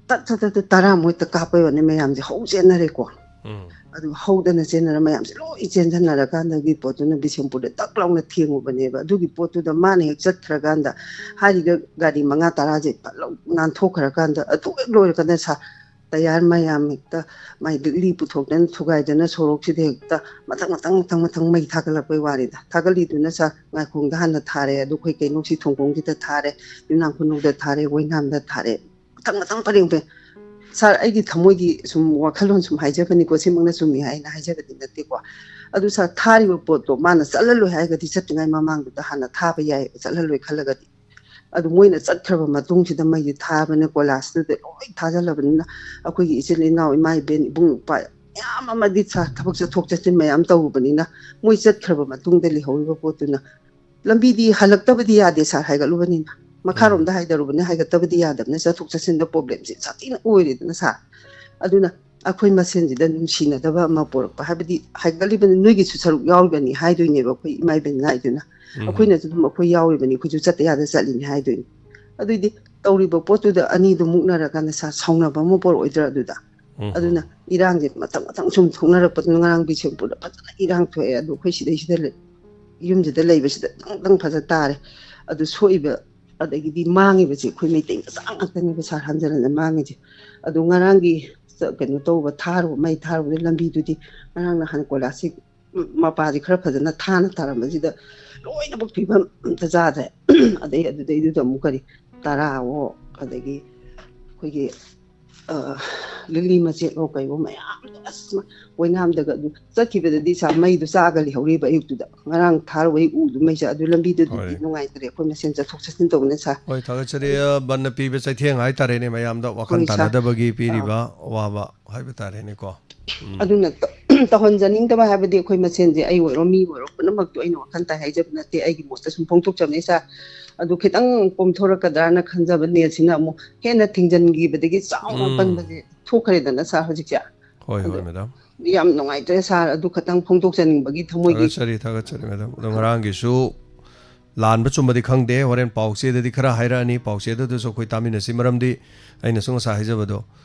ꯇꯠ, ꯇꯠ, ꯇꯠ, ꯇꯠ, ꯇꯔꯥꯃꯨꯛ ꯍꯦꯛꯇ ꯀꯥꯞꯄꯩ ꯋꯥꯅꯤ, ꯃꯌꯥꯝꯁꯦ ꯍꯧ ꯆꯦꯟꯅꯔꯦꯀꯣ꯫ ꯎꯝ꯫ ꯑꯗꯨ ꯍꯧꯗꯅ ꯆꯦꯟꯅꯔ ꯃꯌꯥꯝꯁꯦ ꯂꯣꯏ ꯆꯦꯟꯁꯤꯟꯅꯔꯀꯥꯟꯗꯒꯤ ꯄꯣꯠꯇꯨꯅ ꯕꯤꯁꯦꯝꯄꯨꯔꯗ ꯇꯛ ꯂꯥꯎꯅ ꯊꯦꯡꯉꯨꯕꯅꯦꯕ꯫ ꯑꯗꯨꯒꯤ ꯄꯣꯠꯇꯨꯗ ꯃꯥꯅ ꯍꯦꯛ ꯆꯠꯈ꯭ꯔꯀꯥꯟꯗ ꯍꯥꯏꯔꯤꯕ ꯒꯥꯔꯤ ꯃꯉꯥ ꯇꯔꯥꯁꯦ ꯐꯠ ꯂꯥꯎ ꯅꯥꯟꯊꯣꯛꯈ꯭ꯔꯀꯥꯟꯗ ꯑꯗꯨ ꯍꯦꯛ ꯂꯣꯏꯔꯀꯥꯟꯗ ꯁꯥ ꯇꯌꯥꯔ ꯃꯌꯥꯝ ꯍꯦꯛꯇ ꯃꯥꯏ ꯂꯤꯛꯂꯤ ꯄꯨꯊꯣꯛꯇꯅ ꯊꯨꯒꯥꯏꯗꯅ ꯁꯣꯔꯣꯛꯁꯤꯗ ꯍꯦꯛꯇ ꯃꯊꯪ ꯃꯊꯪ ꯃꯊꯪ ꯃꯊꯪ ꯃꯩ ꯊꯥꯒꯠꯂꯛꯄꯩ ꯋꯥꯅꯤꯗ꯫ ꯊꯥꯒꯠꯂꯤꯗꯨꯅ ꯁꯥ ꯉꯥꯏꯈꯣꯡꯗ ꯍꯥꯟꯅ ꯊꯥꯔꯦ, ꯑꯗꯨ ꯑꯩꯈꯣꯏ ꯀꯩꯅꯣꯁꯤ ꯊꯣꯡꯈꯣꯡꯁꯤꯗ ꯊꯥꯔꯦ, ꯌꯨꯝꯅꯥꯝ ꯈꯨꯅꯧꯗ ꯊꯥꯔꯦ, ꯑꯣꯏꯅꯥꯝꯗ ꯊꯥꯔꯦ, ꯃꯊꯪ ꯃꯊꯪ ꯄꯔꯦꯡ ꯄꯔꯦꯡ꯫ ꯁꯥꯔ, ꯑꯩꯒꯤ ꯊꯃꯣꯏꯒꯤ ꯁꯨꯝ ꯋꯥꯈꯜꯂꯣꯟ ꯁꯨꯝ ꯍꯥꯏꯖꯕꯅꯤꯀꯣ, ꯁꯤꯃꯛꯅ ꯆꯨꯝꯃꯤ ꯍꯥꯏꯅ ꯍꯥꯏꯖꯕꯗꯤ ꯅꯠꯇꯦꯀꯣ꯫ ꯑꯗꯨ ꯁꯥꯔ, ꯊꯥꯔꯤꯕ ꯄꯣꯠꯇꯣ ꯃꯥꯅ ꯆꯠꯍꯜꯂꯣꯏ ꯍꯥꯏꯔꯒꯗꯤ ꯆꯠꯇ꯭ꯔꯤꯉꯩ ꯃꯃꯥꯡꯗꯨꯗ ꯍꯥꯟꯅ ꯊꯥꯕ ꯌꯥꯏ, ꯆꯠꯍꯜꯂꯣꯏ ꯈꯜꯂꯒꯗꯤ꯫ ꯑꯗꯨ ꯃꯣꯏꯅ ꯆꯠꯈ꯭ꯔꯕ ꯃꯇꯨꯡꯁꯤꯗ ꯃꯩꯁꯦ ꯊꯥꯕꯅ ꯀꯣꯏꯂꯥꯁꯇꯨꯗ ꯂꯣꯏ ꯊꯥꯖꯜꯂꯕꯅꯤꯅ ꯑꯩꯈꯣꯏꯒꯤ ꯏꯆꯤꯜ ꯏꯅꯥꯎ, ꯏꯃꯥ ꯏꯕꯦꯟ, ꯏꯕꯨꯡ ꯏꯄ꯭ꯋꯥ ꯃꯌꯥꯝ ꯑꯃꯗꯤ ꯁꯥꯔ ꯊꯕꯛ ꯆꯠꯊꯣꯛ ꯆꯠꯁꯤꯟ ꯃꯌꯥꯝ ꯇꯧꯔꯨꯕꯅꯤꯅ ꯃꯣꯏ ꯆꯠꯈ꯭ꯔꯕ ꯃꯇꯨꯡꯗ ꯂꯩꯍꯧꯔꯤꯕ ꯄꯣꯠꯇꯨꯅ ꯂꯝꯕꯤꯗꯤ ꯍꯜꯂꯛꯇꯕꯗꯤ ꯌꯥꯗꯦ ꯁꯥꯔ, ꯍꯥꯏꯒꯠꯂꯨꯕꯅꯤꯅ꯫ ꯎꯝ꯫ ꯃꯈꯥꯔꯣꯝꯗ ꯍꯥꯏꯊꯔꯨꯕꯅ ꯍꯥꯏꯒꯠꯇꯕꯗꯤ ꯌꯥꯗꯕꯅ ꯆꯠꯊꯣꯛ ꯆꯠꯁꯤꯟꯗ ꯄ꯭ꯔꯣꯕ꯭ꯂꯦꯝꯁꯦ ꯁꯥꯊꯤꯅ ꯑꯣꯏꯔꯦꯗꯅ ꯁꯥꯔ꯫ ꯑꯗꯨꯅ ꯑꯩꯈꯣꯏ ꯃꯁꯦꯟꯁꯤꯗ ꯅꯨꯡꯁꯤꯅꯗꯕ ꯑꯃ ꯄꯣꯔꯛꯄ, ꯍꯥꯏꯕꯗꯤ ꯍꯥꯏꯒꯠꯂꯤꯕꯅꯤ, ꯅꯣꯏꯒꯤꯁꯨ ꯁꯔꯨꯛ ꯌꯥꯎꯔꯤꯕꯅꯤ ꯍꯥꯏꯗꯣꯏꯅꯦꯕ ꯑꯩꯈꯣꯏ ꯏꯃꯥ ꯏꯕꯦꯟ ꯉꯥꯏꯗꯨꯅ꯫ ꯎꯝ꯫ ꯑꯩꯈꯣꯏꯅꯁꯨ ꯑꯗꯨꯝ ꯑꯩꯈꯣꯏ ꯌꯥꯎꯔꯤꯕꯅꯤ, ꯑꯩꯈꯣꯏꯁꯨ ꯆꯠꯇ ꯌꯥꯗ ꯆꯠꯂꯤꯅꯤ ꯍꯥꯏꯗꯣꯏꯅꯤ꯫ ꯑꯗꯨꯏꯗꯤ ꯇꯧꯔꯤꯕ ꯄꯣꯠꯇꯨꯗ ꯑꯅꯤꯗꯨ ꯃꯨꯛꯅꯔꯀꯥꯟꯗ ꯁꯥ-, ꯁꯥꯎꯅꯕ ꯑꯃ ꯄꯣꯔꯛꯑꯣꯏꯗ꯭ꯔꯥ ꯑꯗꯨꯗ? ꯎꯝ꯫ ꯑꯗꯨꯅ ꯏꯔꯥꯡꯁꯦ ꯃꯊꯪ ꯃꯊꯪ ꯁꯨꯝ ꯊꯣꯛꯅꯔꯛꯄꯗꯨꯅ ꯉꯔꯥꯡ ꯕꯤꯁꯦꯝꯄꯨꯔꯗ ꯐꯖꯅ ꯏꯔꯥꯡ ꯊꯣꯛꯑꯦ꯫ ꯑꯗꯨ ꯑꯩꯈꯣꯏ ꯁꯤꯗꯩꯁꯤꯗ ꯂꯩ-, ꯌꯨꯝꯁꯤꯗ ꯂꯩꯕꯁꯤꯗ ꯇꯪ ꯇꯪ ꯐꯖ ꯇꯥꯔꯦ꯫ ꯑꯗꯨ ꯁꯣꯛꯏꯕ ꯑꯗꯒꯤꯗꯤ ꯃꯥꯡꯉꯤꯕꯁꯦ ꯑꯩꯈꯣꯏ ꯃꯩꯇꯩ ꯃꯆꯥ ꯉꯥꯛꯇꯅꯦꯕ ꯁꯥꯔ ꯍꯟꯖꯟ ꯍꯟꯖꯟ ꯃꯥꯡꯉꯤꯁꯦ꯫ ꯑꯗꯨ ꯉꯔꯥꯡꯒꯤ ꯆ-, ꯀꯩꯅꯣ ꯇꯧꯕ ꯊꯥꯔꯨꯕ, ꯃꯩ ꯊꯥꯔꯨꯕꯗ ꯂꯝꯕꯤꯗꯨꯗꯤ ꯉꯔꯥꯡ ꯅꯍꯥꯟ ꯀꯣꯏꯂꯥꯁꯁꯤ ꯃꯄꯥꯁꯤ ꯈꯔ ꯐꯖꯅ ꯊꯥꯅ ꯊꯥꯔꯝꯕꯁꯤꯗ ꯂꯣꯏꯅꯃꯛ ꯐꯤꯕꯝ ꯑꯝꯇ ꯆꯥꯗ꯭ꯔꯦ꯫ ꯑꯗꯩ ꯑꯗꯨꯗꯩꯗꯨꯗ ꯑꯃꯨꯛ ꯀꯔꯤ ꯇꯔꯥꯋꯣ, ꯑꯗꯒꯤ ꯑꯩꯈꯣꯏꯒꯤ, ꯑ, ꯂꯤꯛꯂꯤ ꯃꯆꯦꯠꯂꯣ ꯀꯩꯋꯣ ꯃꯌꯥꯝꯗꯣ ꯑꯁ ꯑꯣꯏꯅꯥꯝꯗꯒ ꯑꯗꯨ ꯆꯠꯈꯤꯕꯗꯗꯤ ꯁꯥ ꯃꯩꯗꯣ ꯆꯥꯒ ꯂꯩꯍꯧꯔꯤꯕ ꯑꯌꯨꯛꯇꯨꯗ꯫ ꯉꯔꯥꯡ ꯊꯥꯔꯨꯕꯩ ꯎꯗꯨ ꯃꯩ ꯆꯥ-, ꯑꯗꯨ ꯂꯝꯕꯤꯗꯨꯗꯤ ꯍꯣꯏ꯫ ꯅꯨꯡꯉꯥꯏꯇ꯭ꯔꯦ ꯑꯩꯈꯣꯏ ꯃꯁꯦꯟ ꯆꯠꯊꯣꯛ ꯆꯠꯁꯤꯟ ꯇꯧꯕꯅ ꯁꯥ꯫ ꯍꯣꯏ, ꯊꯥꯒꯠꯆꯔꯤ꯫ ꯑ, ꯕꯟꯅ ꯄꯤꯕ ꯆꯩꯊꯦꯡ ꯍꯥꯏꯇꯥꯔꯦꯅꯦ, ꯃꯌꯥꯝꯗ ꯋꯥꯈꯜ ꯍꯣꯏ, ꯁꯥ꯫ ꯇꯥꯅꯗꯕꯒꯤ ꯑꯥ꯫ ꯄꯤꯔꯤꯕ ꯑꯋꯥꯕ ꯍꯥꯏꯕ ꯇꯥꯔꯦꯅꯦꯀꯣ꯫ ꯎꯝ꯫ ꯑꯗꯨꯅ ꯇ-, ꯇꯧꯍꯟꯖꯅꯤꯡꯗꯕ ꯍꯥꯏꯕꯗꯤ ꯑꯩꯈꯣꯏ ꯃꯁꯦꯟꯁꯦ, ꯑꯩ ꯑꯣꯏꯔꯣ ꯃꯤ ꯑꯣꯏꯔꯣ ꯄꯨꯝꯅꯃꯛꯇꯣ ꯑꯩꯅ ꯋꯥꯈꯜ ꯇꯥꯏ ꯍꯥꯏꯖꯕ ꯅꯠꯇꯦ, ꯑꯩꯒꯤ ꯃꯣꯠꯇ ꯁꯨꯝ ꯐꯣꯡꯗꯣꯛꯆꯕꯅꯤ ꯁꯥꯔ꯫ ꯑꯗꯨ ꯈꯤꯇꯪ ꯀꯣꯝꯊꯣꯔꯛꯀꯗ꯭ꯔꯥꯅ ꯈꯟꯖꯕ ꯅꯦꯠꯁꯤꯅ ꯑꯃꯨꯛ ꯍꯦꯟꯅ ꯊꯤꯡꯖꯤꯟꯈꯤꯕꯗꯒꯤ ꯆꯥꯎꯅ ꯎꯝ꯫ ꯄꯟꯕꯁꯦ ꯊꯣꯛꯈ꯭ꯔꯦꯗꯅ ꯁꯥꯔ ꯍꯧꯖꯤꯛꯁꯦ꯫ ꯍꯣꯏ, ꯑꯗꯣ ꯍꯣꯏ, ꯃꯦꯗꯥꯝ꯫ ꯌꯥꯝ ꯅꯨꯡꯉꯥꯏꯇ꯭ꯔꯦ ꯁꯥꯔ, ꯑꯗꯨ ꯈꯇꯪ ꯐꯣꯡꯗꯣꯛꯆꯅꯤꯡꯕꯒꯤ ꯊꯃꯣꯏꯒꯤ ꯊꯥꯒꯠꯆꯔꯤ, ꯊꯥꯒꯠꯆꯔꯤ, ꯃꯦꯗꯥꯝ꯫ ꯑꯗꯣ ꯉꯔꯥꯡꯒꯤꯁꯨ ꯂꯥꯟꯕ ꯆꯨꯝꯕꯗꯤ ꯈꯪꯗꯦ, ꯍꯣꯔꯦꯟ ꯄꯥꯎꯆꯦꯗꯗꯤ ꯈꯔ ꯍꯥꯏꯔꯛꯑꯅꯤ, ꯄꯥꯎꯆꯦꯗꯨꯗꯁꯨ ꯑꯩꯈꯣꯏ ꯇꯥꯃꯤꯟꯅꯁꯤ꯫ ꯃꯔꯝꯗꯤ ꯑꯩꯅꯁꯨ ꯉꯁꯥꯏ ꯍꯥꯏꯖꯕꯗꯣ,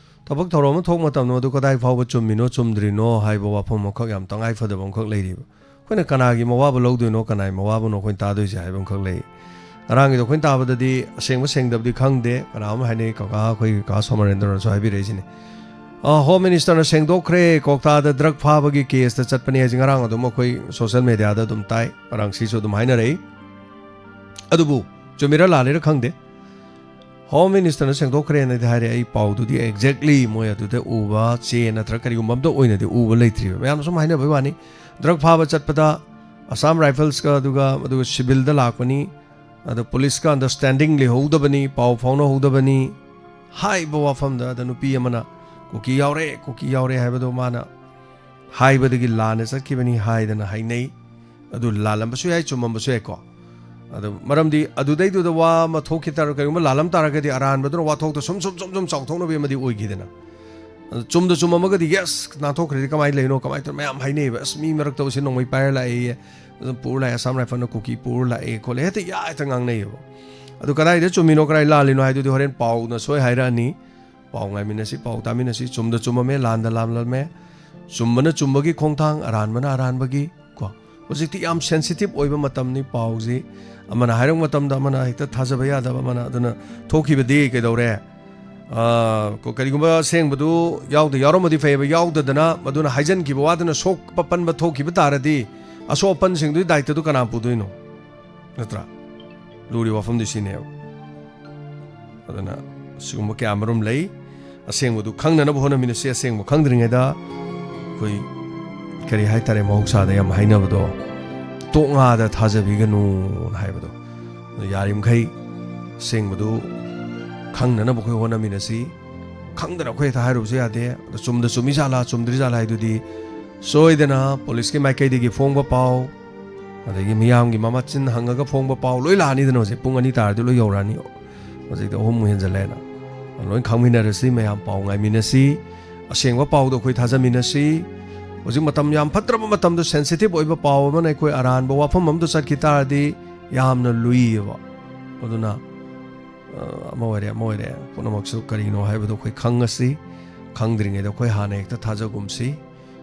ꯊꯕꯛ ꯊꯧꯔꯝ ꯑꯃ ꯊꯣꯛ ꯃꯇꯝꯗ ꯃꯗꯨ ꯀꯗꯥꯏ ꯐꯥꯎꯕ ꯆꯨꯝꯃꯤꯅꯣ ꯆꯨꯝꯗ꯭ꯔꯤꯅꯣ ꯍꯥꯏꯕ ꯋꯥꯐꯝ ꯑꯃꯈꯛ ꯌꯥꯝ ꯇꯉꯥꯏ ꯐꯗꯕ ꯑꯃꯈꯛ ꯂꯩꯔꯤꯕ꯫ ꯑꯩꯈꯣꯏꯅ ꯀꯅꯥꯒꯤ ꯃꯋꯥꯕꯨ ꯂꯧꯗꯣꯏꯅꯣ, ꯀꯅꯥꯒꯤ ꯃꯋꯥꯕꯨꯅꯣ ꯑꯩꯈꯣꯏꯅ ꯇꯥꯗꯣꯏꯁꯦ ꯍꯥꯏꯕ ꯑꯃꯈꯛ ꯂꯩ꯫ ꯉꯔꯥꯡꯒꯤꯗꯣ ꯑꯩꯈꯣꯏꯅ ꯇꯥꯕꯗꯗꯤ ꯑꯁꯦꯡꯕ ꯁꯦꯡꯗꯕꯗꯤ ꯈꯪꯗꯦ꯫ ꯀꯅꯥ ꯑꯃ ꯍꯥꯏꯅꯩ, ꯀꯀꯥ ꯑꯩꯈꯣꯏꯒꯤ ꯀꯀꯥ ꯁꯣꯃꯔꯦꯟꯗ꯭ꯔꯅꯁꯨ ꯍꯥꯏꯕꯤꯔꯛꯏꯁꯤꯅꯤ꯫ ꯑ, ꯍꯣꯝ ꯃꯤꯅꯤꯁꯇꯔꯅ ꯁꯦꯡꯗꯣꯛꯈ꯭ꯔꯦ, ꯀꯣꯛꯇꯥꯗ ꯗ꯭ꯔꯒ ꯐꯥꯕꯒꯤ ꯀꯦꯁꯇ ꯆꯠꯄꯅꯦ ꯍꯥꯏꯁꯦ ꯉꯔꯥꯡ ꯑꯗꯨꯝ ꯑꯩꯈꯣꯏ ꯁꯣꯁꯦꯜ ꯃꯦꯗꯤꯌꯥꯗ ꯑꯗꯨꯝ ꯇꯥꯏ, ꯉꯔꯥꯡ ꯁꯤꯁꯨ ꯑꯗꯨꯝ ꯍꯥꯏꯅꯔꯛꯏ꯫ ꯑꯗꯨꯕꯨ ꯆꯨꯝꯃꯤꯔꯥ ꯂꯥꯜꯂꯤꯔꯥ ꯈꯪꯗꯦ꯫ ꯍꯣꯝ ꯃꯤꯅꯤꯁꯇꯔꯅ ꯁꯦꯡꯗꯣꯛꯈ꯭ꯔꯦꯅꯗꯤ ꯍꯥꯏꯔꯦ, ꯑꯩ ꯄꯥꯎꯗꯨꯗꯤ ꯑꯦꯛꯖꯦꯛꯂꯤ ꯃꯣꯏ ꯑꯗꯨꯗ ꯎꯕ ꯆꯦ ꯅꯠꯇ꯭ꯔꯒ ꯀꯔꯤꯒꯨꯝꯕ ꯑꯝꯇ ꯑꯣꯏꯅꯗꯤ ꯎꯕ ꯂꯩꯇ꯭ꯔꯤꯕ꯫ ꯃꯌꯥꯝꯅ ꯁꯨꯝ ꯍꯥꯏꯅꯕꯩ ꯋꯥꯅꯤ, ꯗ꯭ꯔꯒ ꯐꯥꯕ ꯆꯠꯄꯗ ꯑꯁꯥꯝ ꯔꯥꯏꯐꯜꯁꯀ ꯑꯗꯨꯒ, ꯑꯗꯨꯒ ꯁꯤꯚꯤꯜꯗ ꯂꯥꯛꯄꯅꯤ, ꯑꯗꯣ ꯄꯨꯂꯤꯁꯀ ꯑꯟꯗꯔꯁꯇꯦꯟꯗꯤꯡ ꯂꯩꯍꯧꯗꯕꯅꯤ, ꯄꯥꯎ ꯐꯥꯎꯅꯍꯧꯗꯕꯅꯤ ꯍꯥꯏꯕ ꯋꯥꯐꯝꯗ, ꯑꯗ ꯅꯨꯄꯤ ꯑꯃꯅ ꯀꯨꯀꯤ ꯌꯥꯎꯔꯦ, ꯀꯨꯀꯤ ꯌꯥꯎꯔꯦ ꯍꯥꯏꯕꯗꯣ ꯃꯥꯅ ꯍꯥꯏꯕꯗꯒꯤ ꯂꯥꯟꯅ ꯆꯠꯈꯤꯕꯅꯤ ꯍꯥꯏꯗꯅ ꯍꯥꯏꯅꯩ꯫ ꯑꯗꯨ ꯂꯥꯜꯂꯝꯕꯁꯨ ꯌꯥꯏ, ꯆꯨꯝꯃꯝꯕꯁꯨ ꯌꯥꯏꯀꯣ꯫ ꯑꯗꯣ ꯃꯔꯝꯗꯤ ꯑꯗꯨꯗꯩꯗꯨꯗ ꯋꯥ ꯑꯃ ꯊꯣꯛꯈꯤ ꯇꯥꯔ, ꯀꯔꯤꯒꯨꯝꯕ ꯂꯥꯜꯂꯝ ꯇꯥꯔꯒꯗꯤ ꯑꯔꯥꯟꯕꯗꯨꯅ ꯋꯥꯊꯣꯛꯇꯣ ꯁꯨꯝ ꯁꯨꯝ ꯁꯨꯝ ꯁꯨꯝ ꯆꯥꯎꯊꯣꯛꯅꯕꯤ ꯑꯃꯗꯤ ꯑꯣꯏꯈꯤꯗꯅ꯫ ꯑꯗꯣ ꯆꯨꯝꯗ ꯆꯨꯝꯃꯝꯃꯒꯗꯤ, "ꯌꯦꯁ, ꯅꯥꯟꯊꯣꯛꯈ꯭ꯔꯗꯤ ꯀꯃꯥꯏꯅ ꯂꯩꯅꯣ?" ꯀꯃꯥꯏꯅ ꯇꯧꯔꯤ? ꯃꯌꯥꯝ ꯍꯥꯏꯅꯩꯌꯦꯕ, "ꯑꯁ, ꯃꯤ ꯃꯔꯛꯇ ꯁꯤ ꯅꯣꯡꯃꯩ ꯄꯥꯏꯔ ꯂꯥꯛꯑꯦꯌꯦ, ꯑꯗꯨꯝ ꯄꯨꯔ ꯂꯥꯛꯑꯦ, ꯑꯁꯥꯝ ꯔꯥꯏꯐꯜꯅ ꯀꯨꯀꯤ ꯄꯨꯔ ꯂꯥꯛꯑꯦ ꯈꯣꯠꯂꯦ", ꯍꯦꯛꯇ ꯌꯥ ꯍꯦꯛꯇ ꯉꯥꯡꯅꯩꯌꯦꯕ꯫ ꯑꯗꯨ ꯀꯗꯥꯏꯗ ꯆꯨꯝꯃꯤꯅꯣ, ꯀꯗꯥꯏ ꯂꯥꯜꯂꯤꯅꯣ ꯍꯥꯏꯗꯨꯗꯤ ꯍꯣꯔꯦꯟ ꯄꯥꯎꯅ ꯁꯣꯏ ꯍꯥꯏꯔꯛꯑꯅꯤ꯫ ꯄꯥꯎ ꯉꯥꯏꯃꯤꯟꯅꯁꯤ, ꯄꯥꯎ ꯇꯥꯃꯤꯟꯅꯁꯤ꯫ ꯆꯨꯝꯗ ꯆꯨꯝꯃꯝꯃꯦ, ꯂꯥꯟꯗ ꯂꯥꯜꯂꯝꯃꯦ꯫ ꯆꯨꯝꯕꯅ ꯆꯨꯝꯕꯒꯤ ꯈꯣꯡꯊꯥꯡ, ꯑꯔꯥꯟꯕꯅ ꯑꯔꯥꯟꯕꯒꯤ, ꯀꯣ꯫ ꯍꯧꯖꯤꯛꯇꯤ ꯌꯥꯝ ꯁꯦꯟꯁꯤꯇꯤꯚ ꯑꯣꯏꯕ ꯃꯇꯝꯅꯤ꯫ ꯄꯥꯎꯁꯤ ꯑꯃꯅ ꯍꯥꯏꯔꯛꯄ ꯃꯇꯝꯗ ꯑꯃꯅ ꯍꯦꯛꯇ ꯊꯥꯖꯕ ꯌꯥꯗꯕ, ꯑꯃꯅ꯫ ꯑꯗꯨꯅ ꯊꯣꯛꯈꯤꯕꯗꯤ ꯀꯩꯗꯧꯔꯦ? ꯑꯥ, ꯀꯣ-, ꯀꯔꯤꯒꯨꯝꯕ ꯑꯁꯦꯡꯕꯗꯨ ꯌꯥꯎꯗ ꯌꯥꯎꯔꯝꯃꯗꯤ ꯐꯩꯌꯦꯕ, ꯌꯥꯎꯗꯗꯅ ꯃꯗꯨꯅ ꯍꯥꯏꯖꯟꯈꯤꯕ ꯋꯥꯗꯨꯅ ꯁꯣꯛꯄ ꯄꯟꯕ ꯊꯣꯛꯈꯤꯕ ꯇꯥꯔꯗꯤ, ꯑꯁꯣꯛ ꯑꯄꯟꯁꯤꯡꯗꯨꯒꯤ ꯗꯥꯏꯇꯗꯨ ꯀꯅꯥ ꯄꯨꯗꯣꯏꯅꯣ? ꯅꯠꯇ꯭ꯔꯥ? ꯂꯨꯔꯤꯕ ꯋꯥꯐꯝꯗꯨ ꯁꯤꯅꯦꯕ꯫ ꯑꯗꯨꯅ ꯁꯤꯒꯨꯝꯕ ꯀꯌꯥ ꯑꯃꯔꯣꯝ ꯂꯩ꯫ ꯑꯁꯦꯡꯕꯗꯨ ꯈꯪꯅꯅꯕ ꯍꯣꯠꯅꯃꯤꯟꯅꯁꯤ꯫ ꯑꯁꯦꯡꯕ ꯈꯪꯗ꯭ꯔꯤꯉꯩꯗ ꯑꯩꯈꯣꯏ, ꯀꯔꯤ ꯍꯥꯏꯇꯥꯔꯦ, ꯃꯍꯧꯁꯥꯗ ꯌꯥꯝ ꯍꯥꯏꯅꯕꯗꯣ, "ꯇꯣꯛ ꯉꯥꯗ ꯊꯥꯖꯕꯤꯒꯅꯨꯅ" ꯍꯥꯏꯕꯗꯣ꯫ ꯑꯗꯨ ꯌꯥꯔꯤꯃꯈꯩ ꯑꯁꯦꯡꯕꯗꯨ ꯈꯪꯅꯅꯕ ꯑꯩꯈꯣꯏ ꯍꯣꯠꯅꯃꯤꯟꯅꯁꯤ꯫ ꯈꯪꯗꯅ ꯑꯩꯈꯣꯏ ꯍꯦꯛꯇ ꯍꯥꯏꯔꯨꯕꯁꯨ ꯌꯥꯗꯦ꯫ ꯑꯗꯣ ꯆꯨꯝꯗ ꯆꯨꯝꯃꯤ ꯖꯥꯠꯂꯥ, ꯆꯨꯝꯗ꯭ꯔꯤ ꯖꯥꯠꯂꯥ ꯍꯥꯏꯗꯨꯗꯤ ꯁꯣꯏꯗꯅ ꯄꯨꯂꯤꯁꯀꯤ ꯃꯥꯏꯀꯩꯗꯒꯤ ꯐꯣꯡꯕ ꯄꯥꯎ, ꯑꯗꯒꯤ ꯃꯤꯌꯥꯝꯒꯤ ꯃꯃꯥꯆꯤꯟ ꯍꯪꯉꯒ ꯐꯣꯡꯕ ꯄꯥꯎ ꯂꯣꯏ ꯂꯥꯛꯑꯅꯤꯗꯅ꯫ ꯍꯧꯖꯤꯛ ꯄꯨꯡ ꯑꯅꯤ ꯇꯥꯔꯗꯤ ꯂꯣꯏ ꯌꯧꯔꯛꯑꯅꯤ꯫ ꯍꯧꯖꯤꯛꯇꯤ ꯑꯍꯨꯝꯃꯨꯛ ꯍꯦꯟꯖꯜꯂꯦꯅ꯫ ꯂꯣꯏ ꯈꯪꯃꯤꯟꯅꯔꯁꯤ, ꯃꯌꯥꯝ ꯄꯥꯎ ꯉꯥꯏꯃꯤꯟꯅꯁꯤ꯫ ꯑꯁꯦꯡꯕ ꯄꯥꯎꯗꯣ ꯑꯩꯈꯣꯏ ꯊꯥꯖꯃꯤꯟꯅꯁꯤ꯫ ꯍꯧꯖꯤꯛ ꯃꯇꯝ ꯌꯥꯝ ꯐꯠꯇ꯭ꯔꯕ ꯃꯇꯝꯗꯣ, ꯁꯦꯟꯁꯤꯇꯤꯚ ꯑꯣꯏꯕ ꯄꯥꯎ ꯑꯃꯅ ꯑꯩꯈꯣꯏ ꯑꯔꯥꯟꯕ ꯋꯥꯐꯝ ꯑꯃꯗ ꯆꯠꯈꯤ ꯇꯥꯔꯗꯤ ꯌꯥꯝꯅ ꯂꯨꯏꯌꯦꯕ꯫ ꯑꯗꯨꯅ ꯑ, ꯑꯃ ꯑꯣꯏꯔꯦ, ꯑꯃ ꯑꯣꯏꯔꯦ, ꯄꯨꯝꯅꯃꯛꯁꯨ ꯀꯔꯤꯅꯣ ꯍꯥꯏꯕꯗꯣ ꯑꯩꯈꯣꯏ ꯈꯪꯉꯁꯤ꯫ ꯈꯪꯗ꯭ꯔꯤꯉꯩꯗ ꯑꯩꯈꯣꯏ ꯍꯥꯟꯅ ꯍꯦꯛꯇ ꯊꯥꯖꯒꯨꯝꯁꯤ꯫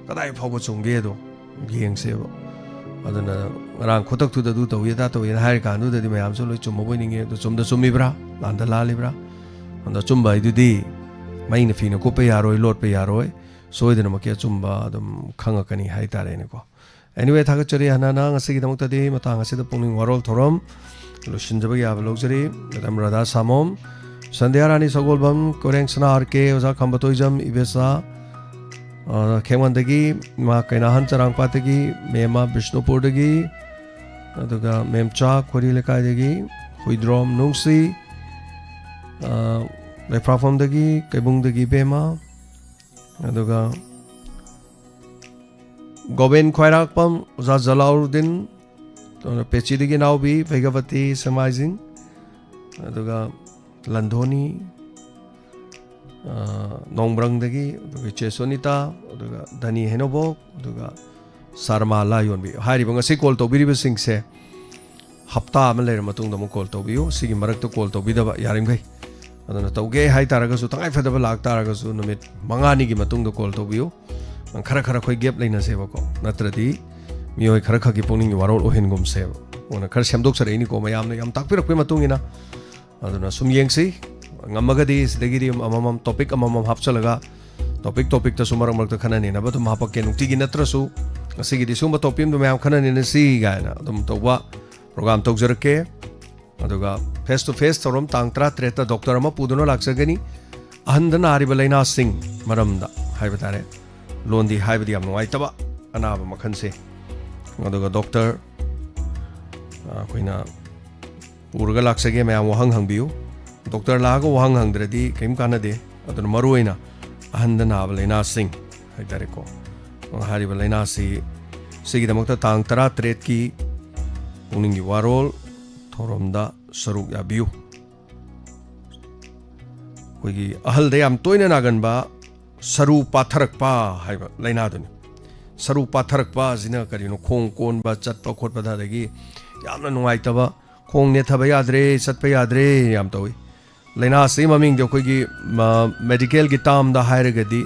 ꯀꯗꯥꯏ ꯐꯥꯎꯕ ꯆꯨꯝꯒꯦꯗꯣ ꯌꯦꯡꯁꯦꯕ꯫ ꯑꯗꯨꯅ ꯉꯔꯥꯡ ꯈꯨꯗꯛꯇꯨꯗ ꯑꯗꯨ ꯇꯧꯏ, ꯑꯗꯥ ꯇꯧꯏꯅ ꯍꯥꯏꯔ ꯀꯥꯟꯗꯨꯗꯗꯤ ꯃꯌꯥꯝꯁꯨ ꯂꯣꯏ ꯆꯨꯝꯃꯕꯣꯏ ꯅꯤꯡꯉꯦ꯫ ꯑꯗꯨ ꯆꯨꯝꯗ ꯆꯨꯝꯃꯤꯕ꯭ꯔꯥ, ꯂꯥꯟꯗ ꯂꯥꯜꯂꯤꯕ꯭ꯔꯥ? ꯑꯗꯣ ꯑꯆꯨꯝꯕ ꯍꯥꯏꯗꯨꯗꯤ ꯃꯩꯅ ꯐꯤꯅ ꯀꯨꯞꯄ ꯌꯥꯔꯣꯏ, ꯂꯣꯠꯄ ꯌꯥꯔꯣꯏ꯫ ꯁꯣꯏꯗꯅꯃꯛꯀꯤ ꯑꯆꯨꯝꯕ ꯑꯗꯨꯝ ꯈꯪꯉꯛꯀꯅꯤ ꯍꯥꯏꯇꯥꯔꯦꯅꯦꯀꯣ꯫ Anyway, ꯊꯥꯒꯠꯆꯔꯤ꯫ ꯍꯥꯟꯅꯅ ꯉꯁꯤꯒꯤꯗꯃꯛꯇꯗꯤ ꯃꯇꯥꯡ ꯑꯁꯤꯗ ꯄꯨꯛꯅꯤꯡ ꯋꯥꯔꯣꯜ ꯊꯧꯔꯝ ꯂꯣꯏꯁꯤꯟꯖꯕ ꯌꯥꯕ ꯂꯧꯖꯔꯤ꯫ ꯃꯦꯗꯥꯝ ꯔꯥꯙꯥ ꯁꯥꯃꯣꯝ, ꯁꯟꯙ꯭ꯌꯥ ꯔꯥꯅꯤ ꯁꯒꯣꯜꯕꯝ, ꯀꯣꯏꯔꯦꯡ ꯁꯅꯥ ꯑꯥꯔ ꯀꯦ, ꯑꯣꯖꯥ ꯈꯝꯕ ꯇꯣꯏꯖꯝ, ꯏꯕꯦꯆꯥ, ꯑ, ꯈꯦꯡꯋꯥꯟꯗꯒꯤ, ꯏꯃꯥ ꯀꯩꯅꯥꯍꯟ ꯆꯔꯥꯡꯄꯥꯠꯇꯒꯤ, ꯃꯦꯝꯃ ꯕꯤꯁꯅꯨꯄꯨꯔꯗꯒꯤ, ꯑꯗꯨꯒ ꯃꯦꯝꯆꯥ ꯈꯣꯏꯔꯤ ꯂꯩꯀꯥꯏꯗꯒꯤ, ꯍꯨꯏꯗ꯭ꯔꯣꯝ ꯅꯨꯡꯁꯤ, ꯑ, ꯂꯩꯐ꯭ꯔꯥꯐꯝꯗꯒꯤ, ꯀꯩꯕꯨꯡꯗꯒꯤ ꯏꯕꯦꯝꯃ, ꯑꯗꯨꯒ ꯒꯣꯕꯤꯟ ꯈ꯭ꯋꯥꯏꯔꯥꯛꯄꯝ, ꯑꯣꯖꯥ ꯖꯂꯥꯎꯔꯨꯗꯤꯟ, ꯑꯗꯨꯒ ꯄꯦꯆꯤꯗꯒꯤ ꯅꯥꯎꯕꯤ ꯚꯩꯒꯕꯇꯤ ꯁꯦꯃꯥꯏꯖꯤꯡ, ꯑꯗꯨꯒ ꯂꯟꯗꯣꯅꯤ, ꯑ, ꯅꯣꯡꯕ꯭ꯔꯪꯗꯒꯤ, ꯑꯗꯨꯒ ꯏꯆꯦ ꯁꯣꯅꯤꯇꯥ, ꯑꯗꯨꯒ ꯙꯅꯤ ꯍꯩꯅꯧꯕꯣꯛ, ꯑꯗꯨꯒ ꯁꯔꯃꯥ ꯂꯥ ꯌꯣꯟꯕꯤ꯫ ꯍꯥꯏꯔꯤꯕ ꯉꯁꯤ ꯀꯣꯜ ꯇꯧꯕꯤꯔꯤꯕꯁꯤꯡꯁꯦ ꯍꯞꯇꯥ ꯑꯃ ꯂꯩꯔ ꯃꯇꯨꯡꯗ ꯑꯃꯨꯛ ꯀꯣꯜ ꯇꯧꯕꯤꯌꯨ꯫ ꯁꯤꯒꯤ ꯃꯔꯛꯇ ꯀꯣꯜ ꯇꯧꯕꯤꯗꯕ ꯌꯥꯔꯤꯃꯈꯩ꯫ ꯑꯗꯨꯅ ꯇꯧꯒꯦ ꯍꯥꯏ ꯇꯥꯔꯒꯁꯨ, ꯇꯉꯥꯏ ꯐꯗꯕ ꯂꯥꯛ ꯇꯥꯔꯒꯁꯨ, ꯅꯨꯃꯤꯠ ꯃꯉꯥꯅꯤꯒꯤ ꯃꯇꯨꯡꯗ ꯀꯣꯜ ꯇꯧꯕꯤꯌꯨ꯫ ꯈꯔ ꯈꯔ ꯑꯩꯈꯣꯏ ꯒꯦꯞ ꯂꯩꯅꯁꯦꯕꯀꯣ, ꯅꯠꯇ꯭ꯔꯗꯤ ꯃꯤꯑꯣꯏ ꯈꯔ ꯈꯛꯀꯤ ꯄꯨꯛꯅꯤꯡꯒꯤ ꯋꯥꯔꯣꯜ ꯑꯣꯏꯍꯟꯒꯨꯝꯁꯦꯕ꯫ ꯑꯗꯨꯅ ꯈꯔ ꯁꯦꯝꯗꯣꯛꯆꯔꯛꯏꯅꯤꯀꯣ, ꯃꯌꯥꯝꯅ ꯌꯥꯝ ꯇꯥꯛꯄꯤꯔꯛꯄꯒꯤ ꯃꯇꯨꯡ ꯏꯟꯅ꯫ ꯑꯗꯨꯅ ꯁꯨꯝ ꯌꯦꯡꯁꯤ, ꯉꯝꯃꯒꯗꯤ ꯁꯤꯗꯒꯤꯗꯤ ꯑꯃꯃꯝ, ꯇꯣꯄꯤꯛ ꯑꯃꯃꯝ ꯍꯥꯞꯆꯤꯜꯂꯒ, ꯇꯣꯄꯤꯛ ꯇꯣꯄꯤꯛꯇꯁꯨ ꯃꯔꯛ ꯃꯔꯛꯇ ꯈꯟꯅ ꯅꯩꯅꯕ ꯑꯗꯨꯝ ꯍꯥꯄꯛꯀꯦ꯫ ꯅꯨꯡꯇꯤꯒꯤ ꯅꯠꯇ꯭ꯔꯁꯨ ꯉꯁꯤꯒꯤꯗꯤ ꯁꯤꯒꯨꯝꯕ ꯇꯣꯄꯤꯛ ꯑꯃꯗ ꯃꯌꯥꯝ ꯈꯟꯅ ꯅꯩꯅꯁꯤ ꯀꯥꯏꯅ ꯑꯗꯨꯝ ꯇꯧꯕ ꯄ꯭ꯔꯣꯒ꯭ꯔꯥꯝ ꯇꯧꯖꯔꯛꯀꯦ꯫ ꯑꯗꯨꯒ ꯐꯦꯁ ꯇꯨ ꯐꯦꯁ ꯊꯧꯔꯝ ꯇꯥꯡ ꯇꯔꯥꯇꯔꯦꯠꯇ ꯗꯣꯛꯇꯔ ꯑꯃ ꯄꯨꯗꯨꯅ ꯂꯥꯛꯆꯒꯅꯤ꯫ ꯑꯍꯟꯗ ꯅꯥꯔꯤꯕ ꯂꯥꯏꯅꯥꯁꯤꯡ ꯃꯔꯝꯗ ꯍꯥꯏꯕ ꯇꯥꯔꯦ꯫ ꯂꯣꯟꯗꯤ ꯍꯥꯏꯕꯗꯤ ꯌꯥꯝ ꯅꯨꯡꯉꯥꯏꯇꯕ ꯑꯅꯥꯕ ꯃꯈꯜꯁꯦ꯫ ꯑꯗꯨꯒ ꯗꯣꯛꯇꯔ, ꯑ, ꯑꯩꯈꯣꯏꯅ ꯄꯨꯔꯒ ꯂꯥꯛꯆꯒꯦ, ꯃꯌꯥꯝ ꯋꯥꯍꯪ ꯍꯪꯕꯤꯌꯨ꯫ ꯗꯣꯛꯇꯔ ꯂꯥꯛꯑꯒ ꯋꯥꯍꯪ ꯍꯪꯗ꯭ꯔꯗꯤ ꯀꯔꯤꯝ ꯀꯥꯟꯅꯗꯦ꯫ ꯑꯗꯨꯅ ꯃꯔꯨꯑꯣꯏꯅ ꯑꯍꯟꯗ ꯅꯥꯕ ꯂꯥꯏꯅꯥꯁꯤꯡ ꯍꯥꯏꯇꯥꯔꯦꯀꯣ, ꯍꯥꯏꯔꯤꯕ ꯂꯥꯏꯅꯥꯁꯤ ꯁꯤꯒꯤꯗꯃꯛꯇ ꯇꯥꯡ ꯇꯔꯥꯇꯔꯦꯠꯀꯤ ꯄꯨꯛꯅꯤꯡꯒꯤ ꯋꯥꯔꯣꯜ ꯊꯧꯔꯝꯗ ꯁꯔꯨꯛ ꯌꯥꯕꯤꯌꯨ꯫ ꯑꯩꯈꯣꯏꯒꯤ ꯑꯍꯜꯗ ꯌꯥꯝ ꯇꯣꯏꯅ ꯅꯥꯒꯟꯕ ꯁꯔꯨ ꯄꯥꯊꯔꯛꯄ ꯍꯥꯏꯕ ꯂꯥꯏꯅꯥꯗꯨꯅꯤ꯫ ꯁꯔꯨ ꯄꯥꯊꯔꯛꯄ ꯑꯁꯤꯅ ꯀꯔꯤꯅꯣ? ꯈꯣꯡ ꯀꯣꯟꯕ, ꯆꯠꯄ ꯈꯣꯠꯄꯗ, ꯑꯗꯒꯤ ꯌꯥꯝꯅ ꯅꯨꯡꯉꯥꯏꯇꯕ, ꯈꯣꯡ ꯅꯦꯠꯊꯕ ꯌꯥꯗ꯭ꯔꯦ, ꯆꯠꯄ ꯌꯥꯗ꯭ꯔꯦ ꯌꯥꯝ ꯇꯧꯏ꯫ ꯂꯥꯏꯅꯥꯁꯤ ꯃꯃꯤꯡꯗꯤ ꯑꯩꯈꯣꯏꯒꯤ, ꯃ-, medical ꯒꯤ term ꯗ ꯍꯥꯏꯔꯒꯗꯤ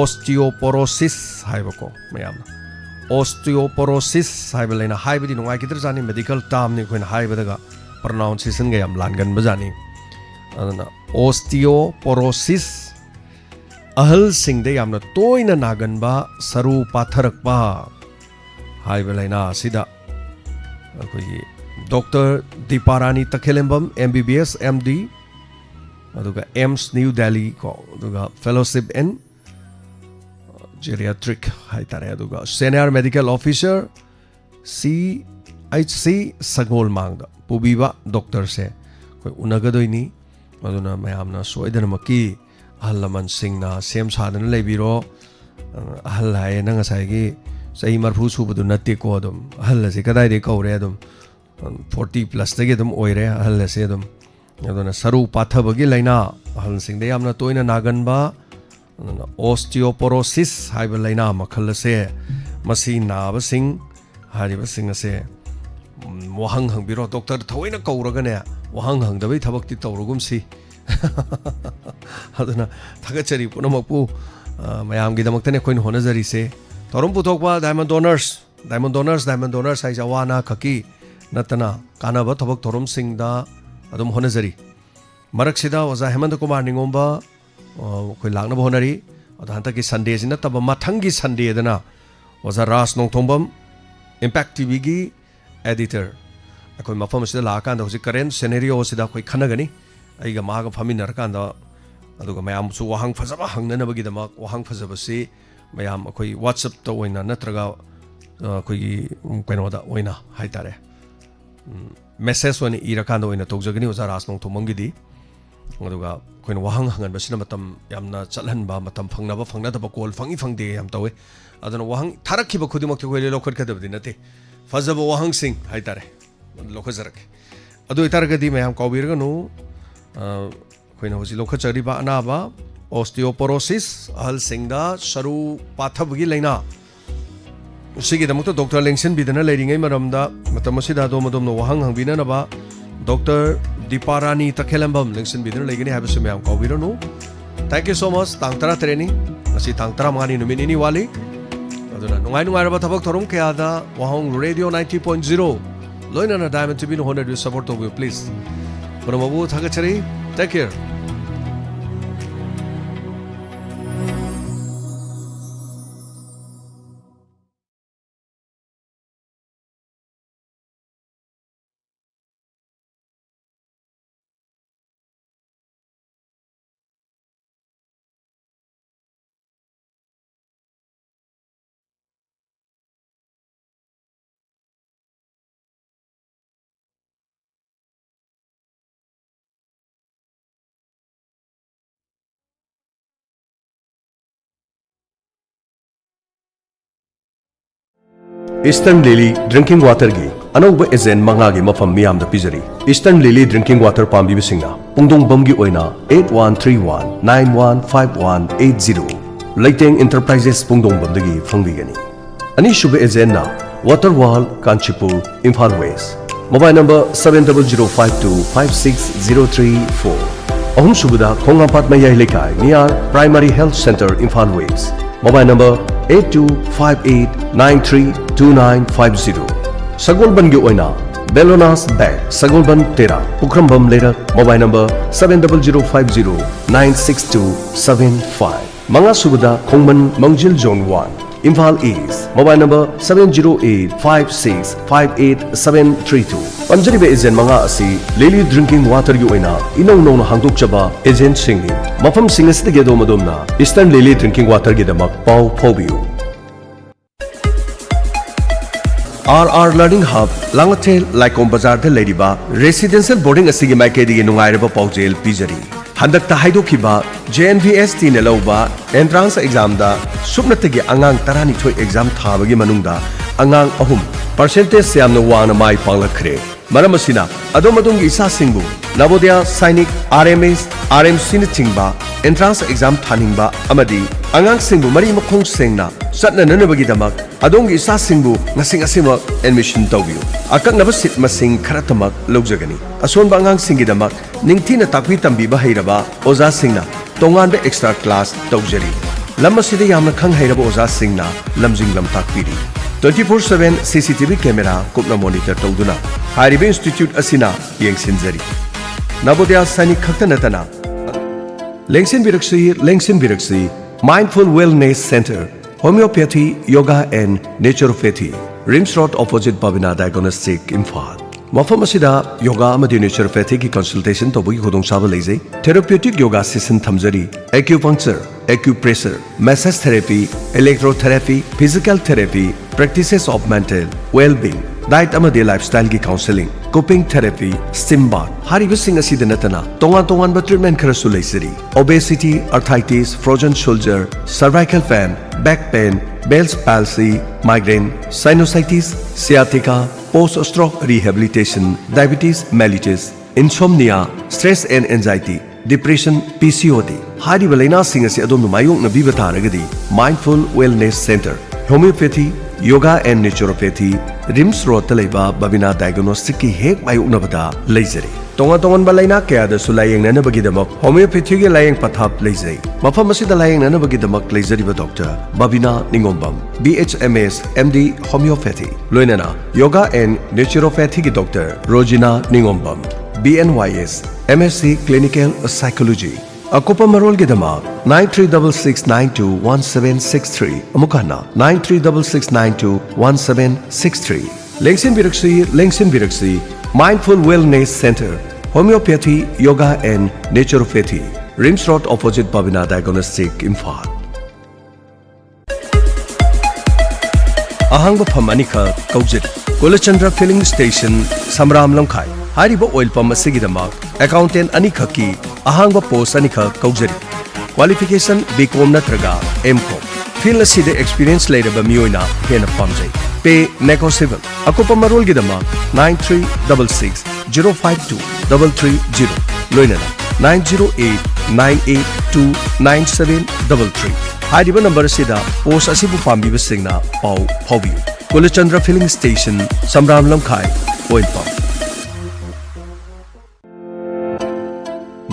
osteoporosis ꯍꯥꯏꯕꯀꯣ, ꯃꯌꯥꯝꯅ꯫ Osteoporosis ꯍꯥꯏꯕ ꯂꯥꯏꯅꯥ ꯍꯥꯏꯕꯗꯤ ꯅꯨꯡꯉꯥꯏꯈꯤꯗ꯭ꯔꯖꯥꯠꯅꯤ, medical term ꯅꯤ ꯑꯩꯈꯣꯏꯅ ꯍꯥꯏꯕꯗꯒ pronunciation ꯒ ꯌꯥꯝ ꯂꯥꯟꯒꯟꯕꯖꯥꯠꯅꯤ꯫ ꯑꯗꯨꯅ osteoporosis, ꯑꯍꯜꯁꯤꯡꯗ ꯌꯥꯝꯅ ꯇꯣꯏꯅ ꯅꯥꯒꯟꯕ ꯁꯔꯨ ꯄꯥꯊꯔꯛꯄ ꯍꯥꯏꯕ ꯂꯥꯏꯅꯥ ꯑꯁꯤꯗ ꯑꯩꯈꯣꯏꯒꯤ doctor ꯗꯤꯄꯥꯔꯥꯅꯤ ꯇꯈꯦꯂꯦꯝꯕꯝ, M B B S, M D, ꯑꯗꯨꯒ AIIMS New Delhi ꯀꯣ, ꯑꯗꯨꯒ Fellowship in Geriatric ꯍꯥꯏꯇꯥꯔꯦ, ꯑꯗꯨꯒ Senior Medical Officer, C H C ꯁꯒꯣꯜꯃꯥꯡꯗ ꯄꯨꯕꯤꯕ ꯗꯣꯛꯇꯔꯁꯦ ꯑꯩꯈꯣꯏ ꯎꯅꯒꯗꯣꯏꯅꯤ꯫ ꯑꯗꯨꯅ ꯃꯌꯥꯝꯅ ꯁꯣꯏꯗꯅꯃꯛꯀꯤ ꯑꯍꯜ ꯂꯃꯟꯁꯤꯡꯅ ꯁꯦꯝ ꯁꯥꯗꯨꯅ ꯂꯩꯕꯤꯔꯣ꯫ ꯑꯍꯜ ꯍꯥꯏꯌꯦ, ꯅꯪ ꯉꯁꯥꯏꯒꯤ ꯆꯍꯤ ꯃꯔꯤꯐꯨ ꯁꯨꯕꯗꯨ ꯅꯠꯇꯦꯀꯣ꯫ ꯑꯗꯨꯝ ꯑꯍꯜ ꯑꯁꯤ ꯀꯗꯥꯏꯗꯒꯤ ꯀꯧꯔꯦ? ꯑꯗꯨꯝ forty plus ꯇꯒꯤ ꯑꯗꯨꯝ ꯑꯣꯏꯔꯦ ꯑꯍꯜ ꯑꯁꯦ ꯑꯗꯨꯝ꯫ ꯑꯗꯨꯅ ꯁꯔꯨ ꯄꯥꯊꯕꯒꯤ ꯂꯥꯏꯅꯥ, ꯑꯍꯜꯁꯤꯡꯗ ꯌꯥꯝꯅ ꯇꯣꯏꯅ ꯅꯥꯒꯟꯕ, ꯑꯗꯨꯅ osteoporosis ꯍꯥꯏꯕ ꯂꯥꯏꯅꯥ ꯃꯈꯜ ꯑꯁꯦ, ꯃꯁꯤ ꯅꯥꯕꯁꯤꯡ, ꯍꯥꯏꯔꯤꯕꯁꯤꯡ ꯑꯁꯦ, ꯎꯝ, ꯋꯥꯍꯪ ꯍꯪꯕꯤꯔꯣ꯫ ꯗꯣꯛꯇꯔ ꯊꯑꯣꯏꯅ ꯀꯧꯔꯒꯅꯦ, ꯋꯥꯍꯪ ꯍꯪꯗꯕꯩ ꯊꯕꯛꯇꯤ ꯇꯧꯔꯒꯨꯝꯁꯤ꯫ ꯑꯗꯨꯅ ꯊꯥꯒꯠꯆꯔꯤ ꯄꯨꯝꯅꯃꯛꯄꯨ, ꯑ, ꯃꯌꯥꯝꯒꯤꯗꯃꯛꯇꯅꯦ ꯑꯩꯈꯣꯏꯅ ꯍꯣꯠꯅꯖꯔꯤꯁꯦ꯫ ꯊꯧꯔꯝ ꯄꯨꯊꯣꯛꯄ Diamond Donors, Diamond Donors, Diamond Donors ꯍꯥꯏꯁꯦ ꯑꯋꯥ ꯑꯅꯥ ꯈꯛꯀꯤ ꯅꯠꯇꯅ ꯀꯥꯟꯅꯕ ꯊꯕꯛ ꯊꯧꯔꯝꯁꯤꯡꯗ ꯑꯗꯨꯝ ꯍꯣꯠꯅꯖꯔꯤ꯫ ꯃꯔꯛꯁꯤꯗ ꯑꯣꯖꯥ ꯍꯦꯃꯟꯇ ꯀꯨꯃꯥꯔ ꯅꯤꯉꯣꯝꯕ, ꯑ, ꯑꯩꯈꯣꯏ ꯂꯥꯛꯅꯕ ꯍꯣꯠꯅꯔꯤ꯫ ꯑꯗꯣ ꯍꯟꯗꯛꯀꯤ Sunday ꯁꯤ ꯅꯠꯇꯕ ꯃꯊꯪꯒꯤ Sunday ꯗꯅ ꯑꯣꯖꯥ ꯔꯥꯖ ꯅꯣꯡꯊꯣꯡꯕꯝ, Impact T V ꯒꯤ editor, ꯑꯩꯈꯣꯏ ꯃꯐꯝ ꯑꯁꯤꯗ ꯂꯥꯛꯑꯀꯥꯟꯗ ꯍꯧꯖꯤꯛ current scenario ꯑꯁꯤꯗ ꯑꯩꯈꯣꯏ ꯈꯟꯅꯒꯅꯤ꯫ ꯑꯩꯒ ꯃꯥꯒ ꯐꯝꯃꯤꯟꯅꯔꯀꯥꯟꯗ, ꯑꯗꯨꯒ ꯃꯌꯥꯝꯁꯨ ꯋꯥꯍꯪ ꯐꯖꯕ ꯍꯪꯅꯅꯕꯒꯤꯗꯃꯛ ꯋꯥꯍꯪ ꯐꯖꯕꯁꯤ ꯃꯌꯥꯝ ꯑꯩꯈꯣꯏ WhatsApp ꯇ ꯑꯣꯏꯅ ꯅꯠꯇ꯭ꯔꯒ, ꯑ, ꯑꯩꯈꯣꯏꯒꯤ, ꯎꯝ, ꯀꯩꯅꯣꯗ ꯑꯣꯏꯅ ꯍꯥꯏꯇꯥꯔꯦ, ꯎꯝ, message ꯑꯣꯏꯅ ꯏꯔꯀꯥꯟꯗ ꯑꯣꯏꯅ ꯇꯧꯖꯒꯅꯤ ꯑꯣꯖꯥ ꯔꯥꯖ ꯅꯣꯡꯊꯣꯝꯕꯝꯒꯤꯗꯤ꯫ ꯑꯗꯨꯒ ꯑꯩꯈꯣꯏꯅ ꯋꯥꯍꯪ ꯍꯪꯍꯟꯕꯁꯤꯅ ꯃꯇꯝ ꯌꯥꯝꯅ ꯆꯠꯍꯟꯕ, ꯃꯇꯝ ꯐꯪꯅꯕ ꯐꯪꯅꯗꯕ, call ꯐꯪꯏ ꯐꯪꯗꯦ ꯌꯥꯝ ꯇꯧꯋꯤ꯫ ꯑꯗꯨꯅ ꯋꯥꯍꯪ ꯊꯥꯔꯛꯈꯤꯕ ꯈꯨꯗꯤꯡꯃꯛꯇꯤ ꯑꯩꯈꯣꯏ ꯂꯣꯏ ꯂꯧꯈꯠꯀꯗꯕꯗꯤ ꯅꯠꯇꯦ꯫ ꯐꯖꯕ ꯋꯥꯍꯪꯁꯤꯡ ꯍꯥꯏꯇꯥꯔꯦ, ꯂꯧꯈꯠꯆꯔꯛꯀꯦ꯫ ꯑꯗꯨ ꯑꯣꯏꯇꯥꯔꯒꯗꯤ ꯃꯌꯥꯝ ꯀꯥꯎꯕꯤꯔꯒꯅꯨ, ꯑ, ꯑꯩꯈꯣꯏꯅ ꯍꯧꯖꯤꯛ ꯂꯧꯈꯠꯆꯔꯤꯕ ꯑꯅꯥꯕ osteoporosis, ꯑꯍꯜꯁꯤꯡꯗ ꯁꯔꯨ ꯄꯥꯊꯕꯒꯤ ꯂꯥꯏꯅꯥ, ꯁꯤꯒꯤꯗꯃꯛꯇ ꯗꯣꯛꯇꯔ ꯂꯦꯡꯁꯤꯟꯕꯤꯗꯅ ꯂꯩꯔꯤꯉꯩ ꯃꯔꯝꯗ ꯃꯇꯝ ꯑꯁꯤꯗ ꯑꯗꯣꯝ ꯑꯗꯣꯝꯅ ꯋꯥꯍꯪ ꯍꯪꯕꯤꯅꯅꯕ ꯗꯣꯛꯇꯔ ꯗꯤꯄꯥꯔꯥꯅꯤ ꯇꯈꯦꯜꯂꯝꯕꯝ ꯂꯦꯡꯁꯤꯟꯕꯤꯗꯨꯅ ꯂꯩꯒꯅꯤ ꯍꯥꯏꯕꯁꯤ ꯃꯌꯥꯝ ꯀꯥꯎꯕꯤꯔꯅꯨ꯫ Thank you so much. ꯇꯥꯡ ꯇꯔꯥꯇꯔꯦꯠꯅꯤ, ꯉꯁꯤ ꯇꯥꯡ ꯇꯔꯥꯃꯉꯥꯅꯤ, ꯅꯨꯃꯤꯠ ꯅꯤꯅꯤ ꯋꯥꯠꯂꯤ꯫ ꯑꯗꯨꯅ ꯅꯨꯡꯉꯥꯏ ꯅꯨꯡꯉꯥꯏꯔꯕ ꯊꯕꯛ ꯊꯧꯔꯝ ꯀꯌꯥꯗ ꯋꯥꯍꯣꯡ ꯔꯦꯗꯤꯑꯣ ninety point zero ꯂꯣꯏꯅꯅ Diamond TVꯅ ꯍꯣꯠꯅꯕꯤꯌꯨ, support ꯇꯧꯕꯤꯌꯨ please꯫ ꯄꯨꯝꯅꯃꯛꯄꯨ ꯊꯥꯒꯠꯆꯔꯤ꯫ Take care. Eastern Lily Drinking Waterꯒꯤ ꯑꯅꯧꯕ agent ꯃꯉꯥꯒꯤ ꯃꯐꯝ ꯃꯤꯌꯥꯝꯗ ꯄꯤꯖꯔꯤ꯫ Eastern Lily Drinking Water ꯄꯥꯝꯕꯤꯕꯁꯤꯡꯅ ꯄꯨꯡꯗꯣꯡꯕꯝꯒꯤ ꯑꯣꯏꯅ eight one three one nine one five one eight zero, ꯂꯩꯇꯦꯡ Enterprises ꯄꯨꯡꯗꯣꯡꯕꯝꯗꯒꯤ ꯐꯪꯕꯤꯒꯅꯤ꯫ ꯑꯅꯤꯁꯨꯕ agentꯅ Water World Kanchipur, Imphal West, mobile number seven double zero five two five six zero three four꯫ ꯑꯍꯨꯝꯁꯨꯕꯗ ꯈꯣꯡꯉꯥꯝꯄꯥꯠ ꯃꯌꯥꯏ ꯂꯩꯀꯥꯏ, near Primary Health Centre, Imphal West, mobile number eight two five eight nine three two nine five zero꯫ ꯁꯒꯣꯜꯕꯟꯒꯤ ꯑꯣꯏꯅ Bellona's Bag, ꯁꯒꯣꯜꯕꯟ ꯇꯦꯔꯥ, ꯄꯨꯈ꯭ꯔꯝꯕꯝ ꯂꯩꯔꯛ, mobile number seven double zero five zero nine six two seven five꯫ ꯃꯉꯥꯁꯨꯕꯗ ꯈꯣꯡꯃꯟ ꯃꯥꯡꯖꯤꯜ Zone one, Imphal East, mobile number seven zero eight five six five eight seven three two꯫ ꯄꯟꯖꯔꯤꯕ agent ꯃꯉꯥ ꯑꯁꯤ Lily Drinking Waterꯒꯤ ꯑꯣꯏꯅ ꯏꯅꯧ ꯅꯧꯅ ꯍꯥꯡꯗꯣꯛꯆꯕ agentꯁꯤꯡꯅꯤ꯫ ꯃꯐꯝꯁꯤꯡ ꯑꯁꯤꯗꯒꯤ ꯑꯗꯣꯝ ꯑꯗꯣꯝꯅ Eastern Lily Drinking Waterꯒꯤꯗꯃꯛ ꯄꯥꯎ ꯐꯥꯎꯕꯤꯌꯨ꯫ R R Learning Hub, Langathel ꯂꯥꯏꯀꯣꯝ ꯕꯖꯥꯔꯗ ꯂꯩꯔꯤꯕ residential boarding ꯑꯁꯤꯒꯤ ꯃꯥꯏꯀꯩꯗꯒꯤ ꯅꯨꯡꯉꯥꯏꯔꯕ ꯄꯥꯎꯖꯦꯜ ꯄꯤꯖꯔꯤ꯫ ꯍꯟꯗꯛꯇ ꯍꯥꯏꯗꯣꯛꯈꯤꯕ JNVSTꯅ ꯂꯧꯕ entrance examꯗ ꯁꯨꯞꯅꯇꯒꯤ ꯑꯉꯥꯡ ꯇꯔꯥꯅꯤꯊꯣꯏ exam ꯊꯥꯕꯒꯤ ꯃꯅꯨꯡꯗ ꯑꯉꯥꯡ ꯑꯍꯨꯝ percentage ꯌꯥꯝꯅ ꯋꯥꯡꯅ ꯃꯥꯏ ꯄꯥꯛꯂꯛꯈ꯭ꯔꯦ꯫ ꯃꯔꯝ ꯑꯁꯤꯅ, ꯑꯗꯣꯝ ꯑꯗꯣꯝꯒꯤ ꯏꯆꯥꯁꯤꯡꯕꯨ ꯅꯕꯣꯗꯌꯥ, ꯁꯥꯏꯅꯤꯛ, RMS, RMC ꯅꯆꯤꯡꯕ entrance exam ꯊꯥꯅꯤꯡꯕ ꯑꯃꯗꯤ ꯑꯉꯥꯡꯁꯤꯡꯕꯨ ꯃꯔꯤ ꯃꯈꯣꯡ ꯁꯦꯡꯅ ꯆꯠꯅꯅꯕꯒꯤꯗꯃꯛ ꯑꯗꯣꯝꯒꯤ ꯏꯆꯥꯁꯤꯡꯕꯨ ꯉꯁꯤ ꯉꯁꯤꯃꯛ admission ꯇꯧꯕꯤꯌꯨ꯫ ꯑꯀꯛꯅꯕ seat ꯃꯁꯤꯡ ꯈꯔꯇꯃꯛ ꯂꯧꯖꯒꯅꯤ꯫ ꯑꯁꯣꯟꯕ ꯑꯉꯥꯡꯁꯤꯡꯒꯤꯗꯃꯛ ꯅꯤꯡꯊꯤꯅ ꯇꯥꯛꯄꯤ ꯇꯝꯕꯤꯕ ꯍꯩꯔꯕ ꯑꯣꯖꯥꯁꯤꯡꯅ ꯇꯣꯉꯥꯟꯕ extra class ꯇꯧꯖꯔꯤ꯫ ꯂꯝ ꯑꯁꯤꯗ ꯌꯥꯝꯅ ꯈꯪ ꯍꯩꯔꯕ ꯑꯣꯖꯥꯁꯤꯡꯅ ꯂꯝꯖꯤꯡ ꯂꯝꯇꯥꯛꯄꯤꯔꯤ꯫ Twenty four seven CCTV camera ꯀꯨꯞꯅ monitor ꯇꯧꯗꯨꯅ ꯍꯥꯏꯔꯤꯕ institute ꯑꯁꯤꯅ ꯌꯦꯡꯁꯤꯟꯖꯔꯤ꯫ ꯅꯕꯣꯗꯌꯥ ꯁꯥꯏꯅꯤꯛ ꯈꯛꯇ ꯅꯠꯇꯅ, ꯂꯦꯡꯁꯤꯟꯕꯤꯔꯛꯁꯤ, ꯂꯦꯡꯁꯤꯟꯕꯤꯔꯛꯁꯤ, Mindful Wellness Center, Homeopathy, Yoga and Naturopathy, RIMS Road opposite Babina Diagnostic, Imphal. ꯃꯐꯝ ꯑꯁꯤꯗ yoga ꯑꯃꯗꯤ naturopathyꯒꯤ consultation ꯇꯧꯕꯒꯤ ꯈꯨꯗꯣꯡꯆꯥꯕ ꯂꯩꯖꯩ꯫ Therapeutic yoga session ꯊꯝꯖꯔꯤ꯫ Acupuncture, acupressure, massage therapy, electrotherapy, physical therapy, practices of mental well-being, diet ꯑꯃꯗꯤ lifestyleꯒꯤ counseling, cupping therapy, steam bath ꯍꯥꯏꯔꯤꯕꯁꯤꯡ ꯑꯁꯤꯗ ꯅꯠꯇꯅ ꯇꯣꯉꯥꯟ ꯇꯣꯉꯥꯟꯕ treatment ꯈꯔꯁꯨ ꯂꯩꯖꯔꯤ꯫ Obesity, arthritis, frozen shoulder, cervical pain, back pain, Bell's palsy, migraine, sinusitis, sciatica, post stroke rehabilitation, diabetes mellitus, insomnia, stress and anxiety, depression, PCOD ꯍꯥꯏꯔꯤꯕ ꯂꯩꯅꯥꯁꯤꯡ ꯑꯁꯤ ꯑꯗꯣꯝꯅ ꯃꯥꯌꯣꯛꯅꯕꯤꯕ ꯇꯥꯔꯒꯗꯤ, Mindful Wellness Center, Homeopathy, Yoga and Naturopathy, RIMS Roadꯇ ꯂꯩꯕ Babina Diagnosticꯀꯤ ꯍꯦꯛ ꯃꯥꯌꯣꯛꯅꯕꯗ ꯂꯩꯖꯔꯤ꯫ ꯇꯣꯉꯥꯟ ꯇꯣꯉꯥꯟꯕ ꯂꯩꯅꯥ ꯀꯌꯥꯗꯁꯨ ꯂꯥꯌꯦꯡꯅꯅꯕꯒꯤꯗꯃꯛ homeopathyꯒꯤ ꯂꯥꯌꯦꯡ ꯄꯊꯥꯞ ꯂꯩꯖꯩ꯫ ꯃꯐꯝ ꯑꯁꯤꯗ ꯂꯥꯌꯦꯡꯅꯅꯕꯒꯤꯗꯃꯛ ꯂꯩꯖꯔꯤꯕ doctor ꯕꯕꯤꯅꯥ ꯅꯤꯉꯣꯝꯕꯝ, BHMS, MD Homeopathy, ꯂꯣꯏꯅꯅ Yoga and Naturopathyꯒꯤ doctor ꯔꯣꯖꯤꯅꯥ ꯅꯤꯉꯣꯝꯕꯝ, BNYS, MSc Clinical Psychology꯫ ꯑꯀꯨꯞꯄ ꯃꯔꯣꯜꯒꯤꯗꯃꯛ nine three double six nine two one seven six three, ꯑꯃꯨꯛ ꯍꯟꯅ nine three double six nine two one seven six three꯫ ꯂꯦꯡꯁꯤꯟꯕꯤꯔꯛꯁꯤ, ꯂꯦꯡꯁꯤꯟꯕꯤꯔꯛꯁꯤ, Mindful Wellness Center, Homeopathy, Yoga and Naturopathy, RIMS Road opposite Babina Diagnostic, Imphal. ꯑꯍꯥꯡꯕ ꯐꯝ ꯑꯅꯤꯈꯛ ꯀꯧꯖꯔꯤ꯫ ꯀꯨꯂꯆꯟꯗ꯭ꯔ Filling Station, ꯁꯝꯔꯥꯝ ꯂꯝꯈꯥꯏ꯫ ꯍꯥꯏꯔꯤꯕ oil pump ꯑꯁꯤꯒꯤꯗꯃꯛ accountant ꯑꯅꯤꯈꯛꯀꯤ ꯑꯍꯥꯡꯕ post ꯑꯅꯤꯈꯛ ꯀꯧꯖꯔꯤ꯫ Qualification B Com ꯅꯠꯇ꯭ꯔꯒ M Com꯫ ꯐꯤꯜꯗ ꯑꯁꯤꯗ ꯑꯦꯛꯁꯄꯤꯔꯤꯌꯦꯟꯁ ꯂꯩꯔꯕ ꯃꯤꯑꯣꯏꯅ ꯍꯦꯟꯅ ꯄꯥꯝꯖꯩ꯫ ꯄꯦ ꯅꯦꯒꯣꯁꯤꯌꯦꯕꯜ꯫ ꯑꯀꯨꯞꯄ ꯃꯔꯣꯜꯒꯤꯗꯃꯛ nine three double six zero five two double three zero, ꯂꯣꯏꯅꯅ nine zero eight nine eight two nine seven double three ꯍꯥꯏꯔꯤꯕ ꯅꯝꯕꯔ ꯑꯁꯤꯗ ꯄꯣꯁ ꯑꯁꯤꯕꯨ ꯄꯥꯝꯕꯤꯕꯁꯤꯡꯅ ꯄꯥꯎ ꯐꯥꯎꯕꯤꯌꯨ꯫ ꯀꯨꯂꯆꯟꯗ꯭ꯔ ꯐꯤꯂꯤꯡ ꯁ꯭ꯇꯦꯁꯟ, ꯁꯝꯔꯥꯝ ꯂꯝꯈꯥꯏ, ꯑꯣꯏꯜꯄꯝ꯫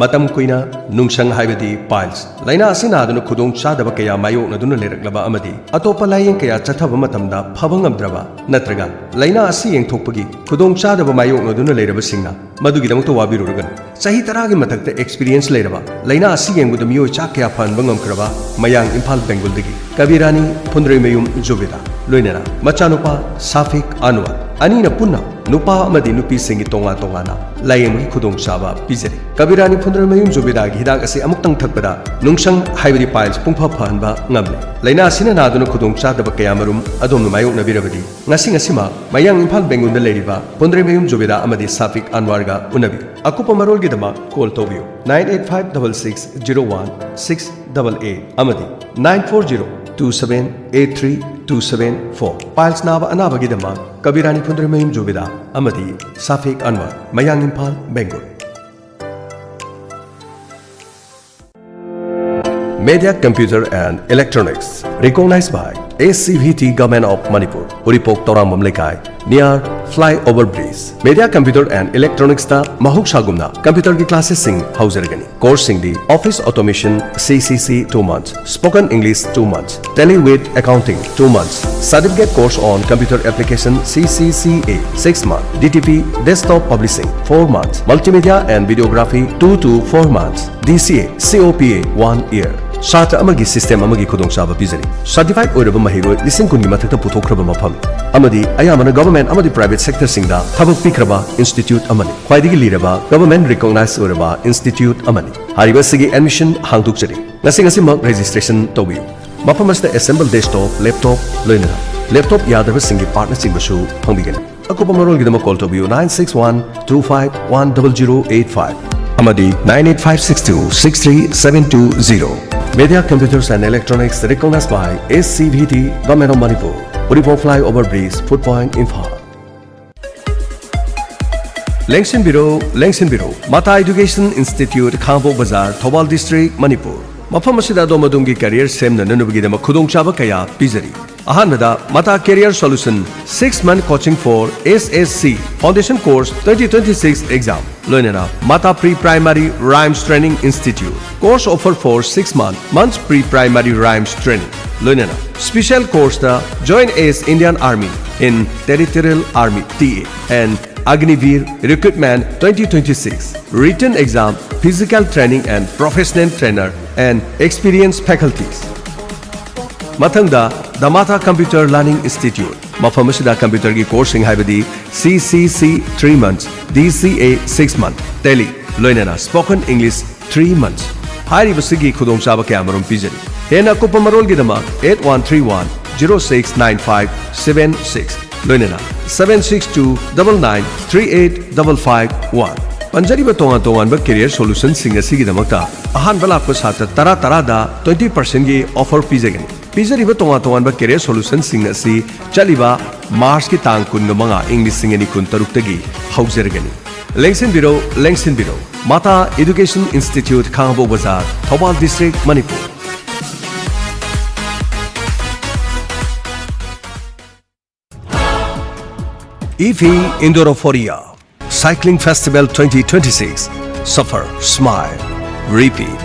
ꯃꯇꯝ ꯀꯨꯏꯅ ꯅꯨꯡꯁꯪ ꯍꯥꯏꯕꯗꯤ piles ꯂꯥꯏꯅꯥ ꯑꯁꯤ ꯅꯥꯗꯨꯅ ꯈꯨꯗꯣꯡ ꯆꯥꯗꯕ ꯀꯌꯥ ꯃꯥꯌꯣꯛꯅꯗꯨꯅ ꯂꯩꯔꯛꯂꯕ ꯑꯃꯗꯤ ꯑꯇꯣꯞꯄ ꯂꯥꯌꯦꯡ ꯀꯌꯥ ꯆꯠꯊꯕ ꯃꯇꯝꯗ ꯐꯕ ꯉꯝꯗ꯭ꯔꯕ ꯅꯠꯇ꯭ꯔꯒ ꯂꯥꯏꯅꯥ ꯑꯁꯤ ꯌꯦꯡꯊꯣꯛꯄꯒꯤ ꯈꯨꯗꯣꯡ ꯆꯥꯗꯕ ꯃꯥꯌꯣꯛꯅꯗꯨꯅ ꯂꯩꯔꯕꯁꯤꯡꯅ ꯃꯗꯨꯒꯤꯗꯃꯛꯇ ꯋꯥꯕꯤꯔꯨꯔꯒꯅꯨ꯫ ꯆꯍꯤ ꯇꯔꯥꯒꯤ ꯃꯊꯛꯇ ꯑꯦꯛꯁꯄꯤꯔꯤꯌꯦꯟꯁ ꯂꯩꯔꯕ, ꯂꯥꯏꯅꯥ ꯑꯁꯤ ꯌꯦꯡꯕꯗ ꯃꯤꯑꯣꯏ ꯆꯥ ꯀꯌꯥ ꯐꯍꯟꯕ ꯉꯝꯈ꯭ꯔꯕ ꯃꯌꯥꯡ ꯏꯝꯐꯥꯜ ꯕꯦꯡꯒꯨꯜꯗꯒꯤ ꯀꯕꯤꯔꯥꯅꯤ ꯐꯨꯟꯗ꯭ꯔꯩꯃꯌꯨꯝ ꯖꯨꯕꯦꯗꯥ, ꯂꯣꯏꯅꯅ ꯃꯆꯥꯅꯨꯄꯥ ꯁꯥꯐꯤꯛ ꯑꯟꯋꯔ, ꯑꯅꯤꯅ ꯄꯨꯟꯅ ꯅꯨꯄꯥ ꯑꯃꯗꯤ ꯅꯨꯄꯤꯁꯤꯡꯒꯤ ꯇꯣꯉꯥꯟ ꯇꯣꯉꯥꯟꯅ ꯂꯥꯌꯦꯡꯕꯒꯤ ꯈꯨꯗꯣꯡꯆꯥꯕ ꯄꯤꯖꯔꯤ꯫ ꯀꯕꯤꯔꯥꯅꯤ ꯐꯨꯟꯗ꯭ꯔꯩꯃꯌꯨꯝ ꯖꯨꯕꯦꯗꯥꯒꯤ ꯍꯤꯗꯥꯛ ꯑꯁꯤ ꯑꯃꯨꯛꯇꯪ ꯊꯛꯄꯗ ꯅꯨꯡꯁꯪ ꯍꯥꯏꯕꯗꯤ piles ꯄꯨꯡꯐ ꯐꯍꯟꯕ ꯉꯝꯂꯦ꯫ ꯂꯥꯏꯅꯥ ꯑꯁꯤꯅ ꯅꯥꯗꯨꯅ ꯈꯨꯗꯣꯡꯆꯥꯗꯕ ꯀꯌꯥꯃꯔꯨꯝ ꯑꯗꯣꯝꯅ ꯃꯥꯌꯣꯛꯅꯕꯤꯔꯕꯗꯤ ꯉꯁꯤ ꯉꯁꯤꯃꯛ ꯃꯌꯥꯡ ꯏꯝꯐꯥꯜ ꯕꯦꯡꯒꯨꯜꯗ ꯂꯩꯔꯤꯕ ꯐꯨꯟꯗ꯭ꯔꯩꯃꯌꯨꯝ ꯖꯨꯕꯦꯗꯥ ꯑꯃꯗꯤ ꯁꯥꯐꯤꯛ ꯑꯟꯋꯔꯒ ꯎꯅꯕꯤꯌꯨ꯫ ꯑꯀꯨꯞꯄ ꯃꯔꯣꯜꯒꯤꯗꯃꯛ ꯀꯣꯜ ꯇꯧꯕꯤꯌꯨ nine eight five double six zero one six double eight ꯑꯃꯗꯤ nine four zero two seven eight three two seven four꯫ Piles ꯅꯥꯕ ꯑꯅꯥꯕꯒꯤꯗꯃꯛ ꯀꯕꯤꯔꯥꯅꯤ ꯐꯨꯟꯗ꯭ꯔꯩꯃꯌꯨꯝ ꯖꯨꯕꯦꯗꯥ ꯑꯃꯗꯤ ꯁꯥꯐꯤꯛ ꯑꯟꯋꯔ, ꯃꯌꯥꯡ Imphal, ꯕꯦꯡꯒꯨꯜ꯫ Media Computer and Electronics, recognized by A C V T Government of Manipur, Uripok Torambam Lekai, near Flyover Bridge. Media Computer and Electronics ꯇ ꯃꯍꯧꯁꯥꯒꯨꯝꯅ computer ꯒꯤ classes ꯁꯤꯡ ꯍꯧꯖꯔꯒꯅꯤ꯫ Course ꯁꯤꯡꯗꯤ Office Automation, C C C, two months, Spoken English, two months, Tally with Accounting, two months, Certificate Course on Computer Application, C C C A, six months, D T P, Desktop Publishing, four months, Multimedia and Videography, two to four months, D C A, C O P A, one year꯫ ꯁꯥꯇ꯭ꯔ ꯑꯃꯒꯤ system ꯑꯃꯒꯤ ꯈꯨꯗꯣꯡꯆꯥꯕ ꯄꯤꯖꯔꯤ꯫ Certified ꯑꯣꯏꯔꯕ ꯃꯍꯩꯔꯣꯏ ꯂꯤꯁꯤꯡ ꯀꯨꯟꯒꯤ ꯃꯊꯛꯇ ꯄꯨꯊꯣꯛꯈ꯭ꯔꯕ ꯃꯐꯝ ꯑꯃꯗꯤ ꯑꯌꯥꯝꯕꯅ government ꯑꯃꯗꯤ private sector ꯁꯤꯡꯗ ꯊꯕꯛ ꯄꯤꯈ꯭ꯔꯕ institute ꯑꯃꯅꯤ꯫ ꯈ꯭ꯋꯥꯏꯗꯒꯤ ꯂꯤꯔꯕ government recognized ꯑꯣꯏꯔꯕ institute ꯑꯃꯅꯤ꯫ ꯍꯥꯏꯔꯤꯕ ꯑꯁꯤꯒꯤ admission ꯍꯥꯡꯗꯣꯛꯆꯔꯤ꯫ ꯉꯁꯤ ꯉꯁꯤꯃꯛ registration ꯇꯧꯕꯤꯌꯨ꯫ ꯃꯐꯝ ꯑꯁꯤꯗ assemble desktop, laptop, ꯂꯣꯏꯅꯅ laptop ꯌꯥꯗ꯭ꯔꯕꯁꯤꯡꯒꯤ partꯅꯆꯤꯡꯕꯁꯨ ꯐꯪꯕꯤꯒꯅꯤ꯫ ꯑꯀꯨꯞꯄ ꯃꯔꯣꯜꯒꯤꯗꯃꯛ call ꯇꯧꯕꯤꯌꯨ nine six one two five one double zero eight five ꯑꯃꯗꯤ nine eight five six two six three seven two zero꯫ Media Computers and Electronics, recognized by S C V T, Government of Manipur. Uripok Flyover Bridge, Food Point, Imphal. ꯂꯦꯡꯁꯤꯟꯕꯤꯔꯣ, ꯂꯦꯡꯁꯤꯟꯕꯤꯔꯣ꯫ ꯃꯇꯥ Education Institute, ꯈꯥꯉꯕꯣꯛ ꯕꯖꯥꯔ, ꯊꯧꯕꯥꯜ ꯗꯤꯁꯇ꯭ꯔꯤꯛ, ꯃꯅꯤꯄꯨꯔ꯫ ꯃꯐꯝ ꯑꯁꯤꯗ ꯑꯗꯣꯝ ꯑꯗꯣꯝꯒꯤ ꯀꯦꯔꯤꯌꯔ ꯁꯦꯝꯅꯅꯕꯒꯤꯗꯃꯛ ꯈꯨꯗꯣꯡꯆꯥꯕ ꯀꯌꯥ ꯄꯤꯖꯔꯤ꯫ ꯑꯍꯥꯟꯕꯗ, ꯃꯇꯥ Career Solution, six month coaching for S S C Foundation Course twenty twenty-six exam, ꯂꯣꯏꯅꯅ ꯃꯇꯥ Pre Primary Rhymes Training Institute, course offer for six month, months Pre Primary Rhymes Training, ꯂꯣꯏꯅꯅ special course ꯇ Join as Indian Army in Territorial Army, T A, and Agniveer Recruitment twenty twenty-six, written exam, physical training and professional trainer and experienced faculties. ꯃꯊꯪꯗ, The Mata Computer Learning Institute꯫ ꯃꯐꯝ ꯑꯁꯤꯗ ꯀꯝꯄ꯭ꯌꯨꯇꯔꯒꯤ ꯀꯣꯔꯁꯁꯤꯡ ꯍꯥꯏꯕꯗꯤ C C C three months, D C A six month, Tally, ꯂꯣꯏꯅꯅ Spoken English three months꯫ ꯍꯥꯏꯔꯤꯕꯁꯤꯒꯤ ꯈꯨꯗꯣꯡꯆꯥꯕ ꯀꯌꯥ ꯃꯔꯨꯝ ꯄꯤꯖꯔꯤ꯫ ꯍꯦꯟꯅ ꯑꯀꯨꯞꯄ ꯃꯔꯣꯜꯒꯤꯗꯃꯛ eight one three one zero six nine five seven six, ꯂꯣꯏꯅꯅ seven six two double nine three eight double five one꯫ ꯄꯟꯖꯔꯤꯕ ꯇꯣꯉꯥꯟ ꯇꯣꯉꯥꯟꯕ career solution ꯁꯤꯡ ꯑꯁꯤꯒꯤꯗꯃꯛꯇ ꯑꯍꯥꯟꯕ ꯂꯥꯛꯄ ꯁꯥꯇ꯭ꯔ ꯇꯔꯥ ꯇꯔꯥꯗ twenty percent ꯒꯤ offer ꯄꯤꯖꯒꯅꯤ꯫ ꯄꯤꯖꯔꯤꯕ ꯇꯣꯉꯥꯟ ꯇꯣꯉꯥꯟꯕ career solution ꯁꯤꯡ ꯑꯁꯤ ꯆꯠꯂꯤꯕ March ꯀꯤ ꯇꯥꯡ ꯀꯨꯟꯃꯉꯥ, ꯏꯪ ꯂꯤꯁꯤꯡ ꯑꯅꯤ ꯀꯨꯟꯇꯔꯨꯛꯇꯒꯤ ꯍꯧꯖꯔꯒꯅꯤ꯫ ꯂꯦꯡꯁꯤꯟꯕꯤꯔꯣ, ꯂꯦꯡꯁꯤꯟꯕꯤꯔꯣ꯫ ꯃꯇꯥ Education Institute, ꯈꯥꯉꯕꯣꯛ ꯕꯖꯥꯔ, Thoubal district, Manipur. Efi Indorophoria Cycling Festival twenty twenty-six, Suffer, Smile, Repeat꯫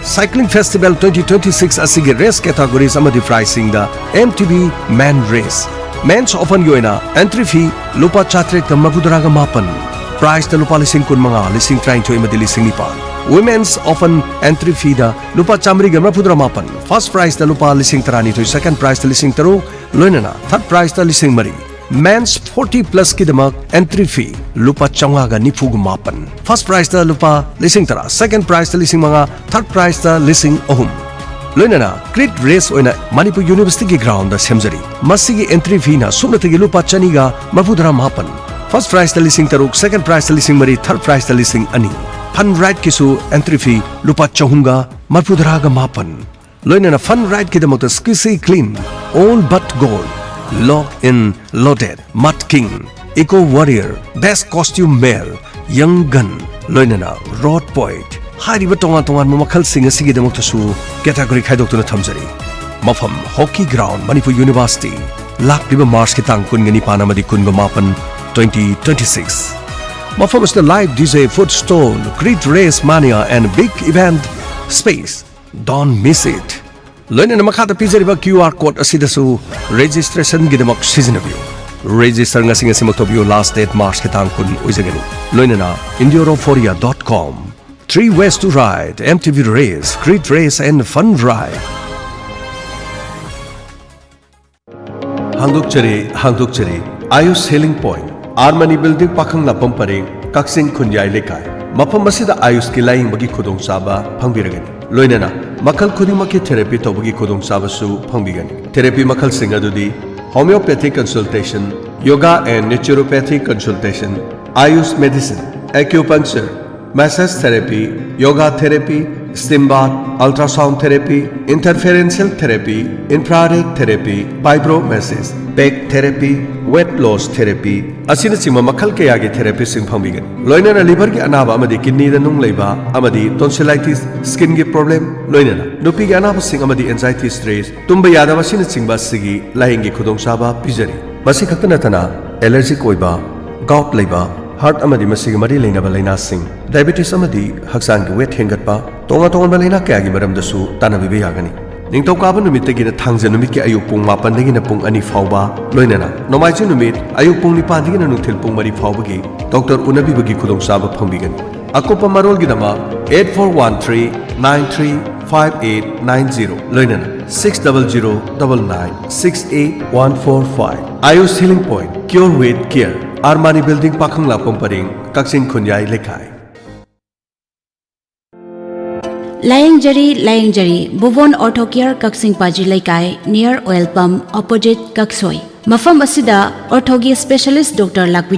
Cycling Festival twenty twenty-six ꯑꯁꯤꯒꯤ race categories ꯑꯃꯗꯤ prize ꯁꯤꯡꯗ M T B Men Race꯫ Men's Open ꯒꯤ ꯑꯣꯏꯅ entry fee ꯂꯨꯄꯥ ꯆꯥꯇ꯭ꯔꯦꯠꯀ ꯃꯔꯤꯐꯨꯇꯔꯥꯒ ꯃꯥꯄꯟ, prize ꯇ ꯂꯨꯄꯥ ꯂꯤꯁꯤꯡ ꯀꯨꯟꯃꯉꯥ, ꯂꯤꯁꯤꯡ ꯇꯔꯥꯅꯤꯊꯣꯏ ꯑꯃꯗꯤ ꯂꯤꯁꯤꯡ ꯅꯤꯄꯥꯟ꯫ Women's Open entry fee ꯗ ꯂꯨꯄꯥ ꯆꯥꯃꯔꯤꯒ ꯃꯔꯤꯐꯨꯇꯔꯥ ꯃꯥꯄꯟ, first prize ꯇ ꯂꯨꯄꯥ ꯂꯤꯁꯤꯡ ꯇꯔꯥꯅꯤꯊꯣꯏ, second prize ꯇ ꯂꯤꯁꯤꯡ ꯇꯔꯨꯛ, ꯂꯣꯏꯅꯅ third prize ꯇ ꯂꯤꯁꯤꯡ ꯃꯔꯤ꯫ Men's forty plus ꯀꯤꯗꯃꯛ entry fee ꯂꯨꯄꯥ ꯆꯥꯝꯃꯉꯥꯒ ꯅꯤꯐꯨꯒ ꯃꯥꯄꯟ꯫ First prize ꯇ ꯂꯨꯄꯥ ꯂꯤꯁꯤꯡ ꯇꯔꯥ, second prize ꯇ ꯂꯤꯁꯤꯡ ꯃꯉꯥ, third prize ꯇ ꯂꯤꯁꯤꯡ ꯑꯍꯨꯝ꯫ ꯂꯣꯏꯅꯅ crit race ꯑꯣꯏꯅ ꯃꯅꯤꯄꯨꯔ University ꯒꯤ ground ꯗ ꯁꯦꯝꯖꯔꯤ꯫ ꯃꯁꯤꯒꯤ entry fee ꯅ ꯁꯨꯞꯅꯇꯒꯤ ꯂꯨꯄꯥ ꯆꯅꯤꯒ ꯃꯔꯤꯐꯨꯇꯔꯥ ꯃꯥꯄꯟ꯫ First prize ꯇ ꯂꯤꯁꯤꯡ ꯇꯔꯨꯛ, second prize ꯇ ꯂꯤꯁꯤꯡ ꯃꯔꯤ, third prize ꯇ ꯂꯤꯁꯤꯡ ꯑꯅꯤ꯫ Fun Ride ꯀꯤꯁꯨ entry fee ꯂꯨꯄꯥ ꯆꯍꯨꯝꯒ ꯃꯔꯤꯐꯨꯇꯔꯥꯒ ꯃꯥꯄꯟ꯫ ꯂꯣꯏꯅꯅ Fun Ride ꯀꯤꯗꯃꯛꯇ Squeezy Clean, All But Gold, Lock In Loaded, Mud King, Eco Warrior, Best Costume Male, Young Gun, ꯂꯣꯏꯅꯅ Road Poet ꯍꯥꯏꯔꯤꯕ ꯇꯣꯉꯥꯟ ꯇꯣꯉꯥꯟꯕ ꯃꯈꯜꯁꯤꯡ ꯑꯁꯤꯒꯤꯗꯃꯛꯇꯁꯨ category ꯈꯥꯏꯗꯣꯛꯇꯨꯅ ꯊꯝꯖꯔꯤ꯫ ꯃꯐꯝ: Hockey Ground, Manipur University꯫ ꯂꯥꯛꯂꯤꯕ March ꯀꯤ ꯇꯥꯡ ꯀꯨꯟꯒ ꯅꯤꯄꯥꯟ ꯑꯃꯗꯤ ꯀꯨꯟꯒ ꯃꯥꯄꯟ, twenty twenty-six꯫ ꯃꯐꯝ ꯑꯁꯤꯗ live D J, food stall, Creed Race Mania and big event space. Don't miss it. ꯂꯣꯏꯅꯅ ꯃꯈꯥꯗ ꯄꯤꯖꯔꯤꯕ Q R code ꯑꯁꯤꯗꯁꯨ registration ꯒꯤꯗꯃꯛ ꯁꯤꯖꯤꯟꯅꯕꯤꯌꯨ꯫ Register ꯉꯁꯤ ꯉꯁꯤꯃꯛ ꯇꯧꯕꯤꯌꯨ꯫ Last date March ꯀꯤ ꯇꯥꯡ ꯀꯨꯟ ꯑꯣꯏꯖꯒꯅꯤ꯫ ꯂꯣꯏꯅꯅ India Road Foria dot com꯫ Three ways to ride, M T B race, Creed race and Fun Ride꯫ ꯍꯥꯡꯗꯣꯛꯆꯔꯤ, ꯍꯥꯡꯗꯣꯛꯆꯔꯤ꯫ Ayush Healing Point, R Mani Building, ꯄꯥꯈꯪ ꯂꯥꯛꯄꯝ ꯄꯔꯦꯡ, ꯀꯛꯆꯤꯡ ꯈꯨꯟꯌꯥꯏ ꯂꯩꯀꯥꯏ꯫ ꯃꯐꯝ ꯑꯁꯤꯗ Ayush ꯀꯤ ꯂꯥꯌꯦꯡꯕꯒꯤ ꯈꯨꯗꯣꯡꯆꯥꯕ ꯐꯪꯕꯤꯔꯒꯅꯤ꯫ ꯂꯣꯏꯅꯅ ꯃꯈꯜ ꯈꯨꯗꯤꯡꯃꯛꯀꯤ therapy ꯇꯧꯕꯒꯤ ꯈꯨꯗꯣꯡꯆꯥꯕꯁꯨ ꯐꯪꯕꯤꯒꯅꯤ꯫ Therapy ꯃꯈꯜꯁꯤꯡ ꯑꯗꯨꯗꯤ homeopathic consultation, yoga and naturopathic consultation, Ayush medicine, acupuncture, massage therapy, yoga therapy, steam bath, ultrasound therapy, interferential therapy, infrared therapy, vibromassage, peg therapy, weight loss therapy ꯑꯁꯤꯅꯆꯤꯡꯕ ꯃꯈꯜ ꯀꯌꯥꯒꯤ therapy ꯁꯤꯡ ꯐꯪꯕꯤꯒꯅꯤ꯫ ꯂꯣꯏꯅꯅ liver ꯒꯤ ꯑꯅꯥꯕ ꯑꯃꯗꯤ kidney ꯗ ꯅꯨꯡ ꯂꯩꯕ ꯑꯃꯗꯤ tonsillitis, skin ꯒꯤ problem, ꯂꯣꯏꯅꯅ ꯅꯨꯄꯤꯒꯤ ꯑꯅꯥꯕꯁꯤꯡ ꯑꯃꯗꯤ anxiety, stress, ꯇꯨꯝꯕ ꯌꯥꯗꯕ ꯑꯁꯤꯅꯆꯤꯡꯕ ꯑꯁꯤꯒꯤ ꯂꯥꯌꯦꯡꯒꯤ ꯈꯨꯗꯣꯡꯆꯥꯕ ꯄꯤꯖꯔꯤ꯫ ꯃꯁꯤ ꯈꯛꯇ ꯅꯠꯇꯅ allergic ꯑꯣꯏꯕ, gout ꯂꯩꯕ, heart ꯑꯃꯗꯤ ꯃꯁꯤꯒ ꯃꯔꯤ ꯂꯩꯅꯕ ꯂꯥꯏꯅꯥꯁꯤꯡ, diabetes ꯑꯃꯗꯤ ꯍꯛꯆꯥꯡꯒꯤ weight ꯍꯦꯟꯒꯠꯄ, ꯇꯣꯉꯥꯟ ꯇꯣꯉꯥꯟꯕ ꯂꯥꯏꯅꯥ ꯀꯌꯥꯒꯤ ꯃꯔꯝꯗꯁꯨ ꯇꯥꯟꯅꯕꯤꯕ ꯌꯥꯒꯅꯤ꯫ ꯅꯤꯡꯊꯧꯀꯥꯕ ꯅꯨꯃꯤꯠꯇꯒꯤꯅ ꯊꯥꯡꯖ ꯅꯨꯃꯤꯠꯀꯤ ꯑꯌꯨꯛ ꯄꯨꯡ ꯃꯥꯄꯟꯗꯒꯤꯅ ꯄꯨꯡ ꯑꯅꯤ ꯐꯥꯎꯕ, ꯂꯣꯏꯅꯅ ꯅꯣꯡꯃꯥꯏꯖꯤꯡ ꯅꯨꯃꯤꯠ ꯑꯌꯨꯛ ꯄꯨꯡ ꯅꯤꯄꯥꯟꯗꯒꯤꯅ ꯅꯨꯡꯊꯤꯜ ꯄꯨꯡ ꯃꯔꯤ ꯐꯥꯎꯕꯒꯤ doctor ꯎꯅꯕꯤꯕꯒꯤ ꯈꯨꯗꯣꯡꯆꯥꯕ ꯐꯪꯕꯤꯒꯅꯤ꯫ ꯑꯀꯨꯞꯄ ꯃꯔꯣꯜꯒꯤꯗꯃꯛ eight four one three nine three five eight nine zero, ꯂꯣꯏꯅꯅ six double zero double nine six eight one four five꯫ Ayush Healing Point, cure with care, R Mani Building, ꯄꯥꯈꯪ ꯂꯥꯛꯄꯝ ꯄꯔꯦꯡ, ꯀꯛꯆꯤꯡ ꯈꯨꯟꯌꯥꯏ ꯂꯩꯀꯥꯏ꯫ ꯂꯥꯌꯦꯡꯖꯔꯤ, ꯂꯥꯌꯦꯡꯖꯔꯤ꯫ ꯕꯨꯕꯣꯟ Ortho Care, ꯀꯛꯆꯤꯡ ꯄꯥꯖꯤ ꯂꯩꯀꯥꯏ, near oil pump, opposite ꯀꯛꯁꯣꯏ꯫ ꯃꯐꯝ ꯑꯁꯤꯗ ortho ꯒꯤ specialist doctor ꯂꯥꯛꯄꯤ